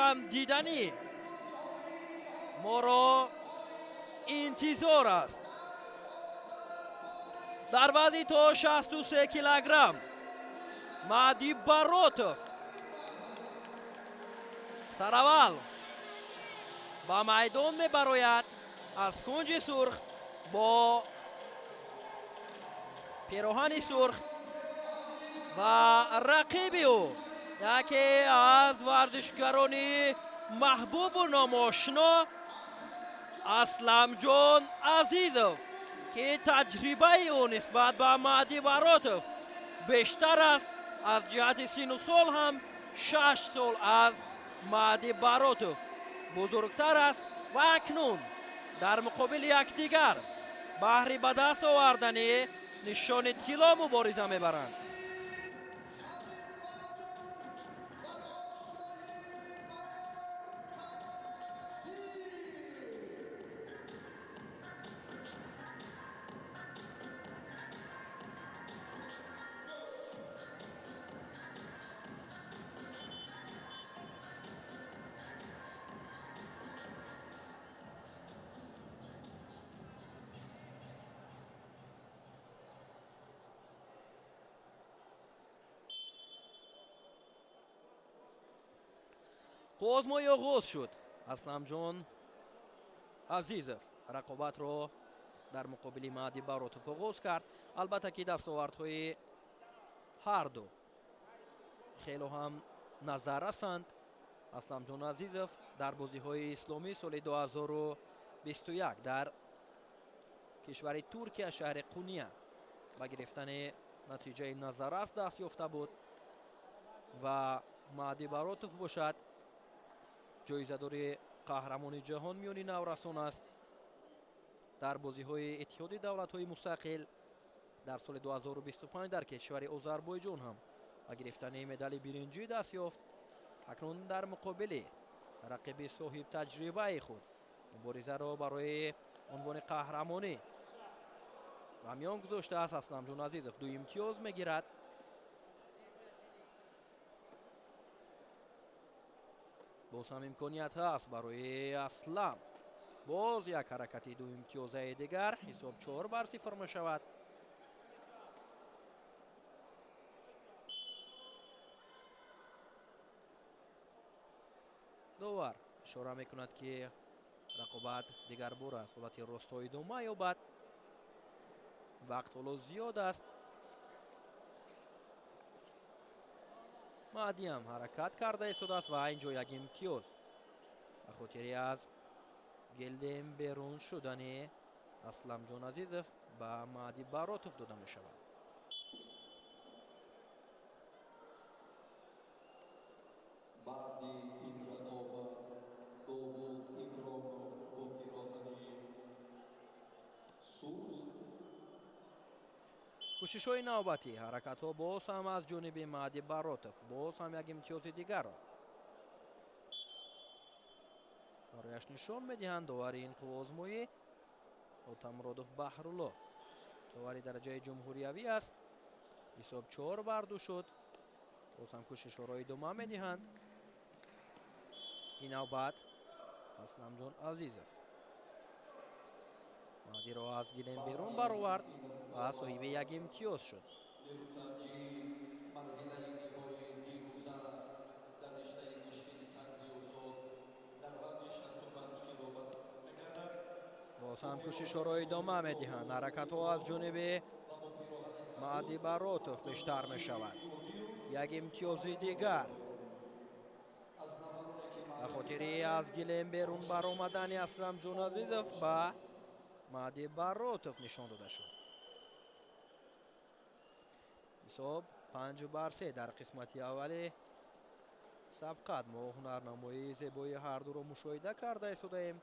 ҳам диданӣ моро интизор аст. Дар вазни то 63 килограмм Маҳди Баротов сараввал ба майдон мебарояд аз кунҷи сурх бо пироҳани сурх ва рақиби ӯ яке аз варзишгарони маҳбубу номошино Асламҷон Азизов ки таҷрибаи ӯ нисбат ба Маҳди Баротов бештар аст, аз ҷиҳати сину сол ҳам 6 сол аз Маҳди Баротов бузургтар аст ва акнун дар муқобили якдигар баҳри ба даст овардани нишони тилло мубориза мебаранд. Қувваозмоӣ оғоз шуд. Асламҷон Азизов рақобатро дар муқобили Маҳди Баротов оғоз кард. Албатта ки дастовардҳои ҳарду хело ҳам назаррасанд. Асламҷон Азизов дар бозиҳои исломӣ соли 2021 дар кишвари Туркия, шаҳри Қуния, ба гирифтани натиҷаи назаррас даст ёфта буд ва Маҳди Баротов бошад ҷоизадори қаҳрамони ҷаҳон миёни наврасон аст дар бозиҳои Иттиҳоди давлатҳои мустақил дар соли 2025 дар кишвари Озарбойҷон ҳам ба гирифтани медали биринҷӣ даст ёфт. Акнун дар муқобили рақиби соҳибтаҷрибаи худ муборизаро барои унвони қаҳрамонӣ ба миён гузоштааст. Асламҷон Азизов 2 имтиёз мегирад. Боз ҳам имконият ҳаст барои Аслам. Боз як ҳаракати 2 имтиёзаи дигар, ҳисоб 4-0 мешавад. Довар ишора мекунад, ки рақобат дигарбор аз ҳолати ростҳо идома ёбад. Вақт ҳоло зиёд аст. Маҳдӣ ҳам ҳаракат карда истодааст ва инҷо як имтиёз ба хотири аз гилдем берун шудани Асламҷон Азизов ба Маҳди Баротов дода мешавад. Баъди ин рақобат Довуд Икромов бо пироҳани сурх. Кӯшишҳои навбатӣ, ҳаракатҳо боз ҳам аз ҷониби Маҳди Баротов, боз ҳам як имтиёзи дигарро барояш нишон медиҳанд. Довари ин қувваозмоӣ Отамуродов Баҳрулло довари дараҷаи ҷумҳуриявӣ аст. Ҳисоб 4-2 шуд. Боз ҳам кӯшишҳоро идома медиҳанд. Ин навбат Асламҷон Азизов Маҳдиро аз гилем берун баровард ва соҳиби як имтиёз шуд. Боз ҳам кӯшишҳоро идома медиҳанд. Ҳаракатҳо аз ҷониби Маҳди Баротов бештар мешавад. Як имтиёзи дигар ба хотири аз гилем берун баромадани Асламҷон Азизов ба Маҳди Баротов нишон дода шуд. Ҳисоб 5-3 дар қисмати аввали сабқат. Мо ҳунарнамоии зебои ҳардуро мушоҳида карда истодаем.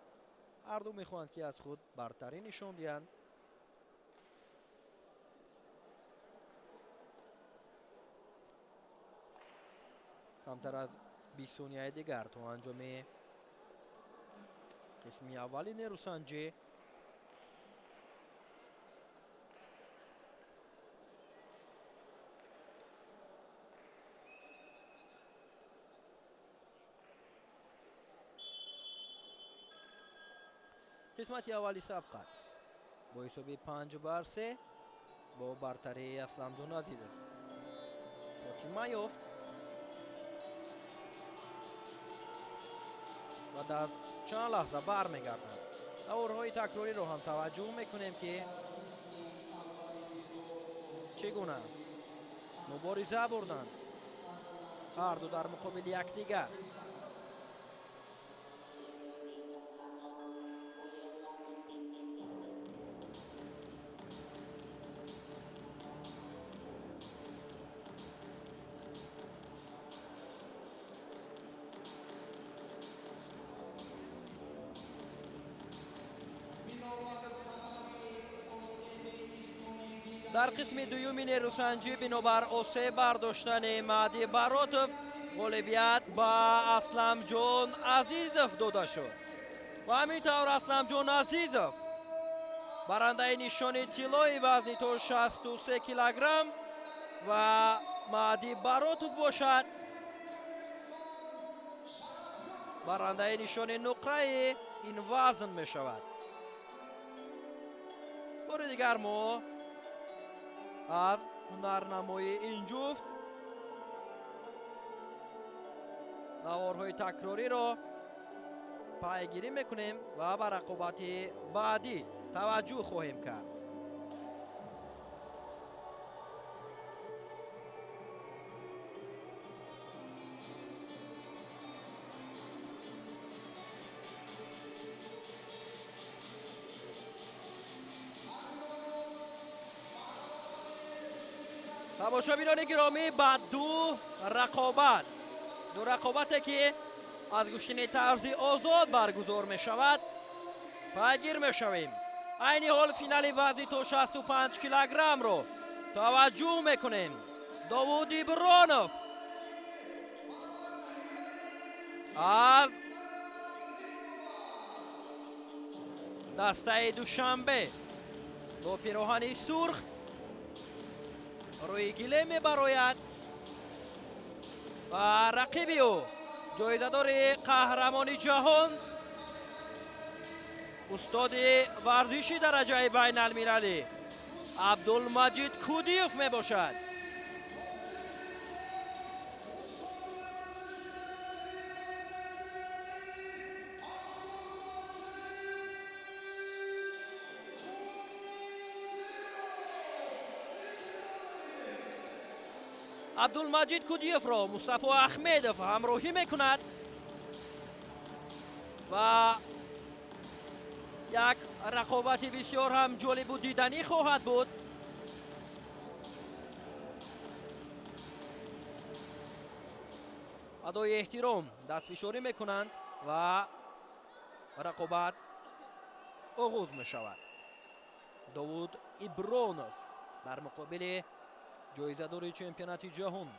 Ҳарду мехоҳанд, ки аз худ бартарӣ нишон диҳанд. Камтар аз 20 сонияи дигар то анҷоми қисми аввали нерӯсанҷӣ. Қисмати аввали сабқат бо ҳисоби 5-3 бо бартарии Асламҷон Азизов хотима ёфт. Баъд аз чанд лаҳза бармегарданд. Наворҳои такрориро ҳам таваҷҷӯҳ мекунем, ки чӣ гуна мубориза бурданд ҳарду дар муқобили якдигар. Дар қисми дуюми нерӯсанҷӣ бинобар осеб бардоштани Маҳди Баротов ғолибият ба Асламҷон Азизов дода шуд. Ва ҳамин тавр Асламҷон Азизов барандаи нишони тиллои вазни то 63 килограмм ва Маҳди Баротов бошад барандаи нишони нуқраи ин вазн мешавад. Бори дигар мо аз ҳунарнамоии ин ҷуфт Наворҳои такрориро пайгирӣ мекунем ва ба рақобати баъдӣ таваҷҷӯҳ хоҳем кард. Тамошобинони гиромӣ, ба ду рақобат, ду рақобате ки аз гӯштини тарзи озод баргузор мешавад, пайгир мешавем. Айни ҳол финали вазни то 65 килограммро таваҷҷӯҳ мекунем. Довуд Ибронов аз дастаи Душанбе бо пироҳани сурх рӯи гилем мебарояд ва рақиби ӯ ҷоизадори қаҳрамони ҷаҳон, устоди варзиши дараҷаи байналмилалӣ Абдулмаҷид Кудиев мебошад. Абдулмаҷид Кудиевро Мустафо Ахмедов ҳамроҳӣ мекунад ва як рақобати бисёр ҳам ҷолибу диданӣ хоҳад буд. Адои эҳтиром дастфишорӣ мекунанд ва рақобат оғоз мешавад. Довуд Ибронов дар муқобили ҷоизадори чемпионати ҷаҳон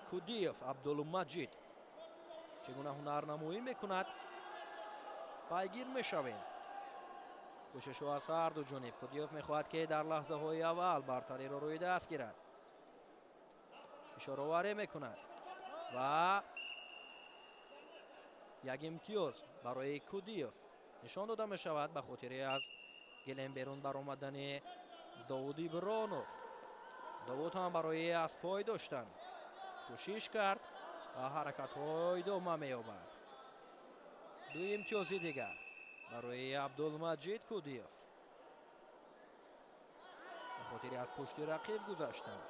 Кудиев Абдулмаҷид чӣ гуна ҳунарнамоӣ мекунад, пайгир мешавем. Кӯшишҳо аз ҳарду ҷониб. Кудиев мехоҳад, ки дар лаҳзаҳои аввал бартариро рӯи даст гирад. Фишороварӣ мекунад ва як имтиёз барои Кудиев нишон дода мешавад ба хотири аз гилем берун баромадани Довуд Ибронов. Довуд ҳам барои аз пой доштан кӯшиш кард ва ҳаракатҳо идома меёбад. Ду имтиёзи дигар барои Абдулмаҷид Кудиев ба хотири аз пушти рақиб гузаштан.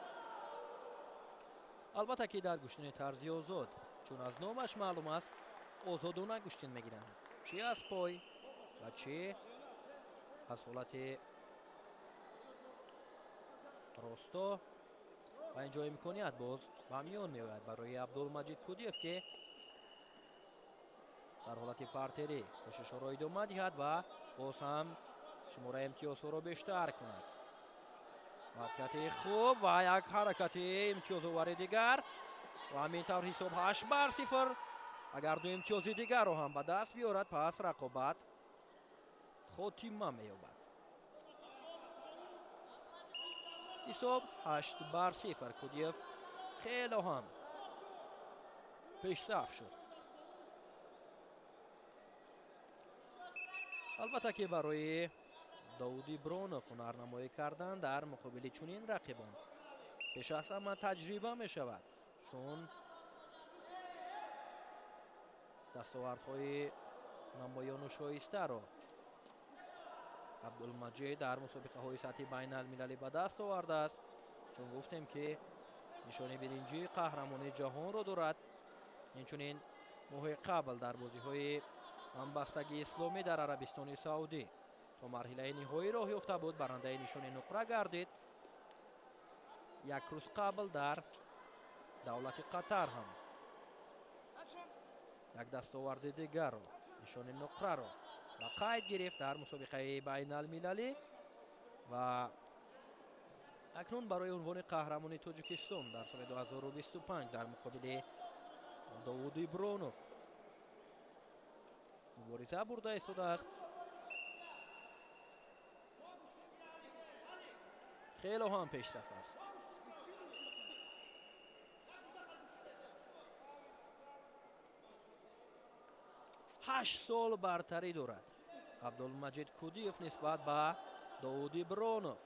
Албатта ки дар гӯштини тарзи озод, чун аз номаш маълум аст, озодона гӯштин мегиранд, чӣ аз пой ва чӣ аз ҳолати росто. Ва инҷо имконият боз ба миён меояд барои Абдулмаҷид Кудиев, ки дар ҳолати партерӣ кӯшишҳоро идома диҳад ва боз ҳам шумораи имтиёзҳоро бештар кунад. Мавқеияти хуб ва як ҳаракати имтиёзовари дигар ва ҳамин тавр ҳисоб 8-0. Агар ду имтиёзи дигарро ҳам ба даст биёрад, пас рақобат хотима меёбад. Ҳисоб 8-0. Кудиев хело ҳам пешсаф шуд. Албатта ки барои Довуд Ибронов ҳунарнамоӣ кардан дар муқобили чунин рақибон пеш аз ҳама таҷриба мешавад, чун дастовардҳои намоёну шоистаро Абдулмаҷид дар мусобиқаҳои сатҳи байналмилалӣ ба даст овардааст. Чун гуфтем ки нишони биринҷии қаҳрамони ҷаҳонро дорад. Инчунин моҳи қабл дар бозиҳои ҳамбастагии исломӣ дар Арабистони Саудӣ то марҳилаи ниҳоӣ роҳ ёфта буд, барандаи нишони нуқра гардид. Як рӯз қабл дар давлати Қатар ҳам як дастоварди дигарро, нишони нуқраро ба қайд гирифт дар мусобиқаи байналмилалӣ ва акнун барои унвони қаҳрамони Тоҷикистон дар соли 2025 дар муқобили Довуд Ибронов мубориза бурда истодааст. Хело ҳам пешсаф аст. 8 сол бартарӣ дорад Абдулмаҷид Кудиев нисбат ба Довуд Ибронов.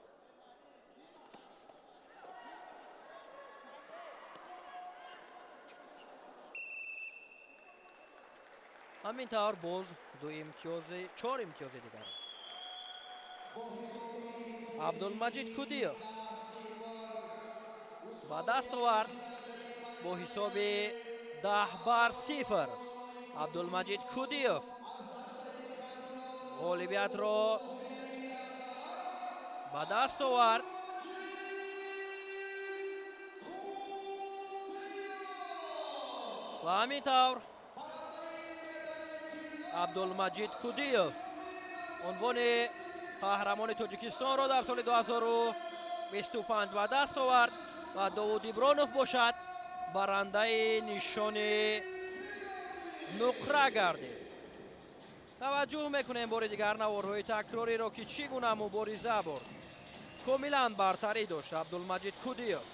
Ҳамин тавр боз ду имтиёзи, чор имтиёзи дигар. Абдулмаҷид Кудиев ба даст овард бо ҳисоби 10-0. Абдулмаҷид Кудиев ғолибиятро ба даст овард. Ва ҳамин тавр Абдулмаҷид Кудиев унвони қаҳрамони Тоҷикистонро дар соли 2025 ба даст овард ва Довуд Ибронов бошад барандаи нишони нуқра гардид. Таваҷҷӯҳ мекунем бори дигар наворҳои такрориро, ки чӣ гуна мубориза бурд. Комилан бартарӣ дошт Абдулмаҷид Кудиев.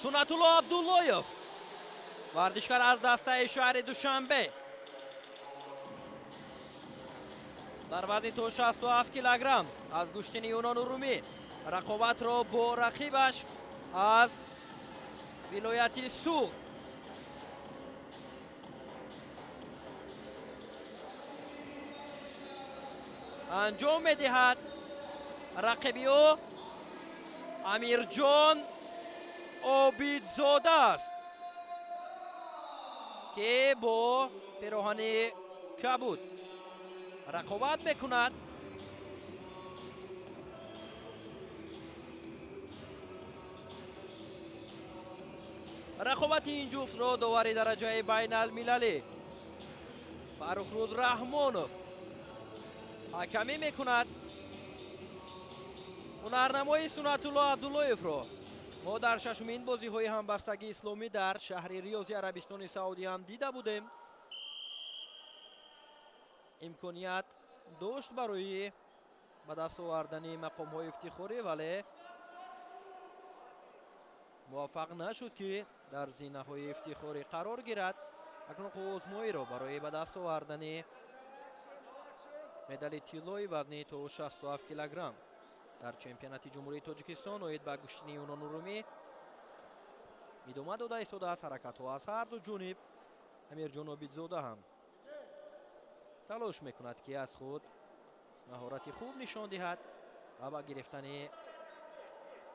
Сунатулло Абдуллоев варзишкар аз дастаи шаҳри Душанбе дар вазни то 67 килограмм аз гӯштини Юнону Румӣ рақобатро бо рақибаш аз вилояти Суғд анҷом медиҳад. Рақиби ӯ Амирҷон Обидзода аст, ки бо пироҳани кабуд рақобат мекунад. Рақобати ин ҷуфтро довари дараҷаи байналмилалӣ Фаррухруз Раҳмонов ҳакамӣ мекунад. Ҳунарнамои Сунатулло Абдуллоевро мо дар шашумин бозиҳои ҳамбастагии исломӣ дар шаҳри Риёзи Арабистони Саудӣ ҳам дида будем. Имконият дошт барои ба даст овардани мақомҳои ифтихорӣ, вале муваффақ нашуд, ки дар зинаҳои ифтихорӣ қарор гирад. Акнун қувваозмоиро барои ба даст овардани медали тиллои вазни то 67 килограмм дар чемпионати Ҷумҳурии Тоҷикистон оид ба гӯштини Юнону Румӣ идома дода истодааст. Ҳаракатҳо аз ҳар ду ҷониб. Амирҷон Обидзода ҳам талош мекунад, ки аз худ маҳорати хуб нишон диҳад ва ба гирифтани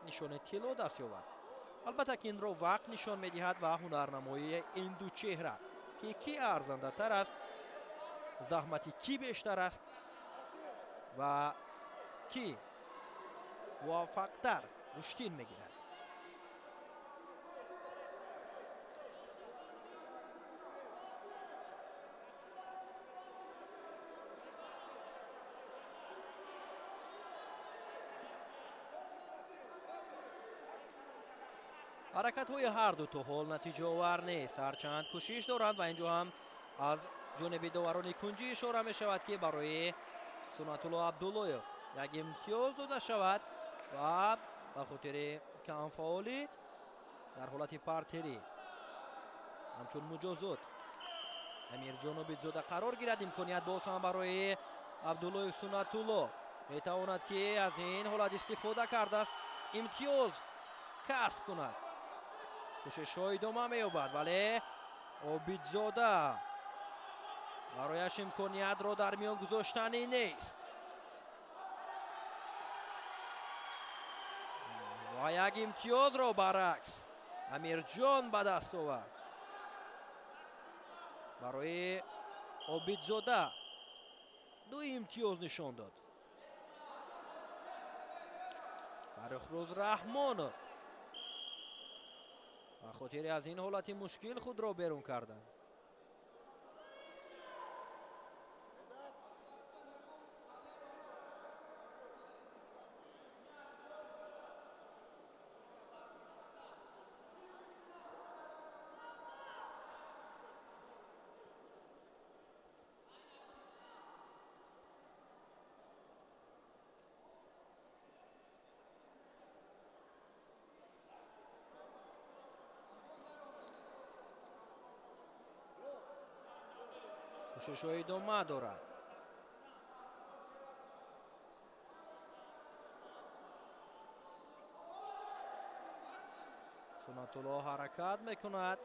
нишони тилло даст ёбад. Албатта ки инро вақт нишон медиҳад ва ҳунарнамоии ин ду чеҳра, ки кӣ арзандатар аст, заҳмати кӣ бештар аст ва кӣ муваффақтар гӯштин мегирад. Ҳаракатҳои ҳар ду то ҳол натиҷаовар нест, ҳарчанд кӯшиш доранд ва инҷо ҳам аз ҷониби доварони кунҷӣ ишора мешавад, ки барои Сунатулло Абдуллоев як имтиёз дода шавад ва ба хотири камфаъолӣ дар ҳолати партерӣ ҳамчун муҷозот Амирҷон Обидзода қарор гирад. Имконият боз ҳам барои Абдуллоев Сунатулло, метавонад, ки аз ин ҳолат истифода кардааст, имтиёз касб кунад. Кӯшишҳо идома меёбад, вале Обидзода барояш имкониятро дар миён гузоштанӣ нест ва як имтиёзро баръакс Амирҷон ба даст овард. Барои Обидзода ду имтиёз нишон дод. Фаррухруз Раҳмонов Ба хотири аз ин ҳолати мушкил худро берун карданд. Кӯшишҳо идома дорад. Суннатулло ҳаракат мекунад.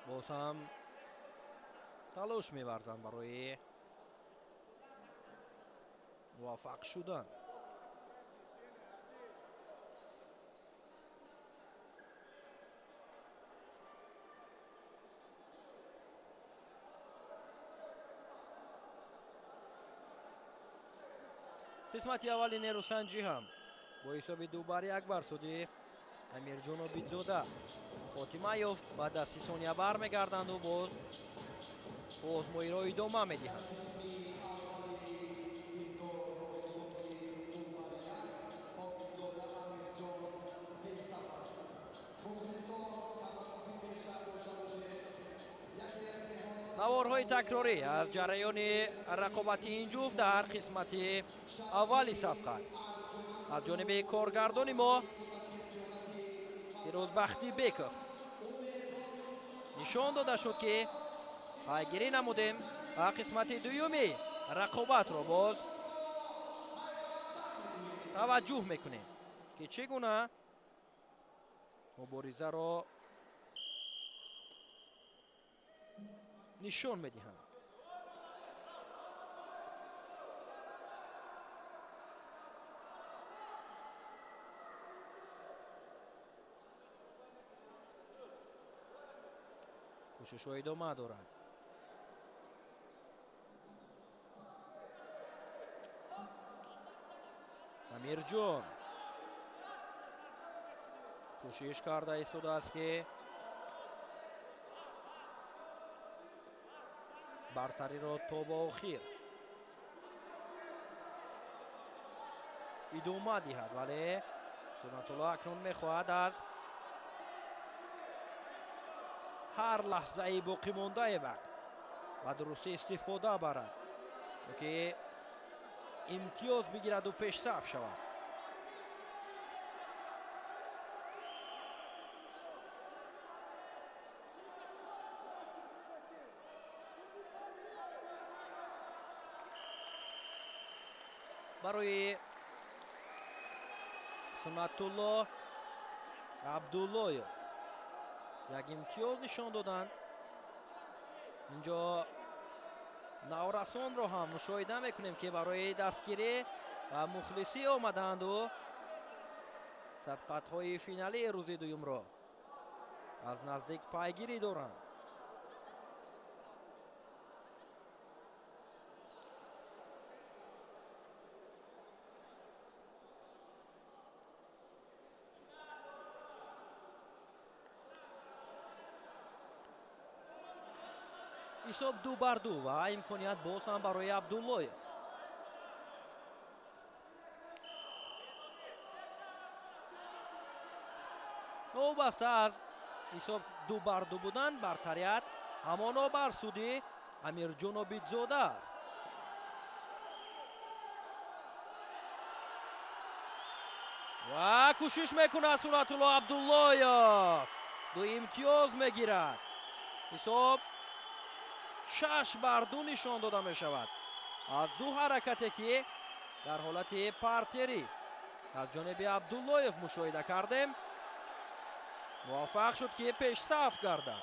Боз ҳам талош меварзанд барои муваффақ шудан. Қисмати аввали нерӯсанҷӣ ҳам бо ҳисоби 2-1 бар суди Амирҷон Обидзода хотима ёфт. Баъд аз 30 сония бармегарданду боз озмоиро идома медиҳанд. Наворҳои такрорӣ аз ҷараёни рақобати ин ҷуфт дар қисмати аввали сабқат аз ҷониби коргардони мо Фирӯзбахти Беков нишон дода шуд, ки пайгирӣ намудем ва қисмати дуюми рақобатро боз таваҷҷӯҳ мекунем, ки чӣ гуна муборизаро нишон медиҳанд. Кӯшишҳо идома дорад. Амирҷон кӯшиш карда истодааст, ки бартариро то ба охир идома диҳад, вале Суннатулло акнун мехоҳад аз ҳар лаҳзаи боқимондаи вақт ба дурустӣ истифода барад, то ки имтиёз бигираду пешсаф шавад. Барои Суннатулло Абдуллоев як имтиёз нишон доданд. Инҷо наврасонро ҳам мушоҳида мекунем, ки барои дастгирӣ ва мухлисӣ омадаанду сабқатҳои финалии рӯзи дуюмро аз наздик пайгирӣ доранд. Ҳисоб 2-2 ва имконият боз ҳам барои Абдуллоев. Новобаста аз ҳисоб 2-2 будан, бартарият ҳамоно бар суди Амирҷон Обидзода аст. Ва кӯшиш мекунад Суннатулло Абдуллоев. 2 имтиёз мегирад. Ҳисоб 6-2 нишон дода мешавад. Аз ду ҳаракате, ки дар ҳолати партерӣ аз ҷониби Абдуллоев мушоҳида кардем, муваффақ шуд, ки пешсаф гардад.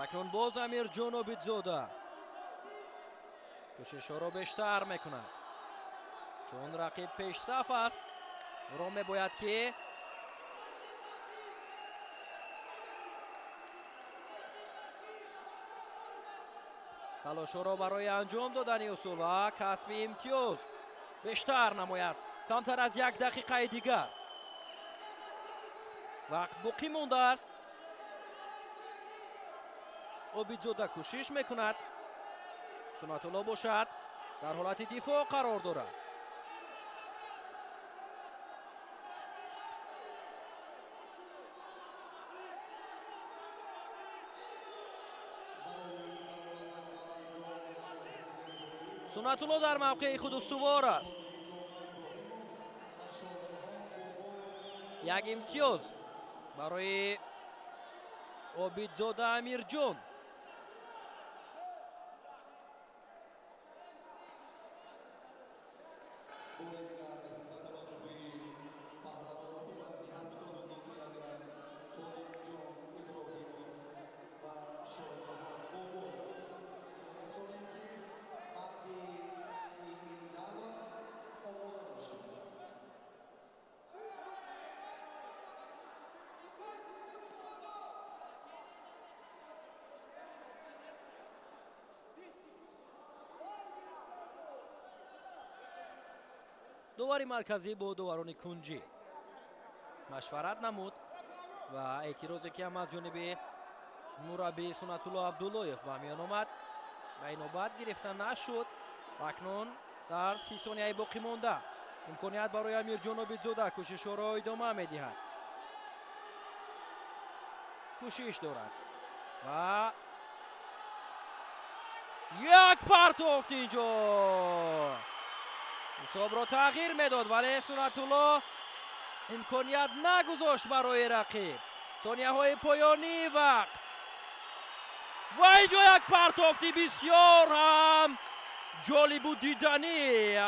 Акнун боз Амирҷон Обидзода Кӯшишҳоро бештар мекунад. Чун рақиб пешсаф аст, ӯро мебояд ки талошҳоро барои анҷом додани усул ва касби имтиёз бештар намояд. Камтар аз як дақиқаи дигар вақт боқӣ мондааст. Обидзода кӯшиш мекунад. Суннатулло бошад дар ҳолати дифоъ қарор дорад. Суннатулло дар мавқеи худ устувор аст. Як имтиёз барои Обидзода Амирҷон. Довари марказӣ бо доварони кунҷӣ машварат намуд ва эътирозе ки ҳам аз ҷониби мураббӣ Суннатулло Абдуллоев ба миён омад ба инобат гирифта нашуд. Акнун дар 30 сонияи боқӣ монда имконият барои Амирҷон Обидзода кӯшишҳоро идома медиҳад. Кӯшиш дорад ва як партофт инҷо ҳисобро тағйир медод, вале Суннатулло имконият нагузошт барои рақиб. Сонияҳои поёнии вақт ва инҷо як партофти бисёр ҳам ҷолибу диданӣ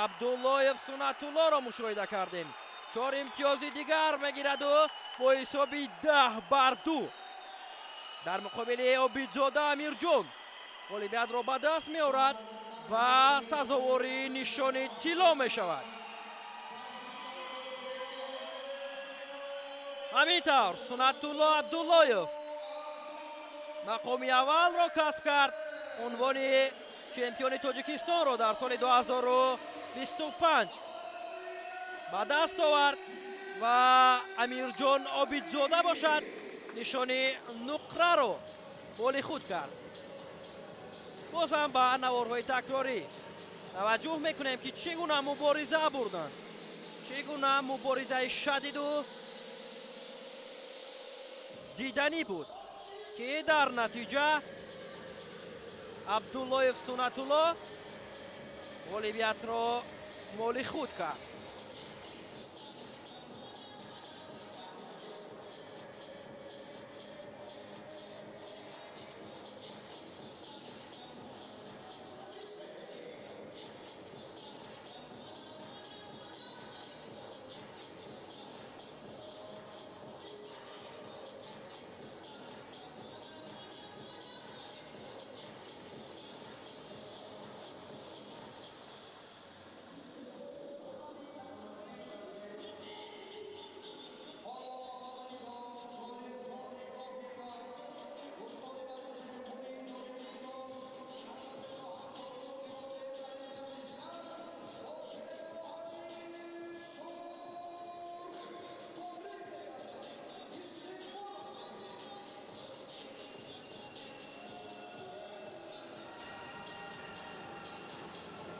Абдуллоев Суннатуллоро мушоҳида кардем. 4 имтиёзи дигар мегираду бо ҳисоби 10-2 дар муқобили Обидзода Амирҷон ғолибиятро ба даст меорад ва сазовори нишони тилло мешавад. Ҳамин тавр Суннатулло Абдуллоев мақоми аввалро касб кард, унвони чемпиони Тоҷикистонро дар соли 2025 ба даст овард ва Амирҷон Обидзода бошад нишони нуқраро моли худ кард. Боз ҳам ба наворҳои такрорӣ таваҷҷӯҳ мекунем ки чӣ гуна мубориза бурданд, чӣ гуна муборизаи шадиду диданӣ буд ки дар натиҷа Абдуллоев Суннатулло ғолибиятро моли худ кард.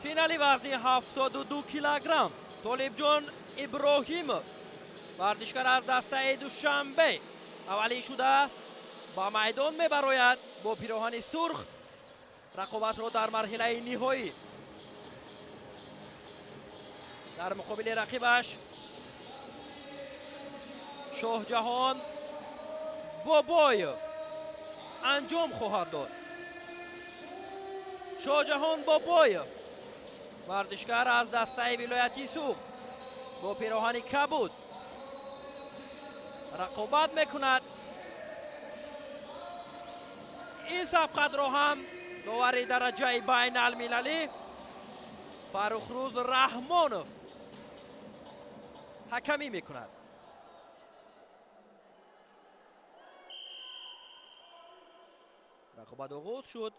Финали вазни 72 килограмм Толибҷон Иброҳимов варзишгар аз дастаи Душанбе аввалин шуда ба майдон мебарояд бо пироҳани сурх. Рақобатро дар марҳилаи ниҳоӣ дар муқобили рақибаш Шоҳҷаҳон Бобоев анҷом хоҳад дод. Шоҳҷаҳон Бобоев варзишгар аз дастаи вилояти Суғд бо пироҳани кабуд рақобат мекунад. Ин сабқатро ҳам довари дараҷаи байналмилалӣ Фаррухрӯз Раҳмонов ҳакамӣ мекунад. Рақобат оғоз шуд.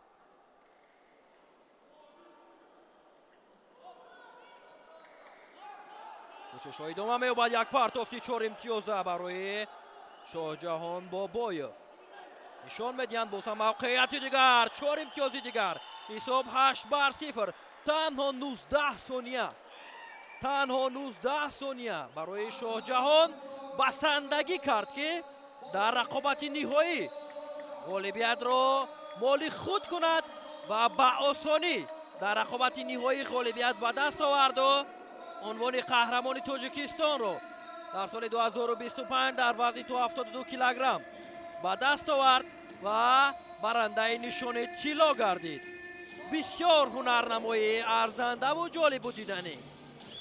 Кӯшишҳо идома меёбад. Як партофти 4 имтиёза барои Шоҳҷаҳон Бобоев. Нишон медиҳанд боз ҳам мавқеияти дигар, 4 имтиёзи дигар. Ҳисоб 8-0. Танҳо 19 сония. Танҳо 19 сония барои Шоҳҷаҳон басандагӣ кард, ки дар рақобати ниҳоӣ ғолибиятро моли худ кунад ва ба осонӣ дар рақобати ниҳоӣ ғолибият ба даст оварду унвони қаҳрамони Тоҷикистонро дар соли 2025 дар вазни то 72 килограмм ба даст овард ва барандаи нишони тилло гардид. Бисёр ҳунарнамоии арзандаву ҷолибу диданӣ.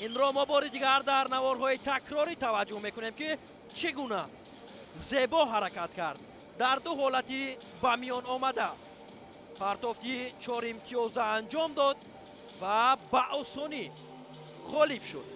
Инро мо бори дигар дар наворҳои такрорӣ таваҷҷӯҳ мекунем, ки чӣ гуна зебо ҳаракат кард дар ду ҳолати ба миён омада. Партофти 4 имтиёза анҷом дод ва ба осонӣ ғолиб шуд.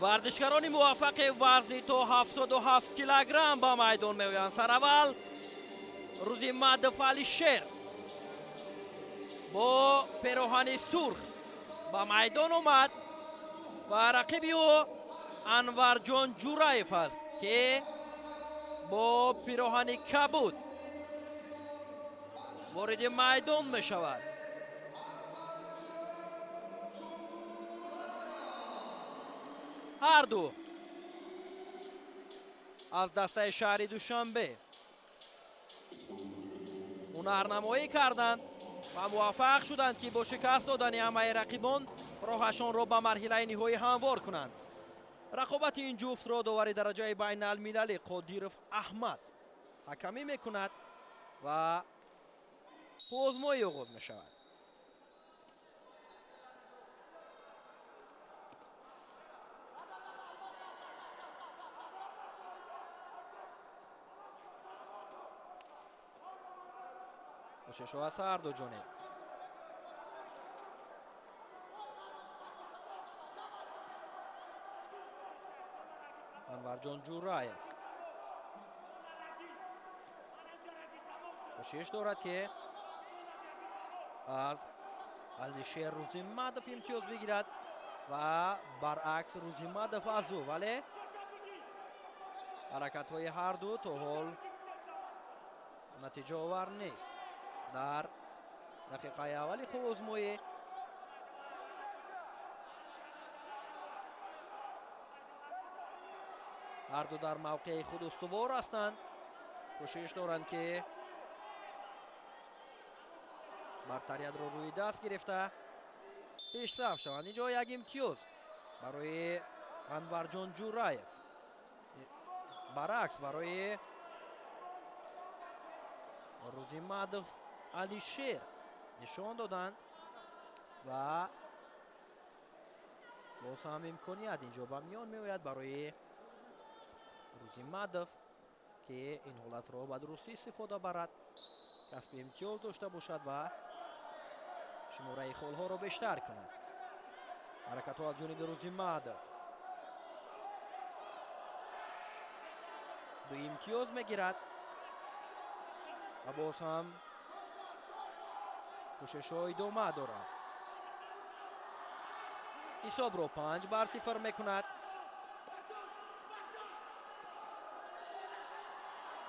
Варзишгарони муваффақи вазни то 77 килограмм ба майдон меоянд. Сараввал Рӯзимадов Алишер бо пероҳани сурх ба майдон омад ва рақиби ӯ Анварҷон Ҷураев аст, ки бо пироҳани кабуд вориди майдон мешавад. Ҳар ду аз дастаи шаҳри Душанбе ҳунарнамоӣ карданд ва муваффақ шуданд, ки бо шикаст додани ҳамаи рақибон роҳашонро ба марҳилаи ниҳоӣ ҳамвор кунанд. Рақобати ин ҷуфтро довари дараҷаи байналмилалӣ Қодиров Аҳмад ҳакамӣ мекунад ва озмоӣ оғоз мешавад. Кӯшишҳо аз ҳар ду ҷониб. Анварҷон Ҷураев кӯшиш дорад, ки аз Алишер Рӯзимадов имтиёз бигирад ва баръакс Рӯзимадов аз ӯ, вале ҳаракатҳои ҳар ду то ҳол натиҷаовар нест. Дар дақиқаи аввали қувваозмоӣ ҳар ду дар мавқеи худ устувор ҳастанд. Кӯшиш доранд, ки бартариятро рӯи даст гирифта пешрафт шаванд. Инҷо як имтиёз барои Анварҷон Ҷураев, баръакс барои Рӯзимадов Алишер нишон доданд. Ва боз ҳам имконият инҷо ба миён меояд барои Рӯзимадов, ки ин ҳолатро ба дурустӣ истифода барад, касби имтиёз дошта бошад ва шумораи холҳоро бештар кунад. Ҳаракатҳо аз ҷониби Рӯзимадов. Ду имтиёз мегирад ва боз ҳам кӯшишҳо идома дорад. Ҳисобро 5-0 мекунад.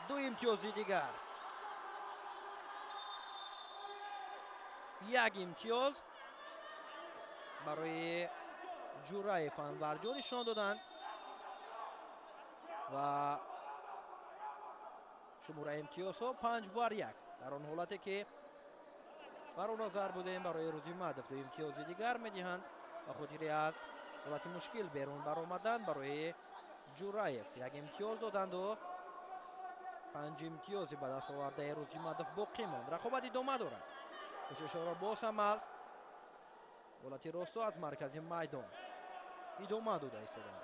Ду имтиёзи дигар. Як имтиёз барои Ҷураев Анварҷон нишон доданд ва шумораи имтиёзҳо 5-1 дар он ҳолате ки бар он назар будем барои Рӯзимадов ду имтиёзи дигар медиҳанд ба хотири аз ҳолати мушкил берун баромадан барои Ҷураев як имтиёз доданду 5 имтиёзи ба даст овардаи Рӯзимадов боқӣ монд. Рақобат идома дорад. Кӯшишҳоро боз ҳам аз ҳолати росто аз маркази майдон идома дода истоданд.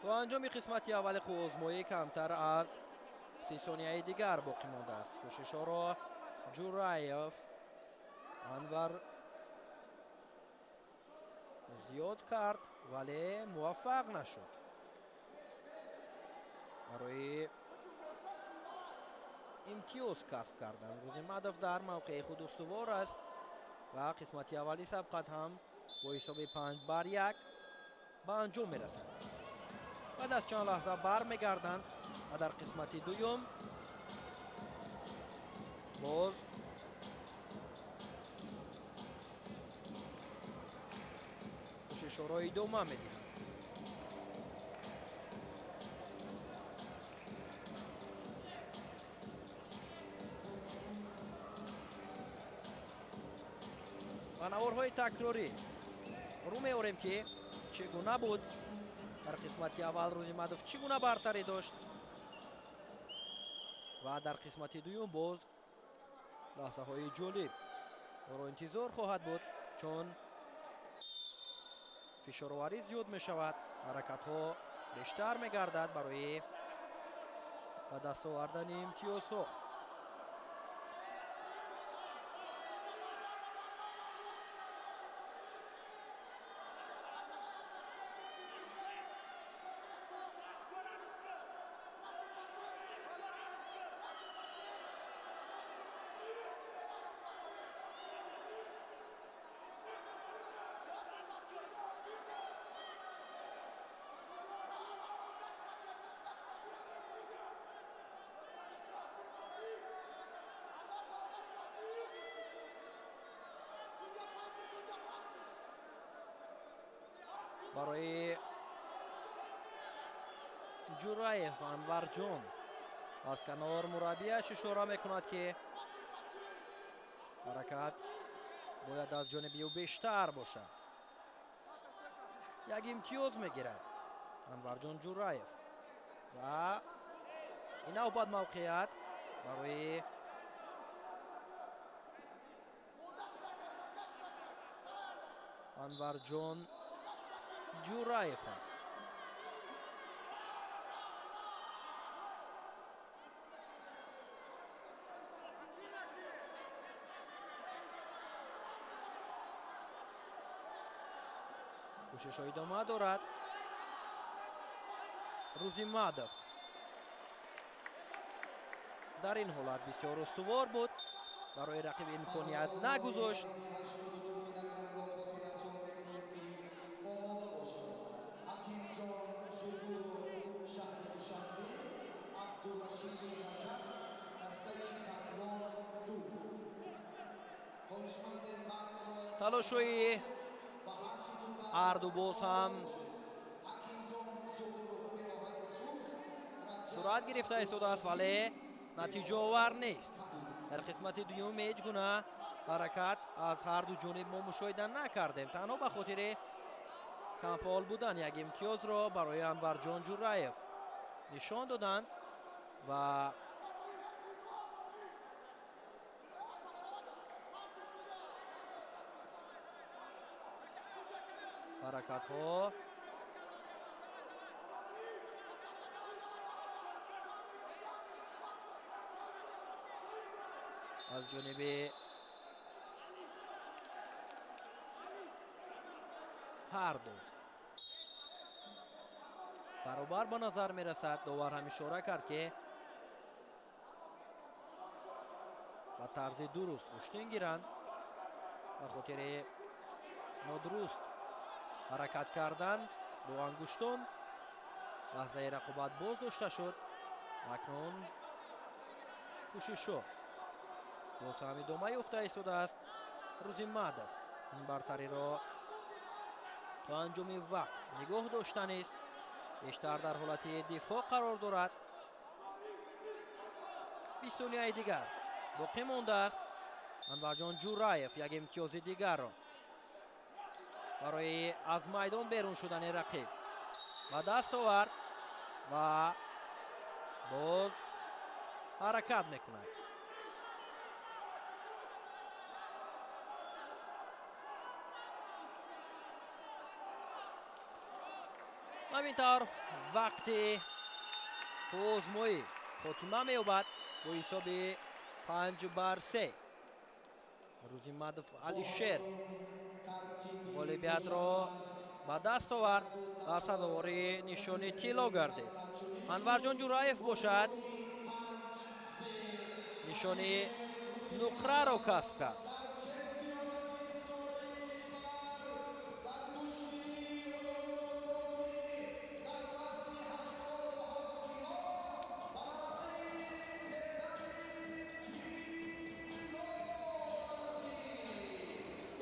То анҷоми қисмати аввали қувваозмоӣ камтар аз 30 сонияи дигар боқӣ мондааст. Кӯшишҳоро Ҷураев Анвар зиёд кард, вале муваффақ нашуд. Барои имтиёз касб кардан Рӯзимадов дар мавқеи худ устувор аст ва қисмати аввали сабқат ҳам бо ҳисоби 5-1 ба анҷом мерасад. Баъд аз чанд лаҳза бармегарданд ва дар қисмати дуюм боз кӯшишҳоро идома медиҳанд. Ба наворҳои такрорӣ рӯ меорем, ки чӣ гуна буд дар қисмати аввал Рӯзимадов чӣ гуна бартарӣ дошт ва дар қисмати дуюм боз лаҳзаҳои ҷолиб ӯро интизор хоҳад буд, чун фишороварӣ зиёд мешавад, ҳаракатҳо бештар мегардад барои ба даст овардани имтиёзҳо. Барои Ҷураев Анварҷон аз канор мураббияш ишора мекунад, ки ҳаракат бояд аз ҷониби ӯ бештар бошад. Як имтиёз мегирад Анварҷон Ҷураев ва ин навбат мавқеият барои Анварҷон Ҷураев аст. Кӯшишҳо идома дорад. Рӯзимадов дар ин ҳолат бисёр устувор буд, барои рақиб имконият нагузошт. Талошҳои ҳарду боз ҳам сурат гирифта истодааст, вале натиҷаовар нест. Дар қисмати дуюм ҳеҷ гуна ҳаракат аз ҳарду ҷониб мо мушоҳида накардем. Танҳо ба хотири камфаъол будан як имтиёзро барои Анварҷон Ҷураев нишон доданд ва ҳаракатҳо аз ҷониби ҳарду баробар ба назар мерасад. Довар ҳам ишора кард, ки ба тарзи дуруст гӯштин гиранд. Ба хотири нодуруст ҳаракат кардан бо ангуштон лаҳзаи рақобат боз дошта шуд. Акнун кӯшишҳо боз ҳам идома ёфта истодааст. Рӯзимадов ин бартариро то анҷоми вақт нигоҳ доштанист. Бештар дар ҳолати дифоъ қарор дорад. 20 сонияи дигар боқӣ мондааст. Анварҷон Ҷураев як имтиёзи дигарро барои аз майдон берун шудани рақиб ба даст овард ва боз ҳаракат мекунад. Ҳамин тавр вақти озмоӣ хотима меёбад бо ҳисоби 5-3. Рӯзимадов Алишер ғолибиятро ба даст овард ва сазовори нишони тилло гардид. Анварҷон Ҷураев бошад нишони нуқраро касб кард.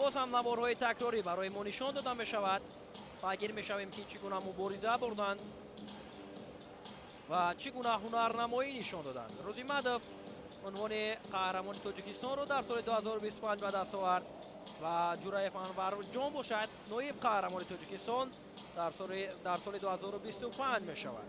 Боз ҳам наворҳои такрорӣ барои мо нишон дода мешавад. Пайгир мешавем, ки чӣ гуна мубориза бурданд ва чӣ гуна ҳунарнамоӣ нишон доданд. Рӯзимадов унвони қаҳрамони Тоҷикистонро дар соли 2025 ба даст овард ва Ҷураев Анварҷон бошад ноиб қаҳрамони Тоҷикистон дар соли 2025 мешавад.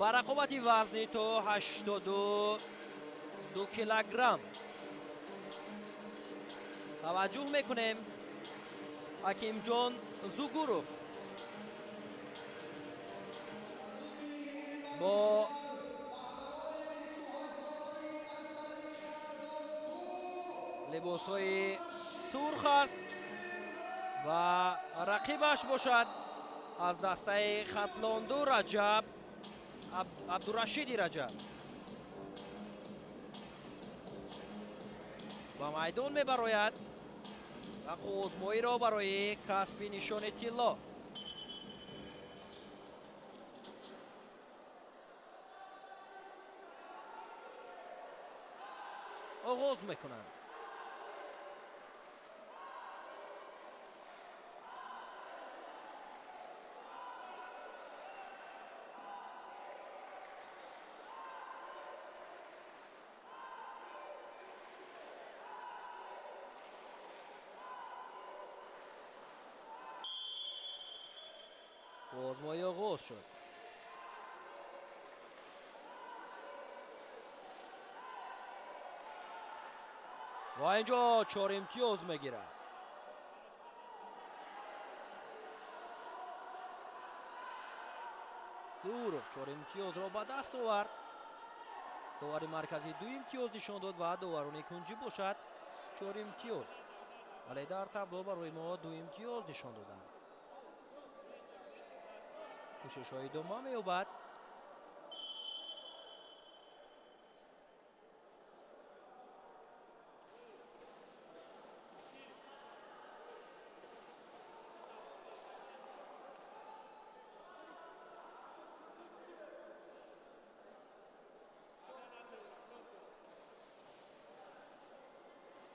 Ба рақобати вазни то 82 килограмм таваҷҷӯҳ мекунем. Ҳакимҷон Зугуров бо либосҳои сурх аст ва рақибаш бошад аз дастаи Хатлонду Раҷаб Абдурашиди Раҷаб ба майдон мебарояд ва озмоиро барои касби нишони тилло оғоз мекунанд. Озмоӣ оғоз шуд. Ва инҷо 4 имтиёз мегирад. Зуҳуров 4 имтиёзро ба даст овард. Довари марказӣ 2 имтиёз нишон дод ва доварони кунҷӣ бошад 4 имтиёз. Вале дар табло барои мо 2 имтиёз нишон доданд. Кӯшишҳо идома меёбад.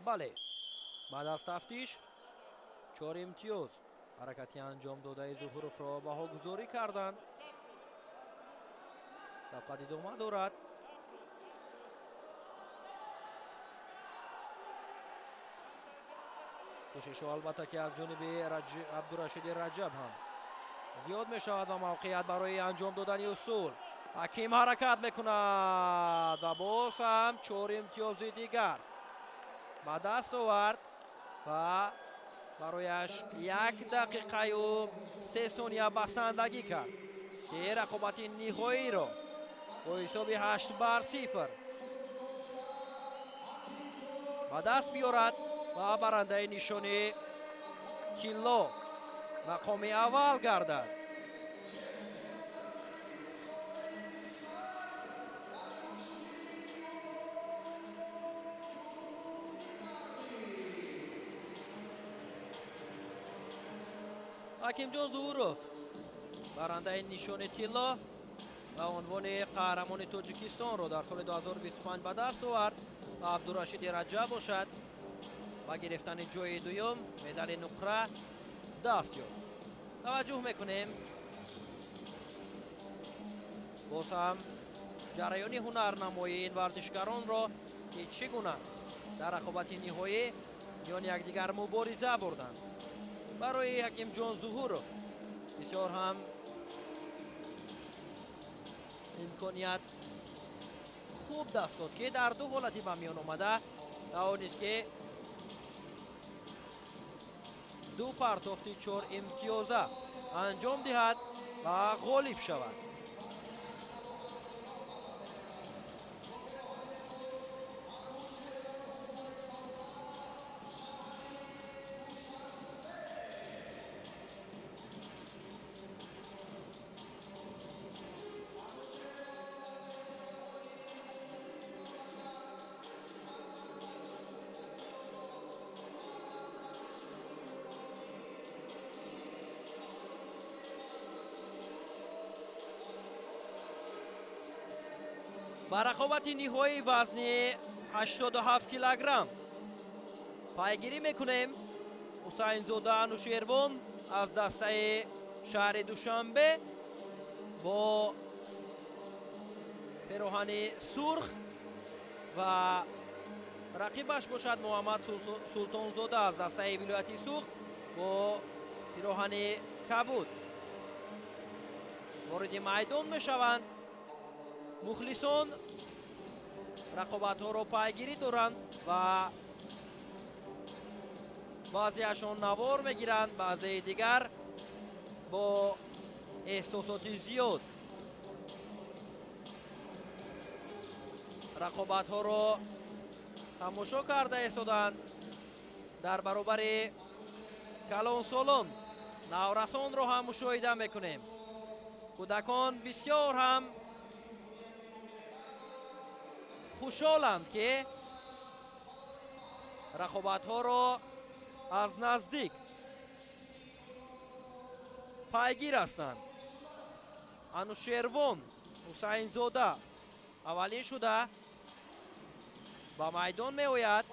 Бале, баъд аз тафтиш 4 имтиёз ҳаракати анҷом додаи Зуҳуровро баҳогузорӣ карданд. Сабқат идома дорад. Кӯшишҳо албатта ки аз ҷониби Абдурашиди Раҷаб ҳам зиёд мешавад ва мавқеият барои анҷом додани усул. Ҳаким ҳаракат мекунад ва боз ҳам 4 имтиёзи дигар ба даст овард ва барояш 1 дақиқаю 3 сония басандагӣ кард, ки рақобати ниҳоиро бо ҳисоби 8-0 ба даст биёрад ва барандаи нишони тилло мақоми аввал гардад. Ҳакимҷон Зуҳуров барандаи нишони тилло ва унвони қаҳрамони Тоҷикистонро дар соли 2025 ба даст овард ва Абдурашиди Раҷаб бошад ба гирифтани ҷои дуюм медали нуқра даст ёфт. Таваҷҷӯҳ мекунем боз ҳам ҷараёни ҳунарнамоии ин варзишгаронро, ки чӣ гуна дар рақобати ниҳоӣ миёни якдигар мубориза бурданд. Барои Ҳакимҷон Зуҳуров бисёр ҳам имконият хуб даст дод, ки дар ду ҳолати ба миён омада тавонист, ки ду партофти 4 имтиёза анҷом диҳад ва ғолиб шавад. Ба рақобати ниҳоии вазни 87 килограмм пайгирӣ мекунем. Ҳусайнзода Анушервон аз дастаи шаҳри Душанбе бо пероҳани сурх ва рақибаш бошад Муҳаммад Султонзода аз дастаи вилояти Суғд бо пироҳани кабуд вориди майдон мешаванд. Мухлисон рақобатҳоро пайгирӣ доранд ва баъзеашон навор мегиранд, баъзеи дигар бо эҳсосоти зиёд рақобатҳоро тамошо карда истоданд. Дар баробари калонсолон наврасонро ҳам мушоҳида мекунем. Кӯдакон бисёр ҳам хушҳоланд, ки рақобатҳоро аз наздик пайгир ҳастанд. Анушервон Ҳусайнзода аввалин шуда ба майдон меояд.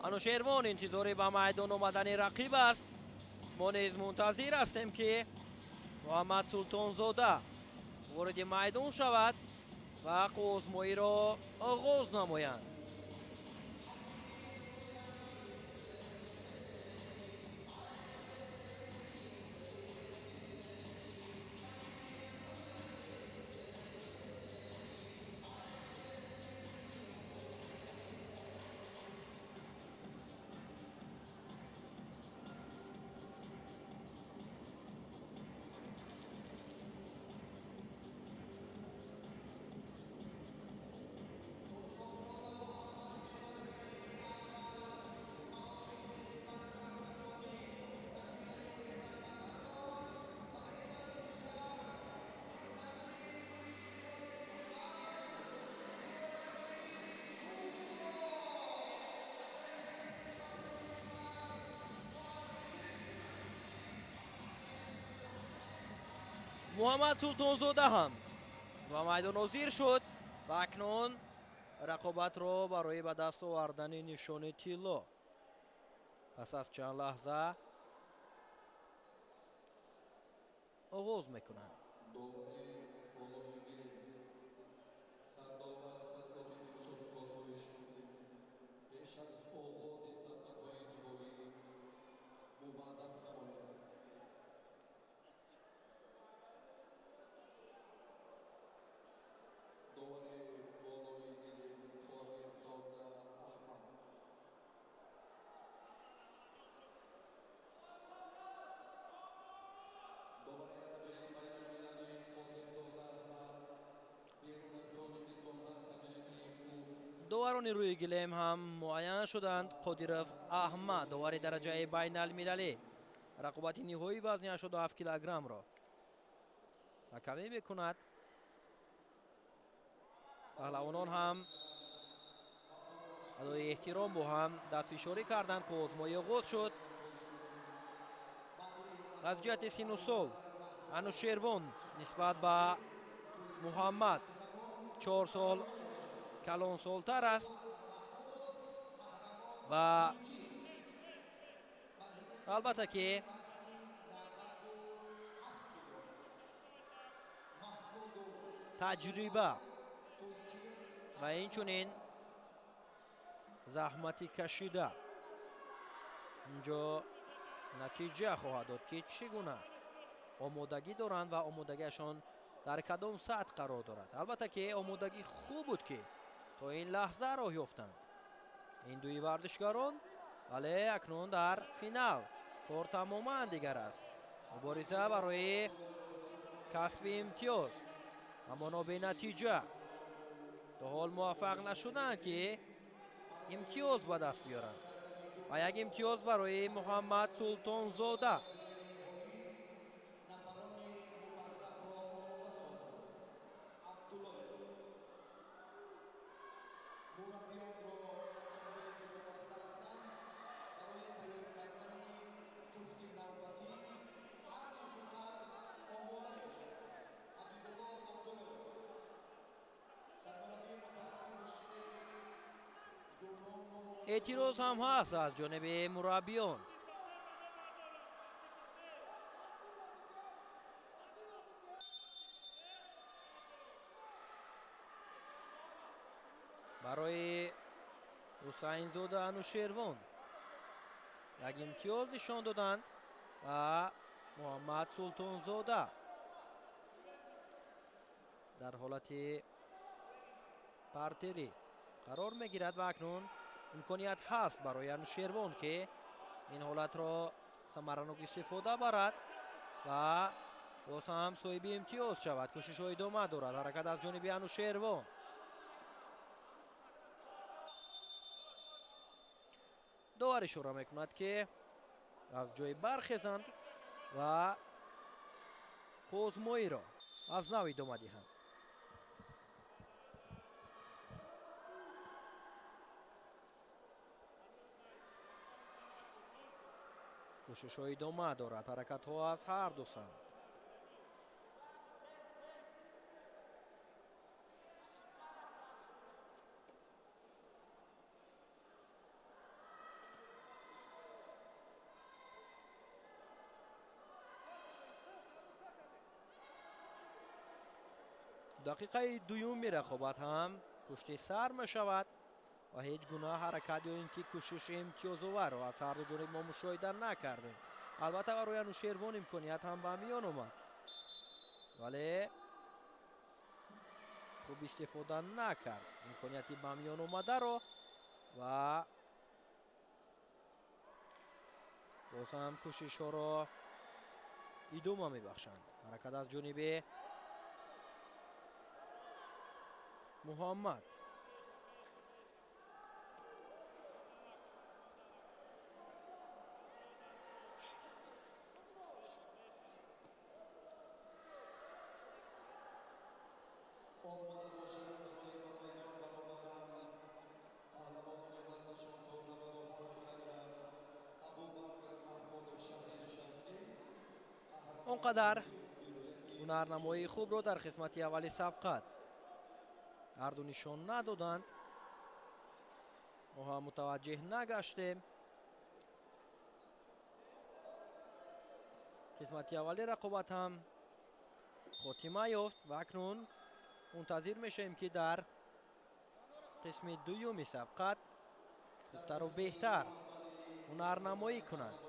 Анушервон интизори ба майдон омадани рақиб аст. Мо низ мунтазир ҳастем, ки Муҳаммад Султонзода вориди майдон шавад ва қувваозмоиро оғоз намоянд. Муҳаммад Султонзода ҳам ба майдон ҳозир шуд ва акнун рақобатро барои ба даст овардани нишони тилло пас аз чанд лаҳза оғоз мекунанд. Доварони рӯи гилем ҳам муайян шуданд. Қодиров Аҳмад, довари дараҷаи байналмилалӣ, рақобати ниҳоии вазни 87 килограммро ҳакамӣ мекунад. Паҳлавонон ҳам адои эҳтиром бо ҳам дастфишорӣ карданд. Қувваозмоӣ оғоз шуд. Аз ҷиҳати сину сол Анушервон нисбат ба Муҳаммад 4 сол калонсолтар аст ва албатта ки таҷриба ва инчунин заҳмати кашида инҷо натиҷа хоҳад дод, ки чӣ гуна омодагӣ доранд ва омодагиашон дар кадом сатҳ қарор дорад. Албатта ки омодагӣ хуб буд, ки то ин лаҳза роҳ ёфтанд ин дуи варзишгарон, вале акнун дар финал кор тамоман дигар аст. Мубориза барои касби имтиёз, аммо бенатиҷа. То ҳол муваффақ нашуданд, ки имтиёз ба даст биёранд ва як имтиёз барои Муҳаммад Султонзода. Эътироз ҳам ҳаст аз ҷониби мураббиён. Барои Ҳусайнзода Анушервон як имтиёз нишон доданд ва Муҳаммад Султонзода дар ҳолати партерӣ қарор мегирад ва акнун имконият ҳаст барои Анушервон, ки ин ҳолатро самаранок истифода барад ва боз ҳам соҳиби имтиёз шавад. Кӯшишҳо идома дорад. Ҳаракат аз ҷониби Анушервон. Довар ишора мекунад, ки аз ҷой бархезанд ва қувваозмоиро аз нав идома диҳанд. Кӯшишҳо идома дорад. Ҳаракатҳо аз ҳар ду самт. Дақиқаи дуюми рақобат ҳам пушти сар мешавад ва ҳеҷ гуна ҳаракат ё ин ки кӯшиши имтиёзоварро аз ҳарду ҷониб мо мушоҳида накардем. Албатта барои Анушервон имконият ҳам ба миён омад, вале хуб истифода накард имконияти ба миён омадаро ва боз ҳам кӯшишҳоро идома мебахшанд. Ҳаракат аз ҷониби Муҳаммад. Он қадар ҳунарнамоии хубро дар қисмати аввали сабқат ҳарду нишон надоданд. Мо ҳам мутаваҷҷеҳ нагаштем. Қисмати аввали рақобат ҳам хотима ёфт ва акнун мунтазир мешавем, ки дар қисми дуюми сабқат хубтару беҳтар ҳунарнамоӣ кунанд.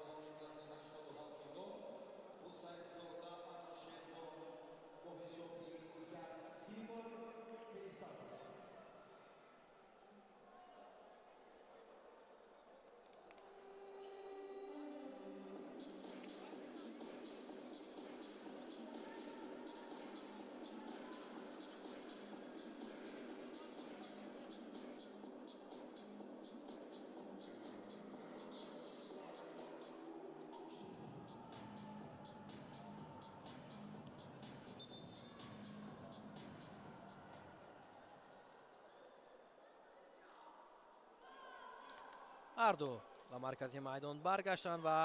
Ҳарду ба маркази майдон баргаштанд ва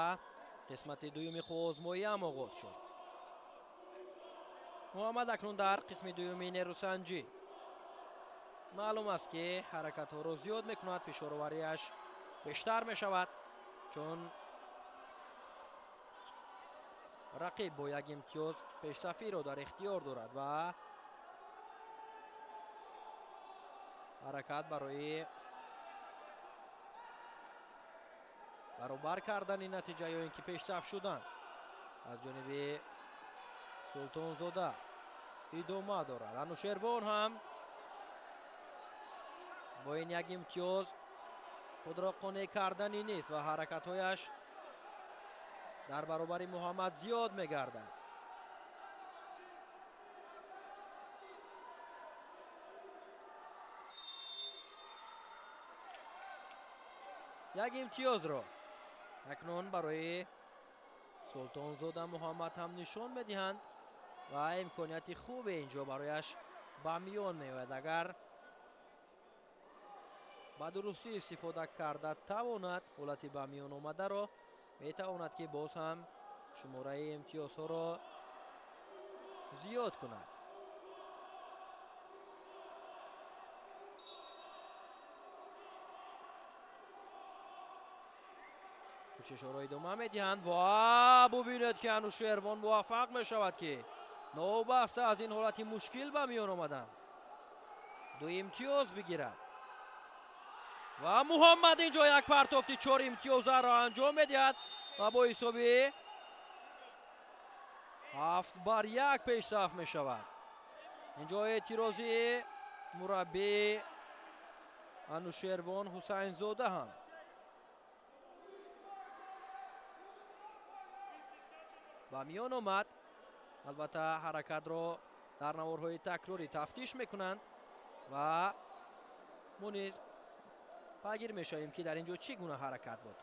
қисмати дуюми қувваозмоӣ ҳам оғоз шуд. Муҳаммад акнун дар қисми дуюми нерӯсанҷӣ маълум аст, ки ҳаракатҳоро зиёд мекунад, фишороварияш бештар мешавад, чун рақиб бо як имтиёз пешсафиро дар ихтиёр дорад ва ҳаракат барои баробар кардани натиҷа ё ин ки пешсаф шудан аз ҷониби Султонзода идома дорад. Анушервон ҳам бо ин як имтиёз худро қонеъ кардани нест ва ҳаракатҳояш дар баробари Муҳаммад зиёд мегардад. Як имтиёзро акнун барои Султонзода Муҳаммад ҳам нишон медиҳанд ва имконияти хубе инҷо барояш ба миён меояд. Агар ба дурустӣ истифода карда тавонад, ҳолати ба миён омадаро метавонад, ки боз ҳам шумораи имтиёзҳоро зиёд кунад. Кӯшишҳоро идома медиҳанд ва бубинед, ки Анушервон муваффақ мешавад, ки новобаста аз ин ҳолати мушкил ба миён омадан ду имтиёз бигирад ва Муҳаммад инҷо як партофти чор имтиёзаро анҷом медиҳад ва бо ҳисоби 7-1 пешсаф мешавад. Инҷо эътирози мураббӣ Анушервон Ҳусайнзода ҳам ба миён омад. Албатта ҳаракатро дар наворҳои такрорӣ тафтиш мекунанд ва мо низ пайгир мешавем, ки дар ин ҷо чӣ гуна ҳаракат буд.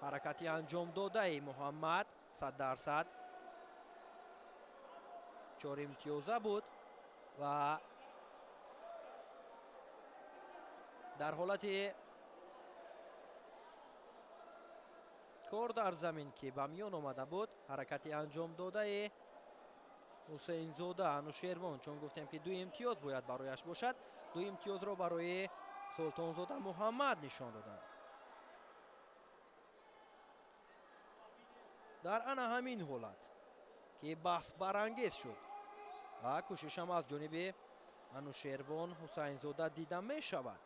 Ҳаракати анҷомдодаи Муҳаммад 100% 4 имтиёза буд ва дар ҳолати кор дар замин, ки ба миён омада буд, ҳаракати анҷомдодаи Ҳусейнзода Анушервон, чун гуфтем, ки ду имтиёз бояд барояш бошад, ду имтиёзро барои Султонзода Муҳаммад нишон доданд. Дар ана ҳамин ҳолат, ки баҳсбарангез шуд, Ва кӯшишам аз ҷониби Анушервон Ҳусайнзода дида мешавад.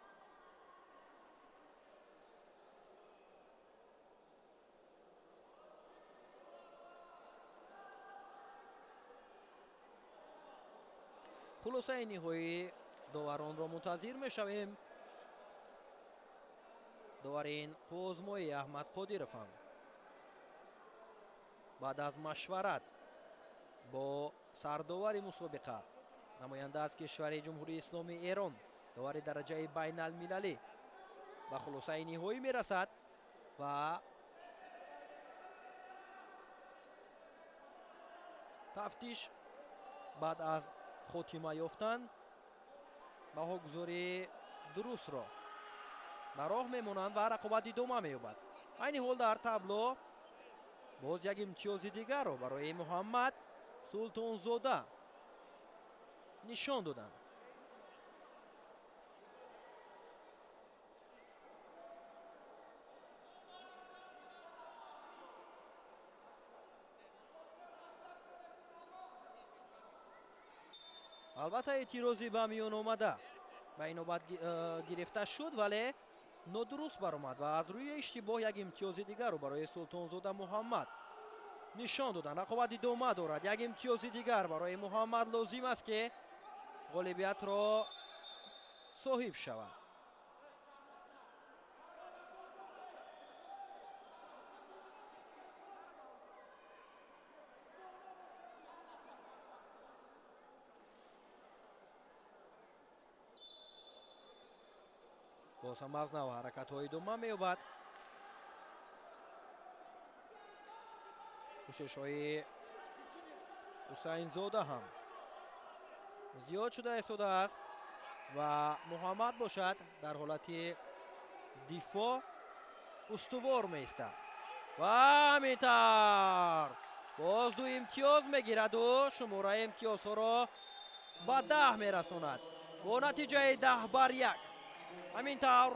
Хулосаи ниҳоии доваронро мунтазир мешавем. Доварин қӯзмои Аҳмад Қодиров ҳам баъд аз машварат бо сардовари мусобиқа, намоянда аз кишвари Ҷумҳурии Исломии Эрон, довари дараҷаи байналмилалӣ, ба хулосаи ниҳоӣ мерасад ва тафтиш баъд аз хотима ёфтан баҳогузории дурустро ба роҳ мемонанд ва рақобат идома меёбад. Айни ҳол дар табло боз як имтиёзи дигарро барои Муҳаммад Султонзода нишон доданд. Албатта, эътирози ба миён омада ба ин навбат гирифта шуд, вале нодуруст баромад ва аз рӯи иштибоҳ як имтиёзи дигарро барои Султонзода Муҳаммад нишон доданд. Рақобат идома дорад. Як имтиёзи дигар барои Муҳаммад лозим аст, ки ғолибиятро соҳиб шавад. Боз ҳам аз нав ҳаракатҳо идома меёбад. Кӯшишҳои Ҳусайнзода ҳам зиёд шуда истодааст ва Муҳаммад бошад дар ҳолати дифоъ устувор меистад. Ва ҳамин тавр боз ду имтиёз мегираду шумораи имтиёзҳоро ба 10 мерасонад бо натиҷаи 10-1. Ҳамин тавр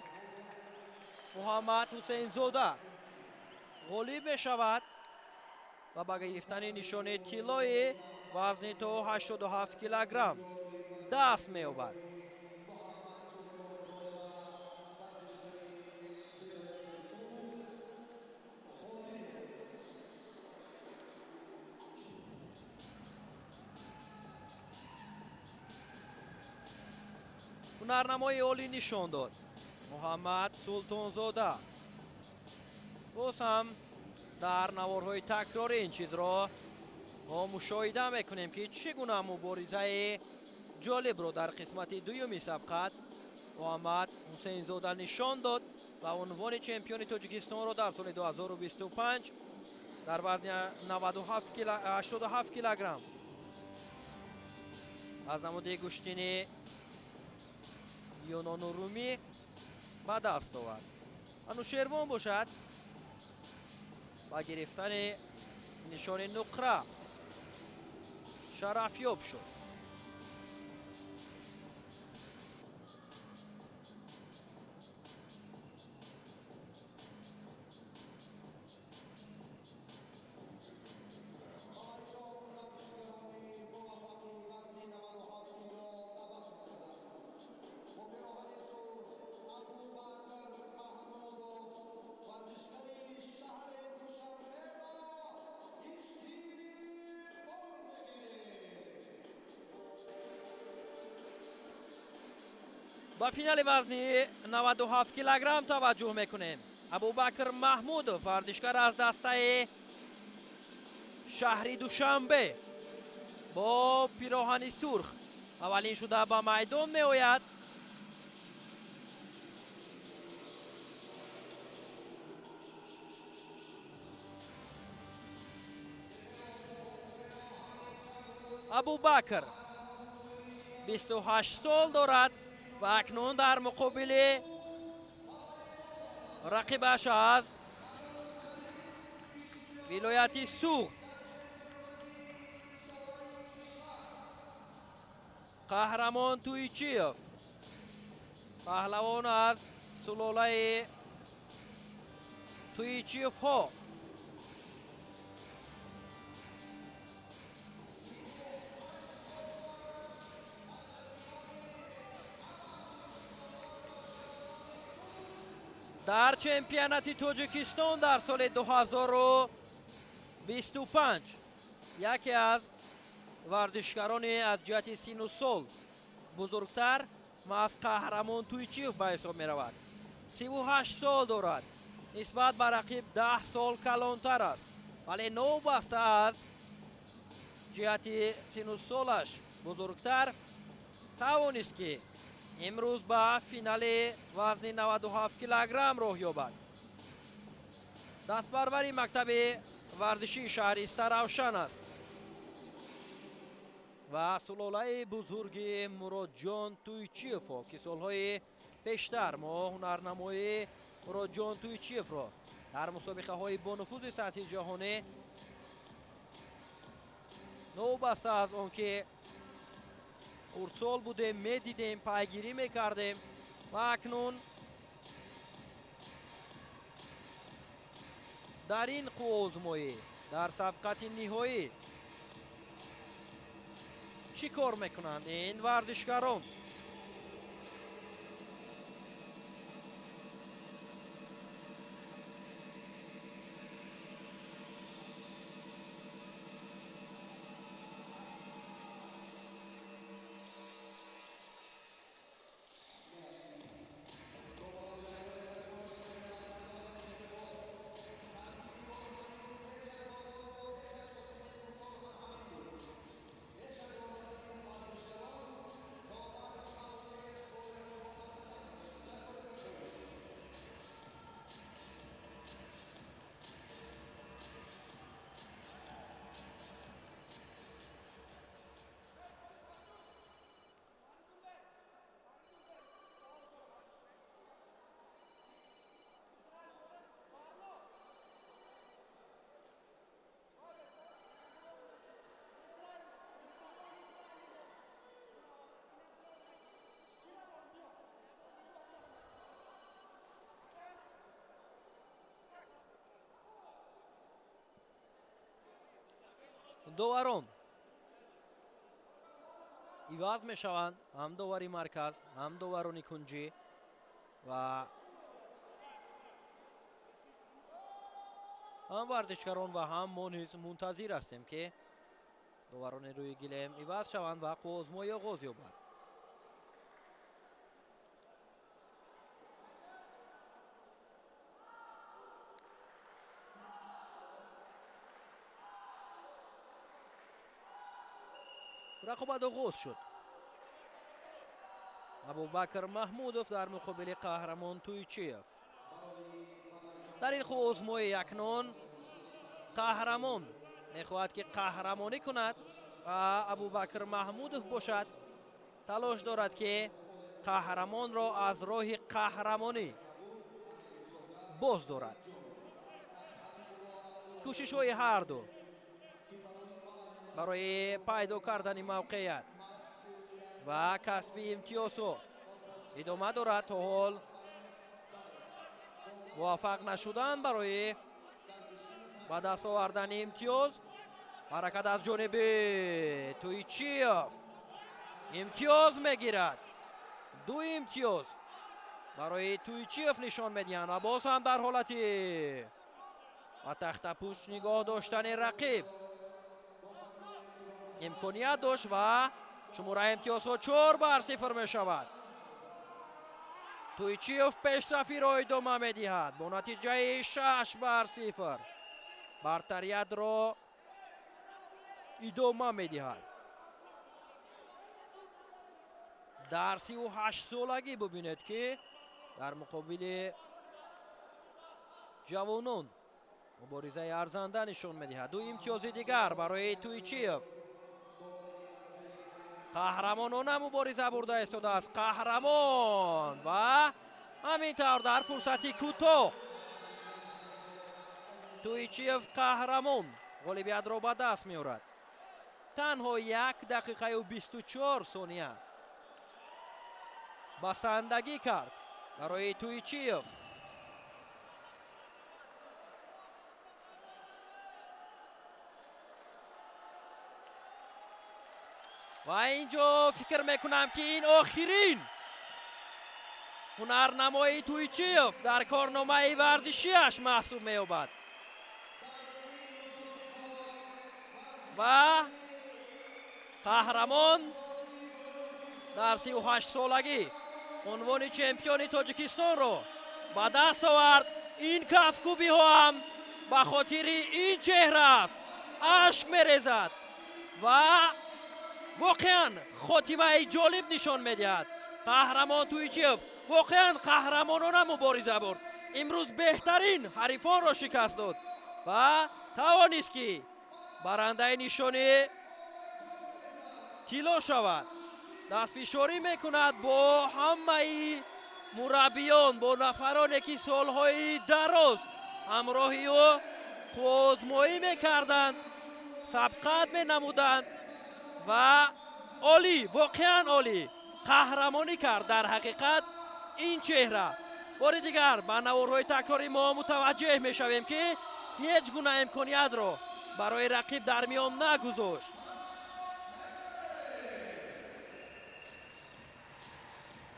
Муҳаммад Ҳусейнзода ғолиб мешавад ва ба гирифтани нишони тиллои вазни то 87 килограмм даст меёбад. Ҳунарнамои олӣ нишон дод Муҳаммад Султонзода. Боз ҳам дар наворҳои такрорӣ ин чизро мо мушоҳида мекунем, ки чӣ гуна муборизаи ҷолибро дар қисмати дуюми сабқат Муҳаммад Ҳусейнзода нишон дод ва унвони чемпиони Тоҷикистонро дар соли 2025 дар вазни 87 килограмм аз намуди гӯштини юнону румӣ ба даст овард. Анушервон бошад ба гирифтани нишони нуқра шарафёб шуд. Ба финали вазни 97 килограмм таваҷҷӯҳ мекунем. Абубакр Маҳмудов, варзишгар аз дастаи шаҳри Душанбе, бо пироҳани сурх аввалин шуда ба майдон меояд. Абубакр 28 сол дорад ва акнун дар муқобили рақибаш аз вилояти Суғд Қаҳрамон Туйчиев, паҳлавон аз сулолаи Туйчиевҳо. Дар чемпионати Тоҷикистон дар соли 2025 яке аз варзишгарони аз ҷиҳати сину сол бузургтар маҳз Қаҳрамон Туйчиев ба ҳисоб меравад. 38 сол дорад, нисбат ба рақиб 10 сол калонтар аст, вале новобаста аз ҷиҳати сину солаш бузургтар тавонист, ки имрӯз ба финали вазни 97 килограмм роҳ ёбад. Дастпарвари мактаби варзишии шаҳри Истаравшан аст ва сулолаи бузурги Муродҷон Туйчиевро, ки солҳои пештар мо ҳунарнамоии Муродҷон Туйчиевро дар мусобиқаҳои бонуфузи сатҳи ҷаҳонӣ, новобаста аз он ки хурдсол будем, медидем, пайгирӣ мекардем ва акнун дар ин қувваозмоӣ дар сабқати ниҳоӣ чӣ кор мекунанд ин варзишгарон? Доварон иваз мешаванд, ҳам довари марказ, ҳам доварони кунҷӣ ва ҳам варзишгарон ва ҳам мо низ мунтазир ҳастем, ки доварони рӯи гилем иваз шаванд ва қувваозмоӣ оғоз ёбад. Рақобат оғоз шуд. Абубакр Маҳмудов дар муқобили Қаҳрамон Туйчиев. Дар ин қувваозмоӣ акнун Қаҳрамон мехоҳад, ки қаҳрамонӣ кунад ва Абубакр Маҳмудов бошад талош дорад, ки қаҳрамонро аз роҳи қаҳрамонӣ боз дорад. Кӯшишҳои ҳарду барои пайдо кардани мавқеият ва касби имтиёзҳо идома дорад. То ҳол муваффақ нашудан барои ба даст овардани имтиёз. Ҳаракат аз ҷониби Туйчиев, имтиёз мегирад. Ду имтиёз барои Туйчиев нишон медиҳанд ва боз ҳам дар ҳолати ба тахтапӯш нигоҳ доштани рақиб имконият дошт ва шумораи имтиёзҳо 4-0 мешавад. Туйчиев пешсафиро идома медиҳад бо натиҷаи 6-0. Бартариятро идома медиҳад. Дар 38 солагӣ бубинед, ки дар муқобили ҷавонон муборизаи арзанда нишон медиҳад. Ду имтиёзи дигар барои Туйчиев. Қаҳрамонона мубориза бурда истодааст Қаҳрамон ва ҳамин тавр дар фурсати кӯтоҳ Туйчиев Қаҳрамон ғолибиятро ба даст меорад. Танҳо 1 дақиқаю 24 сония басандагӣ кард барои Туйчиев. Ва инҷо фикр мекунам, ки ин охирин ҳунарнамоии Туйчиев дар корномаи варзишиаш маҳсуб меёбад. Ва қаҳрамон дар 38 солагӣ унвони чемпиони Тоҷикистонро ба даст овард. Ин кафкӯбиҳо ҳам ба хотири ин чеҳра аст, ашк мерезад ва воқеан хотимаи ҷолиб нишон медиҳад. Қаҳрамон Туйчиев воқеан қаҳрамонона мубориза бурд. Имрӯз беҳтарин ҳарифонро шикаст дод ва тавонист, ки барандаи нишони тилло шавад. Дастфишорӣ мекунад бо ҳамаи мураббиён, бо нафароне, ки солҳои дароз ҳамроҳи ӯ қувваозмоӣ мекарданд, сабқат менамуданд ва олӣ, воқеан олӣ қаҳрамонӣ кард. Дар ҳақиқат ин чеҳра бори дигар ба наворҳои такрори мо мутаваҷҷеҳ мешавем, ки ҳеҷ гуна имкониятро барои рақиб дар миён нагузошт.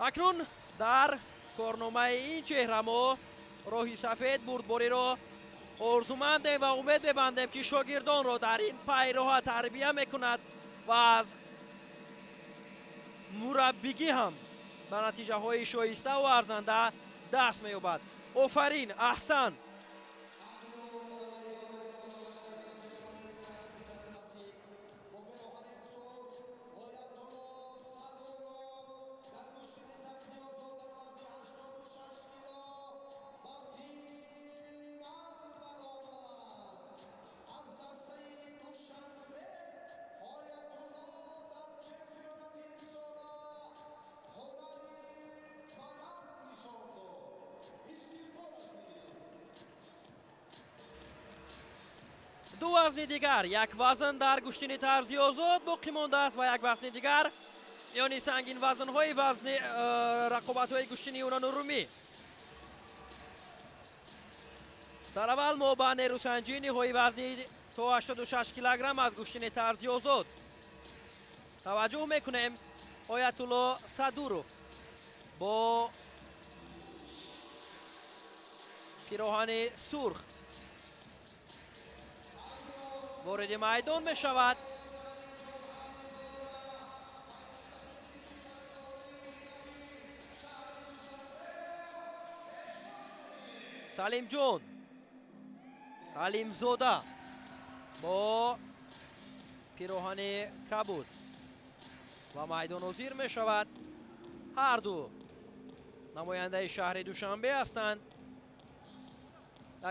Акнун дар корномаи ин чеҳра мо роҳи сафед бурдбориро орзумандем ва умед мебандем, ки шогирдонро дар ин пайроҳа тарбия мекунад ва аз мураббигӣ ҳам ба натиҷаҳои шоиставу арзанда даст меёбад. Офарин, аҳсан! Ду вазни дигар, як вазн дар гӯштини тарзи озод боқӣ мондааст ва як вазни дигар миёни сангин вазнҳои вазни рақобатҳои гӯштини юнону румӣ. Сараввал мо ба нерӯсанҷии ниҳои вазни то 86 килограмм аз гӯштини тарзи озод таваҷҷӯҳ мекунем. Оятулло Садуров бо пироҳани сурх вориди майдон мешавад. Салимҷон Алимзода бо пироҳани кабуд ва майдон ҳозир мешавад. Ҳар ду намояндаи шаҳри Душанбе ҳастанд.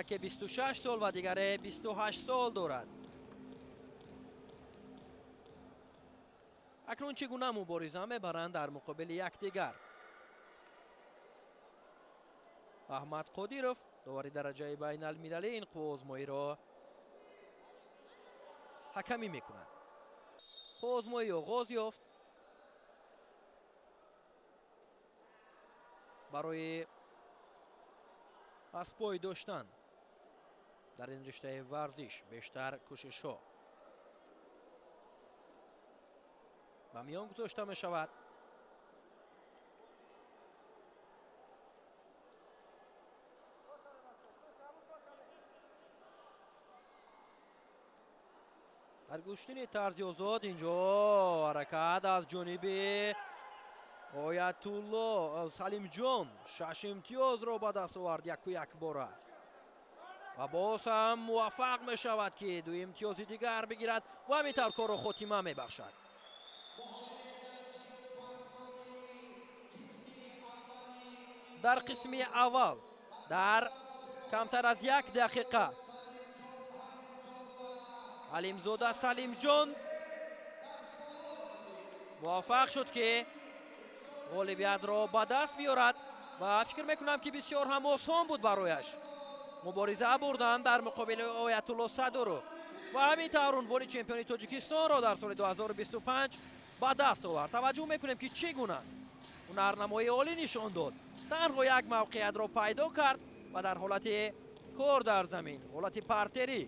Яке 26 сол ва дигаре 28 сол дорад. Акнун чӣ гуна мубориза мебаранд дар муқобили якдигар? Аҳмад Қодиров, довари дараҷаи байналмилалӣ, ин қувваозмоиро ҳакамӣ мекунад. Қувваозмоӣ оғоз ёфт. Барои аз пой доштан дар ин риштаи варзиш бештар кӯшишҳо ба миён гузошта мешавад. Дар гӯштини тарзи озод инҷо ҳаракат аз ҷониби Оятулло Салимҷон 6 имтиёзро ба даст овард яку як бора ва боз ҳам муваффақ мешавад, ки 2 имтиёзи дигар бигирад ва ҳамин тавр корро хотима мебахшад. Дар қисми аввал дар камтар аз 1 дақиқа Алимзода Салимҷон муваффақ шуд, ки ғолибиятро ба даст биёрад ва фикр мекунам, ки бисёр ҳам осон буд барояш мубориза бурдан дар муқобили Оятулло Садуров ва ҳамин тавр унвони чемпиони Тоҷикистонро дар соли 2025 ба даст овард. Таваҷҷӯҳ мекунем, ки чӣ гуна ҳунарнамоии олӣ нишон дод. Танҳо як мавқеиятро пайдо кард ва дар ҳолати кор дар замин, ҳолати партерӣ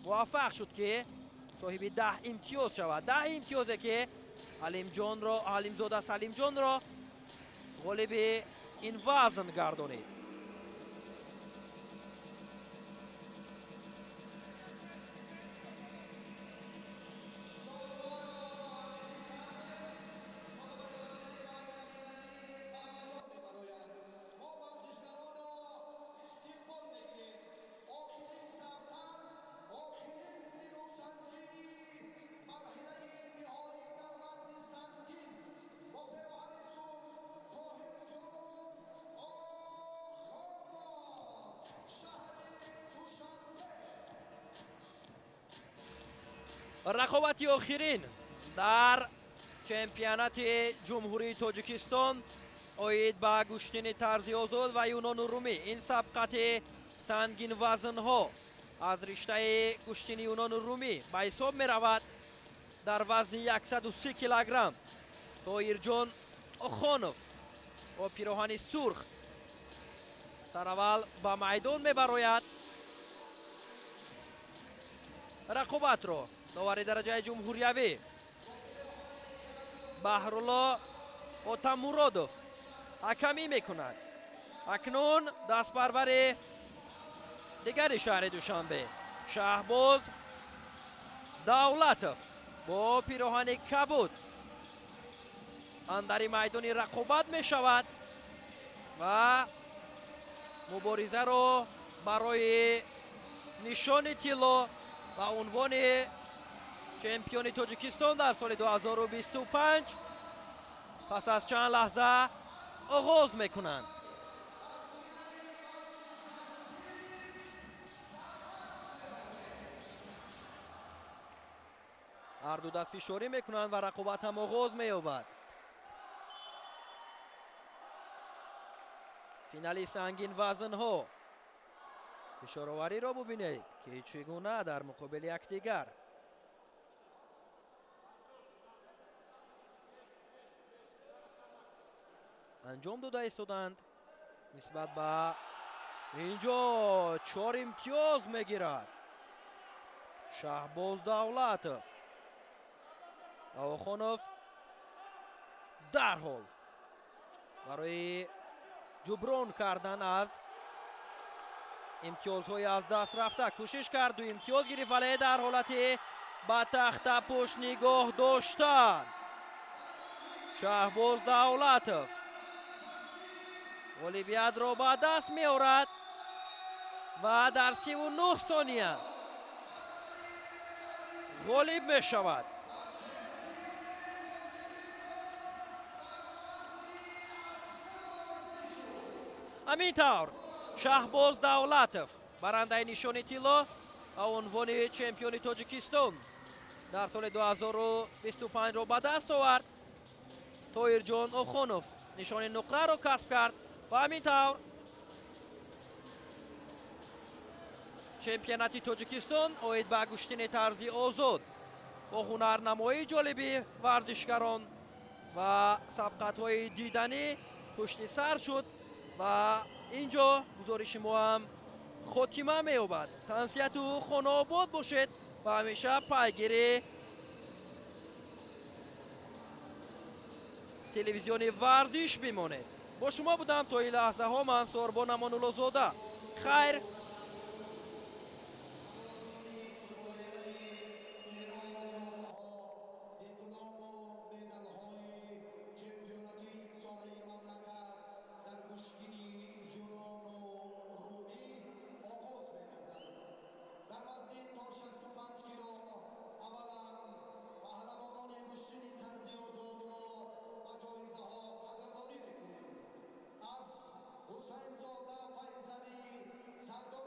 муваффақ шуд, ки соҳиби 10 имтиёз шавад. 10 имтиёзе, ки Алимзода Салимҷонро ғолиби ин вазн гардонид. Рақобати охирин дар чемпионати Ҷумҳурии Тоҷикистон оид ба гӯштини тарзи озод ва юнону румӣ. Ин сабқати сангинвазнҳо аз риштаи гӯштини юнону румӣ ба ҳисоб меравад. Дар вазни 130 килограмм Тоирҷон Охонов бо пироҳани сурх сараввал ба майдон мебарояд. Рақобатро довари дараҷаи ҷумҳуриявӣ Баҳрулло Отамуродов ҳакамӣ мекунад. Акнун дастпарвари дигари шаҳри Душанбе Шаҳбоз Давлатов бо пироҳани кабуд андари майдони рақобат мешавад ва муборизаро барои нишони тилло ва унвони чемпиони Тоҷикистон дар соли 2025 пас аз чанд лаҳза оғоз мекунанд. Ҳарду даст фишорӣ мекунанд ва рақобат ҳам оғоз меёбад. Финали сангин вазнҳо. Фишоровариро бубинед, ки чӣ гуна дар муқобили якдигар анҷом дода истоданд. Нисбат ба инҷо 4 имтиёз мегирад Шаҳбоз Давлатов ва Охонов дарҳол барои ҷуброн кардан аз имтиёзҳои аз даст рафта кӯшиш кард, 2 имтиёз гирифт, вале дар ҳолати ба тахтапӯш нигоҳ доштан Шаҳбоз Давлатов ғолибиятро ба даст меорад ва дар 39 сония ғолиб мешавад. Ҳамин тавр Шаҳбоз Давлатов барандаи нишони тилло ва унвони чемпиони Тоҷикистон дар соли 2025-ро ба даст овард. Тоирҷон Охонов нишони нуқраро касб кард ва ҳамин тавр чемпионати Тоҷикистон оид ба гӯштини тарзи озод бо ҳунарнамоии ҷолиби варзишгарон ва сабқатҳои диданӣ пушти сар шуд ва инҷо гузориши мо ҳам хотима меёбад. Тансиҳату хонаобод бошед ва ҳамеша пайгири телевизиони варзиш бимонед. Бо шумо будам то ин лаҳзаҳо ман Сорбон Амонуллозода. Хайр. Сардор